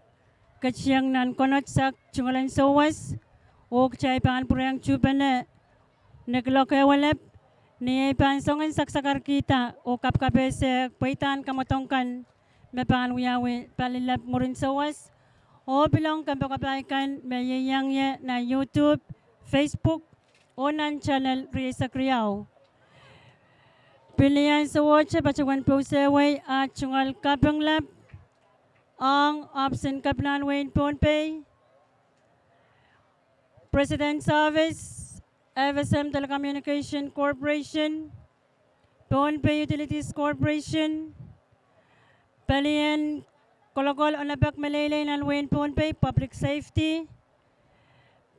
ketikihong nan konehng tungoalen souwas, oh kitail pahn pwurehng tuhpene ni kuloak ehu elep, ni ei pahn songen sakasakarkihda oh kapkapehse pweidahn kamwadong kan me pahn wiawi palilep mwurin souwas, oh pil ong kompoakepahi kan me ieiang ie nan YouTube, Facebook, oh nan channel rieisek riau. Pil iang sohte patohwan pousehwei ah tungoal kaping lap ong ohpis en Kepinahn wehin Pohnpei, President's Office, F S M Telecommunication Corporation, Pohnpei Utilities Corporation, palien kolokol onopek meleilei nan wehin Pohnpei, Public Safety,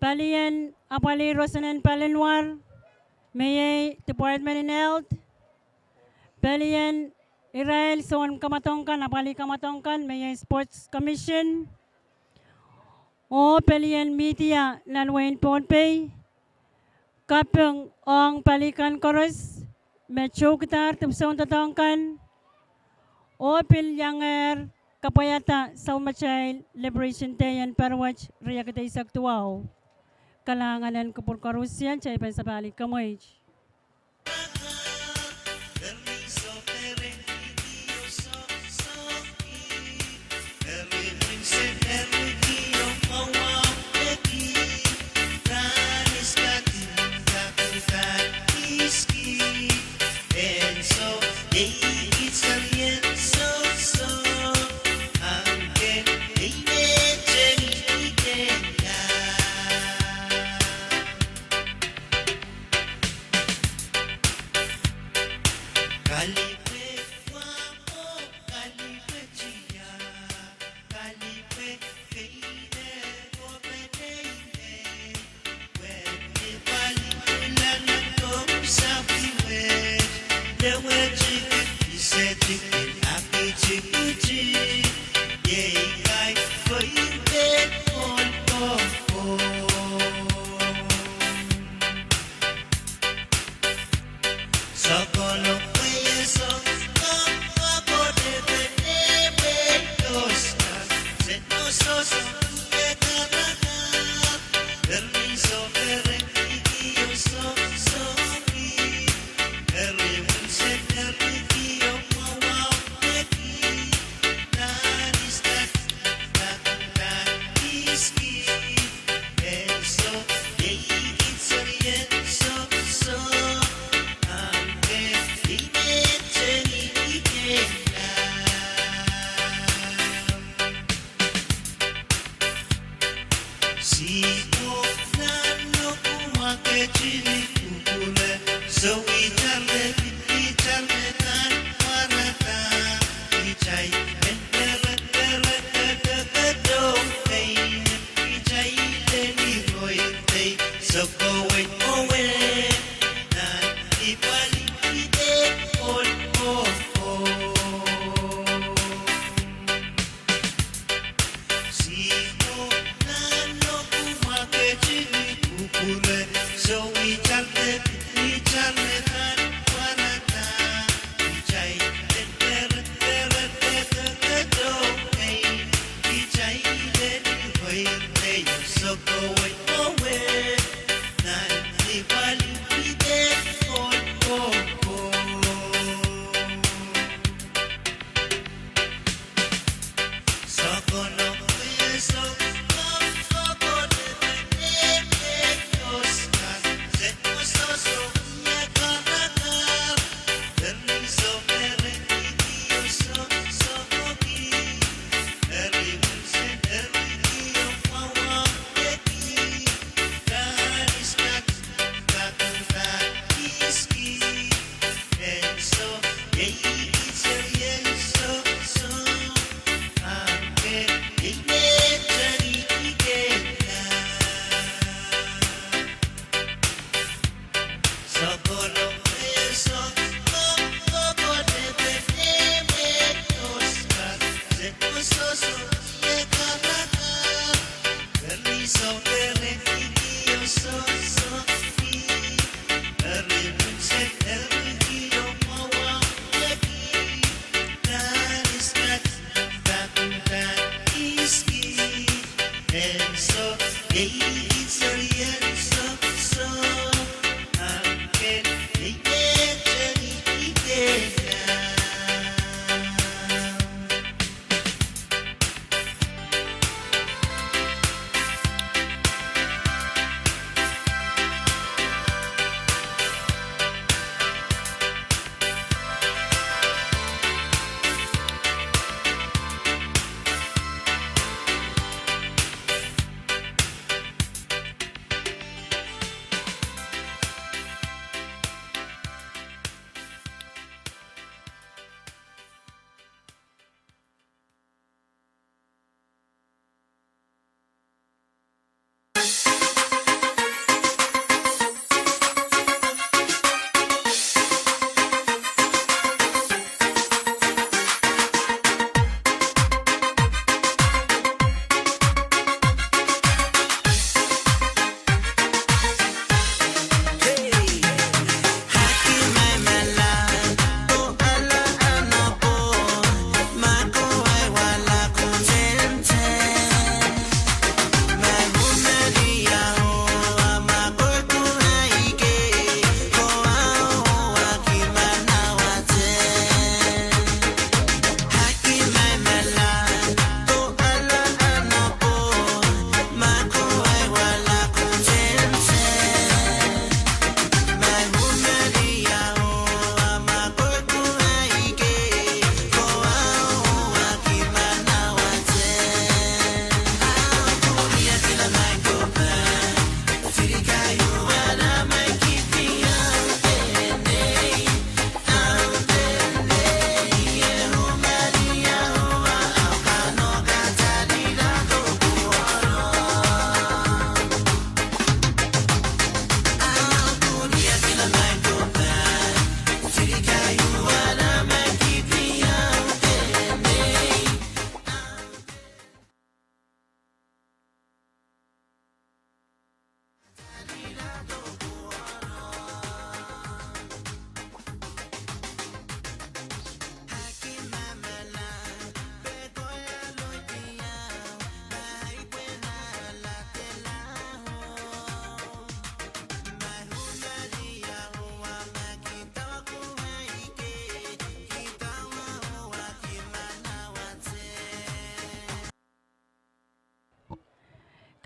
palien apwalih roson en palinwar, me iei Department in Health, palien irail soun kamwadong kan, apwalih kamwadong kan, me iei Sports Commission, oh palien media nan wehin Pohnpei, kaping ong pali kan koaros me toukidahr dipwisoun doadoahk kan, oh pil iangehr kapwaiada sapwellimatail Liberation Day en pahr wet, riekid eisek duwau. Kalahngan en kupwur koarusie, kitail pahn sapahlih kamweit.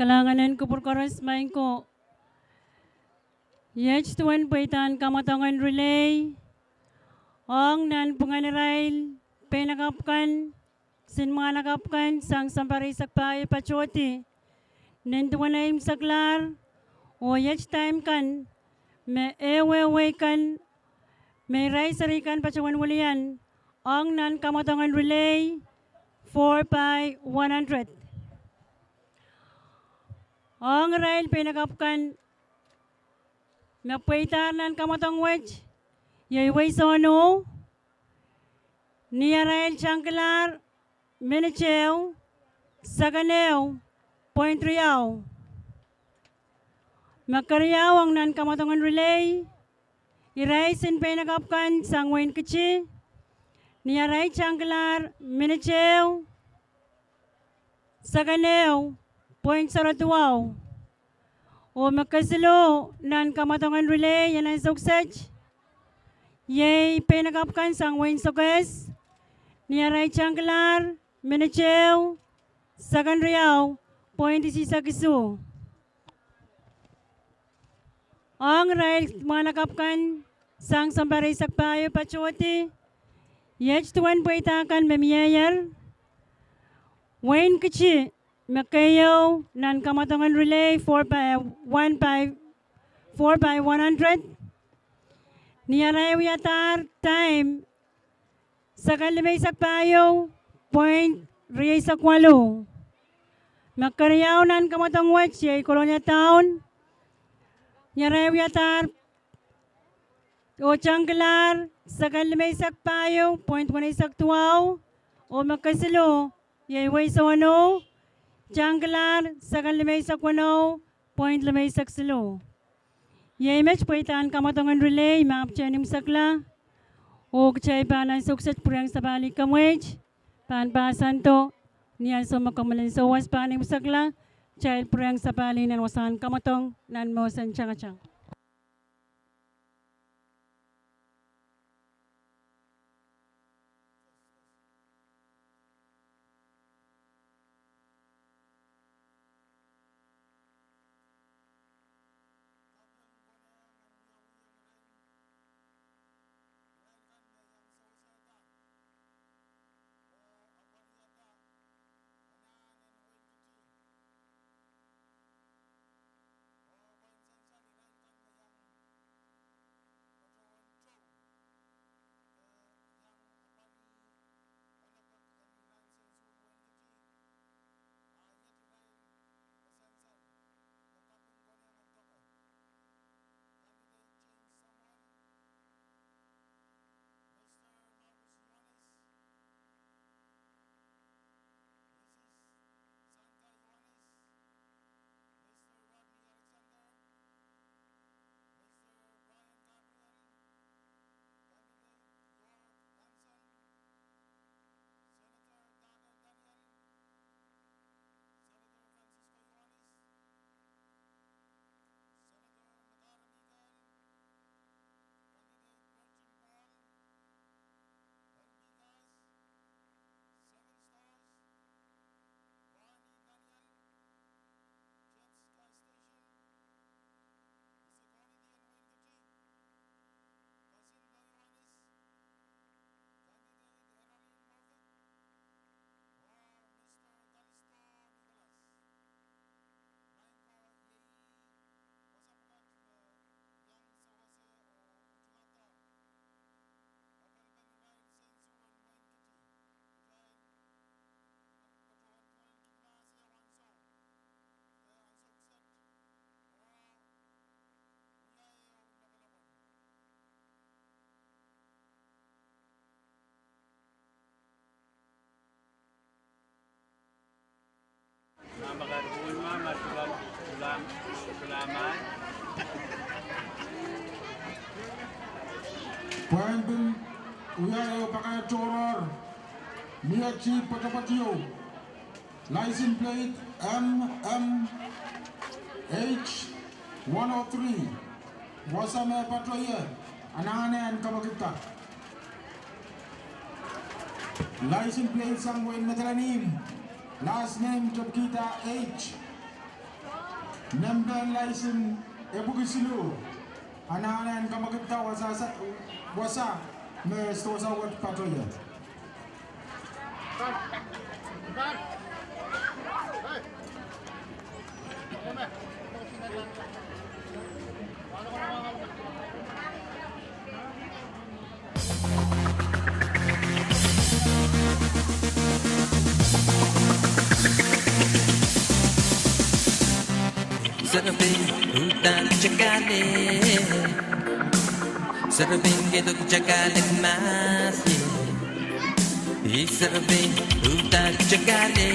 Kalahngan en kupwur koaros, maing ko. Iet duwen pweidahn kamwadong en relay ong nanpwungen irail peinakapw kan, sin mwahnakapw kan sang sounpar eisek pahieu patohdi, nin duwen eimwseklahr, oh iet time kan me ehuehu kan me irail seri kan patohwan wilian ong nan kamwadong en relay four by one hundred. Ong irail peinakapw kan me pweidahr nan kamwadong wet, iei wei sono, ni arail tangkilahr minit ehu, seken ehu, point riau. Me keriau ong nan kamwadong en relay, irail sin peinakapw kan sang wehin Kiti, ni arail tangkilahr minit ehu, seken ehu, point sero duwau. Oh me kesiluh nan kamwadong en relay nan ansou kiset, iei peinakapw kan sang wehin Sokehs, ni arail tangkilahr minit ehu, seken riau, point isihsek isuh. Ong irail mwahnakapw kan sang sounpar eisek pahieu patohdi, iet duwen pweida kan me mieier, wehin Kiti me keieu nan kamwadong en relay four by one by four by one hundred, ni arail wiadahr time seken limeisek pahieu, point rieisek waluh. Me keriau nan kamwadong wet iei Kolonia Town, ni arail wiadahr oh tangkilahr seken limeisek pahieu, point weneisek duwau. Oh me kesiluh iei wei sono, tangkilahr seken limeisek weneu, point limeisek siluh. Iei met pweidahn kamwadong en relay me ahpwtehn imwisekla. Oh kitail pahn ansou kiset pwurehng sapahl en kamweit, pahn pahsando, ni ansou me komwi en souwas pahn imwisekla, kitail pwurehng sapahl en wasahn kamwadong nan mohsen tangatang. Pwehn pil wia ehu pakair tohrohr, mie chip pwetepwet ieu. License plate M M H one oh three. Wasa me patohie, anahne en kemwekidda. License plate sang wehin Madolenihmw. Last name tepkihda H. Nempe en laisin epwiki siluh, anahne en kamwekidda wasa, wasa me sewese wet patohwan. Serepein, uhdahn kitail kak ale. Serepein, keido kitail kak ale mahs ie. Ei serepein, uhdahn kitail kak ale.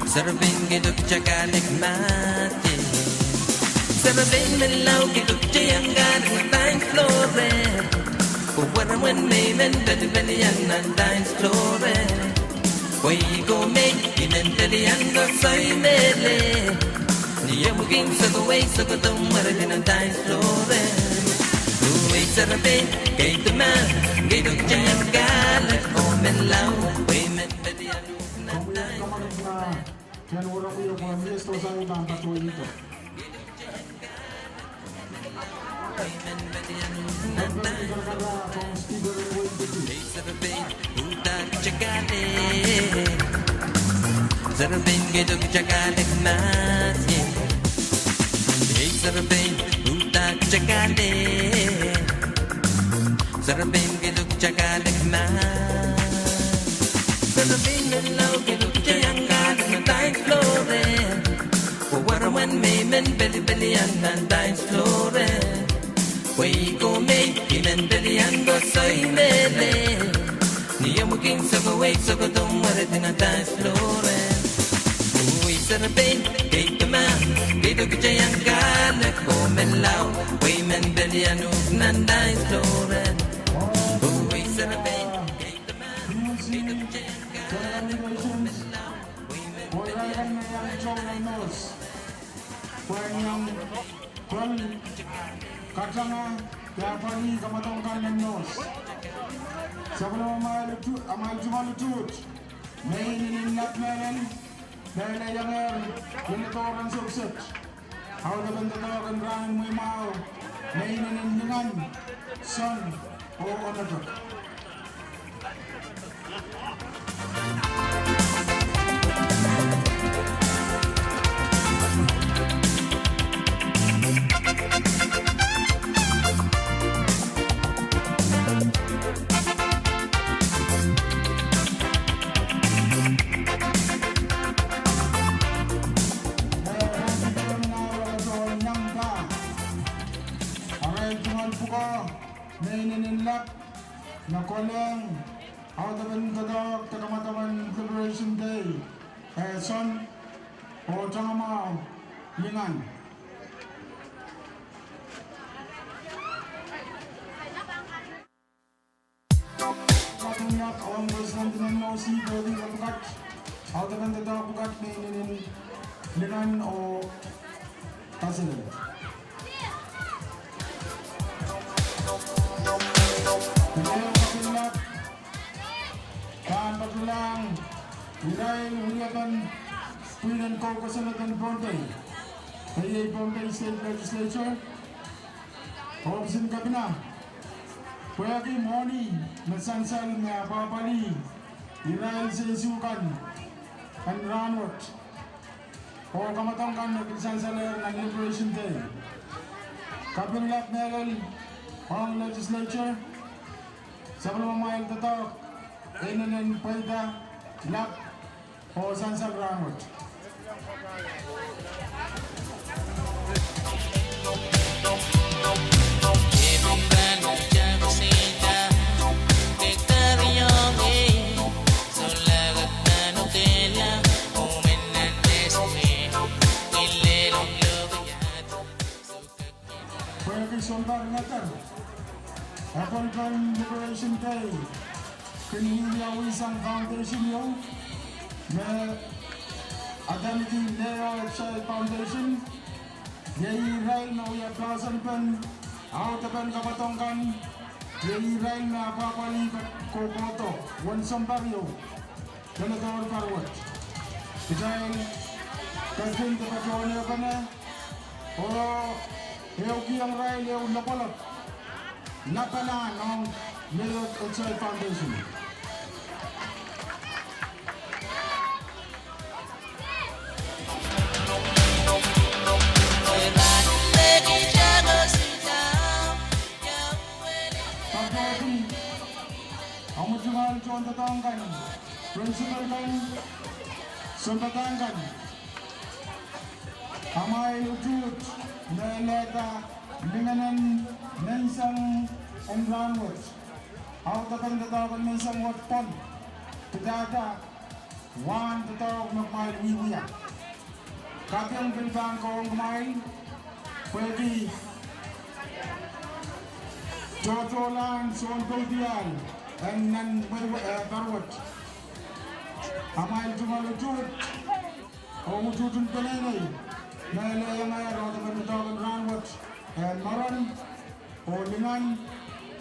Serepein, keido kitail kak ale mahs ie. Serepein menlau, keido kitail iang kak ale nan dance floor. Pwe weren me I men pelipelian nan dance floor. Pwe I koh me I men pelian koasoi mehlel. Ni omw kin sokowei sokohdo mweredi nan dance floor. Oh ei serepein, keido mahs, keido kitail iang kak ale oh menlau, pwe I men pelian nan dance floor. Ei serepein, uhdahn kitail kak ale. Serepein, keido kitail kak ale mahs ie. Ei serepein, uhdahn kitail kak ale. Serepein, keido kitail kak ale mahs. Serepein menlau, keido kitail iang kak ale nan dance floor. Pwe weren me I men pelipelian nan dance floor. Pwe I koh me I men pelian koasoi mehlel. Ni omw kin sokowei sokohdo mweredi nan dance floor. Oh ei serepein, keido mahs, keido kitail iang kak ale oh menlau, pwe I men pelian uhk nan dance floor. Oh ei serepein, keido mahs, keido kitail iang kak ale oh menlau, pwe I men pelian uhk nan dance floor. Pwe iang pwel katanga, de apwalih kamwadong kan nan nohs. Sapwellime amwail utu-, amwail tungoal utuht, me inenen lap mehlel, mehlel iangehr, leledohr ansou kiset. Audepen doadoahk en rahn en mwehi mwahu, me inenen lingan, soahng, oh onopek. Arail tungoal pwukoa, me inenen lap, me kolehng audepen doadoahk de kamwadong en Liberation Day, eh, soahng oh tangamwahu, lingan. Kaping lap ong President Nancy Pelosi pwukat, audepen doadoahk pwukat me inenen lingan oh kaselel. Kaping lap, pahn patohlahng irail wiepen pwihn en kou kosonned en Pohnpei, pwe iei Pohnpei State Legislature, ohpis en kapinga, pwehki mwohni me sansal me apwahpwalih irail seisu kan en rahnwet, oh kamwadong kan me pil sansalehr nan Liberation Day. Kaping lap mehlel ong Legislature, sapwellime amwail doadoahk inenen pweida, lap, oh sansal rahnwet. Pwehki sounpar ngeder, apwalipen Liberation Day kin wiawi sang foundation ieu me adaneki Neo Exile Foundation. Iei irail me wia poahsoanpen audepen kamwadong kan, iei irail me apwahpwalih kohkohdo uwen sounpar ieu. Leledohr pahr wet. Kitail Ketin de patohwan ehupene, oh, ehukihong irail ehu lopwolop lapalahn ong Meirut Ehu Foundation. Patohdi omw tungoal tohndoadoahk kan, principal kan, sounpadahk kan, amwail utuht me lelehda lingenen menseng en rahnwet. Audepen doadoahk en menseng wet pwon, pidada wahn doadoahk me kumwail wiewia. Kaping pil pahn kohwong kumwail pwehki tohtohlahn sounpoudiahl en nan mwehi, eh, paruot. Amwail tungoal utuht, oh utuht en peneinei, me lelehiong audepen doadoahk en rahnwet, eh, moren, oh lingan,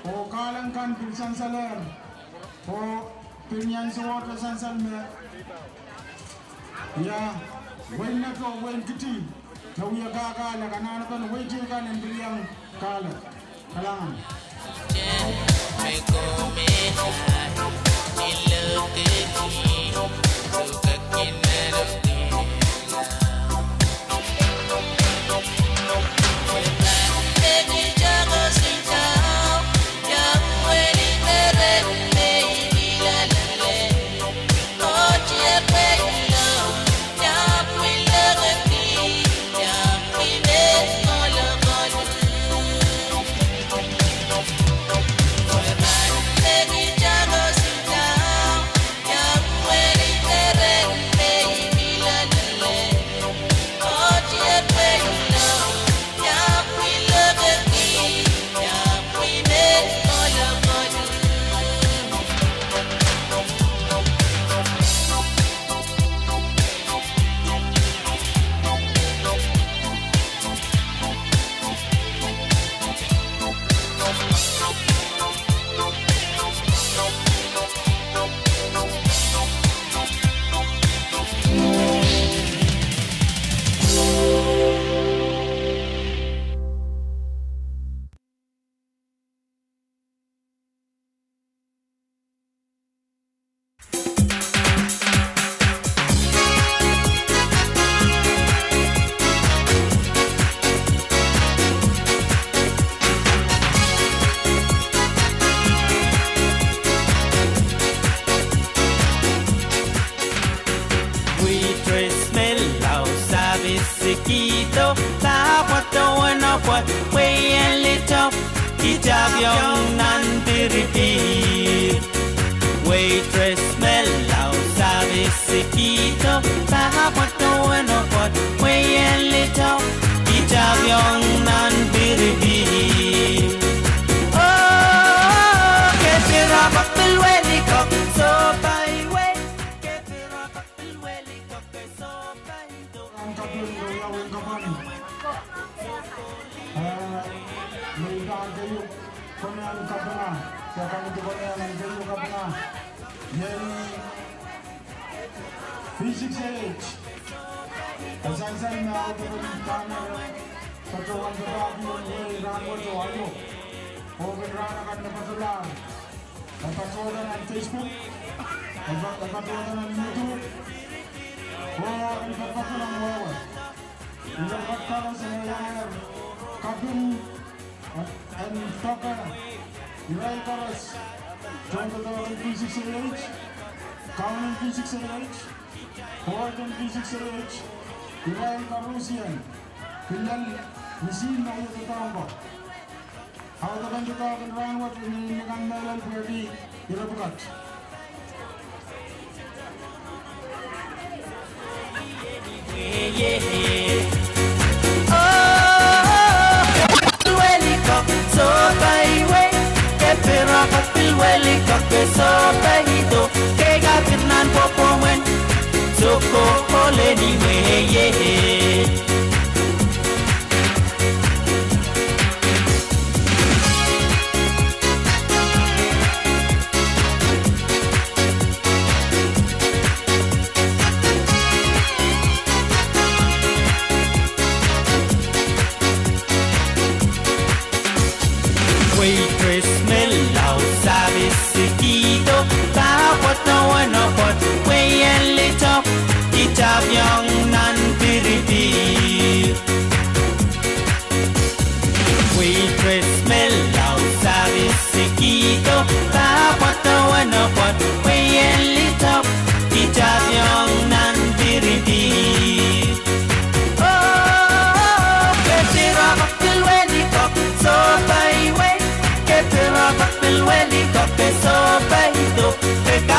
oh kahleng kan pil sansalehr, oh pil ni ansou wet sansal me, ia, wehin Neto, wehin Kiti, me wia kahkahlek, anahnepen wehi teikan en pil iang kahlek. Kalahngan. Waitress me lao service kihdo, pahpwa duwen opwoat, pwe ien litou, kitapiong nan piripir. Waitress me lao service kihdo, pahpwa duwen opwoat, pwe ien litou, kitapiong nan piripir. Oh, kepirapok pil welikok, sohpai wei, kepirapok pil welikok, sohpai do. Ahn kaping, oh, ia wen kaping. Eh, me I pahn keieu konehng kapinga, ia kaping konehng en keieu kapinga. Iei V six A H. E sansal me audepen pahn patohwan doadoahk ong wehi rahnwet oh aio. Oh kin rahn akan me patohlahr. E patohda nan Facebook, e pa-, e patohda nan YouTube, oh en patohda nan wehwe. Irail koaros me iang kaping en doke, irail koaros, tohndoadoahk en V six A H, kaun en V six A H, board en V six A H, irail koaros iang, pil lel misihn me wia doadoahk ko. Audepen doadoahk en rahnwet, I men kan mehlel pwehki ire pwukat. Oh, pil welikok, sohpai wei, kepirapok pil welikok, sohpai do, kei kaping nan pwopwomwen, soko oleni me ye.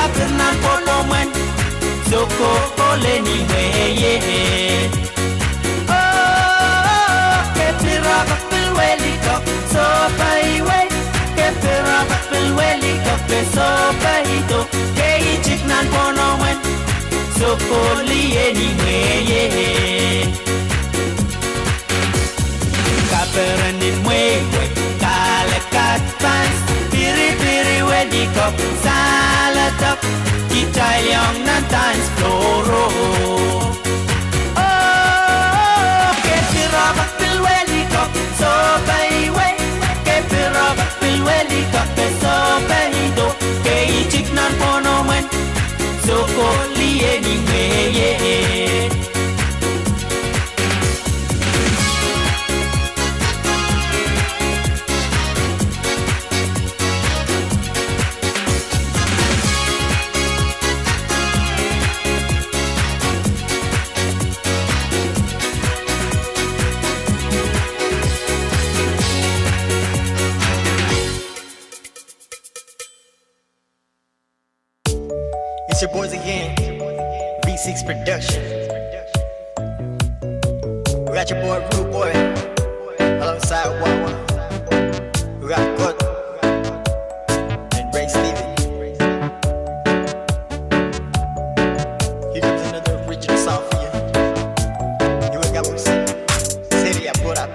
Apir nan pwohnpwomwen, soko ole ni mwehie. Oh, ke pil rapakpil welikok, sohpeiwei. Ke pil rapakpil welikok, ke sohpeido. Ke itik nan pwohnpwomwen, soko ole ni mwehie. Kaperen ni mwehie, kale kat pans, piripiri welikok, sahla tok, kitail iang nan dance floor. Oh, ke pil rapakpil welikok, sohpeiwei. Ke pil rapakpil welikok, ke sohpeido. Ke itik nan pwohnpwomwen, soko ole ni mwehie. It's your boys again, V six Production. We got your boy Rude Boy alongside Wawa. We got Good and Ray Steven. Here's another original song for you. You ain't got what I'm saying. City, I put out.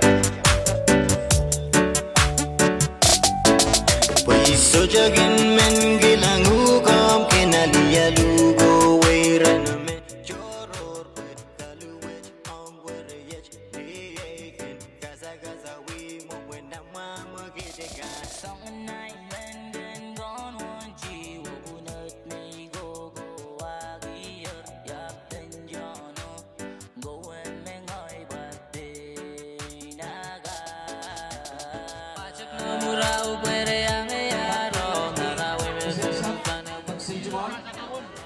Pwe I sohte kin men kilang uhk omw kin alialu ko weireno men. Tohrohr pwehn kaluwet ong weriet, ni ei kin kasakasa wimwo pwe nan mwamwekid kan. Soangen ahi men kin kohn wonji wopwunod me I kohkohwahki er, I ahpw pahn tiono.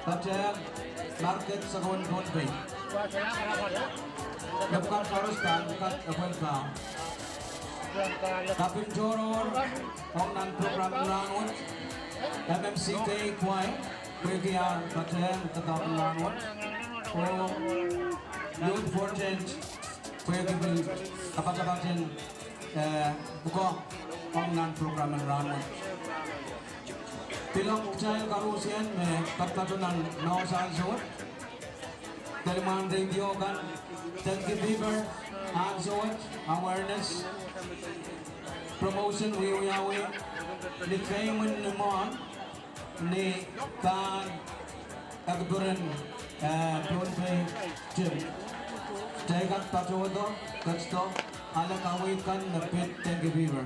Patehng market sakau en Pohnpei. Lepwukat koaros pahn kat epwel pahn. Kaping tohrohr ong nan program en rahnwet, M M C K Choir, pwehki ar patehng de kaping rahnwet, oh Youth for Change, pwehki pil kapatapat en, eh, pwukoa ong nan program en rahnwet. Pil ong kitail koaros me patopato nan nohs ansou wet. Delimwahn radio kan, dengue fever, ansou wet, awareness, promotion, wiewiawi, ni keimwin ni mwohn, ni pahn ekiperen, eh, Pohnpei tim. Kitail kak patohdo, ketido, ale kaweid kan me pid dengue fever.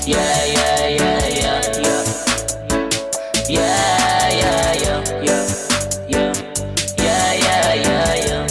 Yeah, yeah, yeah, yeah, yeah. Yeah, yeah, yeah, yeah, yeah. Yeah, yeah, yeah, yeah.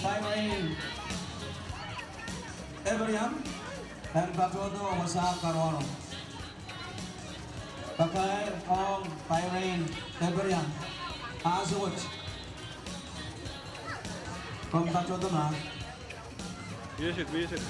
Pairein Ephraim en patohdo wasa karuwaru. Pakair ong Pairein Ephraim, ahnsou wet. Komw patohdo ma? Music, music.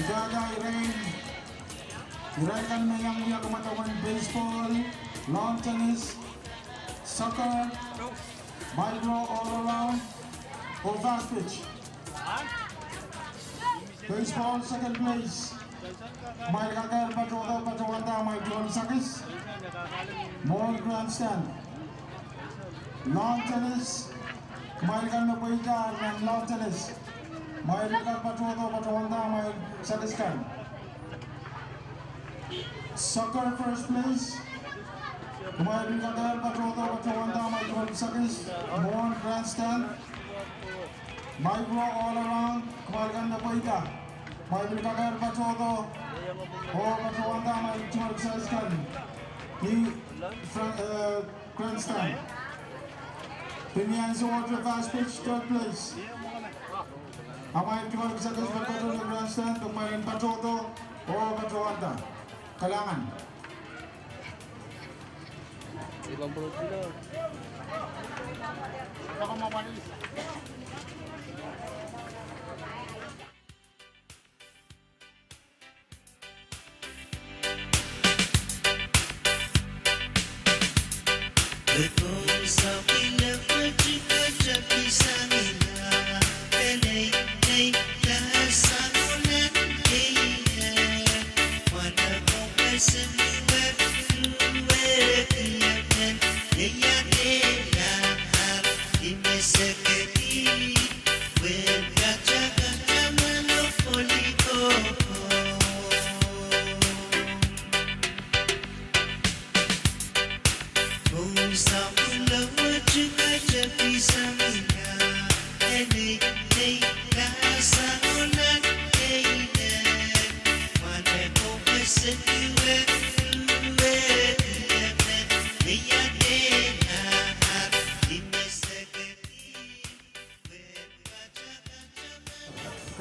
Irail, irail kan me iang wia kamwadangwan baseball, lawn tennis, soccer, micro all around, oh fast pitch. Baseball, second place. Kumwail kakehr patohdo, patohwanda amwail tungoal sakis. Mwohn grandstand. Lawn tennis. Kumwail kan me pweida nan lawn tennis. Kumwail kakehr patohdo, patohwanda amwail sakis kan. Soccer first place. Kumwail kakehr patohdo, patohwanda amwail tungoal sakis. Mwohn grandstand. Micro all around, kumwail kan me pweida. Kumwail pil kakehr patohdo, oh patohwanda amwail tungoal sakis kan. Ni front, eh, grandstand. Pil ni ansou wet fast pitch, third place. Amwail tungoal sakis me patohdo ni grandstand, kumwail en patohdo, oh patohwanda. Kalahngan.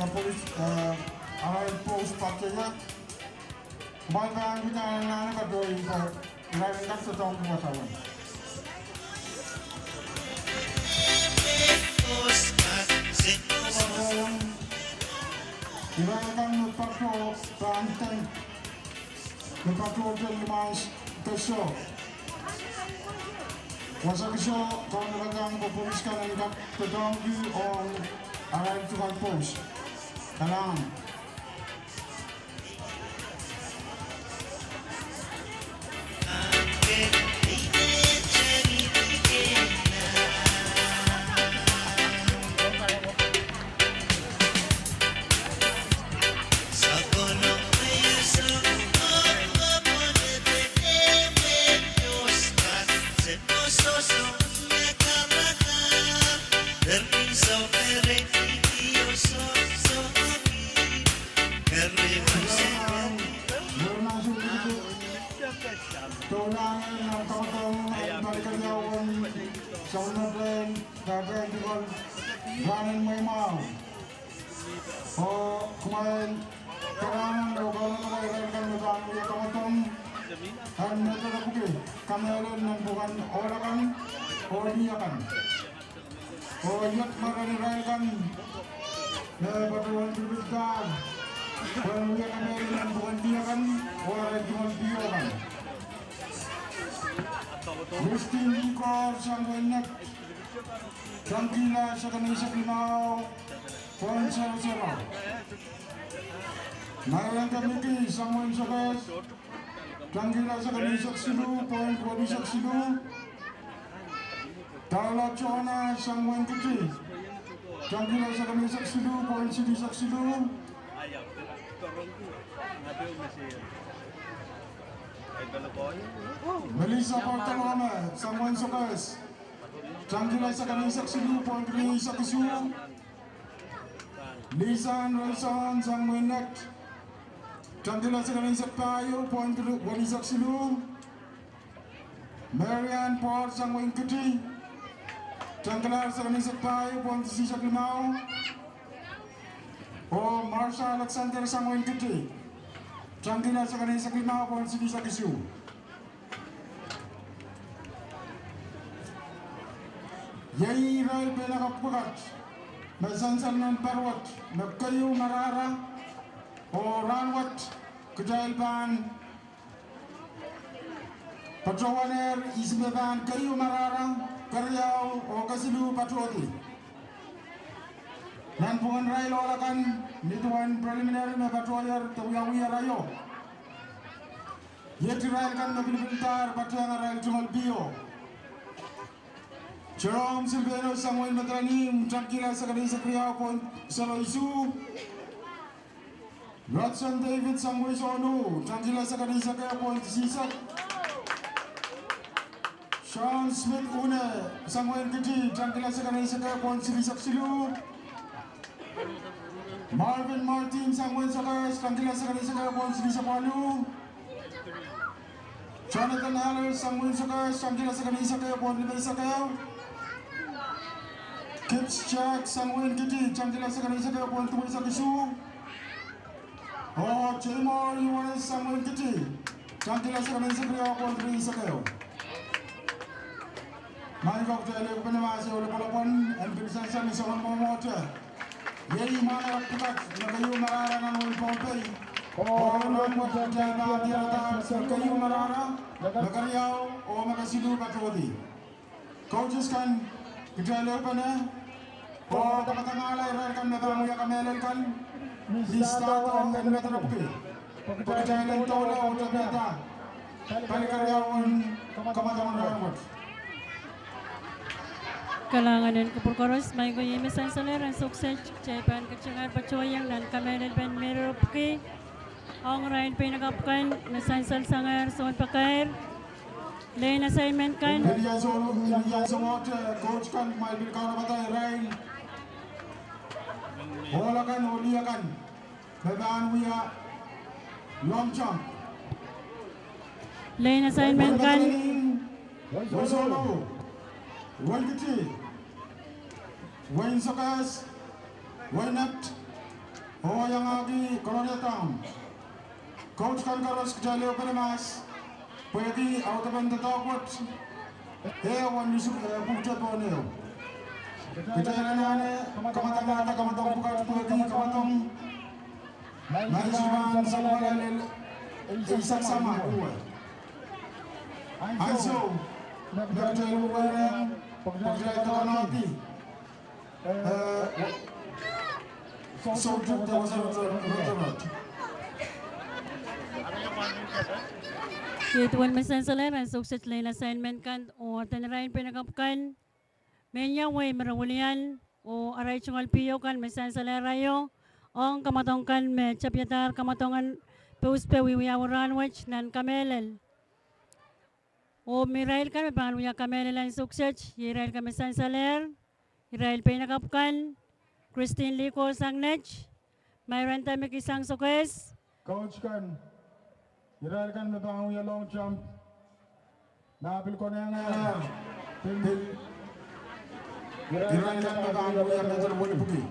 Polis, eh, arail post patohwan. Kumwail pahn pil anahne patohwan pwe irail en kak doadoahngki wadawad. Irail kan me patohwan pahn teng. Me patohwan teng limans keso. Wasa keso, kaun me pahn teng pwe polis kan en kak doadoahngki ong arail tungoal post. Kalahngan. Doulahngan nan kamadong en pali keriaun Southern Plain, Southern People, rahn en mweimwahu. Oh, kumwail kalahngan oh kaunop irail kan me pahn wia kamadong en me patohwan pwuki kamehlel nan pwuken ohl akan oh lih akan. Oh iet mwaren irail kan me patohwan pilipildahr pwehn wia kamehlel nan pwuken lih akan oh arail tungoal P O kan. Christine Ikor sang wehin Nett, tangkihla seken eisek limau poin sero sero. Marian Kamiki sang wehin Sokehs, tangkihla seken eisek siluh poin welisek siluh. Daula Jona sang wehin Kiti, tangkihla seken eisek siluh poin silihsek siluh. Melissa Bartolome sang wehin Sokehs, tangkihla seken eisek siluh poin rieisek isuh. Lisan Roison sang wehin Nett, tangkihla seken eisek pahieu poin welisek siluh. Marian Paul sang wehin Kiti, tangkihla seken eisek pahieu poin silihsek limau. Oh Marsha Alexander sang wehin Kiti, tangkihla seken eisek limau poin silihsek isuh. Iei irail pein kapw pwukat me sansal nan pahr wet me keieu marahra, oh rahn wet kitail pahn patohwanehr ihs me pahn keieu marahra, keriau oh kesiluh patohdi. Nan pwuken irail ohl akan, ni duwen preliminary me patohier de wiawi arail o, iet irail kan me pilipildahr patehng arail tungoal P O. Jerome Silveno sang wehin Madolenihmw, tangkihla seken eisek riau poin sero isuh. Rodson David sang wehin Sohno, tangkihla seken eisek ehu poin silihsek. Sean Smith Une sang wehin Kiti, tangkihla seken eisek ehu poin silihsek siluh. Marvin Martin sang wehin Sokehs, tangkihla seken eisek ehu poin silihsek waluh. Jonathan Haller sang wehin Sokehs, tangkihla seken eisek ehu poin limeisek ehu. Kipps Jack sang wehin Kiti, tangkihla seken eisek ehu poin duweisek isuh. Oh Jemor Iwanes sang wehin Kiti, tangkihla seken eisek riau poin rieisek ehu. Maing ko, kitail ehupene mahsen oh lopwolopwon en pil sansal ni soangen mwomwohte. Iei mwahnarapw pwukat me keieu marahra nan wehin Pohnpei. Oh rahn wet kitail pahn diarada me keieu marahra, me keriau oh me kesiluh patohdi. Coaches kan, kitail ehupene oh kamadangala irail kan me pahn wia kamehlel kan ni start en medewe pwuki, pwe kitail en doula oh tepida pali keriaun kamadong en rahn wet. Kalahngan en kupwur koaros. Maing ko, iei me sansalehr ansou kiset kitail pahn ketingahr patohiong nan kamehlelpen medewe pwuki ong irail pein kapw kan me sansal sangehr, sounpakair, lehn assignment kan. Ni ansou, ni ansou mwohte, coach kan, kumwail pil kaunopada irail ohl akan oh lih akan me pahn wia long jump. Lehn assignment kan. Wehin Sohno, wehin Kiti, wehin Sokehs, wehin Nett, Oh iangahki Kolonia Town. Coach kan koaros, kitail ehupene mahs pwehki audepen doadoahk wet, eh, wen lisu, eh, pwukte pohn ehu. Kitail anahne kamadangada kamadang pwukat pwehki kamadang maing sipan sapwellimatail eisek sama duwe. Ansou me kitail wehwehki, pwe kitail kokonohdi, eh, soutik de wasa rotorot. Iei duwen me sansalehr ansou kiset lel assignment kan oh adanirail peinakapw kan me iang wei me re wilian, oh arail tungoal P O kan me sansalehr aio, ong kamadong kan me tapihadahr kamadong en pouspe wiwiawi rahnwet nan kamehlel. Oh me irail kan me pahn wia kamehlel ansou kiset, iei irail kan me sansalehr, irail peinakapw kan, Christine Likol sang Nett, Mairanta Miki sang Sokehs. Coach kan, irail kan me pahn wia long jump. Nah pil konehng, pil, irail kan me pahn wia medal welipwuki.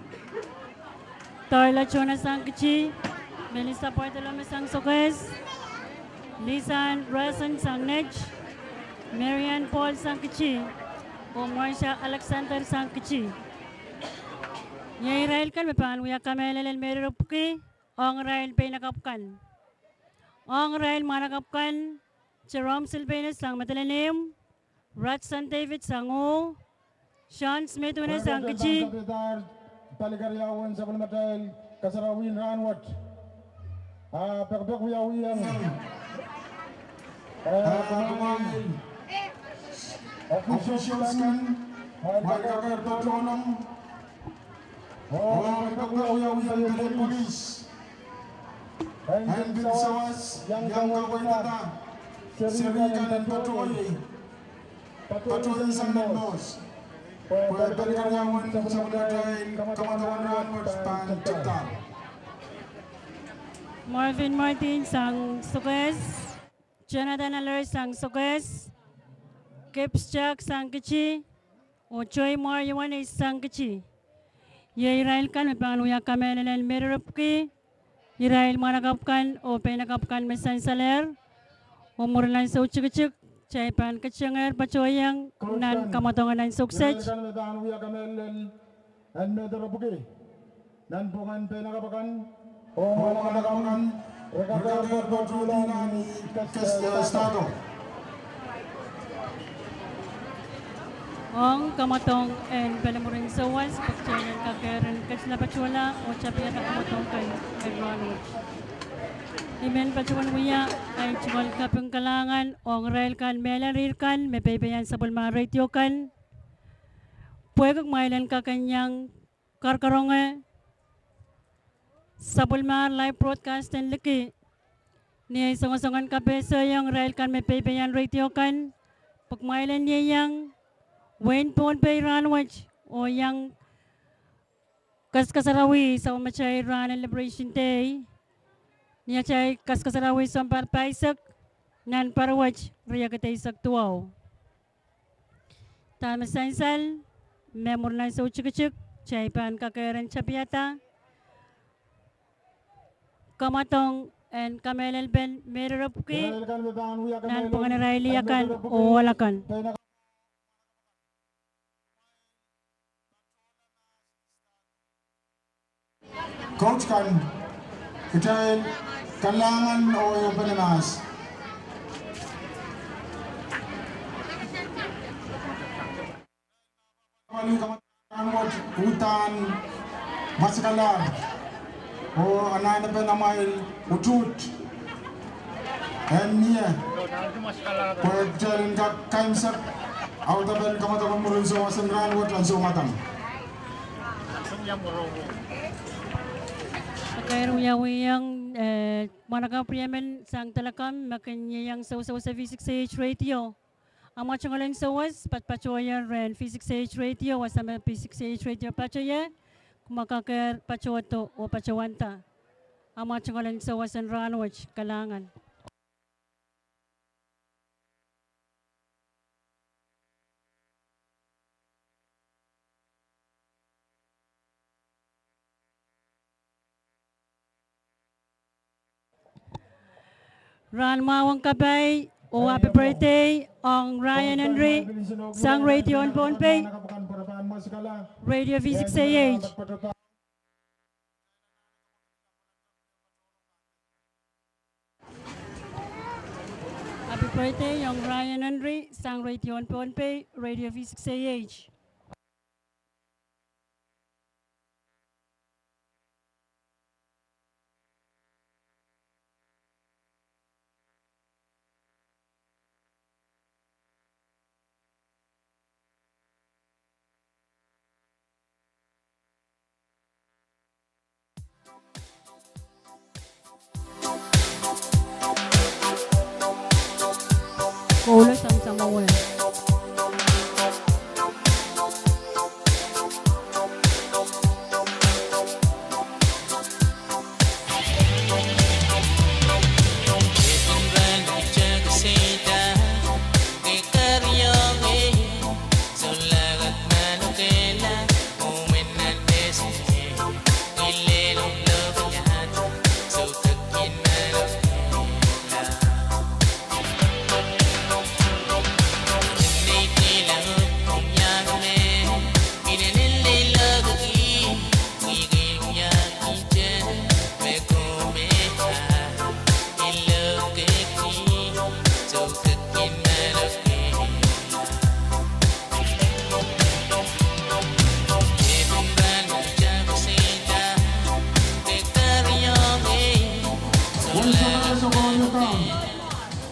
Doila Jona sang Kiti, Melissa Bartolome sang Sokehs, Lisan Rasen sang Nett, Marian Paul sang Kiti, oh Marsha Alexander sang Kiti. Iei irail kan me pahn wia kamehlel en Mehriropwiki, ong irail peinakapw kan. Ong irail mwahnakapw kan, Jerome Silvanus sang Madolenihmw, Ratson David sang Uhr, Sean Smith Wine sang Kiti. Pali keriaun sapwellimatail kasarawi en rahnwet. Ah, pekipek wiawiong, eh, officials kan, mwail kakehr patohlong, oh pekipek wiawiong pali polis en pil sawas iang kaweidada seri kan en patohie, patohie sang nan mous, pwe pali keriaun sapwellimatail kamadong en rahnwet pahn tepda. Marvin Martin sang Sokehs, Jonathan Aller sang Sokehs, Kip Stark sang Kiti, oh Joy Mar Ioane sang Kiti. Iei irail kan me pahn wia kamehlel en Mehriropwiki, irail mwahnakapw kan oh peinakapw kan me sansalehr. Oh mwurin ansou tikitik, kitail pahn ketingehr patohieng nan kamadong en ansou kiset. Irail kan me pahn wia kamehlel en Mehriropwiki, nan pwungen peinakapw akan oh mwahnakapw akan, re kakehr patohdi nan kes, eh, stado. Ong kamadong en pali mwurin souwas, pwe kitail en kakehr en ketila patohla oh tapihada kamadong kan en rahnwet. I men patohwan wia ahi tungoal kaping kalahngan ong irail kan, mehlel irail kan me peipeian sapwellimar radio kan, pwehki kumwail en kak en iang karkaronge sapwellimar live broadcast en liki ni ei songosong en kapehsehiong irail kan me peipeian radio kan, pwe kumwail en ieiang wehin Pohnpei rahnwet oh iang kaskasarawi sapwellimatail rahn en Liberation Day ni atail kaskasarawi sounpar pahisek nan pahr wet riekid eisek duwau. Dahme sansal, me mwurin ansou tikitik, kitail pahn kakehr en tapihada kamadong en kamehlelpen Mehriropwiki nan pwungen irail akan oh ohl akan. Coach kan, kitail kalahngan oh ehupene mahs. Udahn masikala oh anahnepen amwail utuht en mie, pwe kitail en kak kaimwisekala audepen kamadong en mwurin souwas en rahnwet ansou mwadang. Kakehr wiawiong, eh, mwahnakapw riemen sang Telecom me kin ieiang sewese V six A H radio. Amwa tungoal en souwas, patopato rehn V six A H radio, wasa me V six A H radio patohie, kumwa kakehr patohdo oh patohwanda. Amwa tungoal en souwas en rahnwet, kalahngan. Rahn mwahu ong kapai oh happy birthday ong Ryan Henry sang Radio Pohnpei, Radio V six A H. Happy birthday ong Ryan Henry sang Radio Pohnpei, Radio V six A H. Koule samsamawe.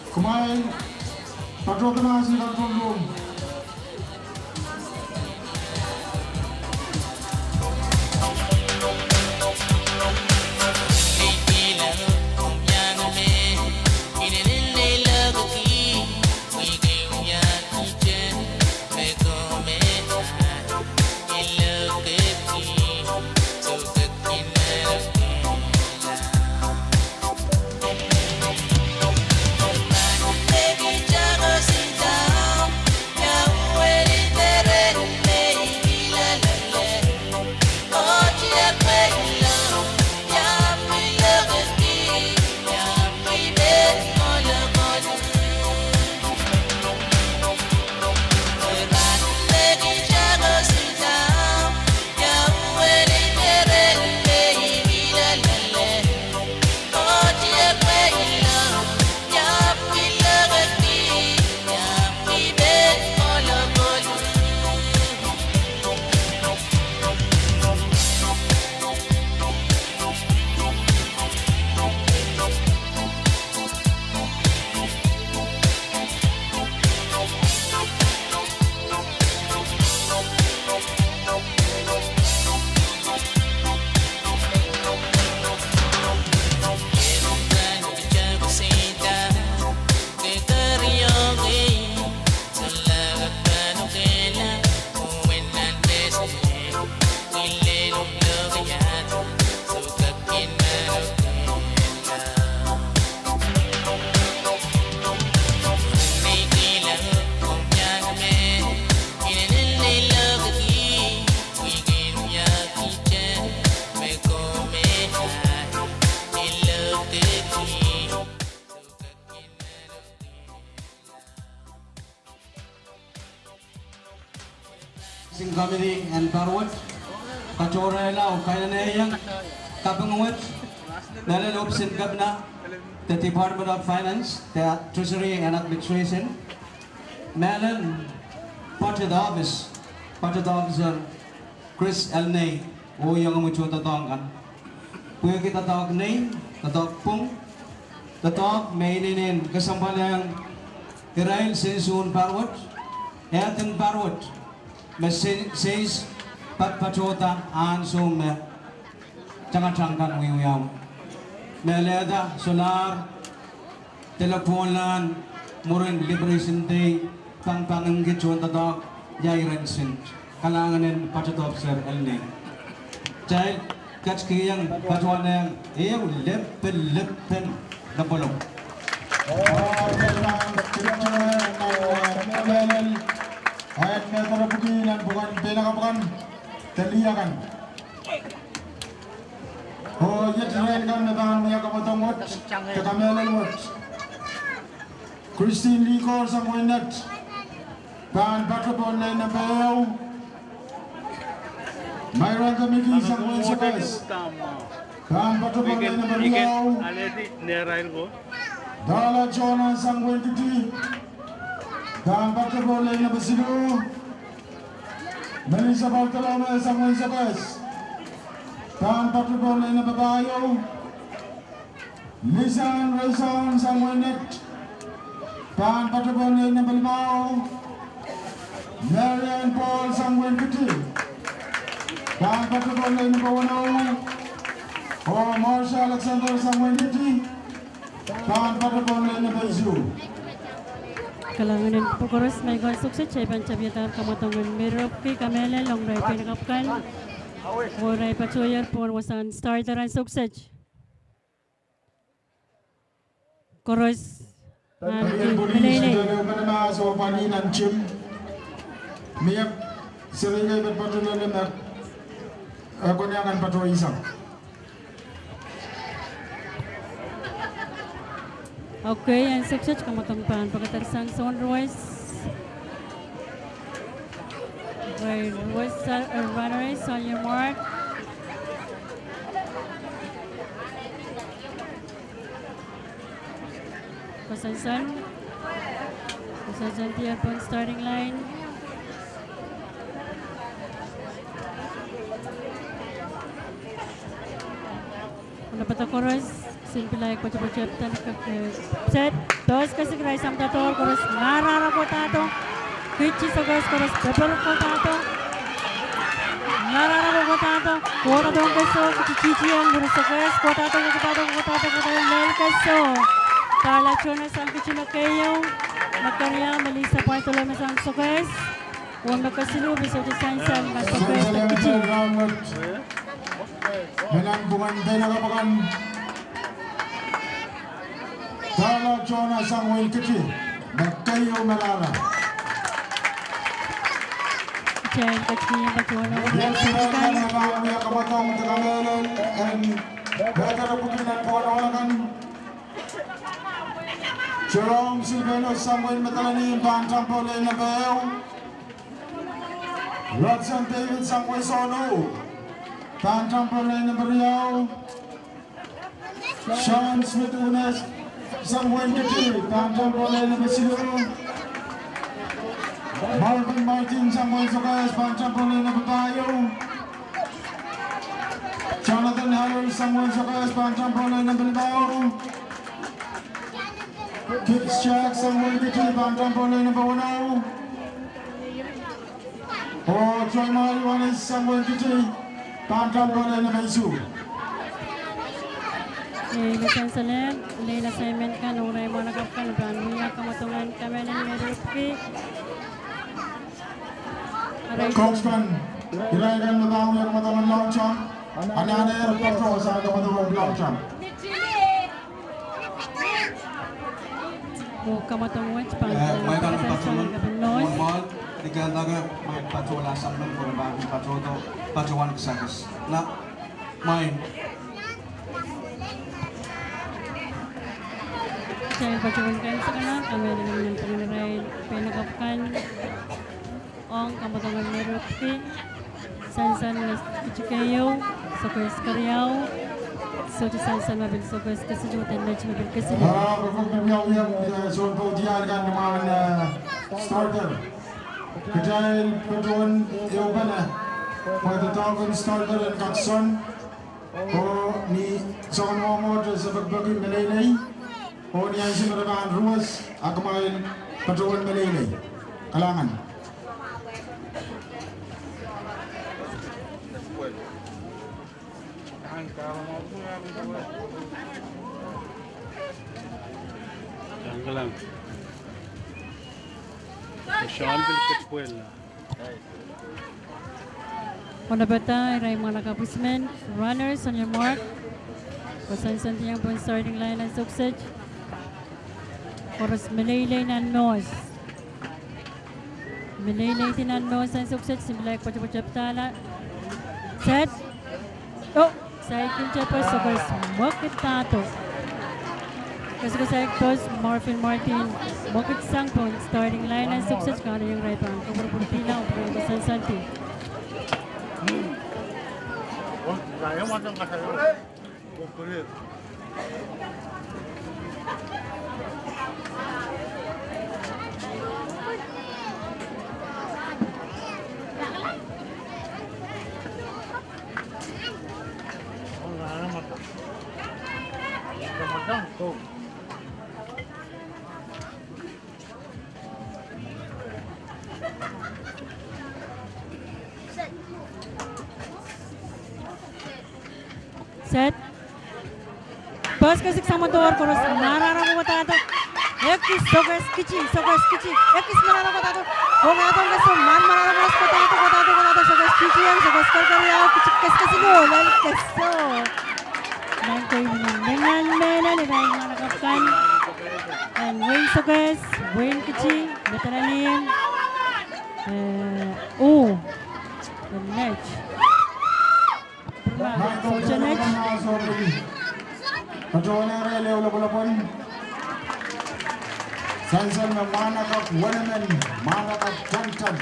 Kumwail patohdo mahsen control room. Organizing Committee en pahr wet, katohrehla oh kaineneiong kaping wet, mehlel Ohpis en Kepina, the Department of Finance, the Treasury and Administration, mehlel Budget Office, Budget Officer Chris Elnei, oh iangahki tohn doadoahk kan. Pwehki doadoahk nei, doadoahk pwung, doadoahk me inenen kesempwal ong irail seinsuwed pahr wet, ehden pahr wet, me se-, seis patpatohda ansou me tangatang kan wiewiawi. Mehlel solahr telephone line mwurin Liberation Day, pangpangki tohn doadoahk, ia iren sent. Kalahngan en Budget Officer Elnei. Kitail ketikihong patohwan ehu lepin lepin lepolo. Oh, iet irail kan me pahn wia kapwdong wet, de kamehlel wet. Christine Likor sang wehin Net pahn patohwan pohn lein namba ehu. Myron Kamiki sang wehin Sokoes pahn patohwan pohn lein namba riau. Dala Jonah sang wehin Kiti pahn patohwan pohn lein namba siluh. Melissa Bartholomew sang wehin Sokoes pahn patohwan pohn lein namba pahieu. Lisan Reson sang wehin Net pahn patohwan pohn lein namba limau. Marian Paul sang wehin Kiti pahn patohwan pohn lein namba weneu. Oh Marcia Alexander sang wehin Kiti pahn patohwan pohn lein namba isuh. Kalahngan en pwukoaros, mehkot en sukset, I pahn tapihada kamwadong en Meriopki kamehlel ong irail pein kapw kan. Oh irail patohier pohn wasahn starter en sukset. Koaros. Pahn kin polis meleilei. Mehn mahs oh pali nan tim. Mie serihkan patoh lelemek. Eh, koniangan patoh isang. Okay, en sukset kamwadong pahn pekedersang soun ruwes. Ruwes, eh, runners on your mark. Koasoansoan. Koasoansoan diar pohn starting line. Unapada koaros, kin pilaik patohwan patohwan pahn kak, eh, set. Dos kesik irail sang patohwan koaros, ngarahro kohdo. Kiti Sokoes koaros, pepper kohdo. Ngarahro kohdo. Kohdo keso, Kiti T T M, Sokoes kohdo, kohdo, kohdo, kohdo, lel keso. Dala Jonah sang Kiti me keieu, me keriau, Melissa Bartholomew sang Sokoes. Oh me kesiluh pil sohte sansal, me Sokoes pil Kiti. Me nanpwungen pein kapw kan. Dala Jonah sang wehin Kiti me keieu me lala. Irail pahn wia kamwadong de kamehlel en pekeder pwuki nanpwungen ohl akan. Jerome Silveno sang wehin Madolenihmw pahn tampo lein namba ehu. Rodson David sang wehin Sohno pahn tampo lein namba riau. Sean Smith Unes sang wehin Kiti pahn tampo lein namba siluh. Marvin Martin sang wehin Sokoes pahn tampo lein namba pahieu. Jonathan Harris sang wehin Sokoes pahn tampo lein namba limau. Kits Jack sang wehin Kiti pahn tampo lein namba weneu. Oh Jeremiah Yohanes sang wehin Kiti pahn tampo lein namba isuh. Ih me sansal en, lel assignment kan, oh irail mwahnakapw kan pahn wia kamwadong en kamehlel Meriopki. Coach kan, irail kan me pahn wia kamwadong en long jump, anahne patoh sang kamwadong en long jump. Oh kamwadong wet pahn, eh, mwail kan patohwan, mwail, ni kehn dake mwail patohwan sang men, oh pahn patohdo, patohwan kisakis. Na, mwail. Kitail patohwan kaimwisekala, kamehlele nanpwungen irail pein kapw kan. Ong kamwadong en Meriopki, sansal me Kiti keieu, Sokoes keriau, sohte sansal me pil Sokoes kesiluh, de Net me pil kesiluh. Ah, pwe pwe pwe pwe pwe, eh, soun pwuhk diar kan ni mwahu, eh, starter. Kitail patohwan ehupene, pwe doadoahk en starter en kak soan. Oh ni soangen mwomwohdiso pekipeki meleilei. Oh ni ansou me re pahn ruwes, a kumwail patohwan meleilei. Kalahngan. Kalang. Sean pil ket pwel. Onopada irail mwahnakapw isimen, runners on your mark. Koasoansoandi pohn starting line en sukset. Koaros meleilei nan nohs. Meleilei di nan nohs en sukset, kin pilaik patohwan patohwan pahn. Set. Oh, saikinte pwe Sokoes mwekidahdo. Koasoakoasoaia pos Marvin Martin, mwekid sang pwon, starting line en Sokosehte, kanahieng irail pahn kupwurupwurdi nan pwon koasoakoasoaia. Set. Pos kesik sang mendahte koaros, marahrahko wadahdo. Ekis Sokehs kiti, Sokehs kiti. Ekis marahrahko wadahdo. Kongehdo keso, marahrahko wadahdo, wadahdo, wadahdo. Sokehs kiti, Sokehs keriau, kiti keskesiluh, lel keso. Nan kei minen, menen, menen, irail mwahnakapw kan. En wehin Sokehs, wehin kiti, me dene ni, eh, oh, the net. Patohwan irail ehu lopwolopwon. Sansal me mwahnakapw wenemen, mwahnakapw tantan.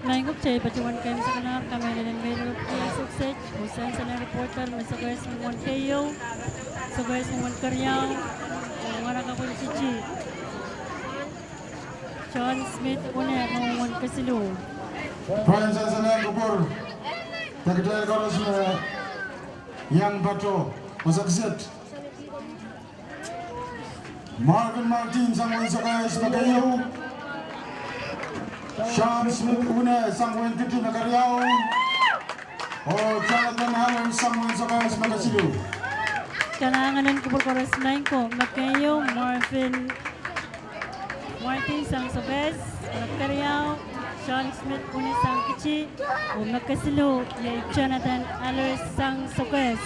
Maing ko, kitail patohwan kin sakanahr kamehlel en mehn Sokosehte, oh sansal en reporter me Sokehs mwomwen keieu, Sokehs mwomwen keriau, oh mwahnakapw en titi, John Smith Une, mwomwen kesiluh. Pwehn sansal en kupwur, de kitail koaros me iang patoh, oh Sokosehte. Marvin Martin sang wehin Sokehs me keieu. John Smith Une sang wehin Kiti me keriau. Oh Jonathan Allen sang wehin Sokehs me kesiluh. Kalahngan en kupwur koaros maing ko, me keieu Marvin Martin sang Sokehs, me keriau John Smith Une sang Kiti, oh me kesiluh iei Jonathan Allen sang Sokehs.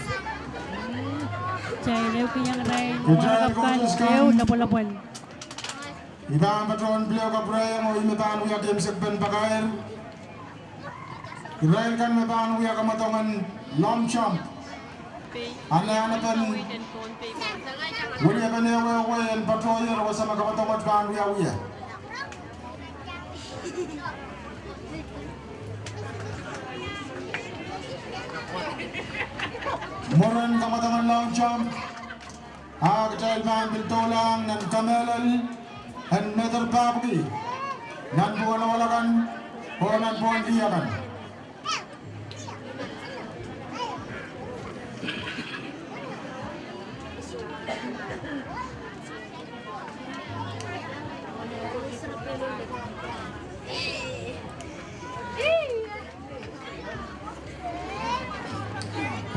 Kitail ehukihong irail mwahnakapw kan ehu lopwolopwon. I pahn patohwan pil kapwurehiong oh I me pahn wia kemsek pen pakair. Irail kan me pahn wia kamwadong en long jump. Anahnepen weliepen ehuehu en patohier wasa me kamwadong wet pahn wiawia. Mwurin kamwadong en long jump, a kitail pahn pil doulahng nan kamehlel en mehn delepahpwiki, nan pwuhn ohl akan, oh nan pwuhn lih akan.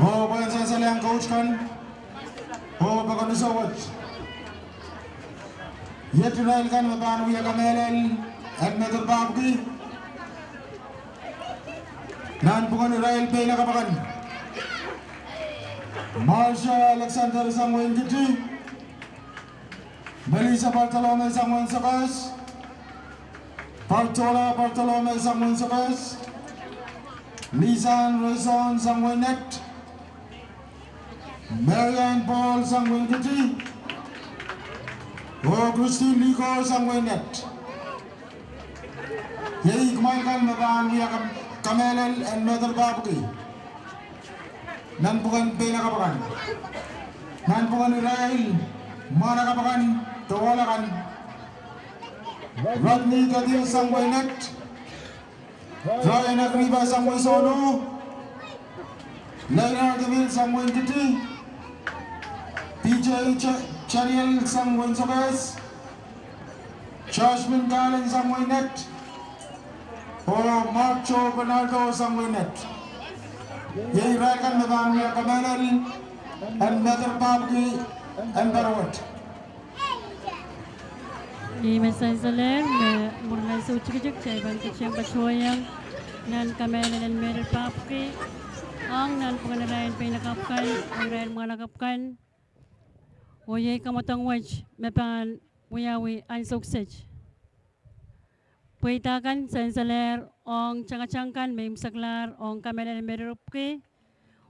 Oh pwehn sansal iang coach kan. Oh pwukoa ni sowet. Iet irail kan me pahn wia kamehlel en mehn delepahpwiki nan pwuhn irail pein lakapw akan. Marcia Alexander sang wehin Kiti. Melissa Bartolome sang wehin Sokehs. Bartola Bartolome sang wehin Sokehs. Lisan Roson sang wehin Net. Marian Paul sang wehin Kiti, oh Christine Liko sang wehin Net. Iei kumwail kan me pahn wia kam-, kamehlel en mehn delepahpwiki nan pwuhn pein lakapw akan. Nan pwuhn irail mwahnakapw akan, de ohl akan. Rodney Dadi sang wehin Net. Ryan Agriba sang wehin Sohno. Leonard Emil sang wehin Titi, P J Ch-, Cheriel sang wehin Sokehs, Joshmin Kalen sang wehin Net, oh Mark Joe Bernardo sang wehin Net. Iei irail kan me pahn wia kamehlel en Mehter Papki en Parawet. Ih me sansalehr me mwurin ansou tikitik kitail pahn ketin patohiong nan kamehlel en Mehter Papki, ong nanpwungen irail pein lakapw kan, irail mwahnakapw kan, oh iei kamwadong wet me pahn wiawi ansou kiset. Pweida kan sansalehr ong tangatang kan me imwiseklahr ong kamehlel en Mehter Papki,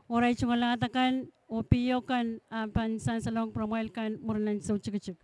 oh irail tungoal ahd akan, oh pihio kan, ah, pahn sansalohng pwuromwail kan mwurin ansou tikitik.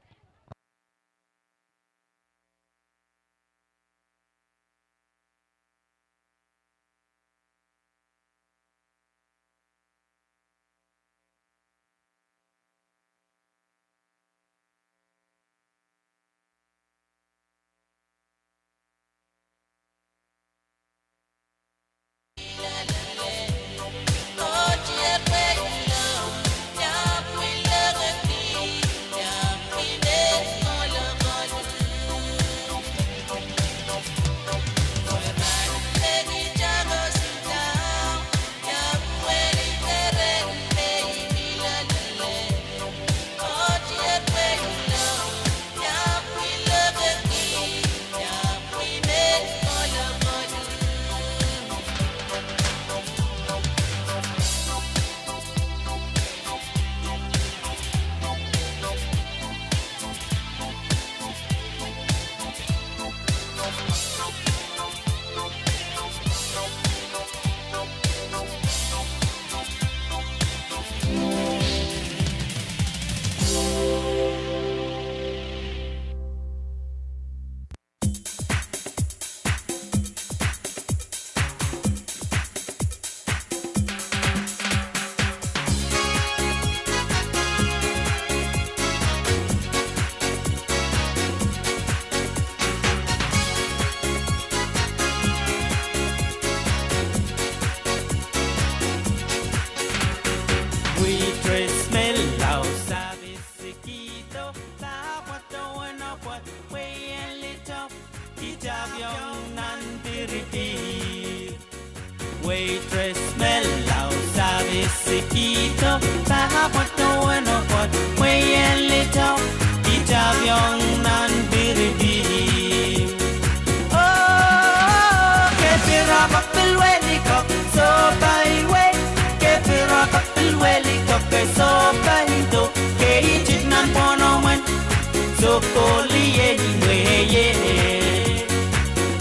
Waitress me lao service kihdo, pahpa pwoat oh wenepwoat, pwe ien litok, kitapiong nan piripir. Waitress me lao service kihdo, pahpa pwoat oh wenepwoat, pwe ien litok, kitapiong nan piripir. Oh, ke pil roapek pil welikok, sohpai wei. Ke pil roapek pil welikok, ke sohpai do. Ke itik nan pwohnomwen, sokoli eni mwehie.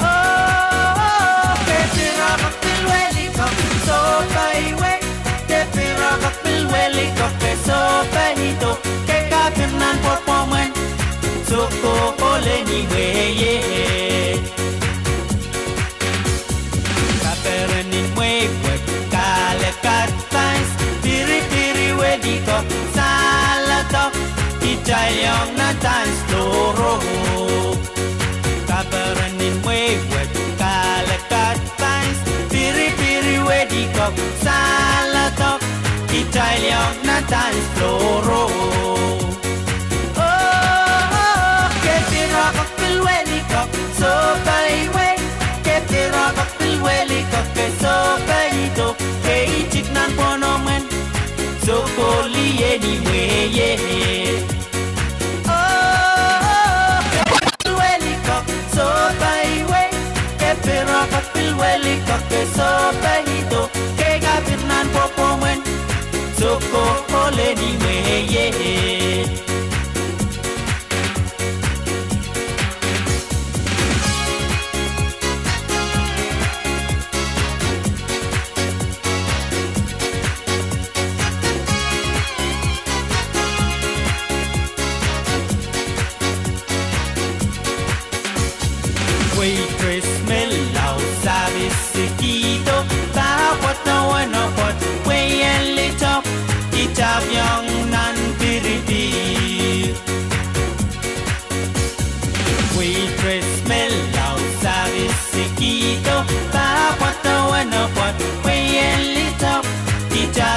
Oh, ke pil roapek pil welikok, sohpai wei. Ke pil roapek pil welikok, ke sohpai do. Ke kapir nan pwohnomwen, sokoli eni mwehie. Kapereni mwehi wet, kahlek advance, piripiri welikok, saledok, kitail iang nan dance floor o. Kapereni mwehi wet, kahlek advance, piripiri welikok, saledok, kitail iang nan dance floor o. Oh, ke pil roapek pil welikok, sohpai wei. Ke pil roapek pil welikok, ke sohpai do. Ke itik nan pwohnomwen, sokoli eni mwehie. Oh, ke pil welikok, sohpai wei. Ke pil roapek pil welikok, ke sohpai do. Ke kapir nan pwohnomwen, sokoli eni mwehie. Waitress me lao service kihdo, pahpa pwoat oh wenepwoat, pwe ien litok, kitapiong nan piripir. Waitress me lao service kihdo, pahpa pwoat oh wenepwoat, pwe ien litok, kita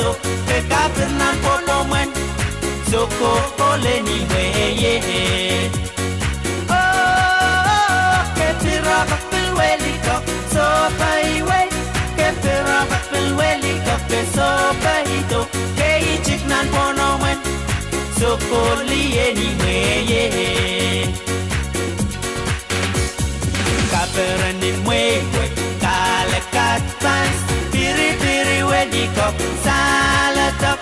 Ke kapir nan pwonomwen, soko ole ni mwehie. Oh, ke pil rohng pil welikiong, sohpeiwei. Ke pil rohng pil welikiong, ke sohpeido. Ke itik nan pwonomwen, soko ole ni mwehie. Kaperen ni mwehie, kale kat pans, piripiri welikiong, saledek,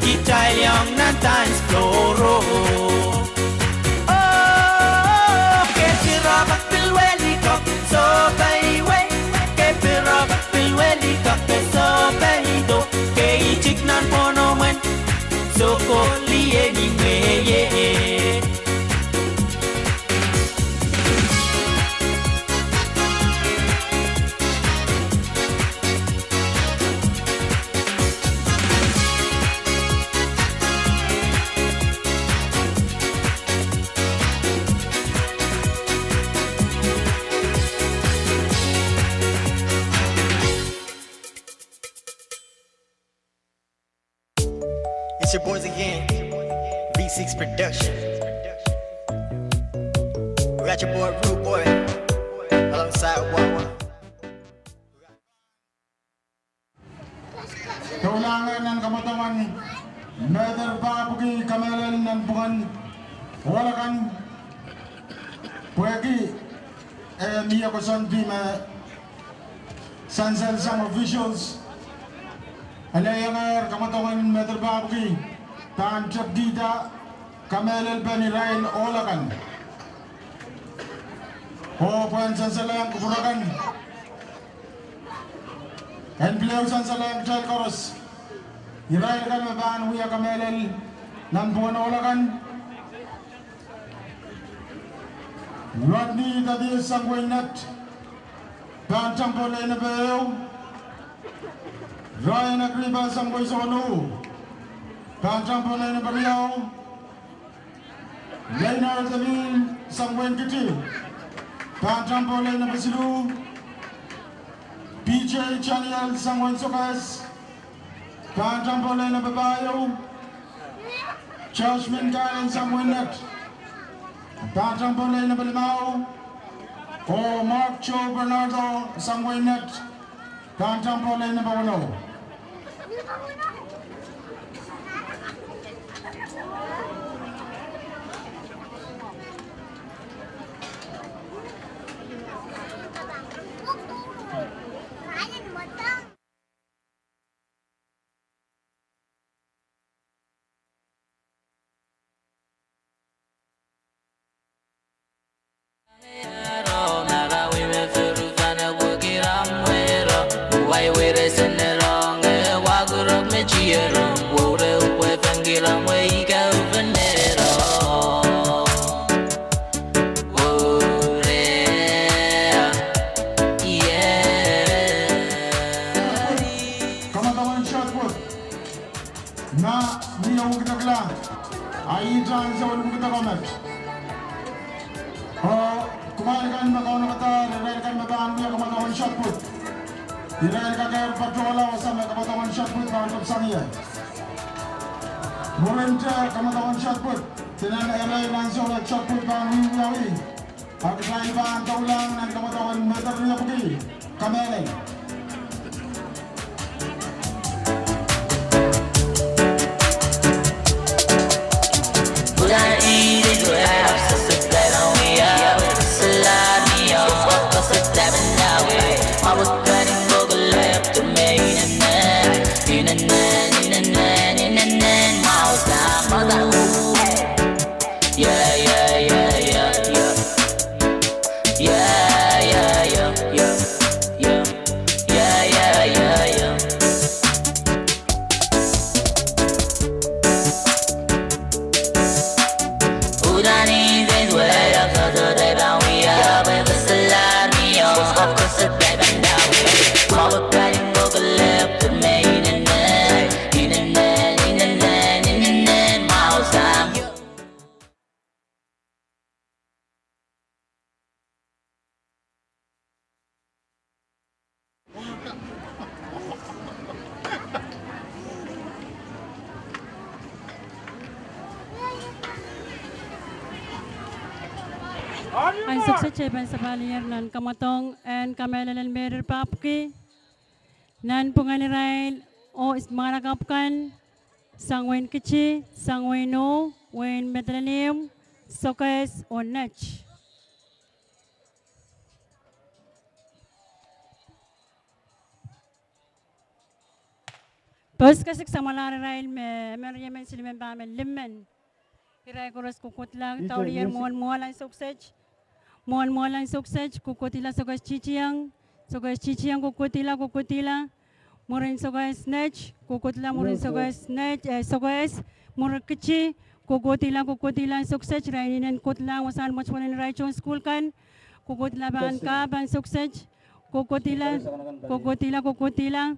kitail iang nan dance floor. Oh, ke pil rohng pil welikiong, sohpeiwei. Ke pil rohng pil welikiong, ke sohpeido. Ke itik nan pwonomwen, soko ole ni mwehie. It's your boys again, V six Production. We got your boy Rude Boy alongside Wawa. Doulahngehr nan kamwadongen Mehter Pahpwiki kamehlel nan pwungen ohl akan, pwehki e mie koasoandi me sansal sang officials. Ele iangehr kamwadongen Mehter Pahpwiki pahn tepkihda kamehlelpen irail ohl akan. Oh pwehn sansalehng kupwur akan. En pil ehu sansalehng kitail koaros, irail akan me pahn wia kamehlel nan pwungen ohl akan. Rodney Thaddeus sang wehin Net, pahn tampo lei napa ehu. Ryan Agrippa sang wehi Sohno, pahn tampo lei napa riau. Leonard Emil sang wehin Kiti, pahn tampo lei napa siluh. P J Chaniel sang wehin Sokehs, pahn tampo lei napa pahieu. Josh Minkanen sang wehin Net, pahn tampo lei napa limau. Oh Mark Joe Bernardo sang wehin Net, pahn tampo lei napa weneu. Kamwadongen shot put. Ma mie wekidekla, a iei ansou en wekidek met. Oh kumwail kan me kaunekada, irail kan me pahn wia kamwadongen shot put, irail kakehr patohla wasa me kamwadongen shot put pahn tepsang ie. Mwurinte kamwadongen shot put, denen irail ansou me shot put pahn wiewiawi. Ak kitail pahn doulahng nan kamwadongen Mehter Pahpwiki kamehlel. Yeah, yeah, yeah, yeah, yeah. Yeah, yeah, yeah, yeah, yeah. Yeah, yeah, yeah, yeah, yeah. Ansou kiset kitail pahn sapahl ier nan kamwadong en kamehlelen Mary Papki. Nanpwungen irail oh mwahnakapw kan, sang wehin Kiti, sang wehin Ih, wehin Madolenihmw, Sokehs oh Net. Poskesik samwalahr irail me, me riemen silimen pahmen limmen. Irail koaros kohkohdla, daulier mwohn mwohla en Sokehs. Mwohn mwohla en Sokehs, kohkohdla Sokehs Titieng. Sokehs Titieng, kohkohdla, kohkohdla. Mwurin Sokehs Net, kohkohdla mwurin Sokehs Net, eh, Sokehs, mwurin Kiti, kohkohdla, kohkohdla en Sokehs, irail inenen kohdla wasahn mwotomwot en irail tohn sukuhl kan, kohkohdla pahn kahpwal en Sokehs, kohkohdla, kohkohdla, kohkohdla.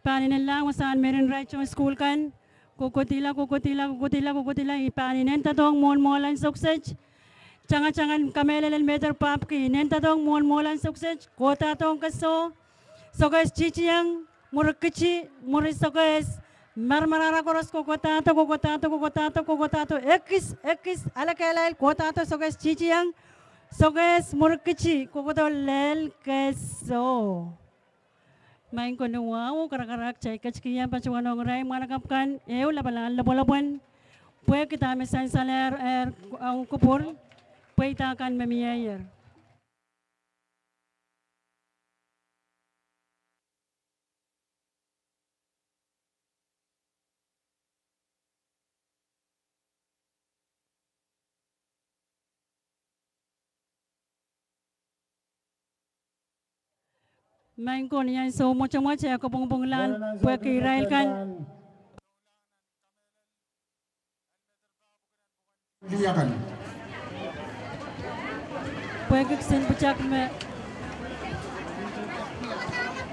Pahn inenla wasahn mehrin irail tohn sukuhl kan, kohkohdla, kohkohdla, kohkohdla, kohkohdla, I pahn inendoadohng mwohn mwohla en Sokehs. Tangatang en kamehlelen Mary Papki, inendoadohng mwohn mwohla en Sokehs, kohdoadohng keso, Sokehs Titieng, mwurin Kiti, mwurin Sokehs, maramarahn koaros kohkohdahdo, kohkohdahdo, kohkohdahdo, kohkohdahdo, ekis, ekis, ale kehlail, kohdoahdo Sokehs Titieng, Sokehs, mwurin Kiti, kohkohdo lel keso. Maing ko, ni wahu, karakarak, kitail ketikihong patohwan ong irail mwahnakapw kan ehu lapalahn lopwolopwen, pwehki dahme sansalehr, eh, ong kupwur, pweida kan me mieier. Maing ko, ni ansou mwotomwot e kopwungpwungla pwehki irail kan. Pwehki kisin pwutak me,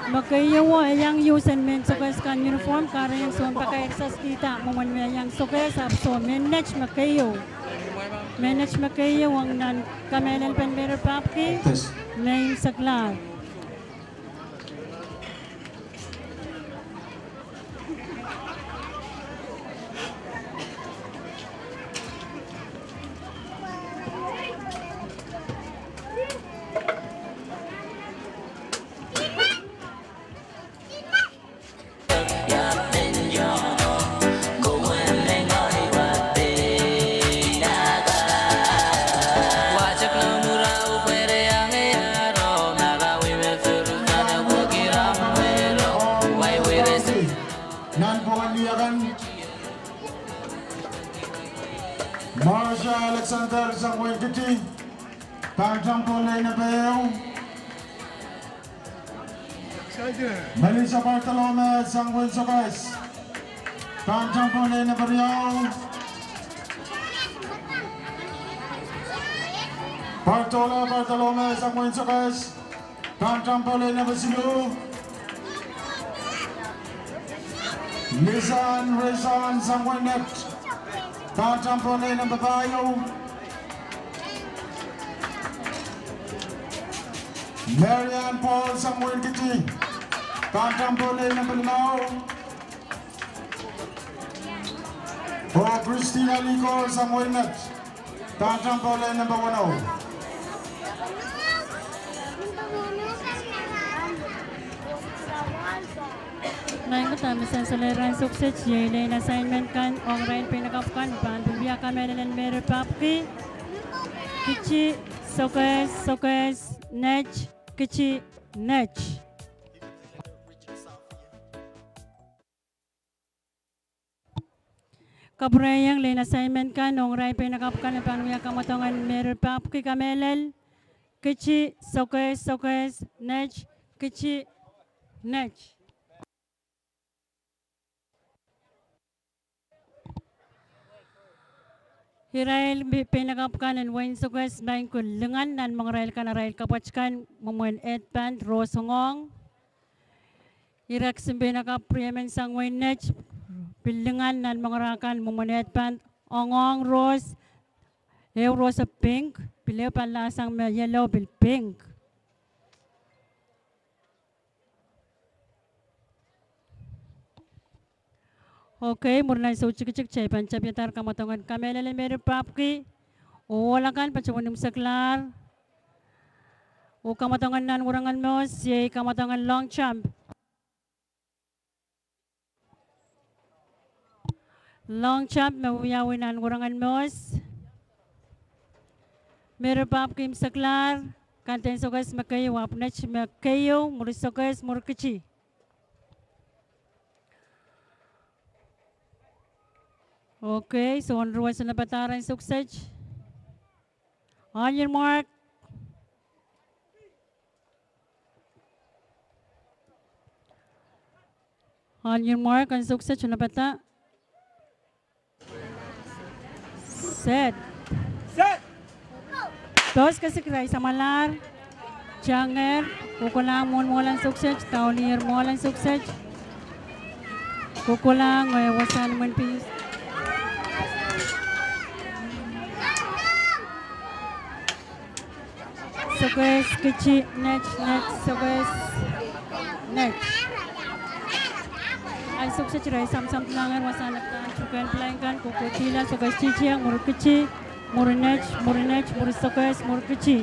me keieu e iang iuhsen mehn Sokehs kan uniform, kahrehiong sounpakair saskihda mwomwen me iang Sokehs ahpw soh mehn Net me keieu. Mehn Net me keieu ong nan kamehlelpen Mary Papki, Maing Seklahr. Nan pwungen ni akan, Marsha Alexander sang wehin Kiti, pahn tampo lei nempe ehu. Melissa Bartolome sang wehin Sokehs, pahn tampo lei nempe riau. Bartola Bartolome sang wehin Sokehs, pahn tampo lei nempe siluh. Nisan Resan sang wehin Net, pahn tampo lei nempe pahieu. Marian Paul sang wehin Kiti, pahn tampo lei nempe limau. Oh Christina Liko sang wehin Net, pahn tampo lei nempe weneu. Maing ko, dahme sansalehr rahn Sokehs iei lehn assignment kan ong irail peinakapw kan me pahn pil wia kamehlelen Mary Papki. Kiti, Sokehs, Sokehs, Net, Kiti, Net. Kapwurehiong lehn assignment kan ong irail peinakapw kan me pahn wia kamwadong en Mary Papki kamehlel. Kiti, Sokehs, Sokehs, Net, Kiti, Net. Irail peinakapw kan en wehin Sokehs, maing ko, lingan nan mongarail kan arail kapwat kan mwomwen ehd pand rohs ongohng. Ira kisin peinakapw riemen sang wehin Net pil lingan nan mongara kan mwomwen ehd pand ongohng rohs, ehu rohs e pink, pil ehu pahn lahsang me yellow pil pink. Okei, mwurin ansou tikitik kitail pahn tapihadahr kamwadong en kamehlelen Mary Papki. Oh ohl akan patohwan Oh kamwadong en nan werengen mehs, iei kamwadong en long jump. Long jump me wiawi nan werengen mehs. Me ropapki imwseklahr, kandideit sokehs me keieu, ahpw net me keieu, mwuri sokehs, mwuri kici. Okay, soangen ruwe sohte padahr en sokset. On your mark. On your mark, en sokset, sohte padahr. Set. Set. Tohs kesik irail samwalahr. Tiangehr, kohkohla mwohn mwohlen sokset, daulier mwohlen sokset. Kohkohla, ngehi wasahn mwein pil. Sokehs, kici, net, net, sokehs, net. Ahn sokset irail samsamdilangehr wasahn lepdahn tuhkehn pilain kan, kohkohdihla, sokehs titieng, mwuri kici, mwuri net, mwuri net, mwuri sokehs, mwuri kici.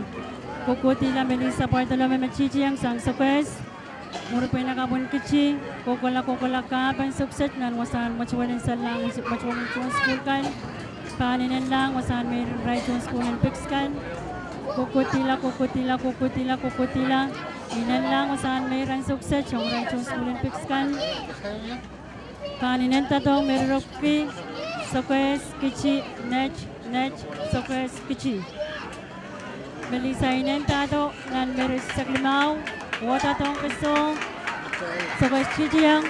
Kohkohdihla Melissa Bartholomew me titieng sang sokehs. Mwuri pweinakapw en kici, kohkohla, kohkohla kahpen sokset nan wasahn mwetuwel en Sallang, mwetuwel en tohn sukuhl kan. Pahn inenlahng wasahn meirirail tohn sukuhl en Piks kan. Kohkohdihla, kohkohdihla, kohkohdihla, kohkohdihla. Inenlahng wasahn meirirail sokset ong irail tohn sukuhl en Piks kan. Pahn inendoadohng meirirepwiki, sokehs, kici, net, net, sokehs, kici. Melissa inendoado nan meirirail sokehs limau, oh doadoahngki soh, sokehs titieng,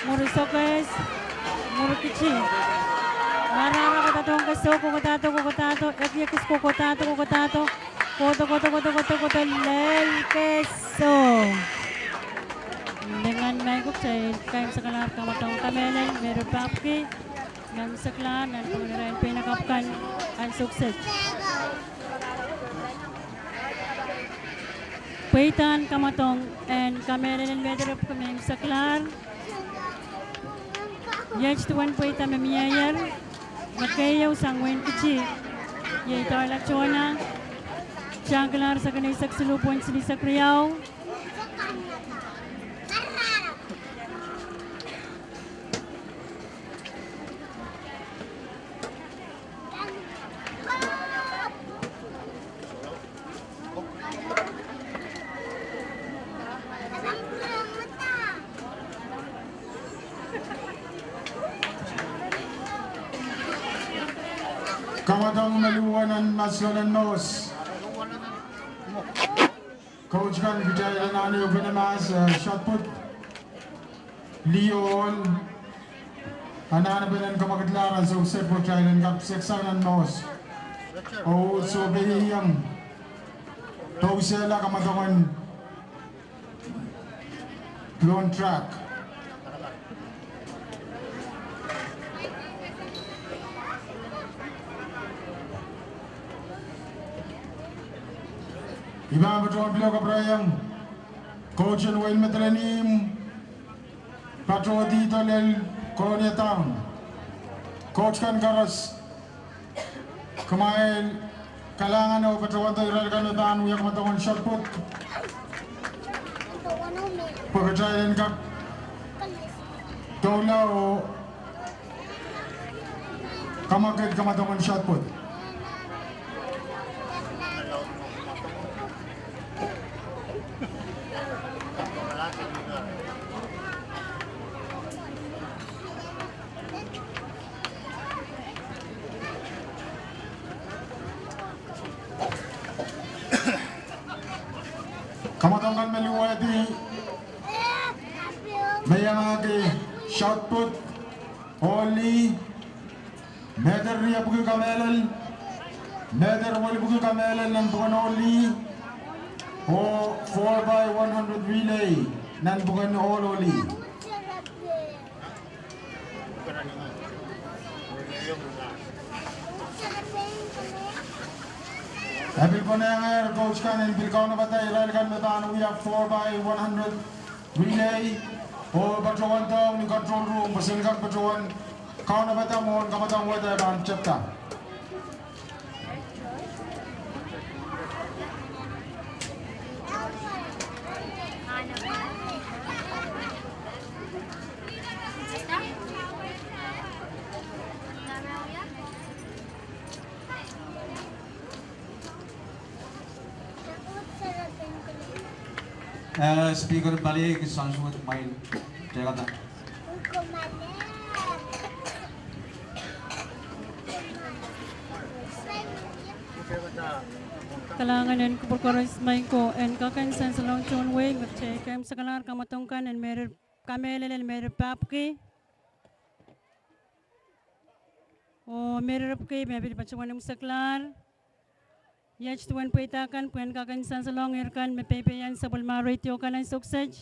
mwuri sokehs, mwuri kici. Marahra kohdoadoahngki soh, kohkohdoado, kohkohdoado, ekiekis kohkohdoado, kohkohdoado, kohdo, kohdo, kohdo, kohdo, kohdo, lel keso. Lingan me I kuk, kitail kaimwiseklahr kamwadong kamehlel me ropapwki, nan imwiseklahr, nanpwungen irail pweinakapw kan, ahn sokset. Pweidahn kamwadong en kamehlel en mehterepwiki me imwiseklahr. Iet duwen pweida me mieier, me keieu sang wehin Kici, iei Darla Tona, tangkilahr sekeneisek siluh poin silihsek riau. Kamwadong me luhwen en Maslon en Mohs. Coach kan, kitail anahne open mahs, eh, shot put. Liohn, anahnepen en kamwakelehda ansou kiset pwe kitail en kak seksang nan Mohs. Oh, sohpehiong. Pousehla kamwadong en Lone track. I pahn patohwan pil kapwurehiong coach en wehin Madolenihmw, patohdi doh lel Kolonia Town. Coach kan koaros. Kumwail kalahngan oh patohwan doh irail kan me pahn wia kamwadong en shot put. Pwe kitail en kak doula oh kamwakid kamwadong en shot put. Kamwadong kan me luwehdi, me iangahki shot put, ohl lih, meter riepwiki kamehlel, meter welipwiki kamehlel nanpwungen ohl lih, oh four by one hundred relay nanpwungen ohl lih. E pil konehng coach kan en pil kaunopada irail kan me pahn wia four by one hundred relay, oh patohwan doh ni control room, pwe sen kak patohwan kaunopada mwohn kamwadong wet e pahn tepda. Eh, Speaker Pali, ki soansuwed mwail tehkada. Kalahngan en kupwur koaros, maing ko, en kak en sansalohng tohn wehi me kitail keimwseklahr kamwadong kan en merir, kamehlele en merir pahpwiki. Oh merir pahpwiki me pil patohwan imwseklahr. Iet duwen pweida kan pwehn kak en sansalohng irail kan me peipeian sapwellime redio kan en sokset.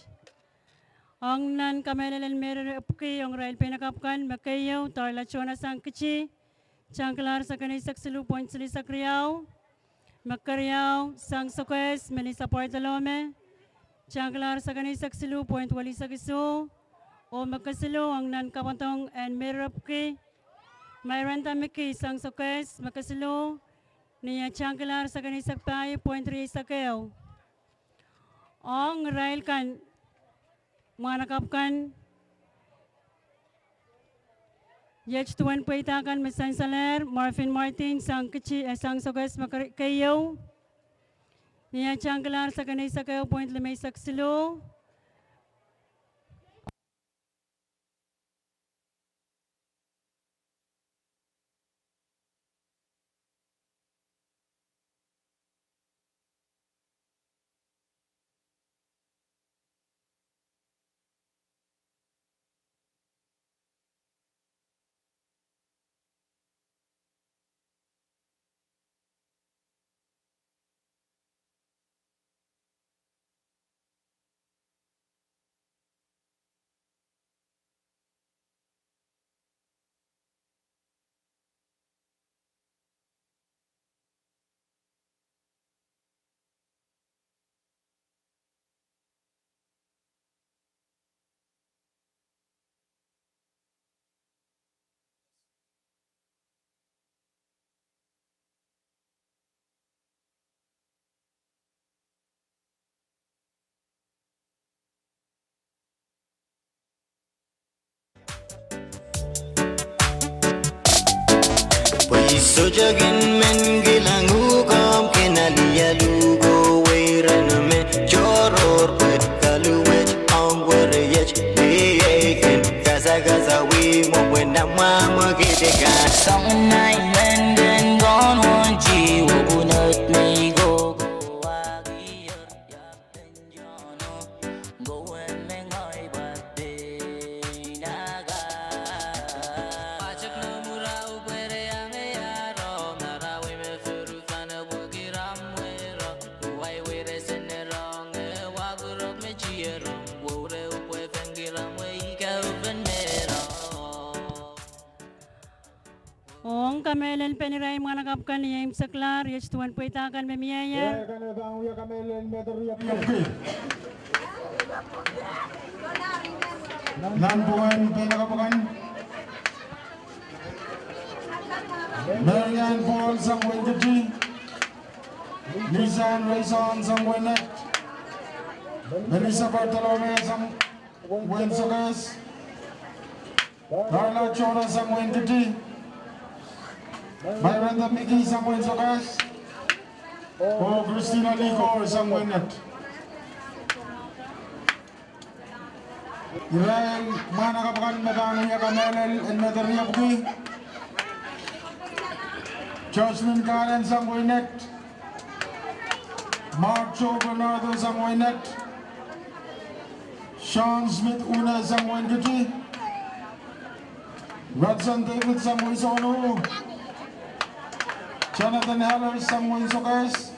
Ong nan kamehlele en merir pahpwiki ong irail peinakapw kan, me keieu Darla Tohna sang Kiti, tangkilahr sekeneisek siluh point silihsek riau. Me keriau sang Sokehs Melissa Bartolome, tangkilahr sekeneisek siluh point welihsek isuh. Oh me kesiluh ong nan kamwadong en merir pahpwiki, Mairanda Miki sang Sokehs, me kesiluh, ni eh tangkilahr sekeneisek pahieu point rieisek ehu. Ong irail kan, mwahnakapw kan, iet duwen pweida kan me sansalehr, Marvin Martin sang Kiti, eh sang Sokehs me keieu, ni eh tangkilahr sekeneisek ehu point limeisek siluh. Pwe sohte kin men kilang uhk ahmw kin alialu ko weireno me tohrohr pwe kaluwet ong weriet. Iei kin kasakasa wihmwo pwe nan mwahmw kidika. Soangen nai men kin kohnwonti wopwunot me I kohkohwahki. Ong kamehlel pen irail mwahnakapw kan, iei imwseklahr, iet duwen pweida kan me mieier. Nanpwungen peinakapw kan, Marian Paul sang wehin Kiti, Lisan Reison sang wehin Net, Melissa Bartolome sang wehin Sokehs, Darla Tohna sang wehin Kiti, Mairanda Miki sang wehin Sokehs, oh Christina Likor sang wehin Net. Irail mwahnakapw kan me pahn wia kamehlel en medewe riepwiki: Jocelyn Karen sang wehin Net, Mark Joe Bernardo sang wehin Net, Sean Smith Une sang wehin Kiti, Radson David sang wehin Sonu, Jonathan Heller sang wehin Sokehs,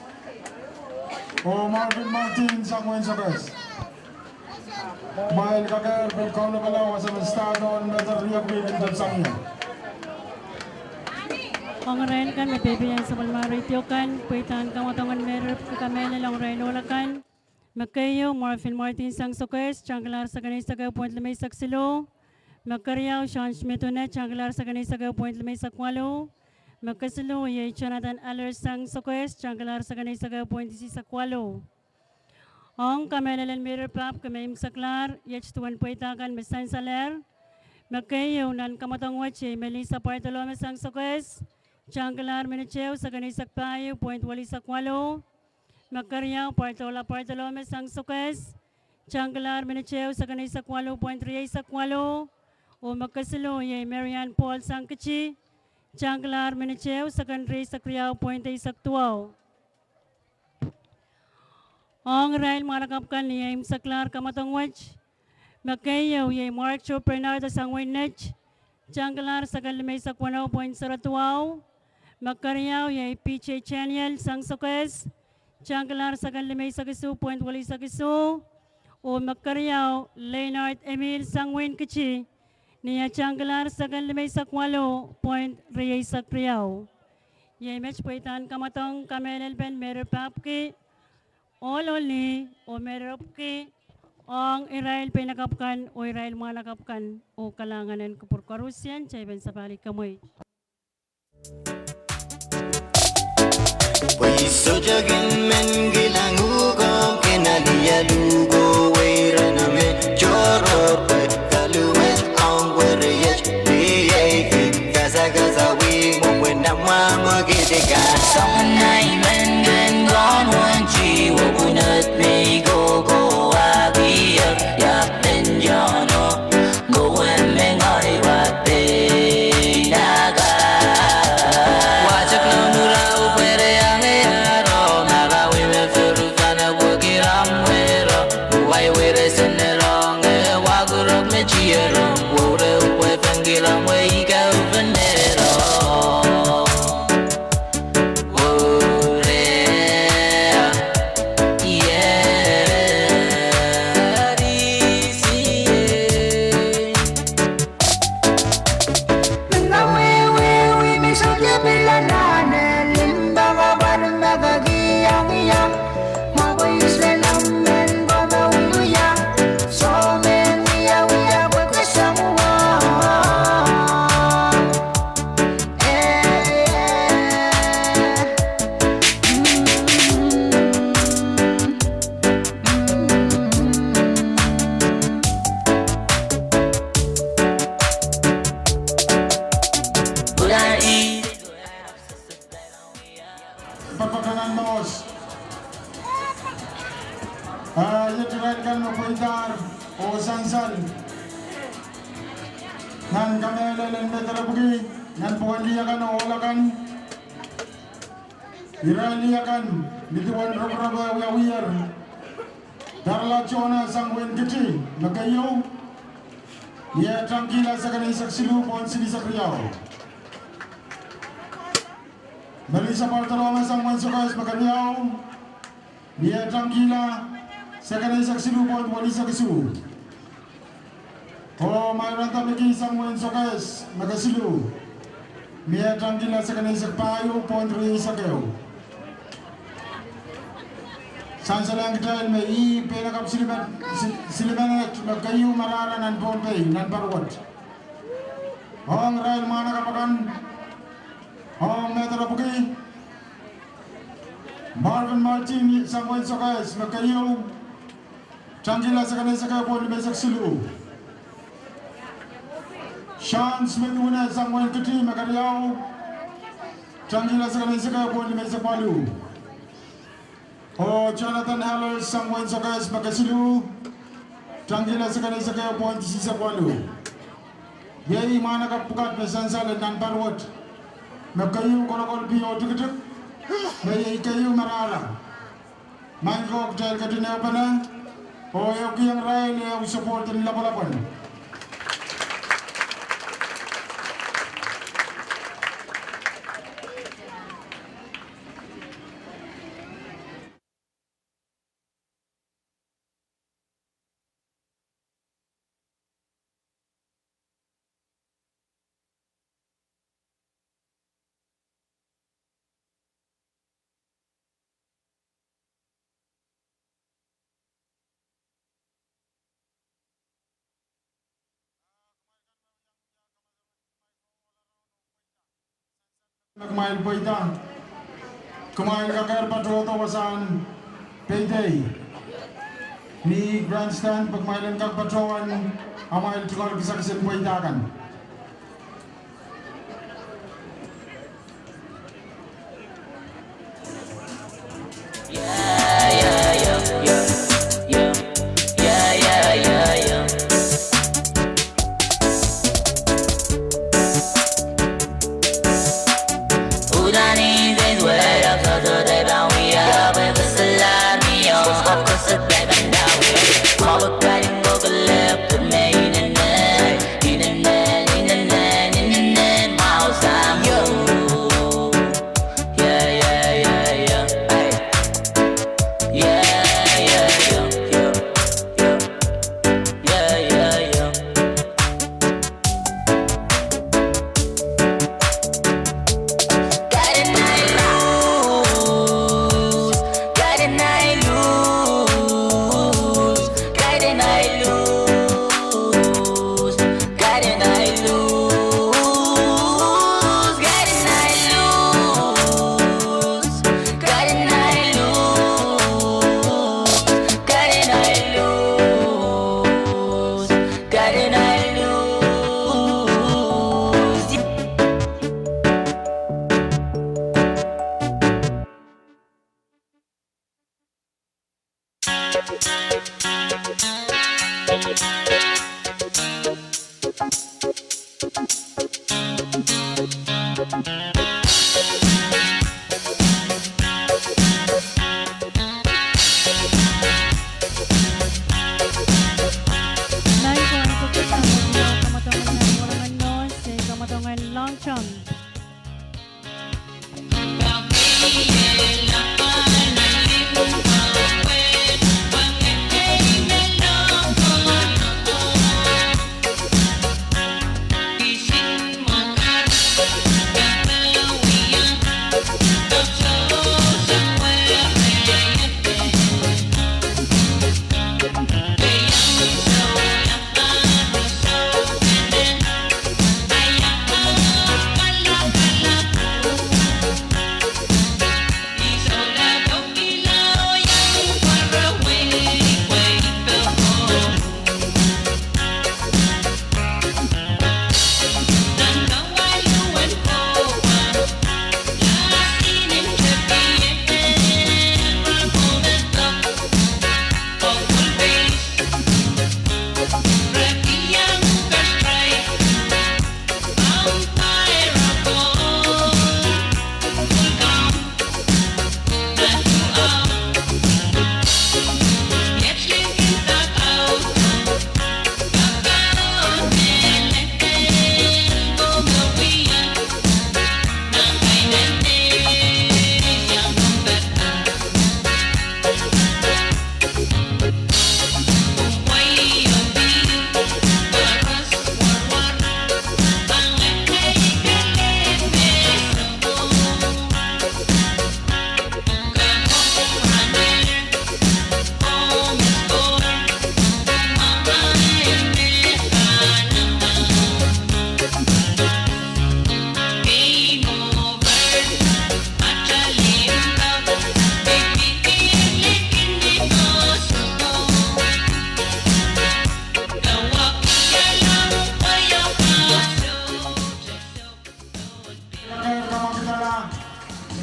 oh Marvin Martin sang wehin Sokehs. Kumwail kakehr pil kaunopala wasa me start on medewe riepwiki kin dep sang ie. Ong irail kan me peipeian sapwellime redio kan, pweidahn kamwadong en merir pahpwiki, kamehlel ong irail ohl akan: me keieu Marvin Martin sang Sokehs, tangkilahr sekeneisek ehu point limeisek siluh. Me keriau Sean Smith Une, tangkilahr sekeneisek ehu point limeisek waluh. Me kesiluh iei Jonathan Allers sang Sokehs, tangkilahr sekeneisek ehu point isisek waluh. Ong kamehlel en merir pahpwiki me imwseklahr, iet duwen pweida kan me sansalehr: me keieu nan kamwadong wet iei Melissa Bartolome sang Sokehs, tangkilahr minit ehu sekeneisek pahieu point welihsek waluh. Me keriau Bartola Bartolome sang Sokehs, Tangkilahr minit ehu, sekon eisek waluh point rieisek waluh. Oh me kesiluh iei Marian Paul sang Kiti. Tangkilahr minit ehu, sekon rieisek riau point eisek duwau. Ong irail mwahnakapw kan ni eimwseklahr kamwadong wet, me keieu iei Mark Job Bernardo sang wehin Net. Tangkilahr sekon limeisek weneu point sero duwau. Me keriau iei P J Daniel sang Sokehs. Tangkilahr sekon limeisek isuh point welieisek isuh. Oh me keriau Leonard Emil sang wehin Kiti. Ni eh tangkilahr sekon limeisek waluh point rieisek riau. Iei met pweidahn kamwadong kamehlelpen Mary Papki, ohl oh lih, oh Mary Papki, ong irail peinakapw kan oh irail mwahnakapw kan, oh kalahngan en kupwur koarusie, kitail pahn sapahl kemwei. Pwe I sohte kin men kilang uhk oh kin alehda uhk oh weirana me tohrohr pwe kaluwet ong weriet, ni ei kin kasakasa wimwomwen nan mwahmw oh kidika. Soangen ahi men ken kohn wehn ti oh pwunod me I kohkohwahkier, ia men iahno, kowe me ngehi wad peinakapw. Watsek noumwura oh pwehre iang e ahro, marawi me furu fana pwekir amwero. Wai were sene rong e wakurok me tiero, wore upwe fen kilang we I kau fenero. Wore, ie, risiei. Pahn patohwan mour. Ah, iet irail kan me pweidahr oh sansal nan kamehlel en Mehn Delepwiki, nan pwuken lih akan oh ohl akan. Irail lih akan, ni duwen roporop wiawiher. Darla Jona sang wehin Kiti, me keieu, ni eh tangkihla sekon eisek siluh point silihsek riau. Melissa Bartolome sang wehin Sokehs, me keriau, ni eh tangkihla sekon eisek siluh point welihsek isuh. Oh Mairanta Miki sang wehin Sokehs, me kesiluh, ni eh tangkihla sekon eisek pahieu point rieisek ehu. Sansalohng kitail me ih peinakapw silimen-, si-, silimenet me keieu marahra nan Pohnpei, nan Pahr wet. Ong irail mwahnakapw akan, ong Mehn Delepwiki, Marvin Martin sang wehin Sokehs, me keieu, tangkihla sekon eisek ehu point limeisek siluh. Sean Smith Wine sang wehin Kiti, me keriau, tangkihla sekon eisek ehu point limeisek waluh. Oh Jonathan Hallers sang wehin Sokehs, me kesiluh, tangkihla sekon eisek ehu point isihsek waluh. Iei mwahnakapw pwukat me sansal nan Pahr wet, me keieu kolokol pih oh tikitik, me iei keieu marahra. Maing ko, kitail ketin ehupene oh ehukihong irail ehu support en lapalap en me kumwail pweida, kumwail kakehr patohdo wasahn peidei ni grandstand pwe kumwail en kak patohwan amwail tungoal kisakis en pweida kan. Nan pwuhn pwukat, kamadong en Nanmwolongen North, eh, kamadong en Long Jump.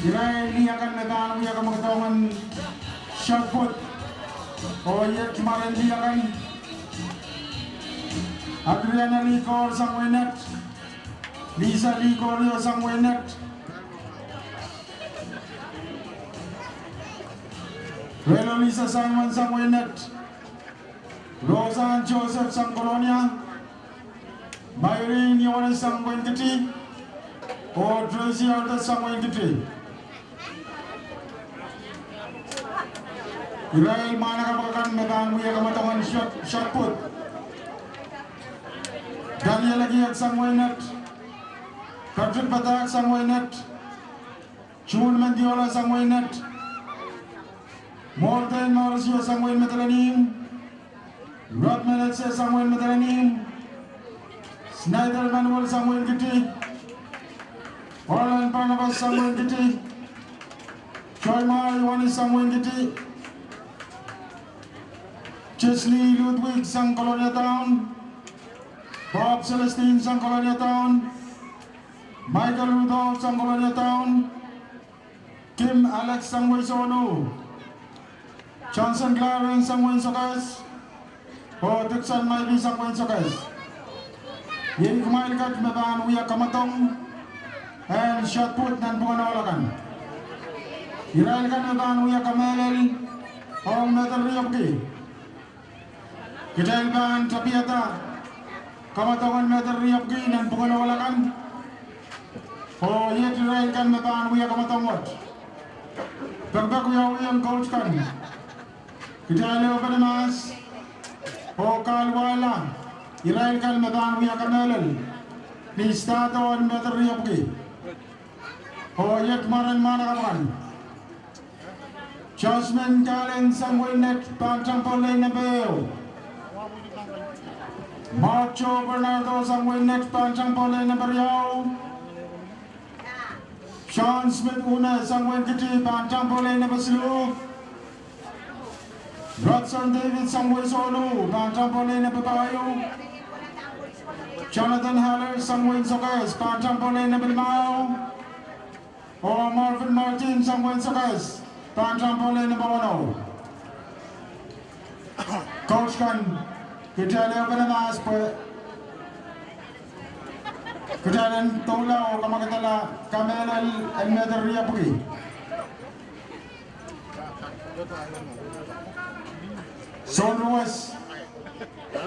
Irail lih akan me pahn wia kamwakeldong en shot put. Oh iet mwaren lih akan. Adriana Likor sang wehin Net. Lisa Likor sang wehin Net. Relo Lisa Simon sang wehin Net. Roseanne Joseph sang Kolonia. Myrin Yohanes sang wehin Kiti, oh Tracy Arthur sang wehin Kiti. Irail mwahnakapw akan me pahn wia kamwakeldong en shot, shot put. Daniel Akiek sang wehin Net. Patrick Patak sang wehin Net. June Mendiola sang wehin Net. Morten Mauricio sang wehin Madolenihmw. Rod Menetse sang wehin Madolenihmw. Snyder Emmanuel sang wehin Kiti. Orlan Barnabas sang wehin Kiti. Joymar Yohanes sang wehin Kiti. Chesley Ludwig sang Kolonia Town. Bob Celestine sang Kolonia Town. Michael Rudolph sang Kolonia Town. Kim Alex sang wehi Sonu. Johnson Clarence sang wehin Sokehs. Oh Dixon Maibi sang wehin Sokehs. Iei kumwail kat me pahn wia kamwakeldong en shot put nan pwungen ohl akan. Irail kan me pahn wia kamehlel ong medal riepwiki. Kitail pahn tapiada kamwakeldong en medal riepwiki nan pwungen ohl akan. Oh iet irail kan me pahn wia kamwakeldong wet. Pekipek wiawi ong coach kan. Kitail ehupene mahs oh kahluwala irail kan me pahn wia kamehlel ni start en medal riepwiki. Oh iet mwaren mwahnakapw akan. Jasmine Kalen sang wehin Net pahn tang poll lane number ehu. Mark Joe Bernardo sang wehin Net pahn tang poll lane number riau. Sean Smith Une sang wehin Kiti pahn tang poll lane number siluh. Rodson David sang wehi Sonu pahn tang poll lane number pahieu. Jonathan Haller sang wehin Sokehs pahn tang poll lane number limau. Oh Marvin Martin sang wehin Sokehs pahn tang poll lane number weneu. Coach kan, Kitail ehupene mahs pwe kitail en doula oh kamwakidala kamehlel en mehdi riepwiki. Soun ruwes,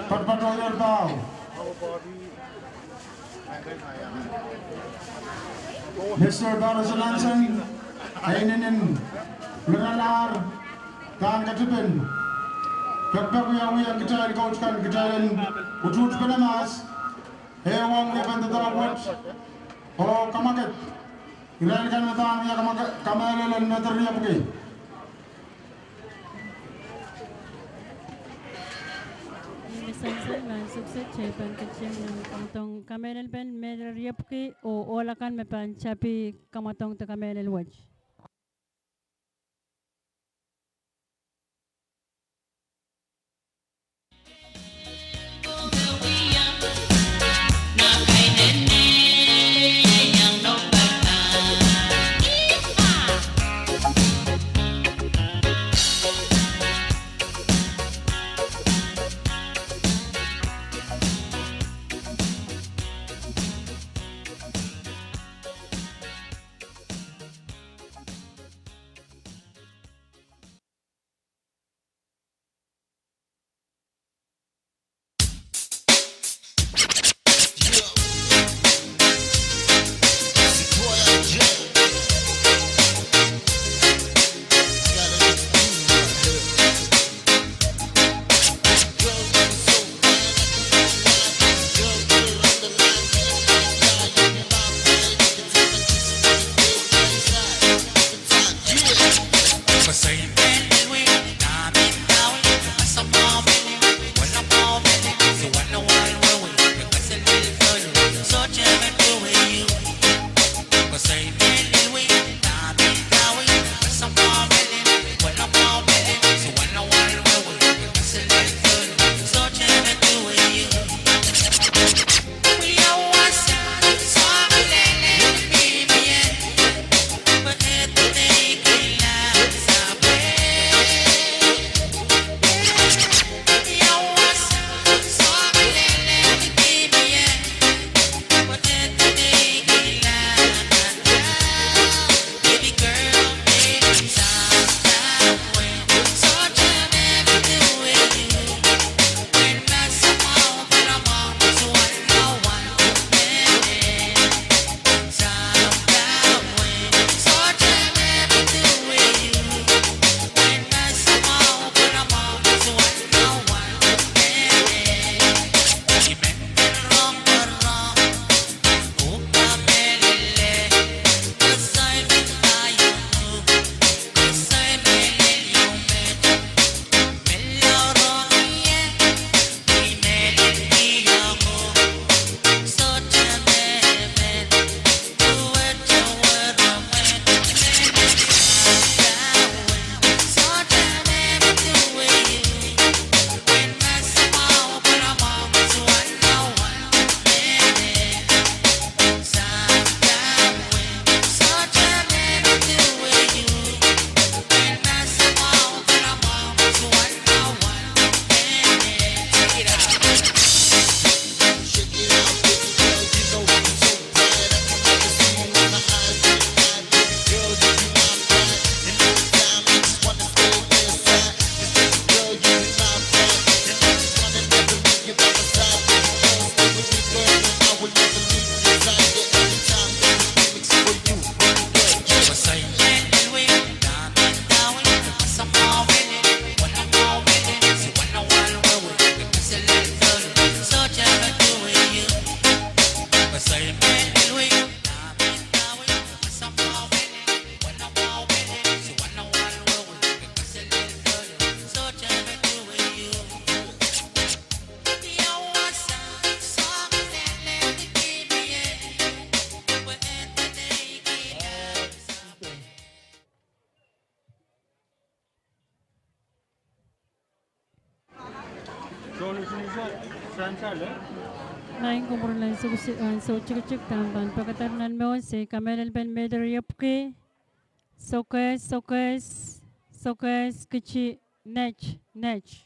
patpatohier paho. Mister Patterson Hanson, e inenen miralahr pahn ketipin pekpek wiawi ong kitail koht kan. Kitail en utuhtpene mahs, eh, ong wiepen doadoahk wet oh kamwakid irail kan me pahn wia kamwakid, kamehlel en mehdi riepwiki. Ih me sansal me sukse, kitail pahn ketin kamadong kamehlelpen mehdi riepwiki oh ohl akan me pahn tapih kamadong de kamehlel wet. Maing, komw pwurala en soutikitik, dahme pahn pekeder nan mour, se kamehlelpen mehdi riepwiki, sokehs, sokehs, sokehs, kiti, net, net.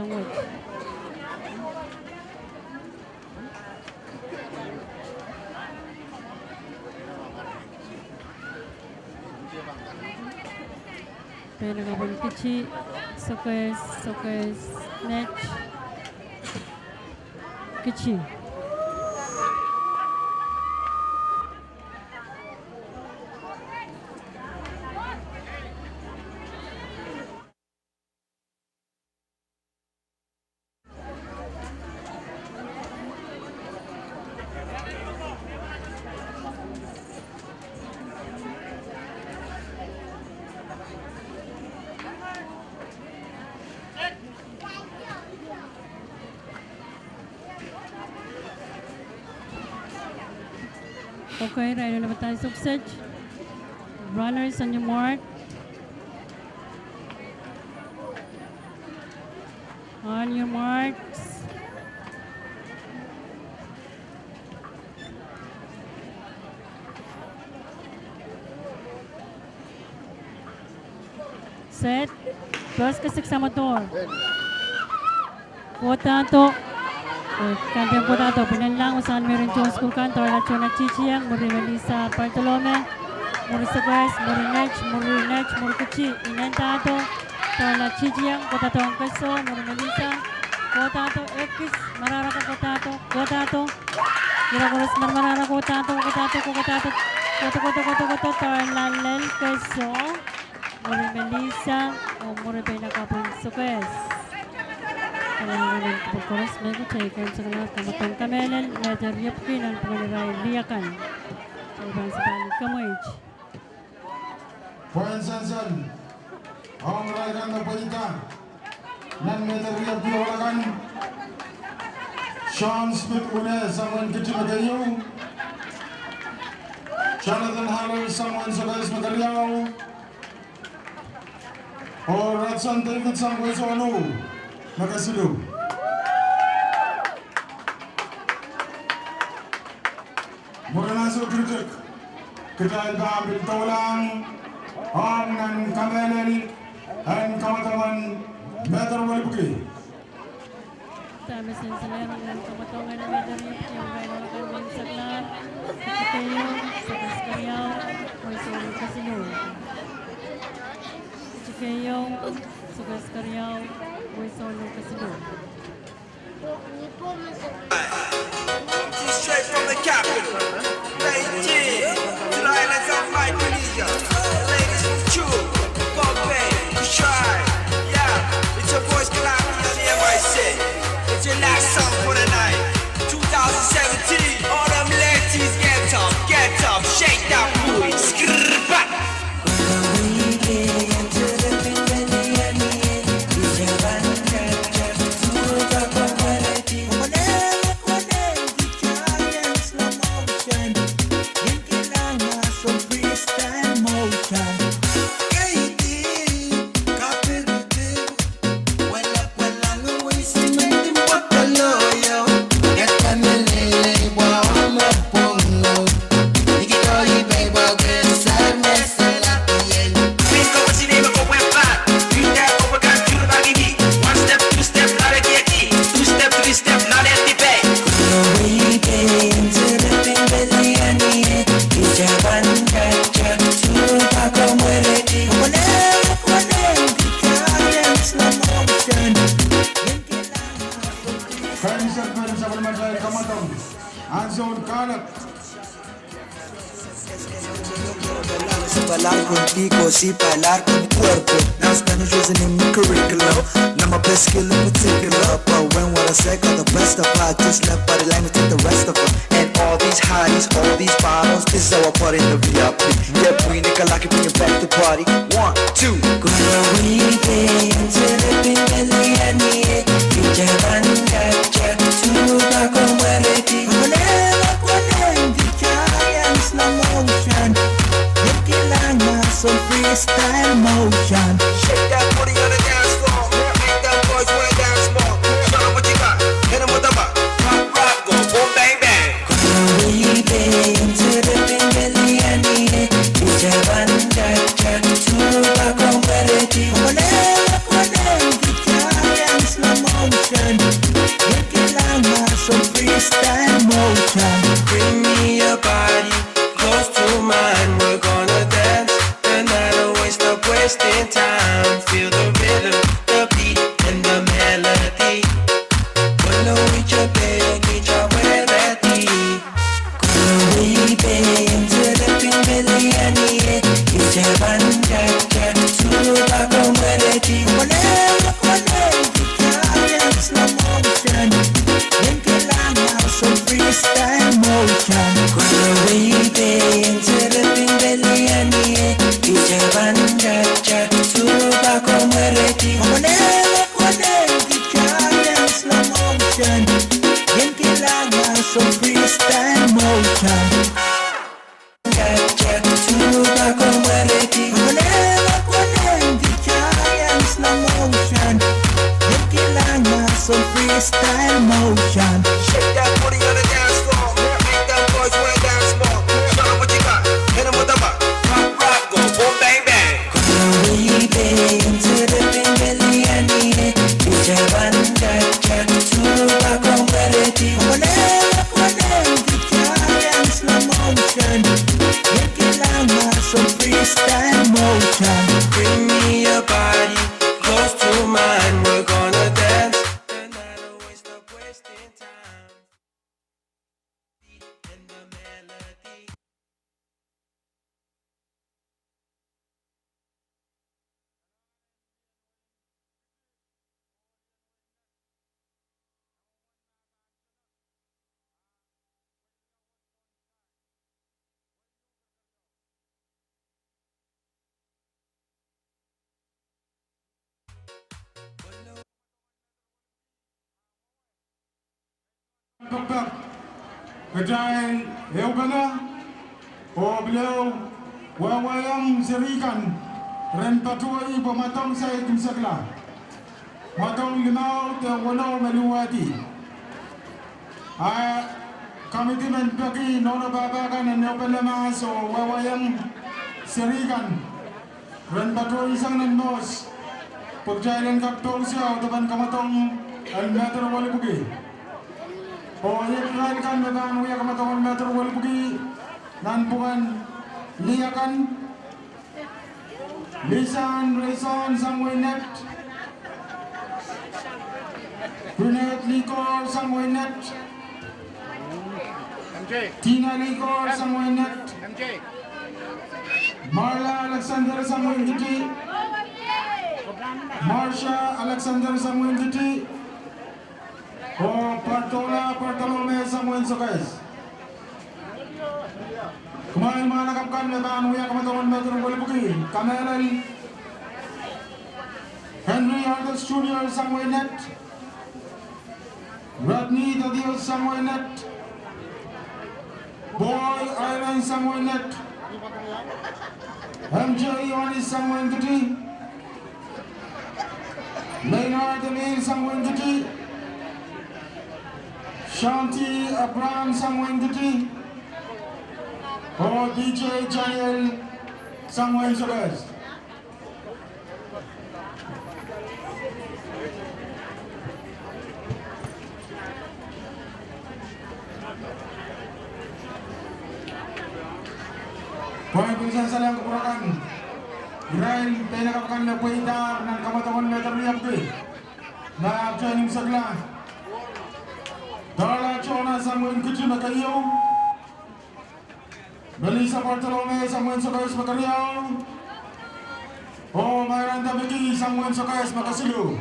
soahng wet. Pehn kapwun Kichi, sokehs, sokehs, net, Kichi. Okay, irail en pahn sukset. Runners, on your mark. On your marks. Set. First kesik samwodor. Pwohdahdo. Eh, kante pwohdahdo, pil nanleng wasahn meirin tohn sukuhl kan, doarla tohn atihtiong, mwuri Melissa Bartolome, mwuri sokehs, mwuri net, mwuri net, mwuri Kichi, inendahdo. Doula Titiang, kohdahdo keso, mwuri Melissa, kohdahdo ekis, mararako kohdahdo, kohdahdo. Ira koaros marmarara kohdahdo, kohdahdo, kohdahdo, kohdahdo, kohdahdo, kohdahdo, doula lel keso, mwuri Melissa, oh mwuri pein kapwung Sokehs. Kalahngan en pwukat koaros me kitail kin sokala kamwadong kamehlel, mehte riepwiki nan pwukat irail lih akan. Kitail pahn sapahl kamweit. Pwehn sansal ong irail kan me pweida nan mehte riepwiki ohl akan: Sean Smith Une, soangen Kitime keieu; Jonathan Haller, soangen Sokehs me keriau; oh Radson David, soangen Sohlu me kesiluh. Mwurin ansou tikitik, kitail pahn pil doulahng ong nan kamehlel en kamwadong en mehte riepwiki. Dahme sansal ong nan kamwadong en mehte riepwiki, irail ohl akan me saklahr: Kitime keieu, Sokehs keriau, oh Sohlu kesiluh. Kitime keieu, Sokehs keriau, oh Sohlu kesiluh. Straight from the capital, Beijing, to the islands of Micronesia. Ladies from Chuuk, Pohnpei, Kosrae, yeah, it's your boys Kalami on the M I C. It's your last song for the night. Two thousand seventeen, all them ladies, get up, get up, shake that booty, skrrr, bah. Kaimwisekpen sapwellimatail kamwadong, ansoun kahlap. Sipalar kun kiko, sipalar kun kuerpo. Now Spanish isn't in the curriculum. Now my best skill in particular, but when what I say got the best of her, just left body language with the rest of her. And all these hotties, all these bottles, this is how I party in the V I P. Yeah, bring the kalaki, bring it back to party. One, two. Freestyle motion. Shake that booty on the dance floor. Make them boys wanna dance more. Show 'em what you got. Hit 'em with the rock. Rock, rock, go boom, bang, bang. Freestyle motion. Bring me your body close to mine. We're gonna dance the night away. Stop wasting time. Feel the rhythm, the beat, and the melody. Freestyle motion. Freestyle motion. Freestyle motion. Shake that booty on the dance floor. Make them boys wanna dance more. Show 'em what you got. Hit 'em with the rock. Rock, rock, go boom, bang, bang. Freestyle motion. Bring me your body Pekpek, kitail ehupene oh pil wehwehong seri kan ren patohwan pwe mwadong saik imwisekla. Mwadong limau de weneu me luwehdi. A komiti men peki nohno pahpa kan en ehupene mahs oh wehwehong seri kan ren patohwan sang nan mehs, pwe kitail en kak pousehla oh depen kamwadong en Mehter Welipwuki. Oh iet irail kan me pahn wia kamwadong en Mehter Welipwuki nan pwuken lih akan: Lisan Reison sang wehin Net, Gwyneth Likor sang wehin Net, Tina Likor sang wehin Net, Marla Alexander sang wehin Kiti, Marcia Alexander sang wehin Kiti, oh Bartola Bartolome sang wehin Sokehs. Kumwail mwahnakapw kan me pahn wia kamwadong en Mehter Welipwuki: kamehlel Henry Arthur Junior sang wehin Net, Rodney Thaddeus sang wehin Net, Paul Iron sang wehin Net, M J Ioanis sang wehin Kiti, Leonard Emil sang wehin Kiti, Shanti Abraham sang wehin Kiti, oh D J Daniel sang wehin Sokehs. Pwehn pil sansalehng kupwur akan irail peinakapw kan me pweidahr nan kamwadong en Mehter Welipwuki me ahpwtehn imwisekla: Darla Jona sang wehin Kiti me keieu, Melissa Bartolome sang wehin Sokehs me keriau, oh Mairanda Miki sang wehin Sokehs me kesiluh.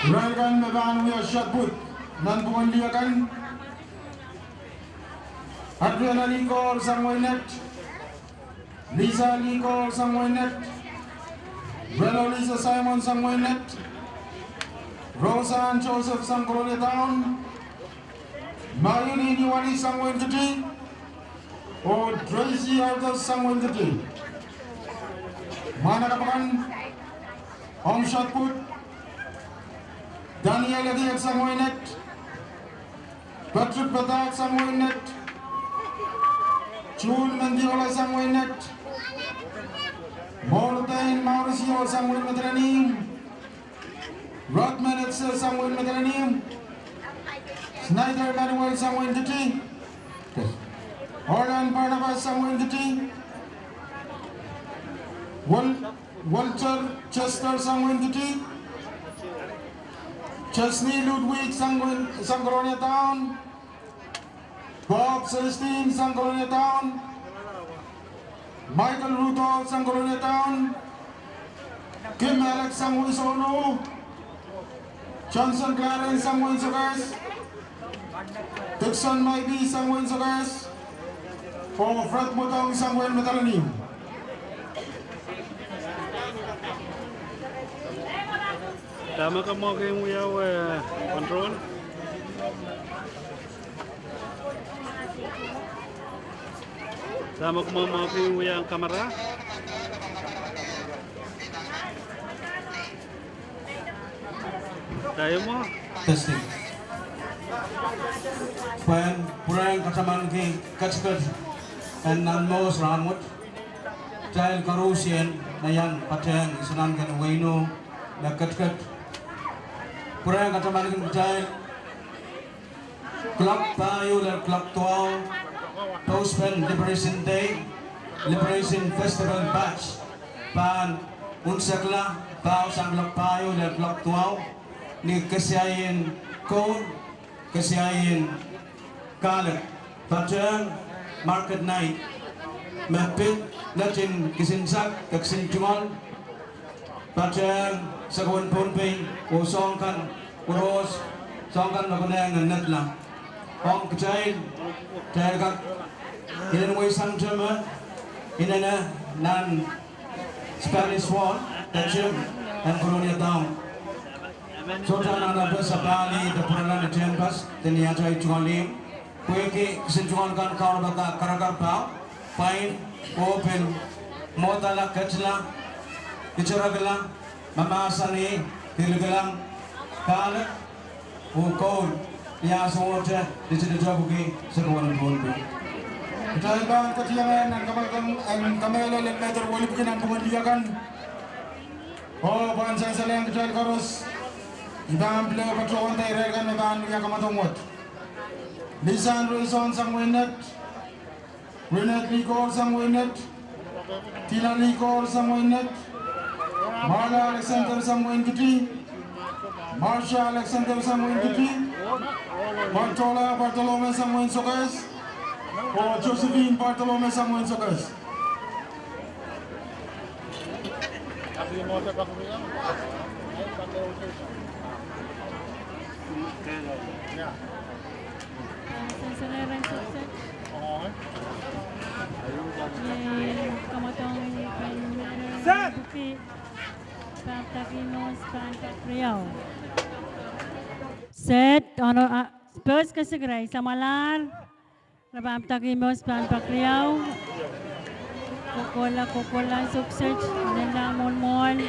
Irail kan me pahn wia shot put nan pwuken lih akan: Adriana Likor sang wehin Net, Lisa Likor sang wehin Net, Relo Lisa Simon sang wehin Net, Roseanne Joseph sang Kolonia Town, Mayuni Niwani sang wehin Kiti, oh Tracy Arthur sang wehin Kiti. Mwahnakapw kan ong shot put: Daniel Ekiek sang wehin Net, Patrick Patak sang wehin Net, June Mendiola sang wehin Net, Mortain Mauricio sang wehin Madolenihmw, Rodman Etzer sang wehin Madolenihmw, Snyder Emmanuel sang wehin Kiti, Orlan Barnabas sang wehin Kiti, Wal- Walter Chester sang wehin Kiti, Chesney Ludwig sang wehin, sang Kolonia Town, Bob Celestine sang Kolonia Town, Michael Rudolph sang Kolonia Town, Kim Alex sang wehin Solu, Johnson Clarence sang wehin Sokehs, Dixon Maibi sang wehin Sokehs, oh Fred Mudong sang wehin Madolenihmw. Dahme kumwail kin wiawi, eh, control? Dahme kumwail kin wiawi camera? Testing. Pwehn pwurehng katamanki ketiket en nan mehs rahnwet. Kitail koarusie me iang patehng isonahnken wehin Ih me ketiket. Pwurehng katamankin kitail. Kuloak pahieu lel kuloak duwau, pouspen Liberation Day, Liberation Festival Bash pahn unsekla pausang kuloak pahieu lel kuloak duwau, ni kesiaien koul, kesiaien kahlek, patehng Market Night me pid netin kisin sak de kisin tungoal, patehng sakawen Pohnpei oh soahng kan, koaros soahng kan me konehng en netla. Ong kitail, kitail kak inenen weisang teme, inenen nan Spanish Wall, Techier, en Kolonia Town. Sohte anahne pwe se pali de pwurala ni tehnpas, de ni atail tungoal ihmw, pwehki kisin tungoal kan kaunopada karakar pau, pwain, oh pil, mwohdala, ketila, iterekla, me mahsanih, kilikilang, kahlek, oh koul, ni ah sohte, ni tititepwiki, se kowanen Pohnpei. Kitail pahn ketieng nan kamehlele, en kamehlele me dahme welipwiki nan pwungen lih akan. Oh pahn sansalehng kitail koaros. I pahn pil patohwan nda irail kan me pahn wia kamwadong wet. Lisan Reison sang wehin Net. Rinet Likor sang wehin Net. Tina Likor sang wehin Net. Marla Alexander sang wehin Kiti. Marsha Alexander sang wehin Kiti. Bartola Bartolome sang wehin Sokehs. Oh Josephine Bartolome sang wehin Sokehs. Set. Set. Ono, ah, pers kesik irail samwalahr. Re pahn pidaki mouse pahn pak riau. Kohkohla, kohkohla en sokset, inenlahng mwohn mwohl.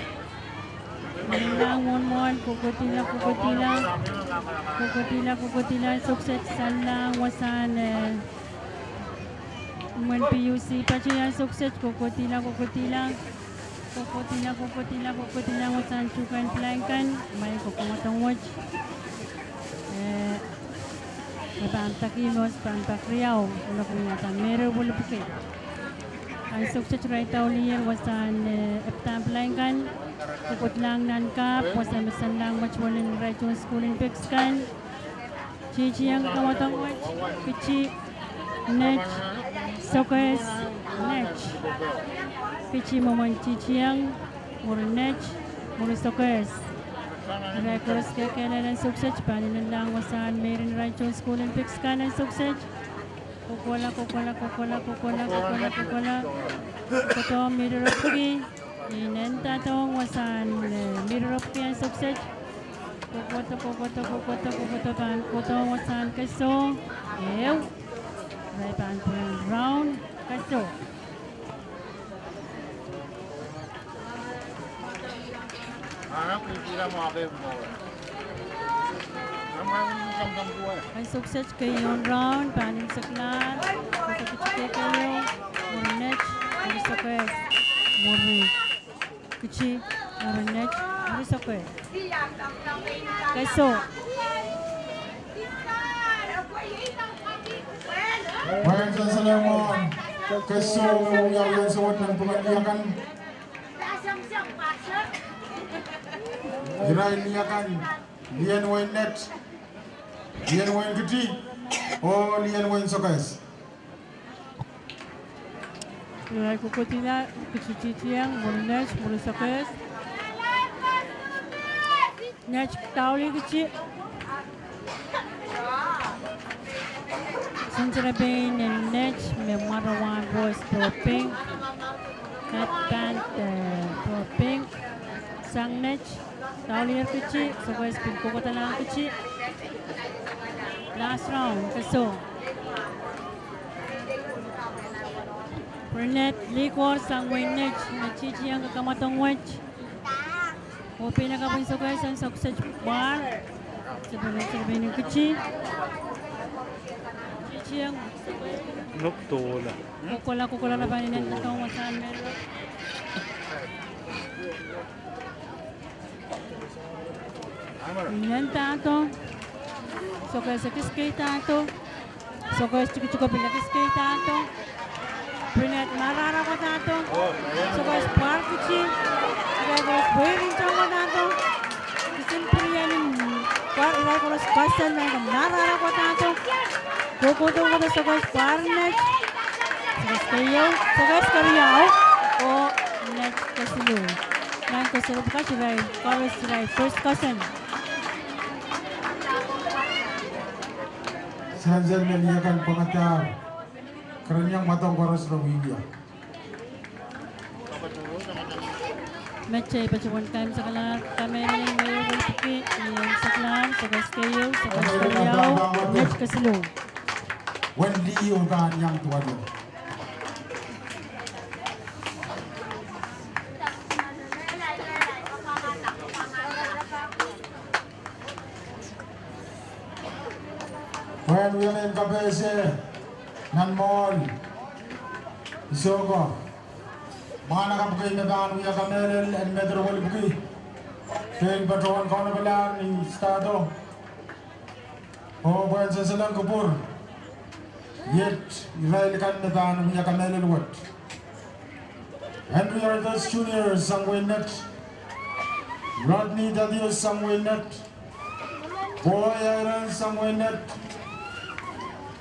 Inenlahng mwohn mwohl, kohkohdihla, kohkohdihla. Kohkohdihla, kohkohdihla en sokset, sanlahng wasahn, eh, mwen P U C patohwan sokset, kohkohdihla, kohkohdihla. Kohkohdihla, kohkohdihla, kohkohdihla wasahn tuhkehn pilain kan, maing, kokohng wadong wet. Eh, re pahn pidaki mouse pahn pak riau, onopwong ata me re welipwiki. Ahn sokset irail daulier wasahn, eh, epdahn pilain kan, kohkohdlahng nan kahp, wasa me sanlahng mwetuwel en irail tohn sukuhl en peki kan. Titieng, kokohng wadong wet, Kiti, Net, Sokehs, Net. Kiti mwomwen Titieng, mwuri Net, mwuri Sokehs. Irail koaros kekehlel en sokset pahn inenlahng wasahn meirin irail tohn sukuhl en peki kan en sokset. Kohkohla, kohkohla, kohkohla, kohkohla, kohkohla, kohkohla. Kohkohdo mirirepwiki. Inendohng wasahn, eh, mirirepwiki en sokset. Kohkohdo, kohkohdo, kohkohdo, kohkohdo pahn kohdohng wasahn keso. Ehu. Irail pahn pwurehng raun keso. En sokset keieun raun pahn imwseklahr, kohkohdo kiti keieu, mwuri Net, mwuri Sokehs, mwuri Kiti, mwuri Net, mwuri Sokehs. Keso. Pwehn sansalohng mwohn keso me wia ansou wet nan pwungen lih akan. Irail lih akan, lien wehin Net, lien wehin Kiti, oh lien wehin Sokehs. Irail kohkohdihla, Kiti Titieng, mwuri Net, mwuri Sokehs. Net, daulier Kiti. Senserepein en Net me mwarowahn ros pohn pink. Headband, eh, pohn pink. Sang Net, daulier Kiti, Sokehs pil kohkohdohng Kiti. Last round, keso. Rinet Likor sang wehin Net, me Titieng kokohng wadong wet. Oh pil kapwung Sokehs en sokset pwar. Serepein, serepein Kiti. Titieng. Kohkohla, kohkohla pahn inendohng wasahn meirin. Inendahdo. Sokehs ekis keidahdo. Sokehs tikitiko pil ekis keidahdo. Rinet marahra wadahdo. Sokehs pwar Kiti. Irail koaros pweirin tohn wadahdo. Kisin pwurianin pwar, irail koaros koasoia me marahra wadahdo. Kohkohdo, kohkohdo Sokehs pwar Net. Sokehs keieu, Sokehs keriau, oh Net kesiluh. Nan keserup kan irail koaros irail first cousin. Ansou me I kan pwangadahr kereniong mwadong koaros re wiewia. Met ei patohwan kaimwisekala kamehlel en meirong welipwiki, ni en saklar, sakau keieu, sakau keriau, met kesiluh. Wen liho pahn iang duwado. Pwehn wia mehn kapehse nan mwohn I soko. Mwahnakapw kei me pahn wia kamehlel en meirong welipwiki, pein patohwan kaunopalahr ni stahdo. Oh pwehn sehseleng kupwur, iet irail kan me pahn wia kamehlel wet: Henry Arthur Junior sang wehin Net, Rodney Thaddeus sang wehin Net, Boy Aaron sang wehin Net,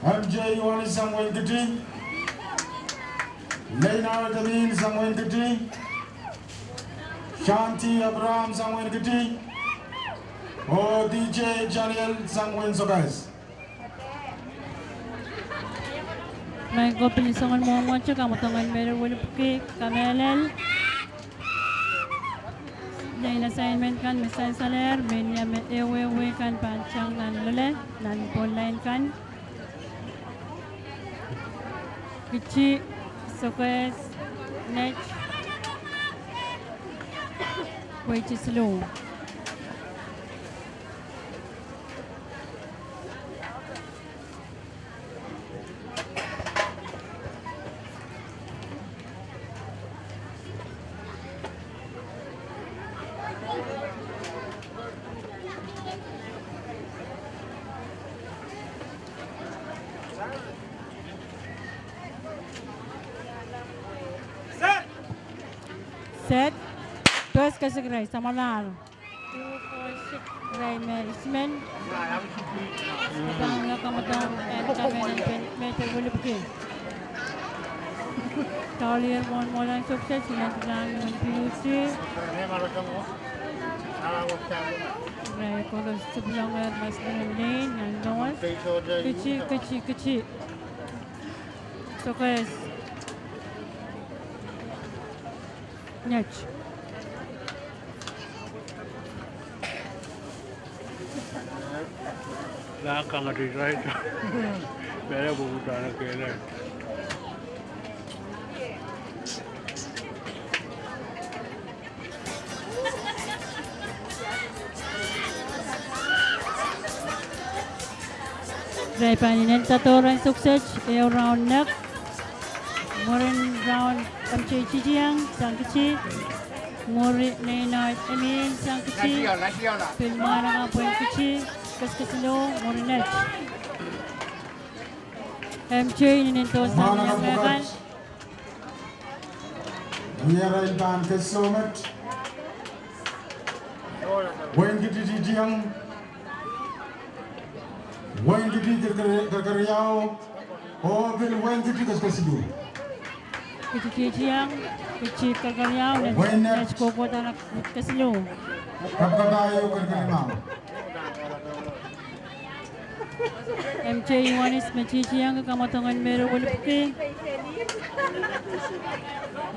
M J Ioanis sang wehin Kiti, Leonard Emin sang wehin Kiti, Shanti Abraham sang wehin Kiti, oh D J Janiel sang wehin Sokehs. Maing ko, pil soangen mwomwohdiso, kamwadong en meirong welipwiki kamehlel. Nein assignment kan me sansalehr, me ni me ehuehu kan pahn tang nan loale, nan pwon lain kan. Kiti, Sokehs, Net, wehi siluh. Set. Pes kesikirail, samwalahr. Two four six, irail me isimen. Pahn wia kamwadong en kamehlel en meirong welipwiki. Kaulier mwohn mwohlen Sokehs, Sinan Tilang mwohn P U C. Irail koaros sipilonger Masmeren Lane nan North. Kiti, kiti, kiti. Sokehs. Net. Lah kangadi, right? Mere bubu tana kele. Irail pahn inendoadohr en Sokehs, ehu raun nek. Mwurin raun M J Titiang sang Kiti. Mwuri Leonard Emin sang Kiti. Pil mwahnakapw en Kiti, kesikesiluh, mwuri Net. M J inenen dohsang mwahnakapw kan. Ni arail pahn kesiluh met. Wehin Kiti Titiang. Wehin Kiti Kerker-, Kerkeriau. Oh pil Wehin Kiti kesikesiluh. Kiti Titiang, Kiti Kerkeriau, Net, Net kohkohda kesiluh. Kapakapahieu Kerkerimau. M J Ioanis me Titiang, kamwadong en meirong welipwiki.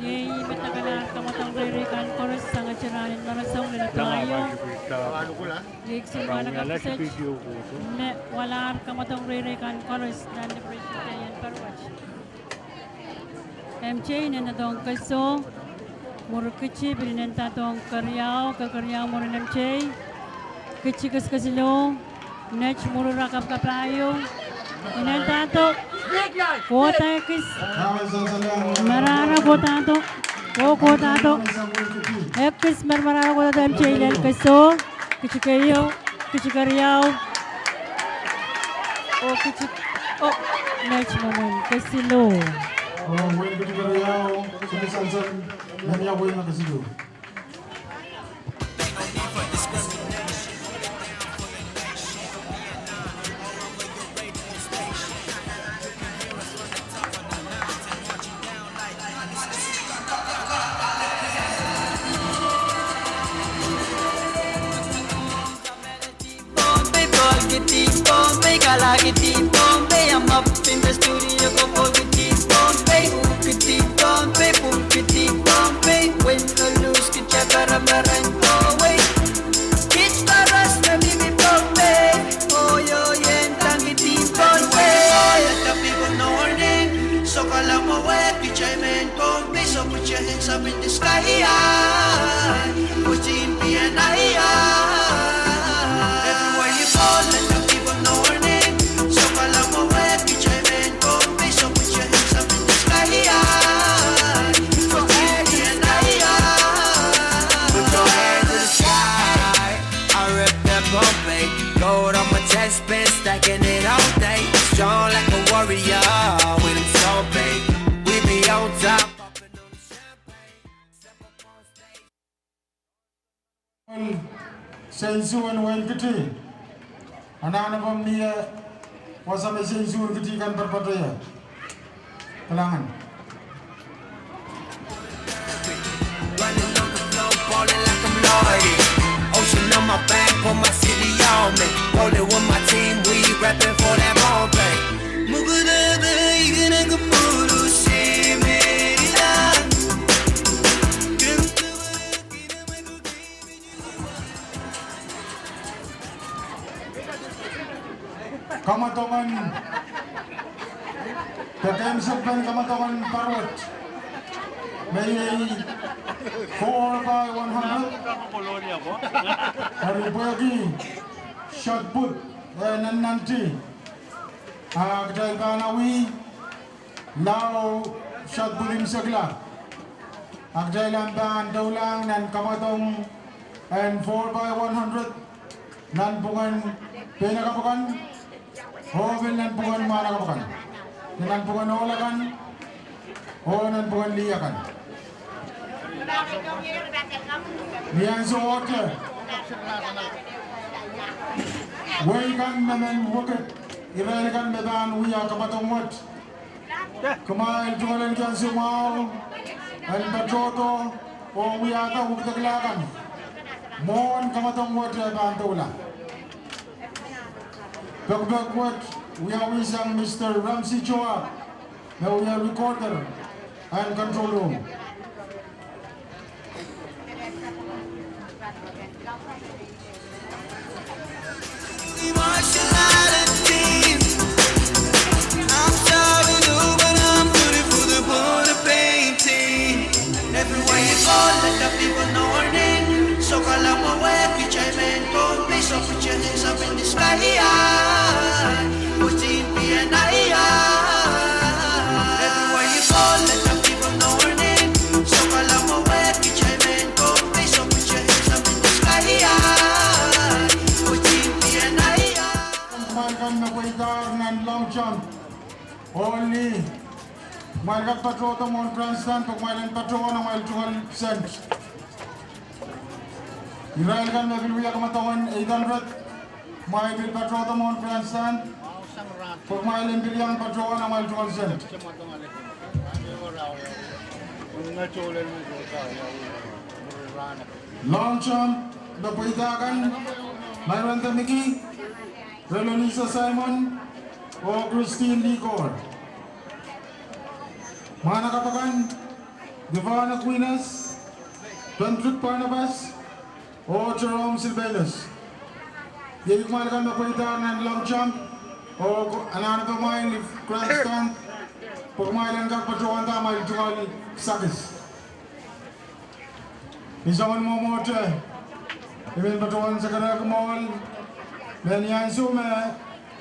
Iei me takalahr kamwadong reirei kan koaros sang ete rahn en Maroson lel Ohio. Iei kisin mwahnakapw kiset me walahr kamwadong reirei kan koaros nan Liberation Day en paruwet. M J inendoadohng kesiluh, mwuri Kiti pil inendoadohng keriau, Kerkeriau mwurin M J. Kiti kesikesiluh, Net mwuri Reh Kapakapahieu. Inendoadohng, kohda ekis. Marahra kohdohng. Oh kohdohng. Ekis me marahra kohdohng M J lel kesiluh. Kiti keieu, Kiti Keriau. Oh Kiti, oh, Net mwomwen kesiluh. Oh, Wehin Kiti Keriau, Kiti Sansan, Kiti Keriau, Wehin Kiti Kesiluh. Seinsuwen Wein Kiti. Anahnepe mie wasa me Seinsuwen Kiti kan perpatoia. Kalahngan. Kamwadongen, de keimwsepen kamwadongen paruot, me iei four by one hundred. Eri pwehki shot put, eh, nannanti, ah, kitail pahn awih lao shot put imwisekla. Ah kitail ahpw pahn doulahng nan kamwadong en four by one hundred, nanpwungen peinakapw akan, oh pil nanpwungen mwahnakapw akan, nanpwungen ohl akan, oh nanpwungen lih akan. Ni ansowohte, wehi kan me men wekid, irail kan me pahn wia kamwadong wet, kumwail tungoal en kansu mwahu, en patohdo, oh wiahda wekidekla kan mwohn kamwadong wet e pahn doula. Pekipek wet wiawisang Mister Ramsey Joab, me wia recorder and control room. Kumwail kan me pweidahr nan long jump, oh lih, kumwail kak patohdo mwohn grandstand, pwe kumwail en patohwan amwail tungoal sent. Irail kan me pil wia kamwadongen eight hundred, kumwail pil patohdo mwohn grandstand, pwe kumwail en pil iang patohwan amwail tungoal sent. Long jump, me pweidahr kan, Mairanda Miki, Relonisa Simon, oh Christine Likor. Mwahnakapw akan, Divana Quinas, Patrick Barnabas, oh Jerome Silvanus. Iei kumwail kan me pweidahr nan long jump, oh anahnepe kumwail grandstand, pwe kumwail en kak patohwanda amwail tungoal sakis. I soangen mwomwohte, I men patohwan sakarehki mwohn me ni ansou me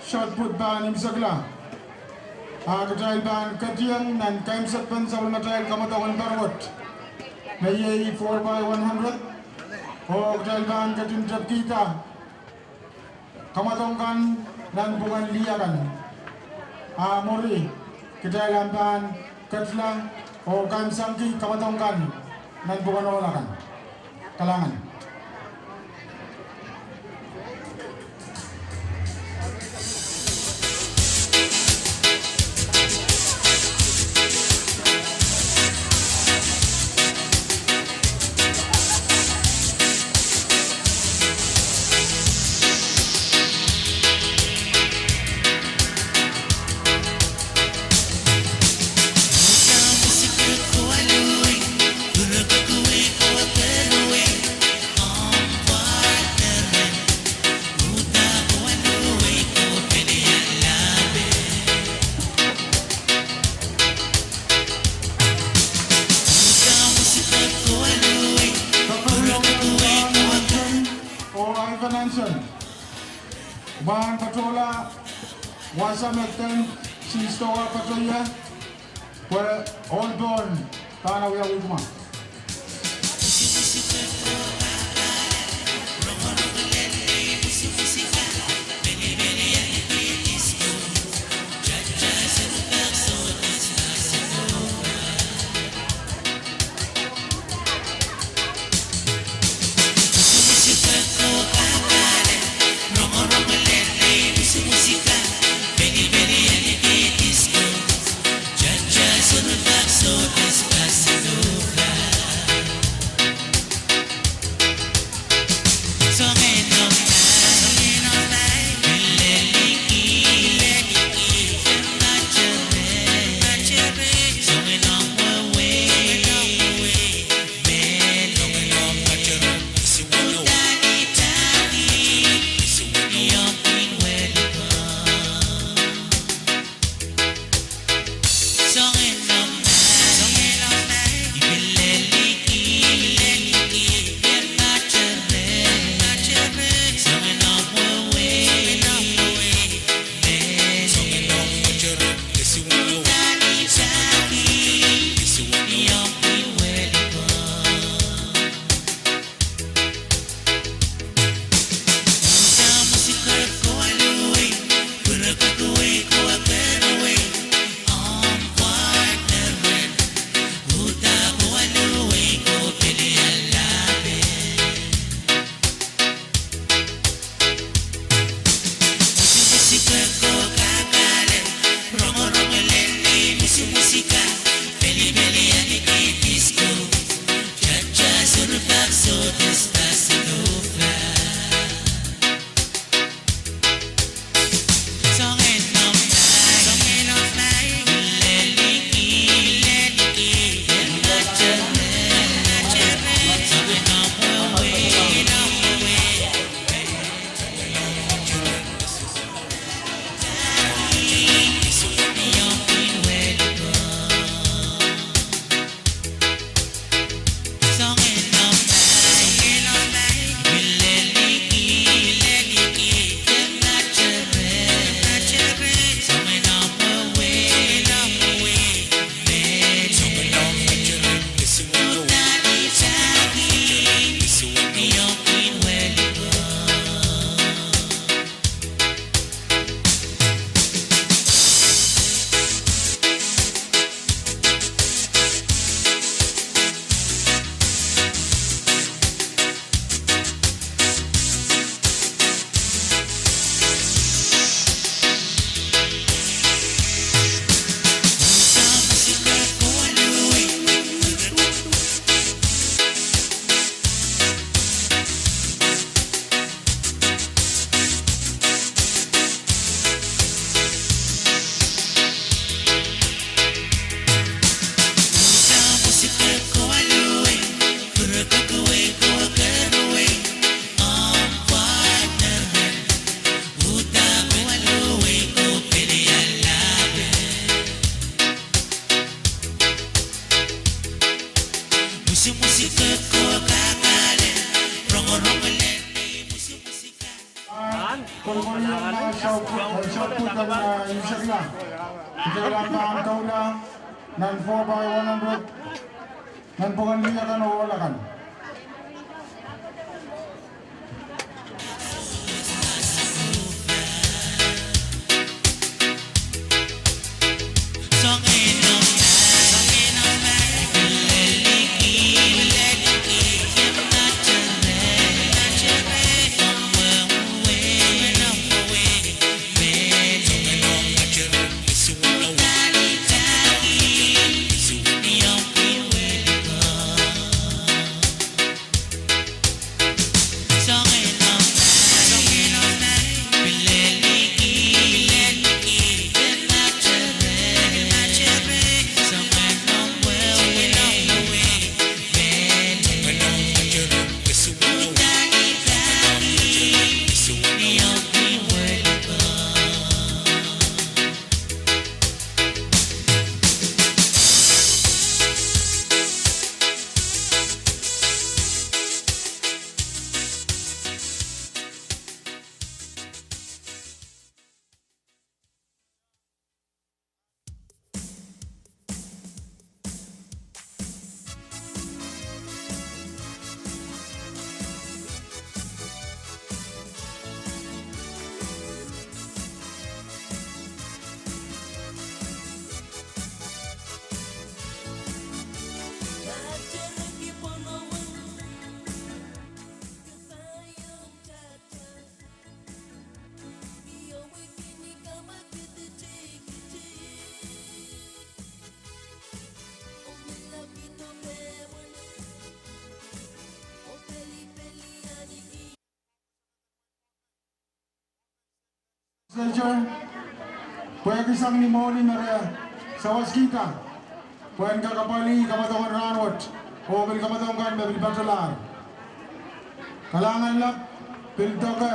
shot put pahn imwisekla, a kitail pahn ketiong nan keimwsepen sapwellimatail kamwadong en paruot, me iei four by one hundred, oh kitail pahn ketin tepkihda kamwadong kan nanpwungen lih akan. A mwuri, kitail ahpw pahn ketla oh kaimwisekki kamwadong kan nanpwungen ohl akan. Kalahngan. Ivan Hansen, pahn patohla wasa me ken sehse tohn patohla, pwe ohl pwon pahn wiawi kumwa. Kolokol iang, eh, soahng pwuhk, eh, soahng pwuhk, eh, isekla. Isekla pahn doula nan four by one hundred, nan pwuken lih akan oh ohl akan. Pwehki sang ni mwohni me re sawaskihda pwehn kak apwalih kamadong en rahnwet, oh pil kamadong kan me pil patohlahr. Kalahngan lap pil doke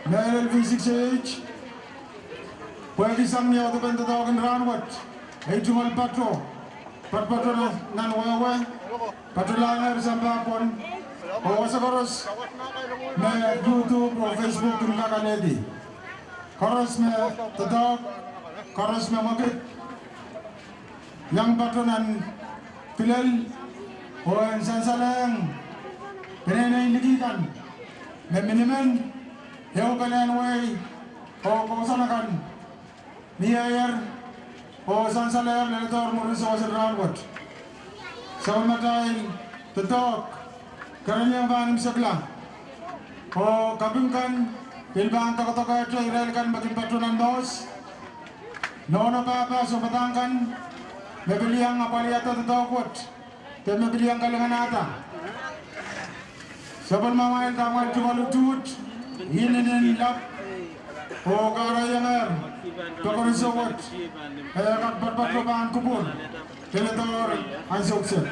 mehlel V six A H pwehki sang ni audepen doadoahk en rahnwet, ei tungoal pato, patopato nan wehwe, patolahngehr sampah pwon, oh wasa koaros me YouTube oh Facebook kin kak alehdi. Koaros me doadoahk, koaros me mwekid, iang pato nan kilel, oh en sansalehng peneinei liki kan me minimin, ehu pelehn wehi, oh kousoan akan mieier, oh sansalehr leledohr mwurin sewese rahnwet. Sapwellimatail doadoahk, kerenieng pahn imwisekla, oh kaping kan pil pahn doadoahkehte irail kan me kin pato nan Moos. Nohno pahpa sounpadahk kan me pil iang apwalihada doadoahk wet, de me pil iang kalinganahda. Sapwellimamwail, dahmwail tungoal utuht, inenen lap, oh kahraiengehr pekeriso wet, e kak patopato pahn kupwur leledohr ansou kiset.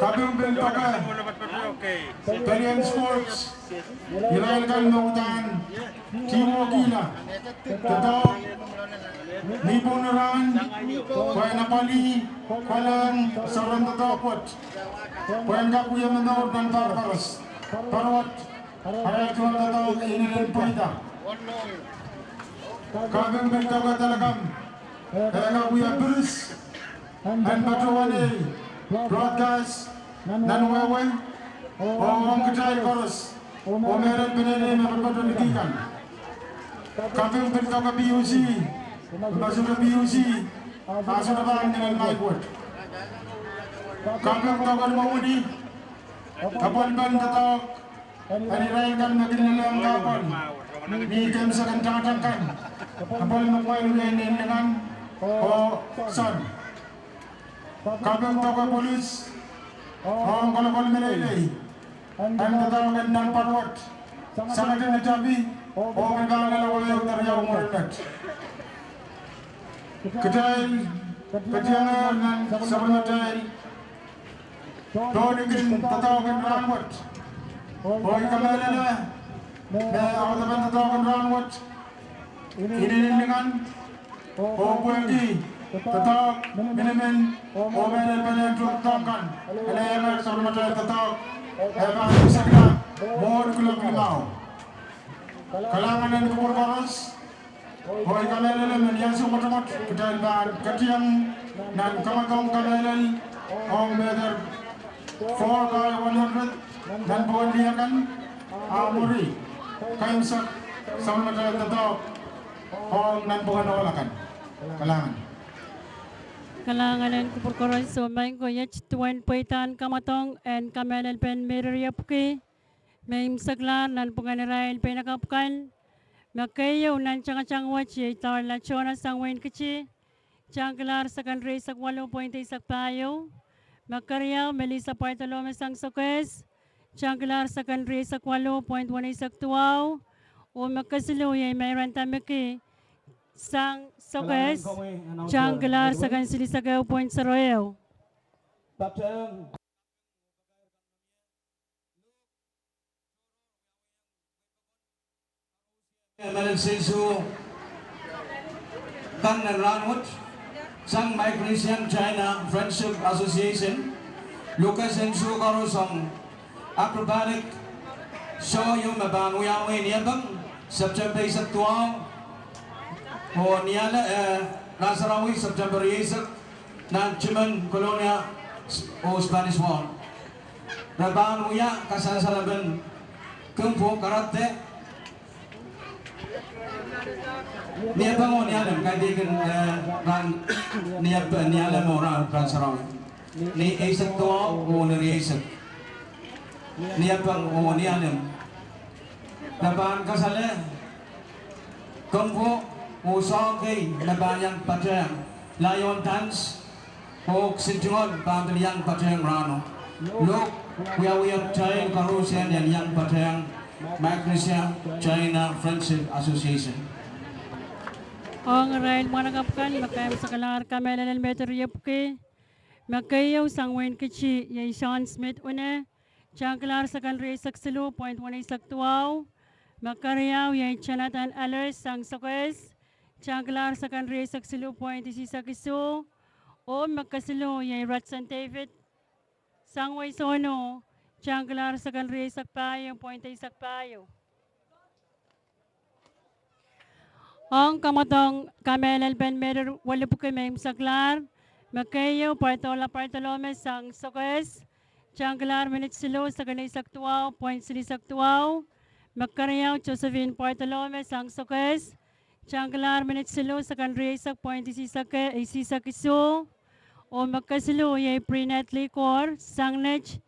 Kaping pil doke pelien sports, irail kan me uhdahn tihwokihla doadoahk ni pwungen rahn, pwehn apwalih, kohlahng soaren doadoahk wet, pwehn kak wia momour nan pahr koaros, pwarwet, arail tungoal doadoahk inenen pweida. Kaping pil doke Telecom, e kak wia piris en patohwan ei broadcast nan wehwe, oh ong kitail koaros, oh mehlel peneinei me patopato liki kan. Kaping pil doke PUC, me sohte PUC, ah sohte pahn ningen mic wet. Kaping doke Nimomwuni, kapwelpen doadoahk en irail kan me kin lelehng kahpwal ni keimwsekin tangatang kan, kapwal me kumwail wia inenen lingan oh soahng. Kaping doke polis ong kolokol meleilei en doadoahk en nan pwarwet, sangete ni tapi, oh pil pahn lel wehio de riau mwurin met. Kitail ketiengehr nan sapwellimatail tohn kin doadoahk en rahnwet, oh I kamehlele me audepen doadoahk en rahnwet inenen lingan, oh pwehki doadoahk minimin, oh mehlel pelien tuhk doadoahk kan, ele iang sapwellimatail doadoahk, e pahn imwisekla mwohn kuloak limau. Kalahngan en kupwur koaros, oh I kamehlele me ni ansou mwotomwot kitail pahn ketieng nan kamadong kamehlel ong mehde four by one hundred nanpwungen lih akan, ah mwuri, kaimwisekla sapwellimatail doadoahk ong nanpwungen ohl akan. Kalahngan. Kalahngan en kupwur koaros, oh maing ko, iet duwen pweidahn kamadong en kamehlelpen Meri Riepwiki me imwiseklahr nanpwungen irail peinakapw kan. Me keieu nan tangatang wet iei Darla Jona sang wehin Kiti, tangkilahr second rieisek waluh point eisek pahieu. Me keriau Melissa Pwaidolo me sang Sokehs, tangkilahr second rieisek waluh point weneisek duwau. Oh me kesiluh iei Mairanda Miki sang Sokehs, tangkilahr second silihsek ehu point zero ehu. Mehlel sensuo kan en rahnwet sang Micronesian China Friendship Association, luke sensuo koaros ong acrobatic show ieu me pahn wiawi ni Niepeng, September eisek duwau, oh ni ale, eh, rahn sarawi September rieisek, nan Timen Kolonia oh Spanish Wall. Re pahn wia kasansalepen Kung Fu Karate, Niepeng oh Nialem, kaidehkin, eh, rahn Niep-, Nialem oh rahn, rahn sarawi. Ni eisek duwau oh ni rieisek. Niepeng oh Nialem. Re pahn kasale Kung Fu oh soahng kei me pahn iang patehng, lion dance, oh kisin tungoal pahn pil iang patehng rahno. Lohk wiawihong kitail koaros en iang patehng Micronesia China Friendship Association. Ong irail mwahnakapw kan me kaimwisekalahr kamehlel en mehte riepwiki, me keieu sang wehin Kitti iei Sean Smith Une, tangkilahr second rieisek siluh point weneisek duwau. Me keriau iei Jonathan Allers sang Sokehs, tangkilahr second rieisek siluh point isisek isuh. Oh me kesiluh iei Rutson David sang wehi Sohno, tangkilahr second rieisek pahieu point eisek pahieu. Ong kamwadong kamehlelpen mehte welipwiki me imwiseklahr, me keieu Bartolo-, Bartolome sang Sokehs, tangkilahr minit siluh second eisek duwau point silihsek duwau. Me keriau Josephine Bartolome sang Sokehs, tangkilahr minit siluh second rieisek point isisek, isisek isuh. Oh me kesiluh iei Prinette Likor sang Net,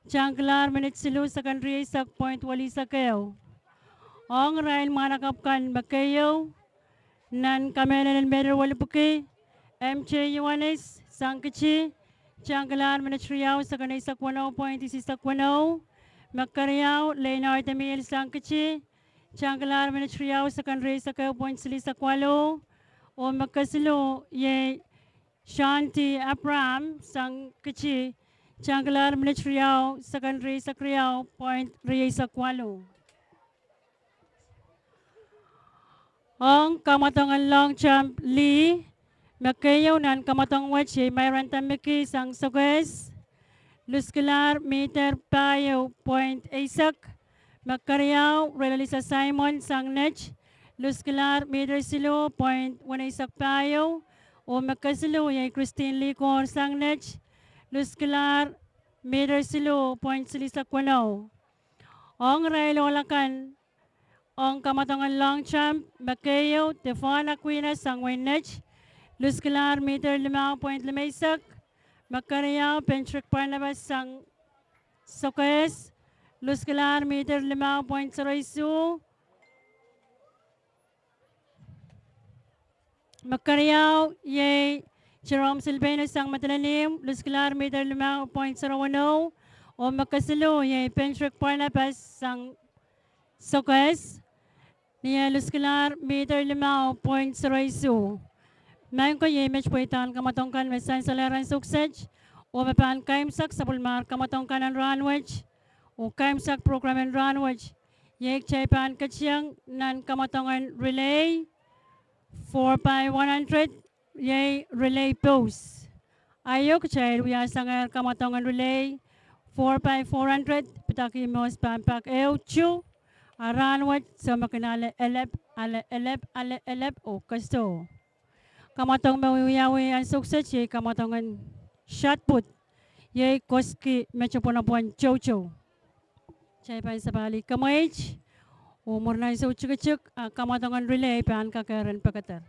tangkilahr minit siluh second rieisek point welihsek ehu. Ong irail mwahnakapw kan me keieu, nan kamehlel en mehte welipwiki, M J Ioanis sang Kitti, tangkilahr minit riau second eisek weneu point isisek weneu. Me keriau Leonard Emil sang Kitti, tangkilahr minit riau second rieisek ehu point silihsek waluh. Oh me kesiluh iei Shanti Abraham sang Kitti, tangkilahr minit riau second rieisek riau point rieisek waluh. Ong kamwadong en long jump lih, me keieu nan kamwadong wet iei Mairanda Miki sang Sokehs, luskilahr miter pahieu point eisek. Me keriau Relisa Simon sang Net, luskilahr miter siluh point weneisek pahieu. Oh me kesiluh iei Christine Likor sang Net, luskilahr miter siluh point silihsek weneu. Ong irail ohl akan ong kamwadong en long jump, me keieu Devon Aquina sang wehin Net, luskilahr miter limau point limeisek. Me keriau Patrick Barnabas sang Sokehs, luskilahr miter limau point sero isuh. Me keriau iei Jerome Silbeno sang Madolenihmw, luskilahr miter limau point sero weneu. Oh me kesiluh iei Patrick Barnabas sang Sokehs, ni eh luskilahr miter limau point sero isuh. Maing ko, iei met pweidahn kamwadong kan me sansalehr ansou kiset, oh me pahn kaimwisekala sapwellimar kamwadong kan en rahn wet, oh kaimwisekala program en rahn wet, iei kitail pahn ketiong nan kamwadong en relay four by one hundred, iei relay pous. Aio kitail wiasangehr kamwadong en relay four by four hundred, pidaki mous pahn pak ehu tu, a rahn wet soh me kin ale elep, ale elep, ale elep oh kesiluh. Kamwadong me wiawi ansou kiset iei kamwadong en shot put, iei koski me tepwonopwon toutou. Kitail pahn sapahlih kemweit, oh mwurin ansou tikitik, a kamwadong en relay pahn kakehr en pekeder.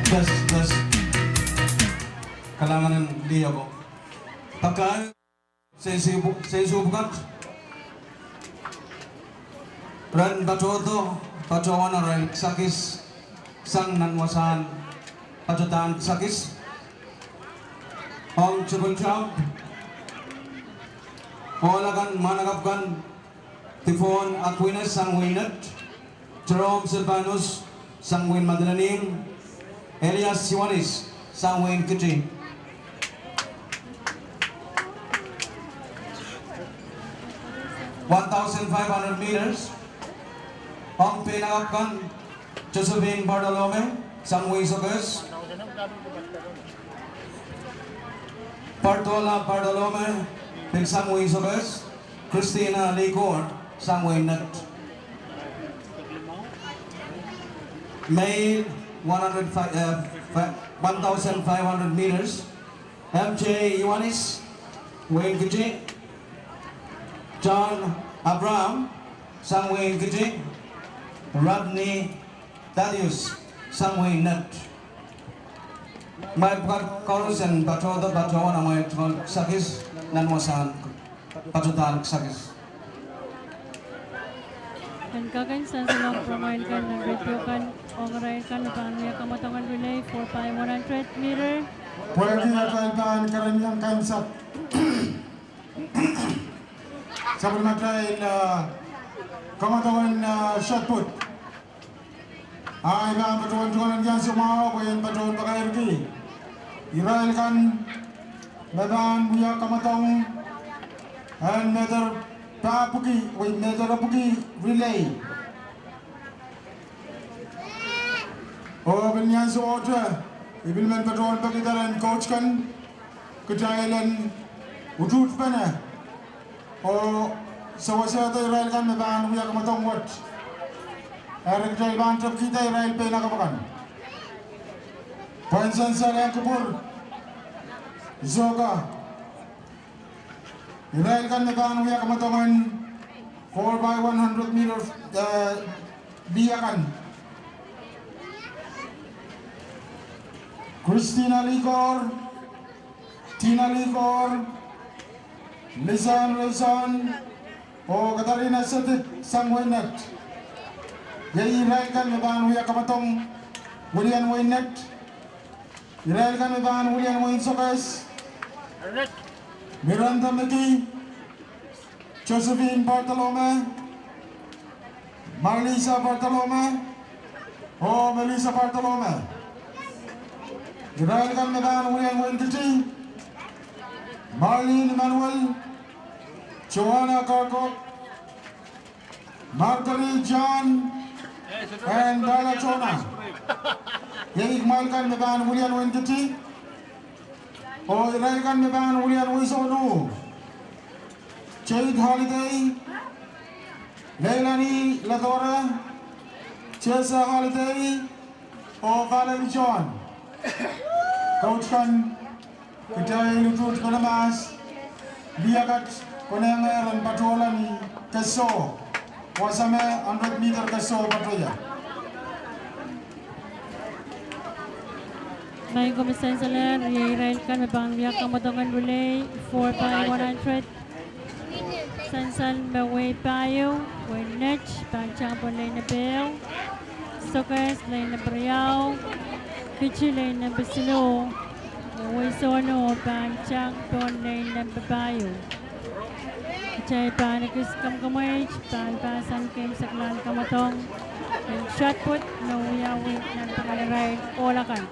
Test, test. Kalahngan en lih ako. Pakai, seisu, seisu pwukat. Ren patohdo, patohwan arail kisakis sang nan wasahn patohdan kisakis. Ong triple jump, ohl akan, mwahnakapw kan, Tifohn Aquinas sang wehin Net, Jerome Silvanus sang wehin Madolenihmw, Elias Ioanis sang wehin Kiti. One thousand five hundred meters, ong peinakapw kan, Josephine Bartolome sang wehin Sokehs, Bartola Bartolome pil sang wehin Sokehs, Christina Likor sang wehin Net. Male one hundred, uh, one thousand five hundred meters, M J Ioanis, wehin Kiti, John Abraham sang wehin Kiti, Rodney Thaddeus sang wehin Net. Kumwail pwukat koaros en patohdo, patohwan amwail tungoal kisakis nan wasahn patohdan kisakis. En kak en sansalohng pwuramwail kan nan radio kan, ong irail kan me pahn wia kamwadong en relay four by one hundred meter. Pwehki atail pahn kereniong kaimwisekala, sapwellimatail, uh, kamwadong en, uh, shot put. Ahi pahn patohwan tungoal ni ansou mwahu pwe en patohwan pakairki irail kan me pahn wia kamwadong en meter pahpwiki, wei, meter epwiki relay. Oh pil ni ansou ohte, I pil men patohwan pekihda rehn coach kan, kitail en utuhtpene oh sewesehdo irail kan me pahn wia kamwadong wet. Eri kitail pahn tepkihda irail peinakapw kan. Pwehn sansal ong kupwur, sohte. Irail kan me pahn wia kamwadong en four by one hundred meter, eh, lih akan. Christina Likor, Tina Likor, Lisa Anderson, oh Katarina Setik sang wehin Net. Iei irail kan me pahn wia kamwadong wilian wehin Net. Irail kan me pahn wilian wehin Sokehs: Miranda Miki, Josephine Bartolome, Marlisa Bartolome, oh Melissa Bartolome. Irail kan me pahn wilian wehin Kiti: Marlene Emmanuel, Joanna Karkok, Marguerite John, and Darla Jonah. Iei kumwail kan me pahn wilian wehin Kiti. Oh irail kan me pahn wilian wehin Solu: Jade Holiday, Leilani Ladora, Jessa Holiday, oh Valerie John. Coach kan, kitail utuht pene mahs, lih akat konehng en patohla ni kehso, wasa me hundred meter kehso patohla. Maing ko me sansalehr, iei irail kan me pahn wia kamwadong en relay four by one hundred. Sansal me wehi pahieu, wehi Net pahn tang pohn lein ehu, Sokehs lein riau, Kiti lein siluh, oh wehi Solu pahn tang pohn lein pahieu. Kitail pahn ekis kamkamweit pahn pahsan keimwseklahn kamwadong en shot put me wiawi nan pahn irail ohl akan.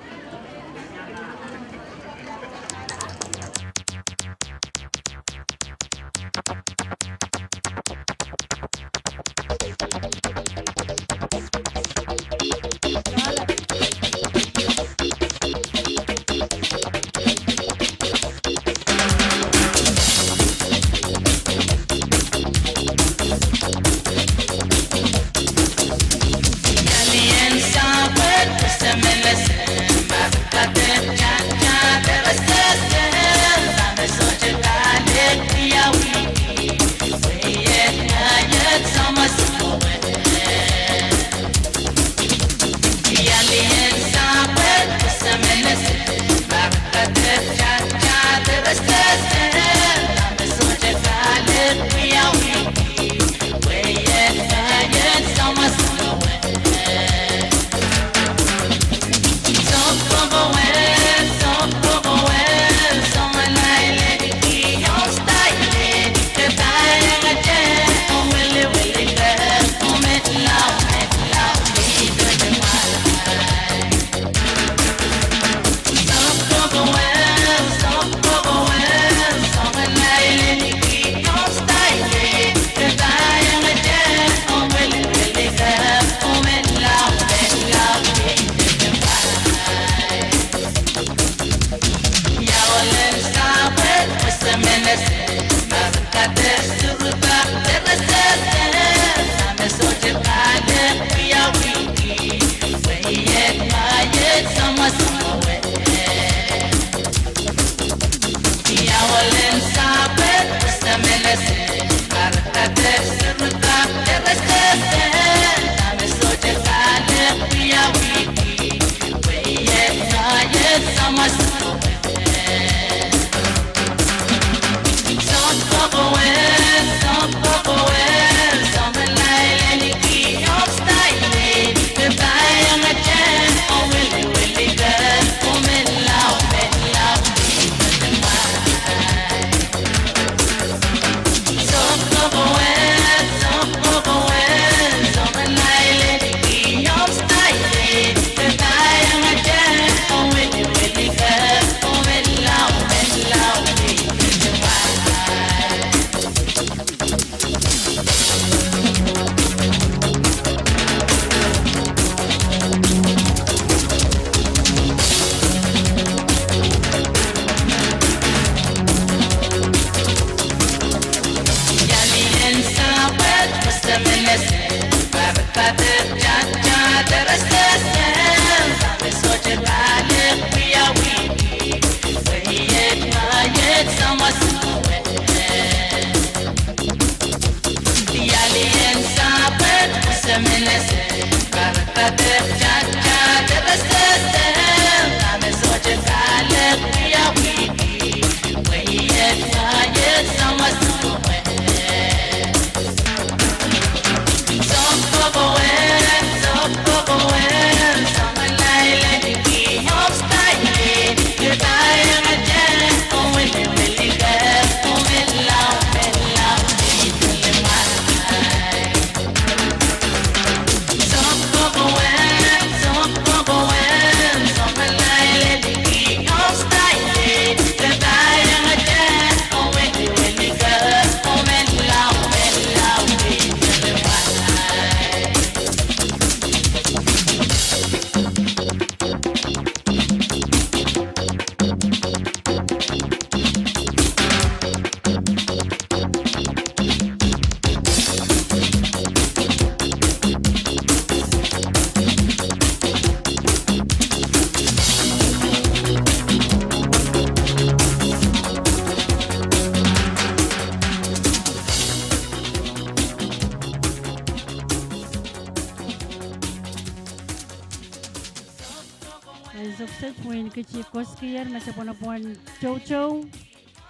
Ansou kiset, mwein kitail koasoiaier me sapwellimomwen toutou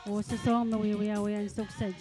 oh sosohng me wiewiawi ansou kiset.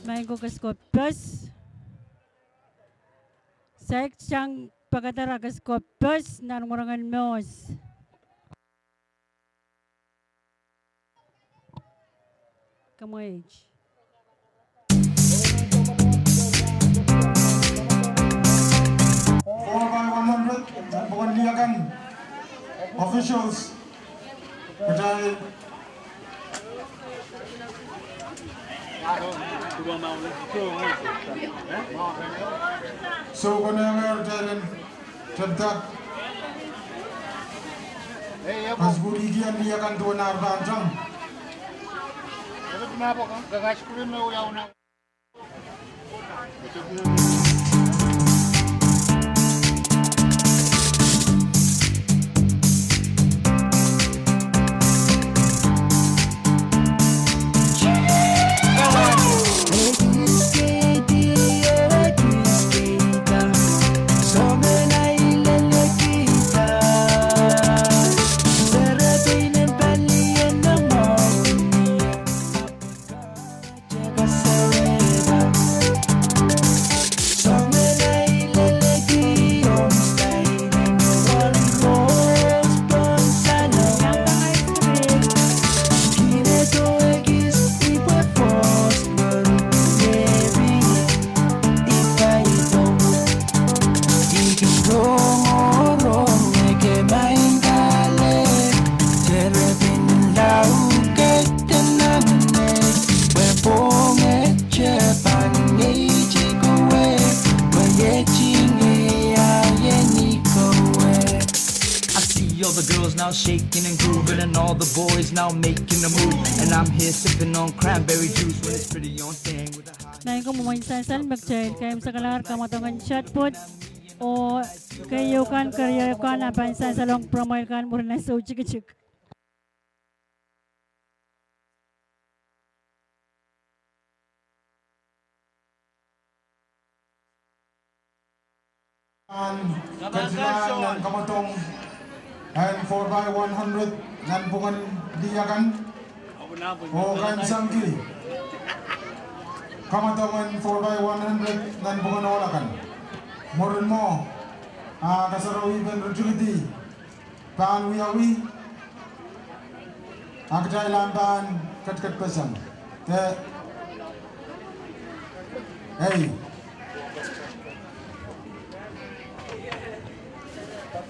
Maing ko, kesko pes. Saik sang pekeder, kesko pes nan werengen Moos. Kamweit. Four by one hundred, nan pokon lih akan. Officials. Kitail. So, konehng ehu kitail en tepda. Kasukuhliki lih akan duwen ar pahn tang. I see all the girls now shaking and grooving, and all the boys now making a move. And I'm here sipping on cranberry juice when it's pretty on thing with a high. Maing ko, mwomwen sansal me kitail kaimwisekalahr kamwadongen shot put oh keieu kan, keriau kan, a pahn sansalong pwuromwail kan mwurin ansou tikitik. Nan ketilan nan kamwadong en four by one hundred nan pwungen lih akan. Oh kaimwisekki kamwadong en four by one hundred nan pwungen ohl akan. Mwurin mwo, a kasarawi pen ritingidi pahn wiawi. Ahpw kitail ahpw pahn ketiket peseng. Ke, ei.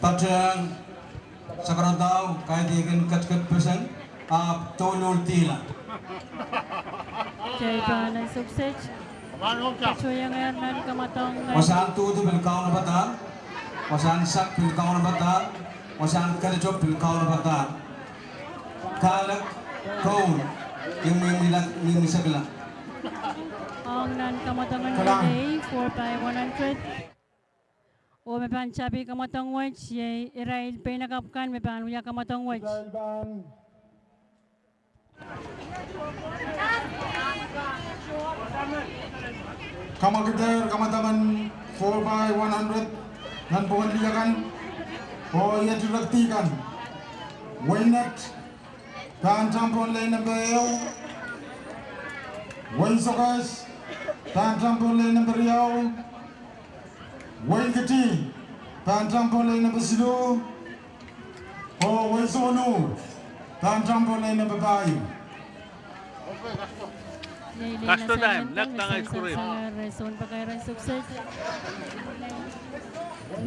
Patehng sakaradau, kaidehkin ketiket peseng, ahpw douluhl dihla. Kitail pahn sukset. Patohwangehr nan kamwadong. Wasahn duhdu pil kaunopada. Wasahn sak pil kaunopada. Wasahn kerido pil kaunopada. Kahlek, koul, imwimwila, imwimwisekla. Ong nan kamwadong en relay, four by one hundred. Oh me pahn tapih kamwadong wet, iei irail peinakapw kan me pahn wia kamwadong wet. Kamwakidehr kamwadong en four by one hundred, nan pwungen lih akan, oh iet irekdi kan. Wein Nett, pahn tampohn lane nempe ehu. Wein Sokehs, pahn tampohn lane nempe riau. Wein Kiti, pahn tampohn lane nempe siluh. Oh wein Sohn, pahn tampohn lane nempe pahieu. Kasto time, nek tang ice cream.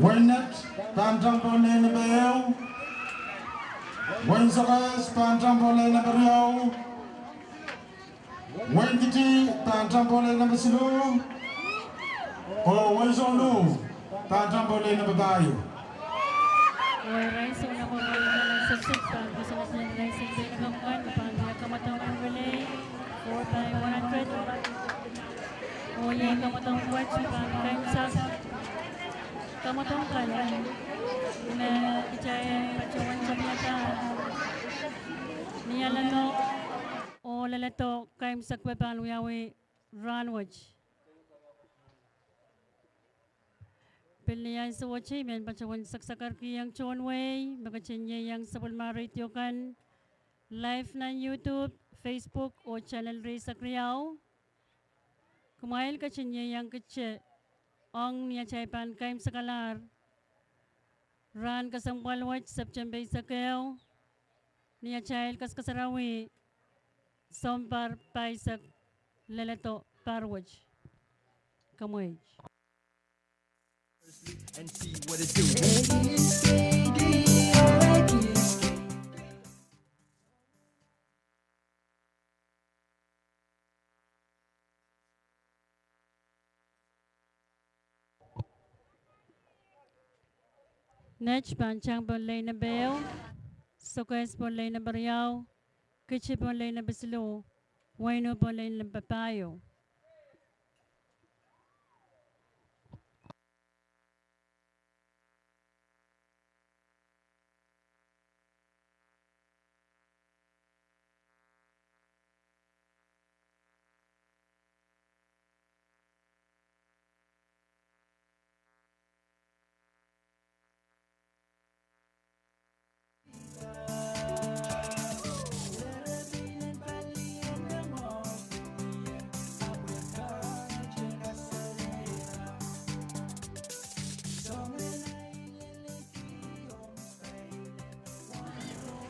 Wein Nett, pahn tampohn lane nempe ehu. Wein Sokehs, pahn tampohn lane nempe riau. Wein Kiti, pahn tampohn lane nempe siluh. Oh wein Sohn, pahn tampohn lane nempe pahieu. Four by one hundred. Oh iei kamwadong wet me pahn kaimwisekala. Kamwadong kan me kitail patohwan sapiada ni alehdo oh leledo kaimwisekala pahn wiawi rahnwet. Pil ni ansou wet I men patohwan sakasakarkihong tohn wehi me ketin ieiang sapwellime radio kan live nan YouTube, Facebook oh channel rieisek riau. Kumwail ketin ieiang kitail ong ni atail pahn kaimwisekalahr rahn kesempwal wet September eisek ehu, ni atail kaskasarawi sounpar pahisek leledo pahr wet. Kamweit. Nett pahn tang pohn lane nempe ehu, Sokehs pohn lane nempe riau, Kiti pohn lane nempe siluh, Weinu pohn lane nempe pahieu.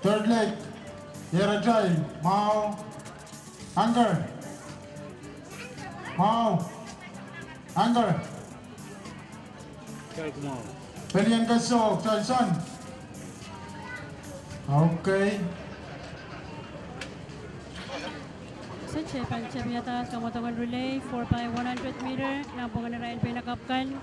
Third leg, iei atail mwahu anchor. Mwahu anchor. Pelien keso, Tyson. Okay. Sohte pahn sapiada kamwadong en relay four by one hundred meter, nan pwungen irail peinakapw kan.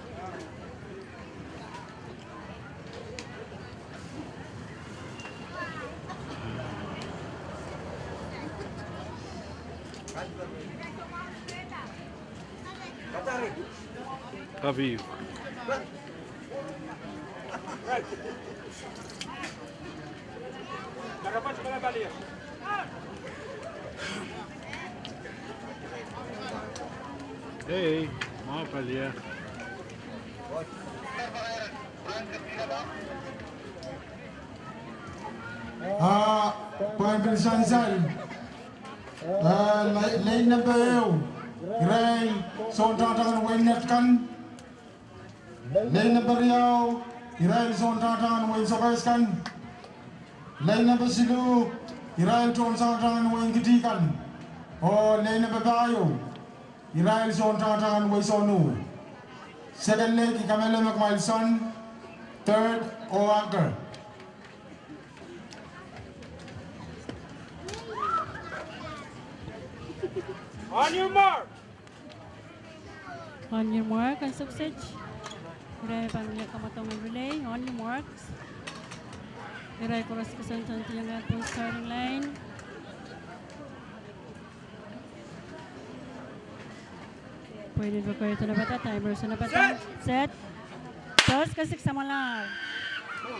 Kapi. Ei, ma palia. Ah, pwehn pil sansal. Ah, le-, lane nempe ehu, irail soun tahtahn wehin Nett kan. Lane nempe riau, irail soun tahtahn wehin Sokehs kan. Lane nempe siluh, Irail tohn tangatangen wehin Kitikan, oh lei nempe pahieu, irail tohn tangatangen wehi Sonu. Second leg, I kamehlele me kumwail sohn third oh anchor. On your mark. On your mark, en suksuch. Irail pahn wia kamwadong en relay, on your marks. Irail koaros koasoandi tiengla pohn starting line. Pweinen rekoer sohte pahn, timer sohte pahn. Set. Tohs kesik samwalahr.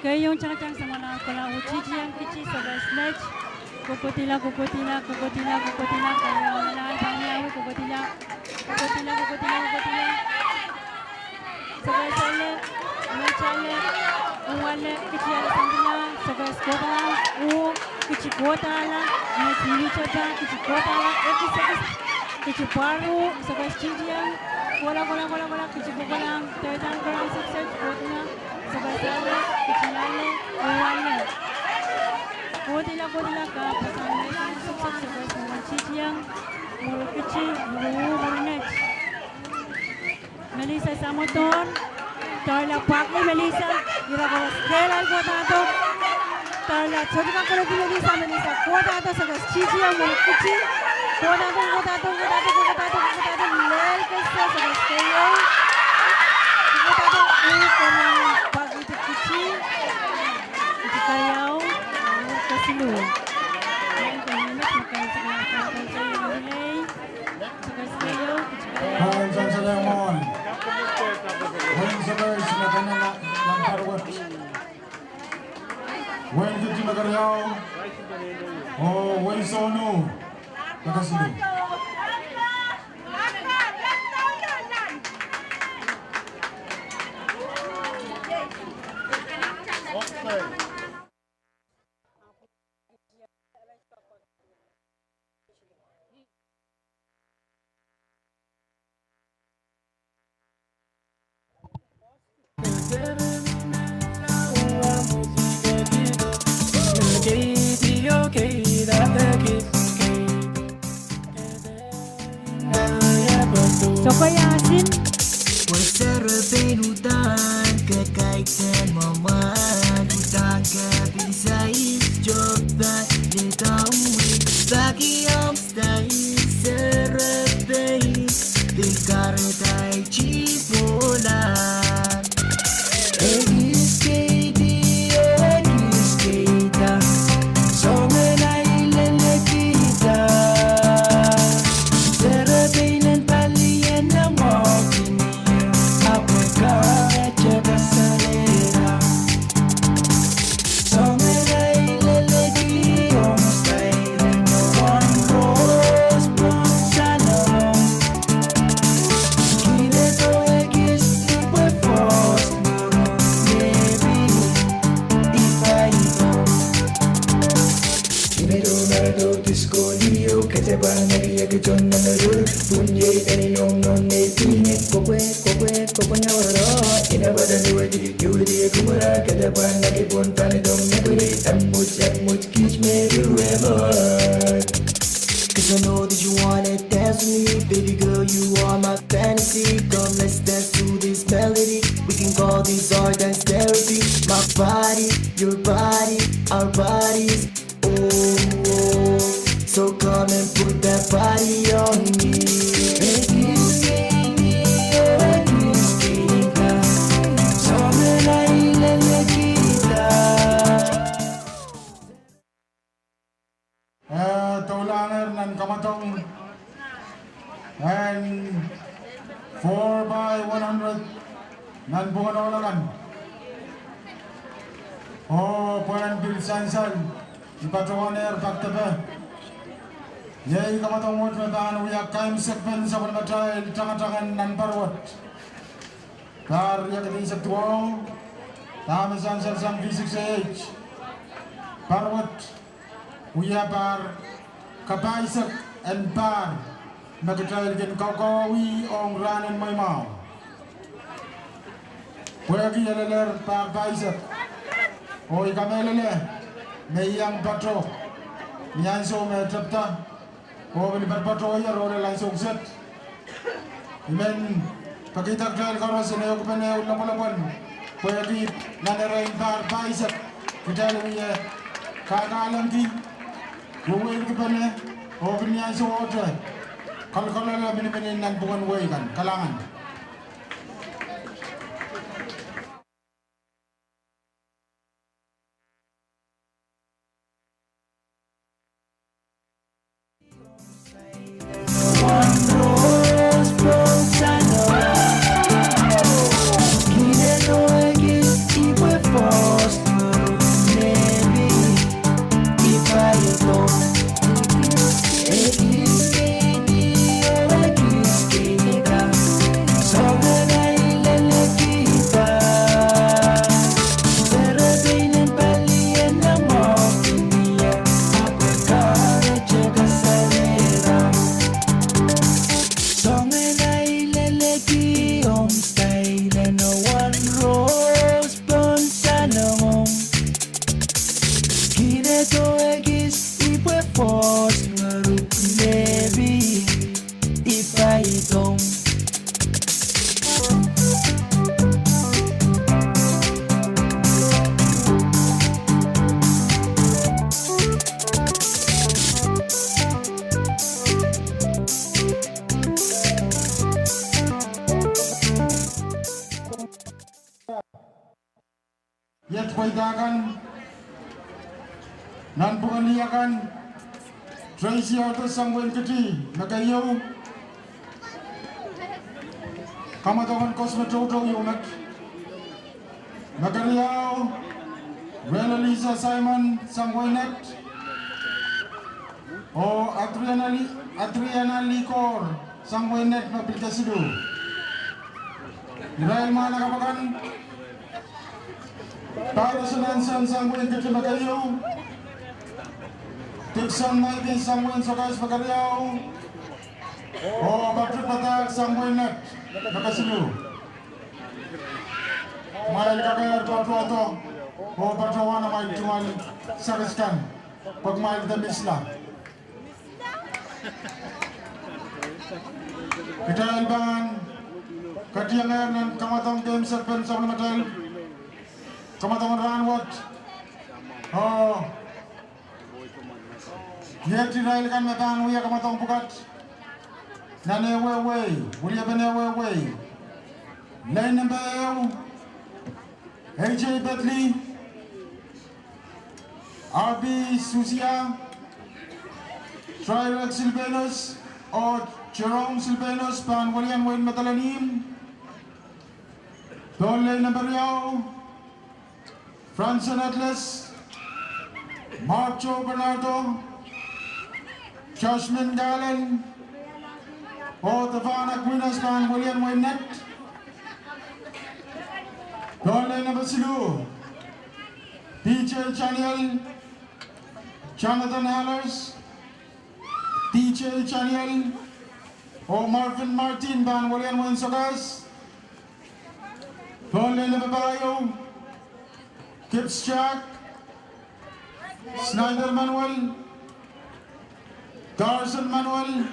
Keieun tangatang samwalahr kohla, oh titieng kiti, sokehs met. Kokodila, kokodila, kokodila, kokodila, kaiaun ahl pahn wiawi, kokodila, kokodila, kokodila, kokodila. Sokehs ale, met ale, oh ale, kiti ale sampila, sokehs kohda, oh, kiti kohdahla, met mihmihte pah, kiti kohdahla, ekis, ekis, kiti pwaruh, sokehs titieng, kohla, kohla, kohla, kohla, kiti kohkohla, third anchor, sokehs kohda, sokehs ale, kiti ale, oh ale. Kohdila, kohdila, ka, pasang, sokehs, sokehs, mwurin titieng, mwurin kiti, mwurin, mwurin met. Melissa Samodon, Darla Buckley, Melissa, ira koaros kehlail kohdahdo. Darla Todika Kolobi, Melissa, Melissa kohdahdo, sokehs titieng, mwurin kiti, kohdahdo, kohdahdo, kohdahdo, kohdahdo, kohdahdo, lel kese, sokehs keieu, kohdahdo, oh, kohdahdo, pakiti kiti, kiti kaiau, oh, kesiluh. Kaun sansalehng mwohn. Wehin Sokehs me keieu nan pahr wet. Wehin Kiti me keriau. Oh wehin Sonu me kesiluh. Sohte iasin. Pwe serepein uhdahn kakaidehn mwamwahl, uhdahn kapin saik, Sohpa, lehtail wia, paki omw stail, serepein, pil kahrehda ei chih pohla. Ekis keidi, ekis keida, soangen ahi lelekihda. Serepein en palien nan mwohki, ahpw kahrehda kasalehda. Cause I know that you wanna dance with me, baby girl, you are my fantasy. Come, let's dance to this melody. We can call this our dance therapy. My body, your body, our bodies. Oh, oh. So come and put that body on me. Eh, doulahngehr nan kamwadong en four by one hundred nan pwukoa kan. Oh pwehn pil sansal, I patohwanehr pak depe. Iei kamwadong wet me pahn wia kaimwisekpen sapwellimatail tangatangen nan pahr wet. Pahr riekid eisek duwau, dahme sansal sang V six A H. Pahr wet wia pahr kapahisek en pahr me kitail kin kaukauwih ong rahn en mweimwahu. Pwehki e lelehr pahr pahisek, oh I kamehlele me iang patoh. Ni ansou me tepda, oh pil patohwan ier oh lel ansou kiset. I men pekihda kitail koaros en ehukipene lopwolopwol, pwehki nan erein pahr pahisek kitail wie kakahlengki, wehwehkipene, oh pil ni ansowohte kolokolehla miniminin nan pwuken wehi kan. Kalahngan. Iet pweida kan nan pwuken lih akan, Tracy Arthur sang wehin Kiti me keieu, kamwadong en Kosmetoutou ieu met. Me keriau, Rela Lisa Simon sang wehin Net, oh Adriana Li-, Adriana Likor sang wehin Net me pil kesiluh. Irail mwahnakapw akan, Patterson Anson sang wehin Kiti me keieu, Dixon Maibin sang wehin Sokas me keriau, oh Patrick Patak sang wehin Net me kesiluh. Kumwail kakehr patohdo oh patohwan amwail tungoal service kan, pwe kumwail de misla. Kitail pahn katiengehr nan kamwadong game segment sapwellimatail, kamwadong rahn wet. Oh, iet irail kan me pahn wia kamwadong pwukat nan eh wehwei, weliepen eh wehwei. Lein nempe ehu, A J Bedley, R B Susia, Tryrex Silvanus, oh Jerome Silvanus pahn welian wehin Madolenihmw. Pohn lein nempe riau, Franson Atlas, Mark Joe Bernardo, Joshmin Galen, oh Devon Aquinas pahn welian wehin Net. Pohn lein nempe siluh, P J Chaniel, Jonathan Hallers, D J Chaniel, oh Marvin Martin pahn welian wehin Sokas. Pohn lein nempe pahieu, Gibbs Jack, Snyder Manuel, Carson Manuel,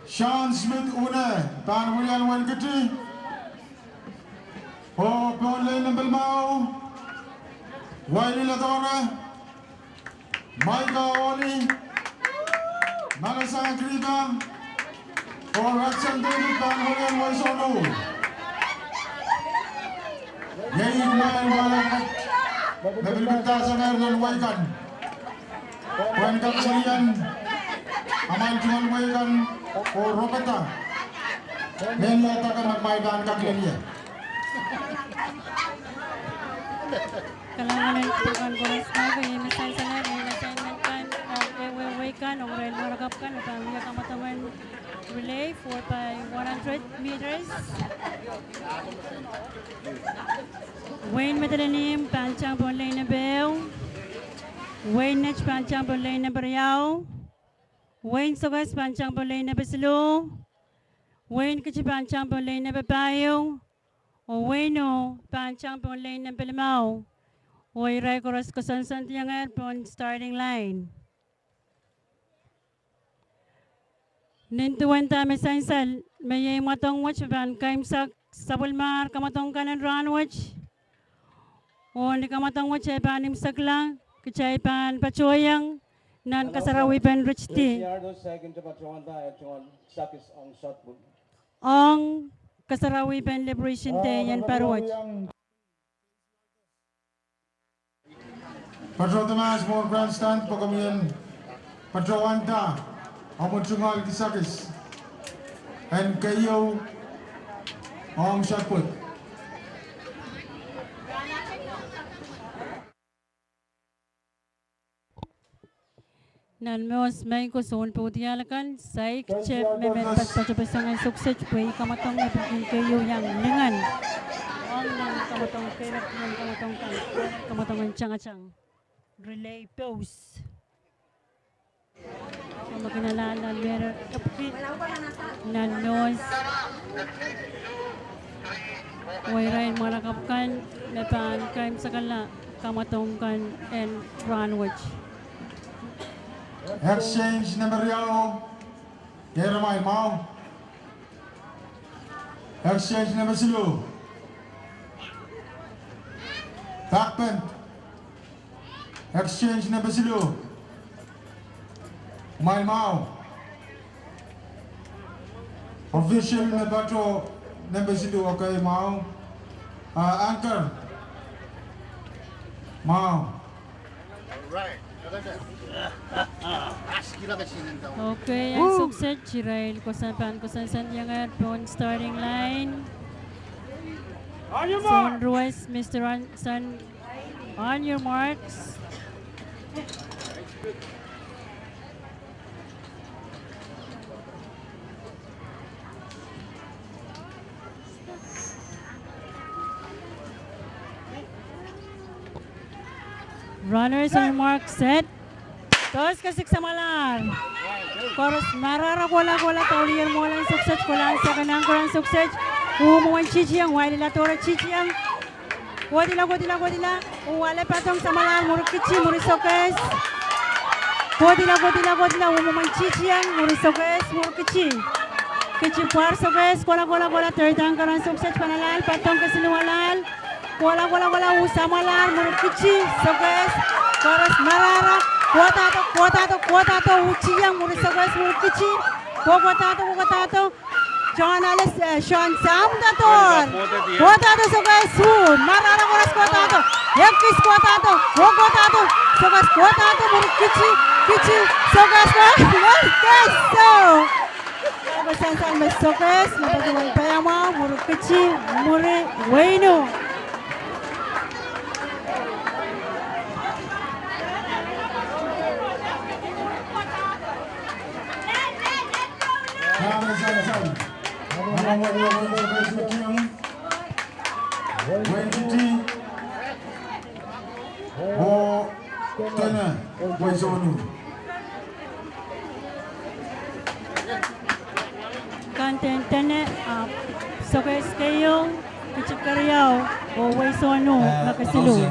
Sean Smith Une pahn welian wehin Kiti. Oh pohn lein nempe limau, Wiley Ladora, Micah Oli, Manasa Kriba, oh Ratson David pahn welian wehin Sonu. Iei kumwail mwahnakapw me pil pidada sang nan wehi kan, pwehn kak welian amwail tungoal wehi kan oh ropida mehn ieu dake me kumwail pahn kak lel ie. Kalahngan en pwukan koaros, me iei me sansal, me iei me sansal kan, oh, eh, wehi kan, oh irail mwahnakapw kan, pahn wia kamwadong en relay four by one hundred meters. Wehin Madolenihmw pahn tang pohn lein nempe ehu. Wehin Net pahn tang pohn lein nempe riau. Wehin Sokas pahn tang pohn lein nempe siluh. Wehin Kiti pahn tang pohn lein nempe pahieu. Oh wehin Ih pahn tang pohn lein nempe limau. Oh irail koaros koasoandiongehr pohn starting line. Nin duwen dahme sansal, me iei mwadong wet me pahn keimwsek sapwellimahr kamwadong kan en rahn wet. Oh ni kamwadong wet e pahn imwsekla, kitail pahn patohiong nan kasarawipen Richti ong kasarawipen Liberation Day en pahr wet. Patohda mahs mwohn grandstand pwe komw en patohwanda omw tungoal kisakis en keieu ong Satpwet. Nan mehs mei koasoandi pwudial akan, saik te me men patohdo sang en sukset pwe ih kamwadong me pil kin keieu iang lingan. Ong nan kamwadong keieu, nan kamwadong kan, kamwadong en tangatang. Relay pose. Kamwadong en alala lere epwiki nan mehs. Oh irail mwahnakapw kan me pahn keimwsekla kamwadong kan en rahn wet. Exchange nempe riau, Keremai mwahu. Exchange nempe siluh, Backbend. Exchange nempe siluh, Mail mwahu. Official me patoh nempe siluh, okay, mwahu. Ah, anchor, mwahu. Okay, en sukset irail koasoan, pahn koasoandiong pohn starting line. Soun ruwes, Mister An-, San, on your marks. Runners on mark, set. Tohs kesik samwalahr. Koaros marahra kohla kohla, douluhl mwohlen sukset, kohla en second anchor en sukset. Uhmw mwomwen titieng, wailila doare titieng. Kodila, kodila, kodila. Uhwale patong samwalahr, mwuri kiti, mwuri sokehs. Kodila, kodila, kodila, uhmw mwomwen titieng, mwuri sokehs, mwuri kiti. Kiti pwar sokehs, kohla, kohla, kohla, third anchor en sukset, pahn alal, patong kesiluh alal. Kohla, kohla, kohla, uh samwalahr, mwuri kiti, sokehs, koaros marahra, kohdahdo, kohdahdo, kohdahdo, uh tieng, mwuri sokehs, mwuri kiti, kokohdahdo, kokohdahdo. John Alice, eh, John Sam Tator. Kohdahdo sokehs, uh, marahra koaros kohdahdo. Ekis kohdahdo, kokohdahdo, sokehs kohdahdo, mwuri kiti, kiti, sokehs, sokehs, sokehs, so. Koasoandi sang me sokehs, me patohwan paiamwahu, mwuri kiti, mwuri wehin uh. Oh, dene, wehi sounu. Kandehn dene, ah, sokehs keieu, kiti keriau, oh wehi sounu, eh, me kesiluh.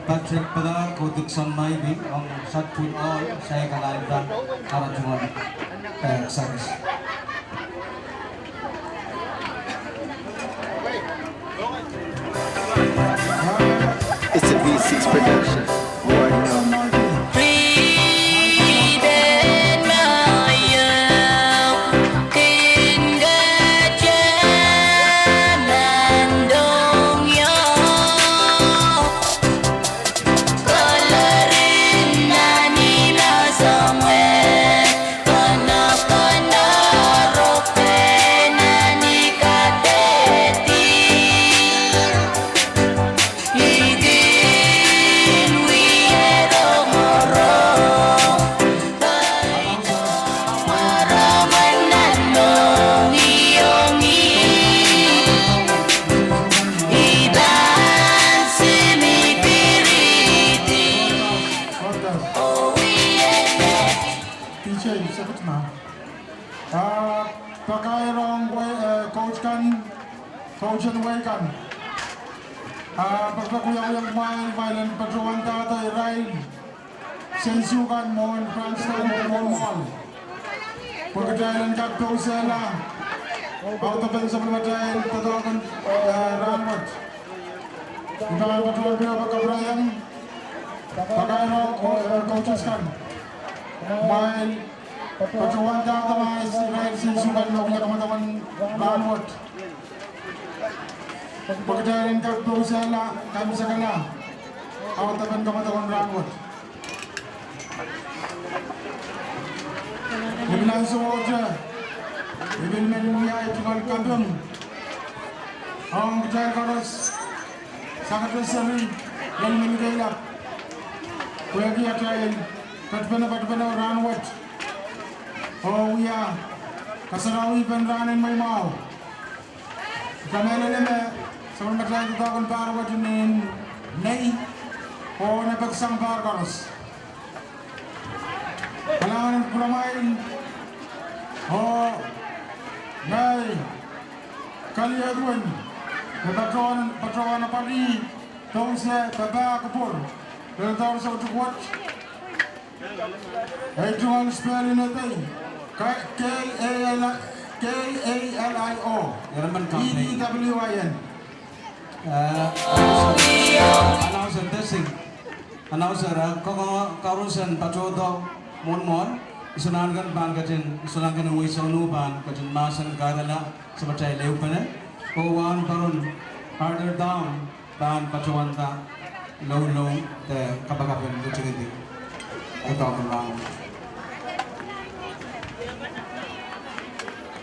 Patrick Pala, Kotik San Maibi, ong Satpwet Ohl, saik alahda, ara tungoal, eh, sokehs. It's a V six production. You already know. Ah, pakairong we, eh, coach kan, coach en wehi kan. Ah, pekpek wiawiong kumwail, kumwail en patohwandahte irail seisu kan mwohn Cranston Mwohn Mwohl. Pwe kitail en kak pousehla audepen sapwellimatail doadoahk en, eh, rahnwet. Kitail patohwan pil pakapraiong pakairong, eh, coaches kan. Kumwail patohwandahte mahs irail seisu kan me wia kamwadang en rahnwet. Pwe kitail en kak pousehla, kaimwisekala audepen kamwadang en rahnwet. I pil ansou ohte, I pil men wia tungoal kaping ong kitail koaros, sang atail seri, lel men keilap, pwehki atail patpene, patpene rahnwet, oh wia kasarawipen rahn en mweimwahu. Kamehlele me sapwellimatail doadoahk en pahr wet inenen nei oh nepeksang pahr koaros. Kalahngan en kupwuramwail oh ngehi kaliehdi wen me patohwan, patohwan apwalih pousehla papah kupwur, lel doadoahk soutuk wet. Ei tungoal spelling edei, K-, K A L I, K A L I O. Irail men E D W I N. Eh, announcer, announcer, eh, ko, ko, koaros en patohdo mwohn mwohl, isonahnken pahn ketin, isonahnken en wehi sounuh pahn ketin mahsen kahrehla samatail ehupene, oh wahnpoaron Arthur Dom pahn patohwanda loulou de kapakap en ketikedi.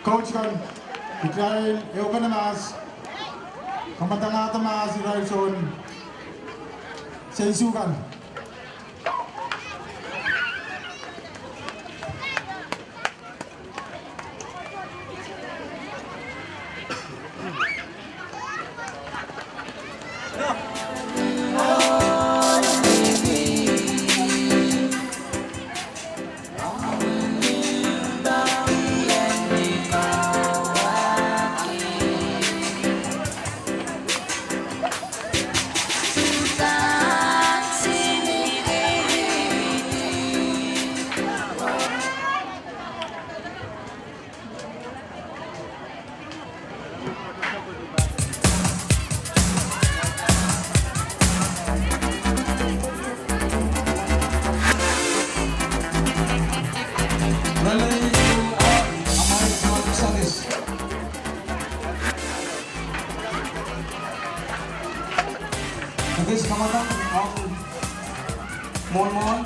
Coach kan, kitail ehupene mahs, kamwadangahte mahs irail soun seisu kan. Ekis kamwadang ong mwohn mwohl.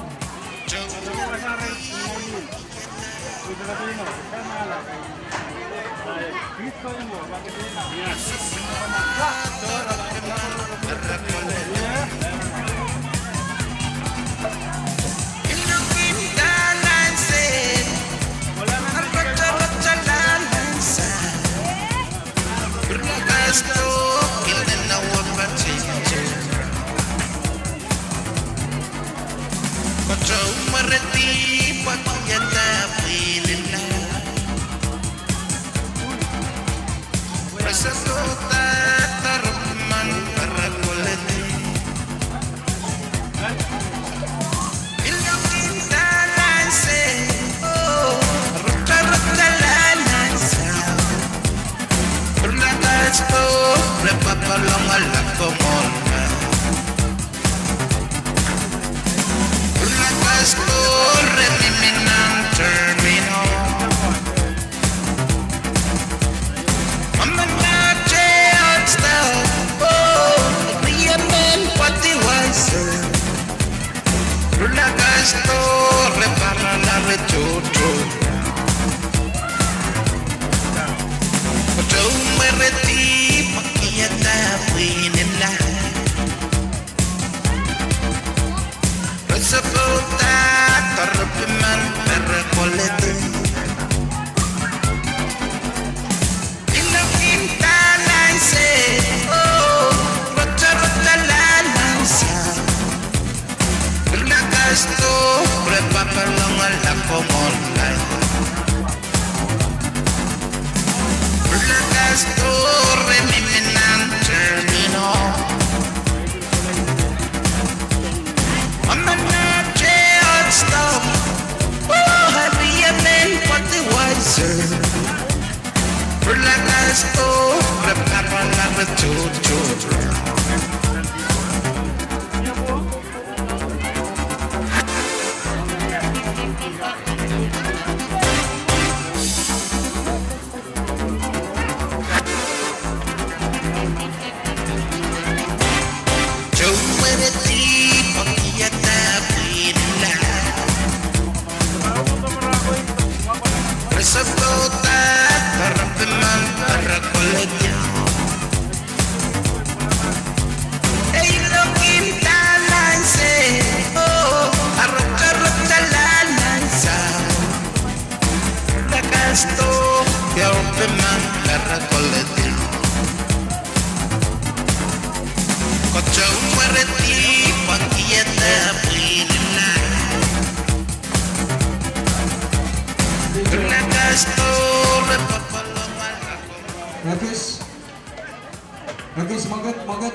Mwekid, mwekid.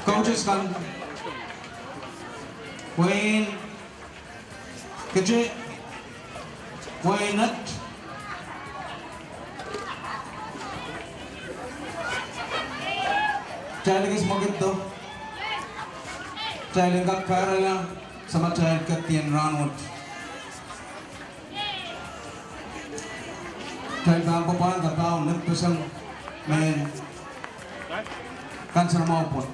Coaches kan. Wehin Kete, wehin Nett. Kitail kis mwekid do. Kitail en kak kahrehla samatail keptin en rahnwet. Kitail pahn pwupwand, kitail pahn nipeseng mehn kansenamwahu pwon.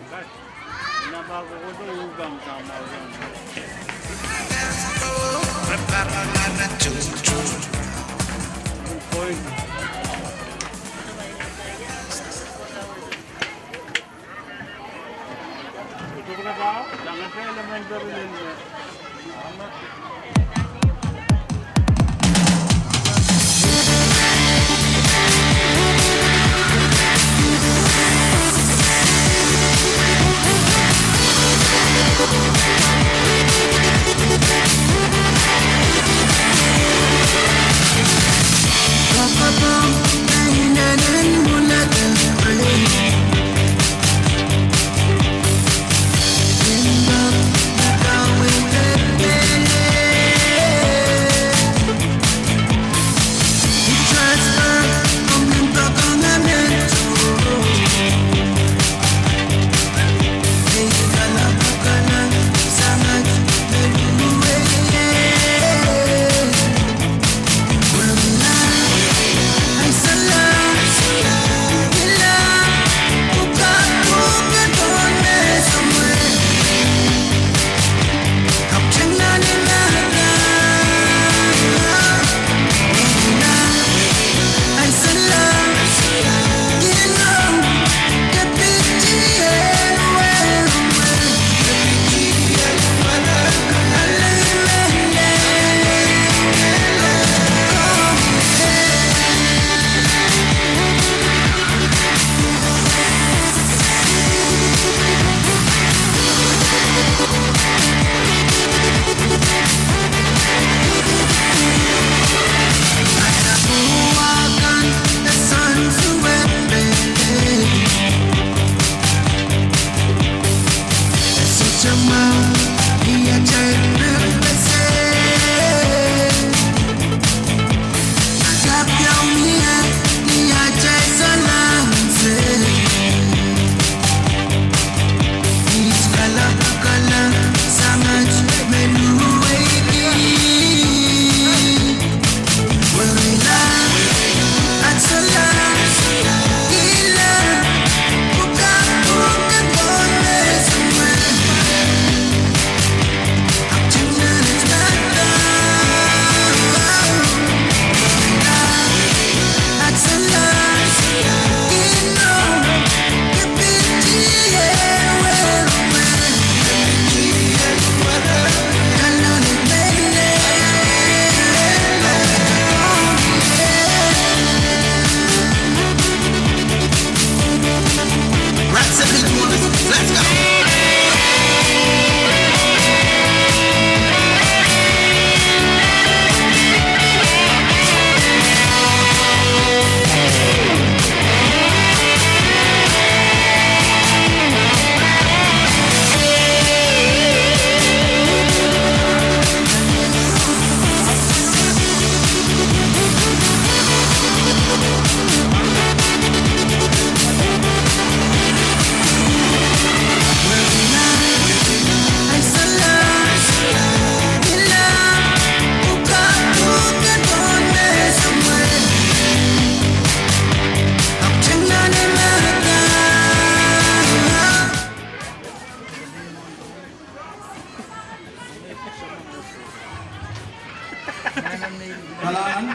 Kalahngan.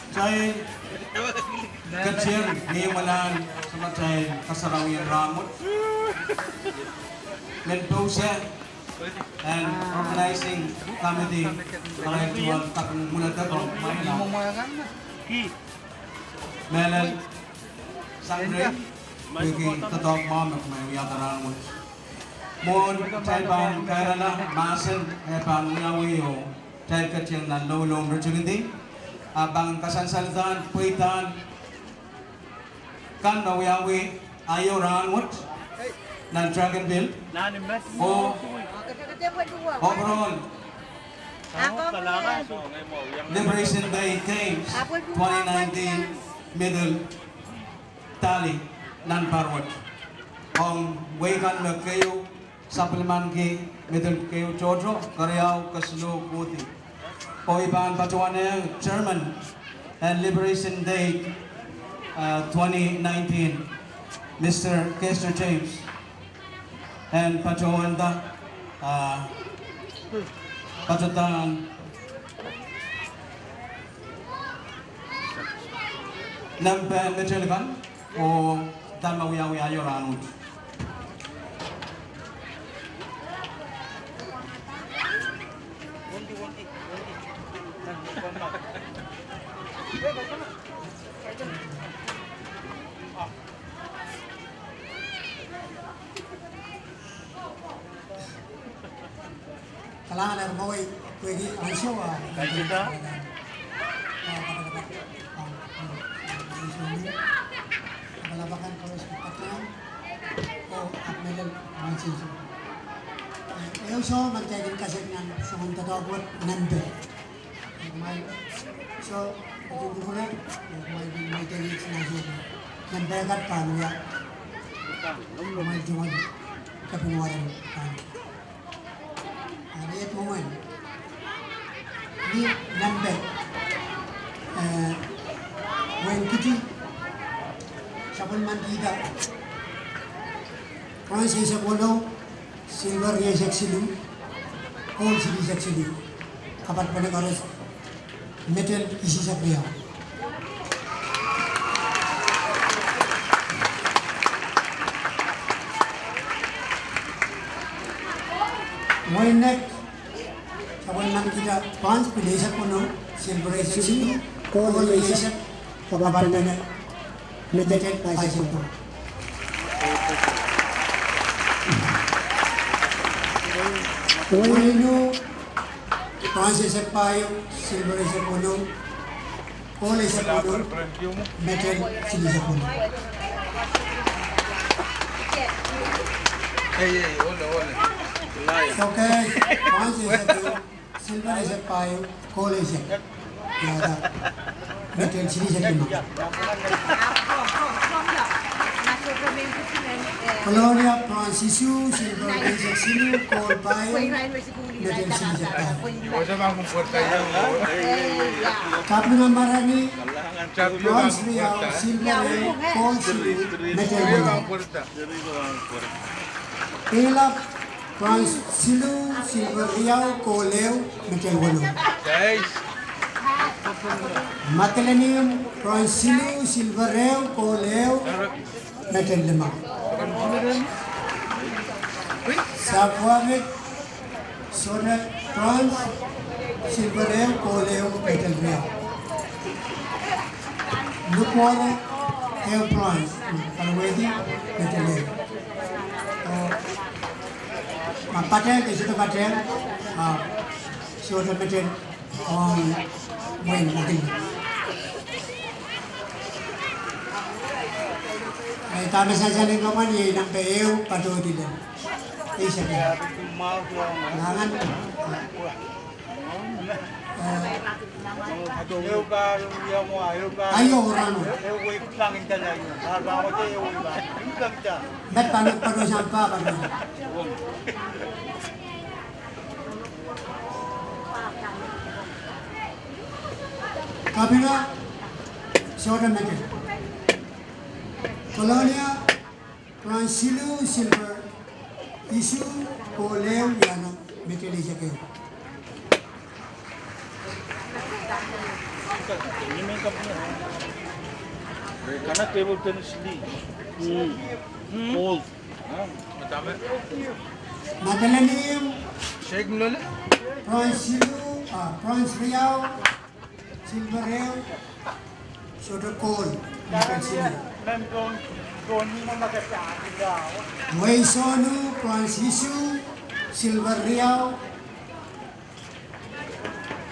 Kitail ketin mih mwomwen samatail kasarawi en rahnwet. Mehn pousehla en organizing committee, marain tuan kaping mwuledek ong mwaila. Mehlel sang rei, pwehki doadoahk mwahu me kumwail wiahda rahnwet. Mwohn kitail pahn kahrehla mahsen, e pahn wiawi oh kitail ketin nan loulou en ritingidi. A pahn kasansalda pweidahn kan me wiawi aio rahnwet nan track and field. Oh overall Liberation Day Games twenty nineteen medal tally nan pahr wet. Ong wehi kan me keieu sapwellimaniki medal keieu tohto, keriau, kesiluh, kohdi. Oh I pahn patohwan ehng chairman en Liberation Day, uh, twenty nineteen, Mister Kester James, en patohwanda, uh, patohdan nempe medal kan oh dahme wiawi aio rahnwet. Kalahngan en mwowe pwehki ansou ah, ah, kapakap, ah, ah, ansou me kapakap akan koaros me patohwan, oh, ahpw mehlel ansou. Eh, ehu soh me kitail kin kasik nan soangen doadoahk wet nempe. Kumwail, soh, kin kupwure, kumwail kin mweidohng nan soh. Nempe kat pahn wia. Kumwail tungoal kaping wahdo pahn Ahpw mwomwen ni nempe, eh, wehin Kiti, sapwellimanikihda bronze eisek weneu, silver rieisek siluh, gold silihsek siluh. Kapat pene koaros, medal isihsek riau. Wehin Nek, sapwellimanikihda bronze pil eisek weneu, silver eisek siluh, gold eisek, kapat pene medal pahisek duwau. Wehin Inu, bronze eisek pahieu, silver eisek weneu, gold eisek weneu, medal silihsek weneu. Sohte, bronze eisek ehu, silver eisek pahieu, gold eisek. Ia, medal silihsek limau. Kolonia, bronze isuh, silver eisek siluh, gold pahieu, medal silihsek pahieu. Kapinga Marani, bronze riau, silver ehu, gold siluh, medal weneu. Pilap, bronze siluh, silver riau, gold ehu, medal weneu. Madolenihmw, bronze siluh, silver ehu, gold ehu, medal limau. Sapwungehng, sohte bronze, silver ehu, gold ehu, medal riau. Nukuoro, ehu bronze, Kalahngan, medal ehu. Oh, ma patehng, de sohte patehng, ah, sohte medal ong wehin Nek. Eh, dahme sansal en komwi, iei nempe ehu, patohdi lel eisek. Kalahngan. Eh, aio rahnwet. Met pahn patohsang pahpa. Kapinga, sohte medal. Kolonia, bronze siluh, silver isuh, gold ehu, iano, medal eisek ehu. Kana table tennis league. Hmm. Gold. Madolenihmw, bronze siluh, ah, bronze riau, silver ehu, sohte gold, medal siluh. Wehi Sonu, bronze isuh, silver riau,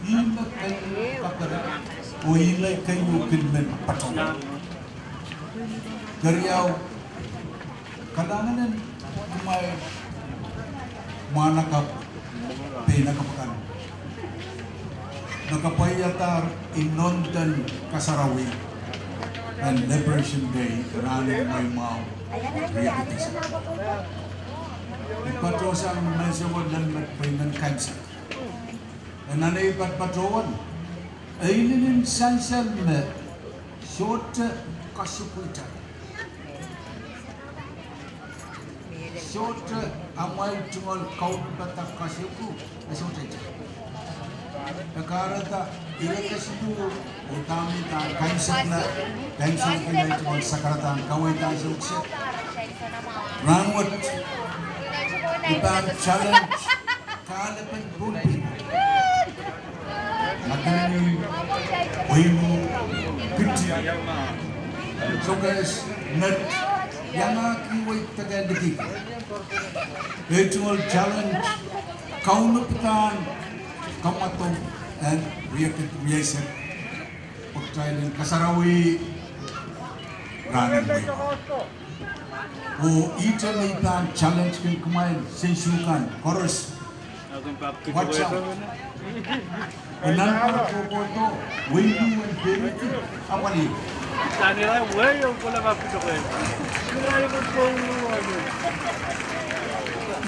Ih me keieu kaperen, oh ih me keieu kin men patohwan. Keriau, kalahngan en kumwail mwahnakapw, peinakapw akan me kapwaiadahr inonten kasarawi en Liberation Day, rahnen mweimwahu. Riekid eisek. I patohsang menseng lel met pwe I men kaimwisekala. E nan ei patopatohwan, e inenen sansal me sohte kasukida. Sohte amwail tungoal kaunopada kasuku, e sohte. E kahrehda ire kesiluh, oh dahme I pahn kaimwisekala, kaimwisekala tungoal sakaradahn kaweid ansou kiset. Rahnwet, I pahn challenge kahlepen pulpit. Nakeni, weimou, kiti, sokehs, met, iangahki weidek en likih. Ei tungoal challenge kaunopadahn kamwadong en riekid rieisek, pwe kitail en kasarawi rahnen weimwahu. Oh ihte me I pahn challenge kin kumwail sensukan koaros. Watch out. E nan kohkohdo, wehi en periti, apwalih.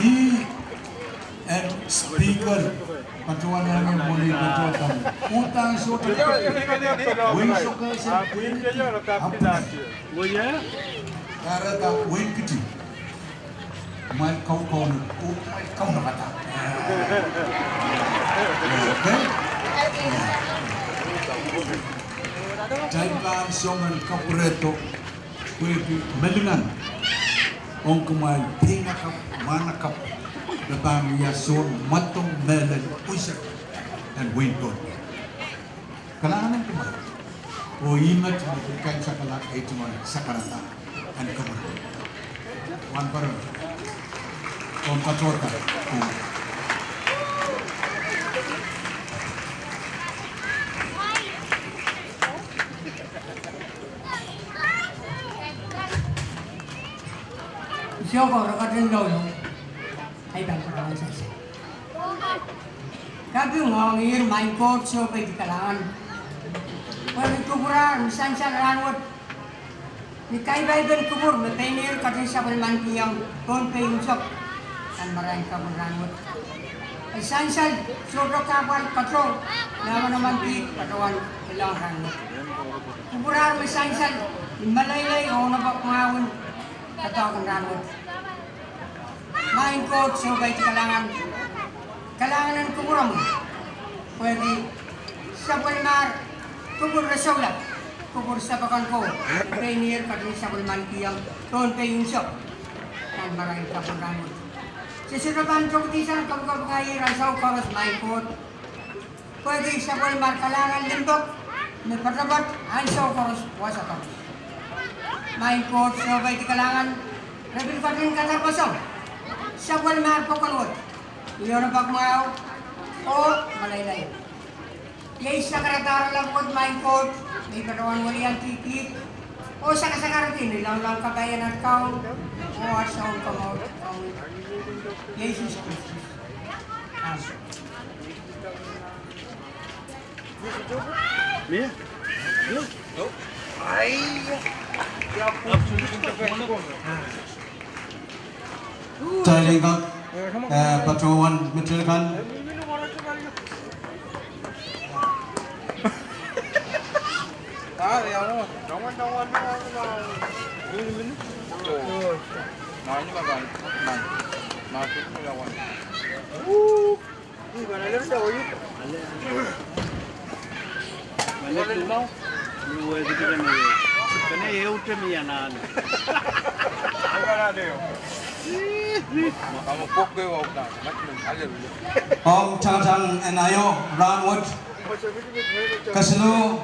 Ih en speaker, patohwan anahne mwohni patohwan. Uhdahn sohte, wehi sokehs en periti, apwalih. Kahrehda wehi kiti. Kumwail kaukauno, oh kumwail kaunopada. Okay? Kitail pahn soangen kapwurehdo, pwehki me lingan ong kumwail peinakapw, mwahnakapw, me pahn wia soangen mwadong mehlel unsek en wehin Pohnpei. Kalahngan en kumwail. Oh ih met me I kaimwisekala ei tungoal sakaradahn kapwurehdo. Wahnpoaron, komw patohda. Toko re ketin loulou. Ai pahn pwurehng sansal. Kaping ong ihr, Maing Koht, sohpeidi kalahngan. Pwehki kupwur ar me sansal rahnwet. Ni kaipaipen kupwur me pein ihr ketin sapwellimankihong Pohnpei unsek nan marain kapw en rahnwet. E sansal sohte kahpwal kato me amanaman kiht patohwan ilang rahnwet. Kupwur ar me sansal ni meleilei oh nopak mwahu en doadoahk en rahnwet. Maing Koht, sohpeidi kalahngan. Kalahngan en kupwuromwi. Pwehki sapwellimahr kupwur resoulap, kupwur sapakon ko, pein ihr ketin sapwellimankihong Pohnpei unsek nan marain kapw en rahnwet. Se sohte pahn tokidihsang kapikapinga ihr ansou koaros, Maing Koht. Pwehki sapwellimahr kalahngan limpoak me poatopoat ansou koaros, wasa koaros. Maing Koht, sohpeidi kalahngan. Re pil ketin kadarkasang sapwellimahr pokon wet, iei nopak mwahu oh meleilei. Iei sakarada lap wet, Maing Koht, me I patohwan weliandi kiht oh sakasakarki ni loanglahng kapai en at Kaun oh at Sounkomour, Kaun Sises Kristus. Amen. Kitail en kak, eh, patohwan metel kan. Ong tangatang en aio rahnwet, kesiluh,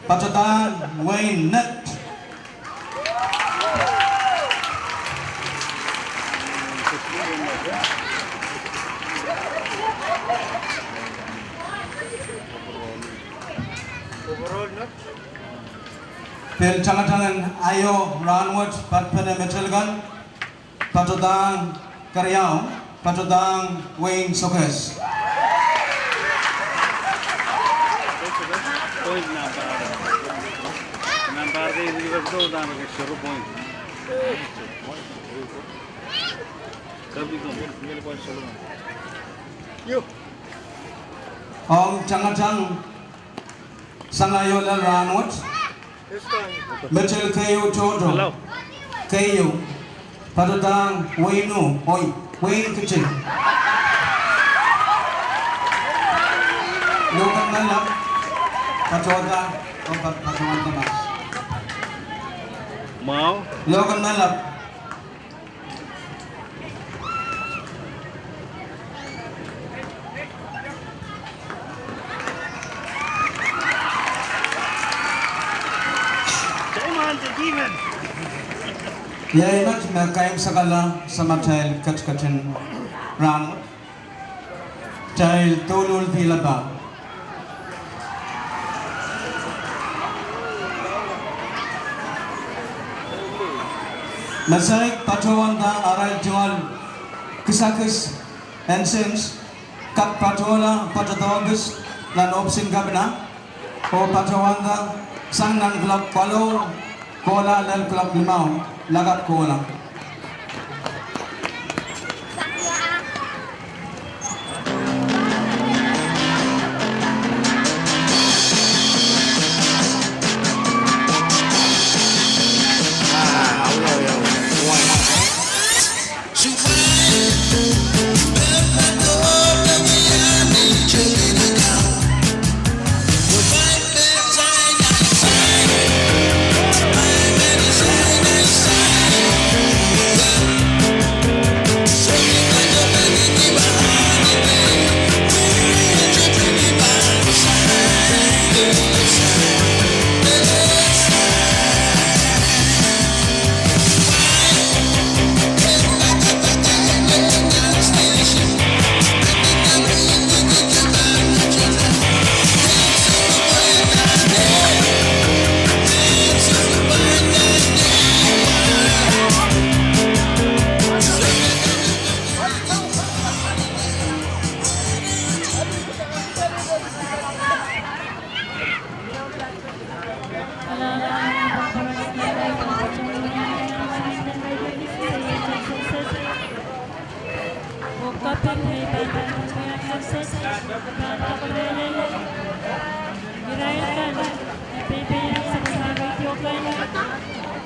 patohdahng Wayne Nett. Pil tangatang en aio rahnwet, patpene metel kan, patohdahng keriau, patohdahng Wayne Sokes. Ong tangatang sang aio lel rahnwet, metel keieu tohto, keieu, patohdahng Wayne, oi, Wayne Kiti. Logan Malap, patohda, oh, pat-, patohwan Thomas. Mwahu. Logan Malap. Iei met me kaimwisekala samatail ketiket en rahnwet. Kitail douluhl pilada. Me saik patohwanda arail tungoal kisakis en sens, kak patohla patohdo kis nan ohpis en kapinga, oh patohwanda sang nan kuloak waluh kohla lel kuloak limau lakapw kohla. Pek me I pahn pahn wia ni ansesi, I pahn kamehlele irail kan me peipehiong sapwellime radio kan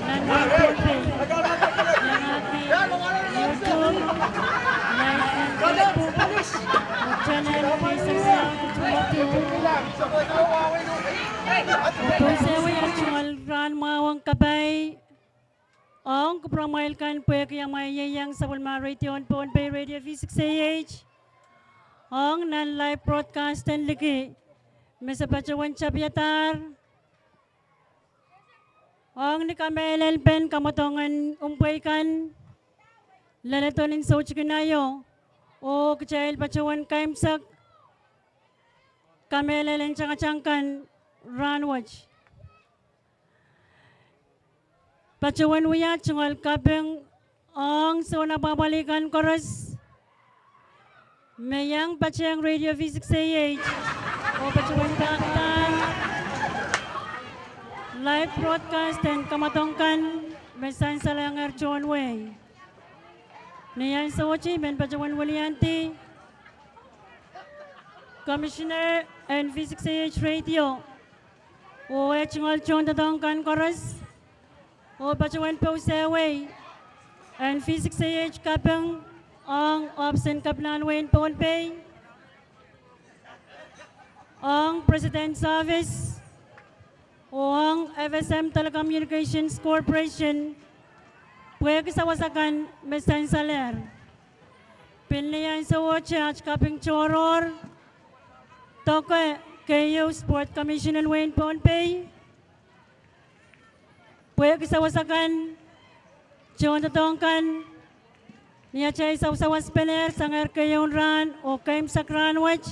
nan wein Pohnpei, iangahki YouTube, live nan Facebook, oh channel eisek riau, oh pousehwei aht tungoal rahn mwahu ong kapai ong kupwuramwail kan pwehki amwail ieiang sapwellime radio en Pohnpei, Radio V six A H, ong nan live broadcast en liki me se patohwan tapihadahr ong ni kamehlelpen kamwadongen mpwei kan, leledo ni soutikin aio, oh kitail patohwan kaimwisekala kamehlelen tangatang kan rahnwet. Patohwan wia tungoal kaping ong sounapwapwalih kan koaros me iang patehng Radio V six A H oh patohwan pahkadahr live broadcast en kamwadong kan me sansalehier tohn wehi. Ni ansouohte I men patohwan wiliandi Commissioner en V six A H Radio oh eh tungoal tohndoadoahk kan koaros, oh patohwan pousehwei en V six A H kaping ong ohpis en kepinahn wein Pohnpei, ong President's Office, oh ong F S M Telecommunications Corporation pwehki sawas akan me sansalehr. Pil ni ansouohte aht kaping tohrohr, doke keieu Sport Commission en wein Pohnpei pwehki sawas akan, tohndoadoahk kan, ni atail sawaspelehr sangehr keieun rahn oh kaimwisekala rahnwet.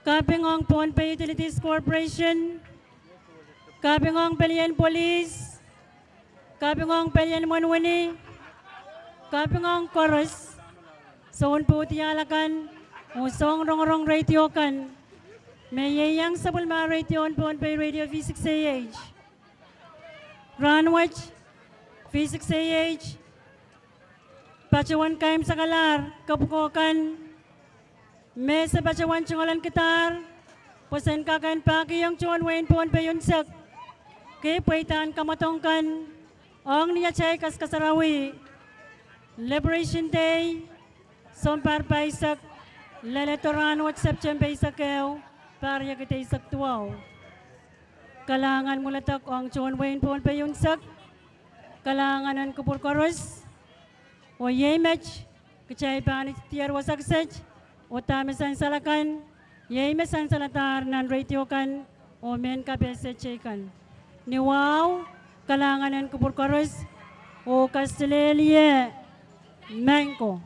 Kaping ong Pohnpei Utilities Corporation, kaping ong pelien polis, kaping ong pelien wenwini, kaping ong koaros soun pwuhdiahl akan oh soun rongorong radio kan me ieiang sapwellime radio en Pohnpei, Radio V six A H. Rahnwet V six A H patohwan kaimwisekalahr kapwuko kan me se patohwan tungoalenkidahr pwe sen kak en pahkihong tohn wehin Pohnpei unsek ki pweidahn kamwadong kan ong ni atail kaskasarawi Liberation Day, sounpar pahisek, leledo rahnwet September eisek ehu, pahr riekid eisek duwau. Kalahngan mwuledek ong tohn wehin Pohnpei unsek, kalahngan en kupwur koaros, oh iei met kitail pahn diar wasa kiset, oh dahme sansal akan, iei me sansaladahr nan radio kan oh mehn kapehse teikan. Ni wahu, kalahngan en kupwur koaros, oh kaselehlie, maing ko.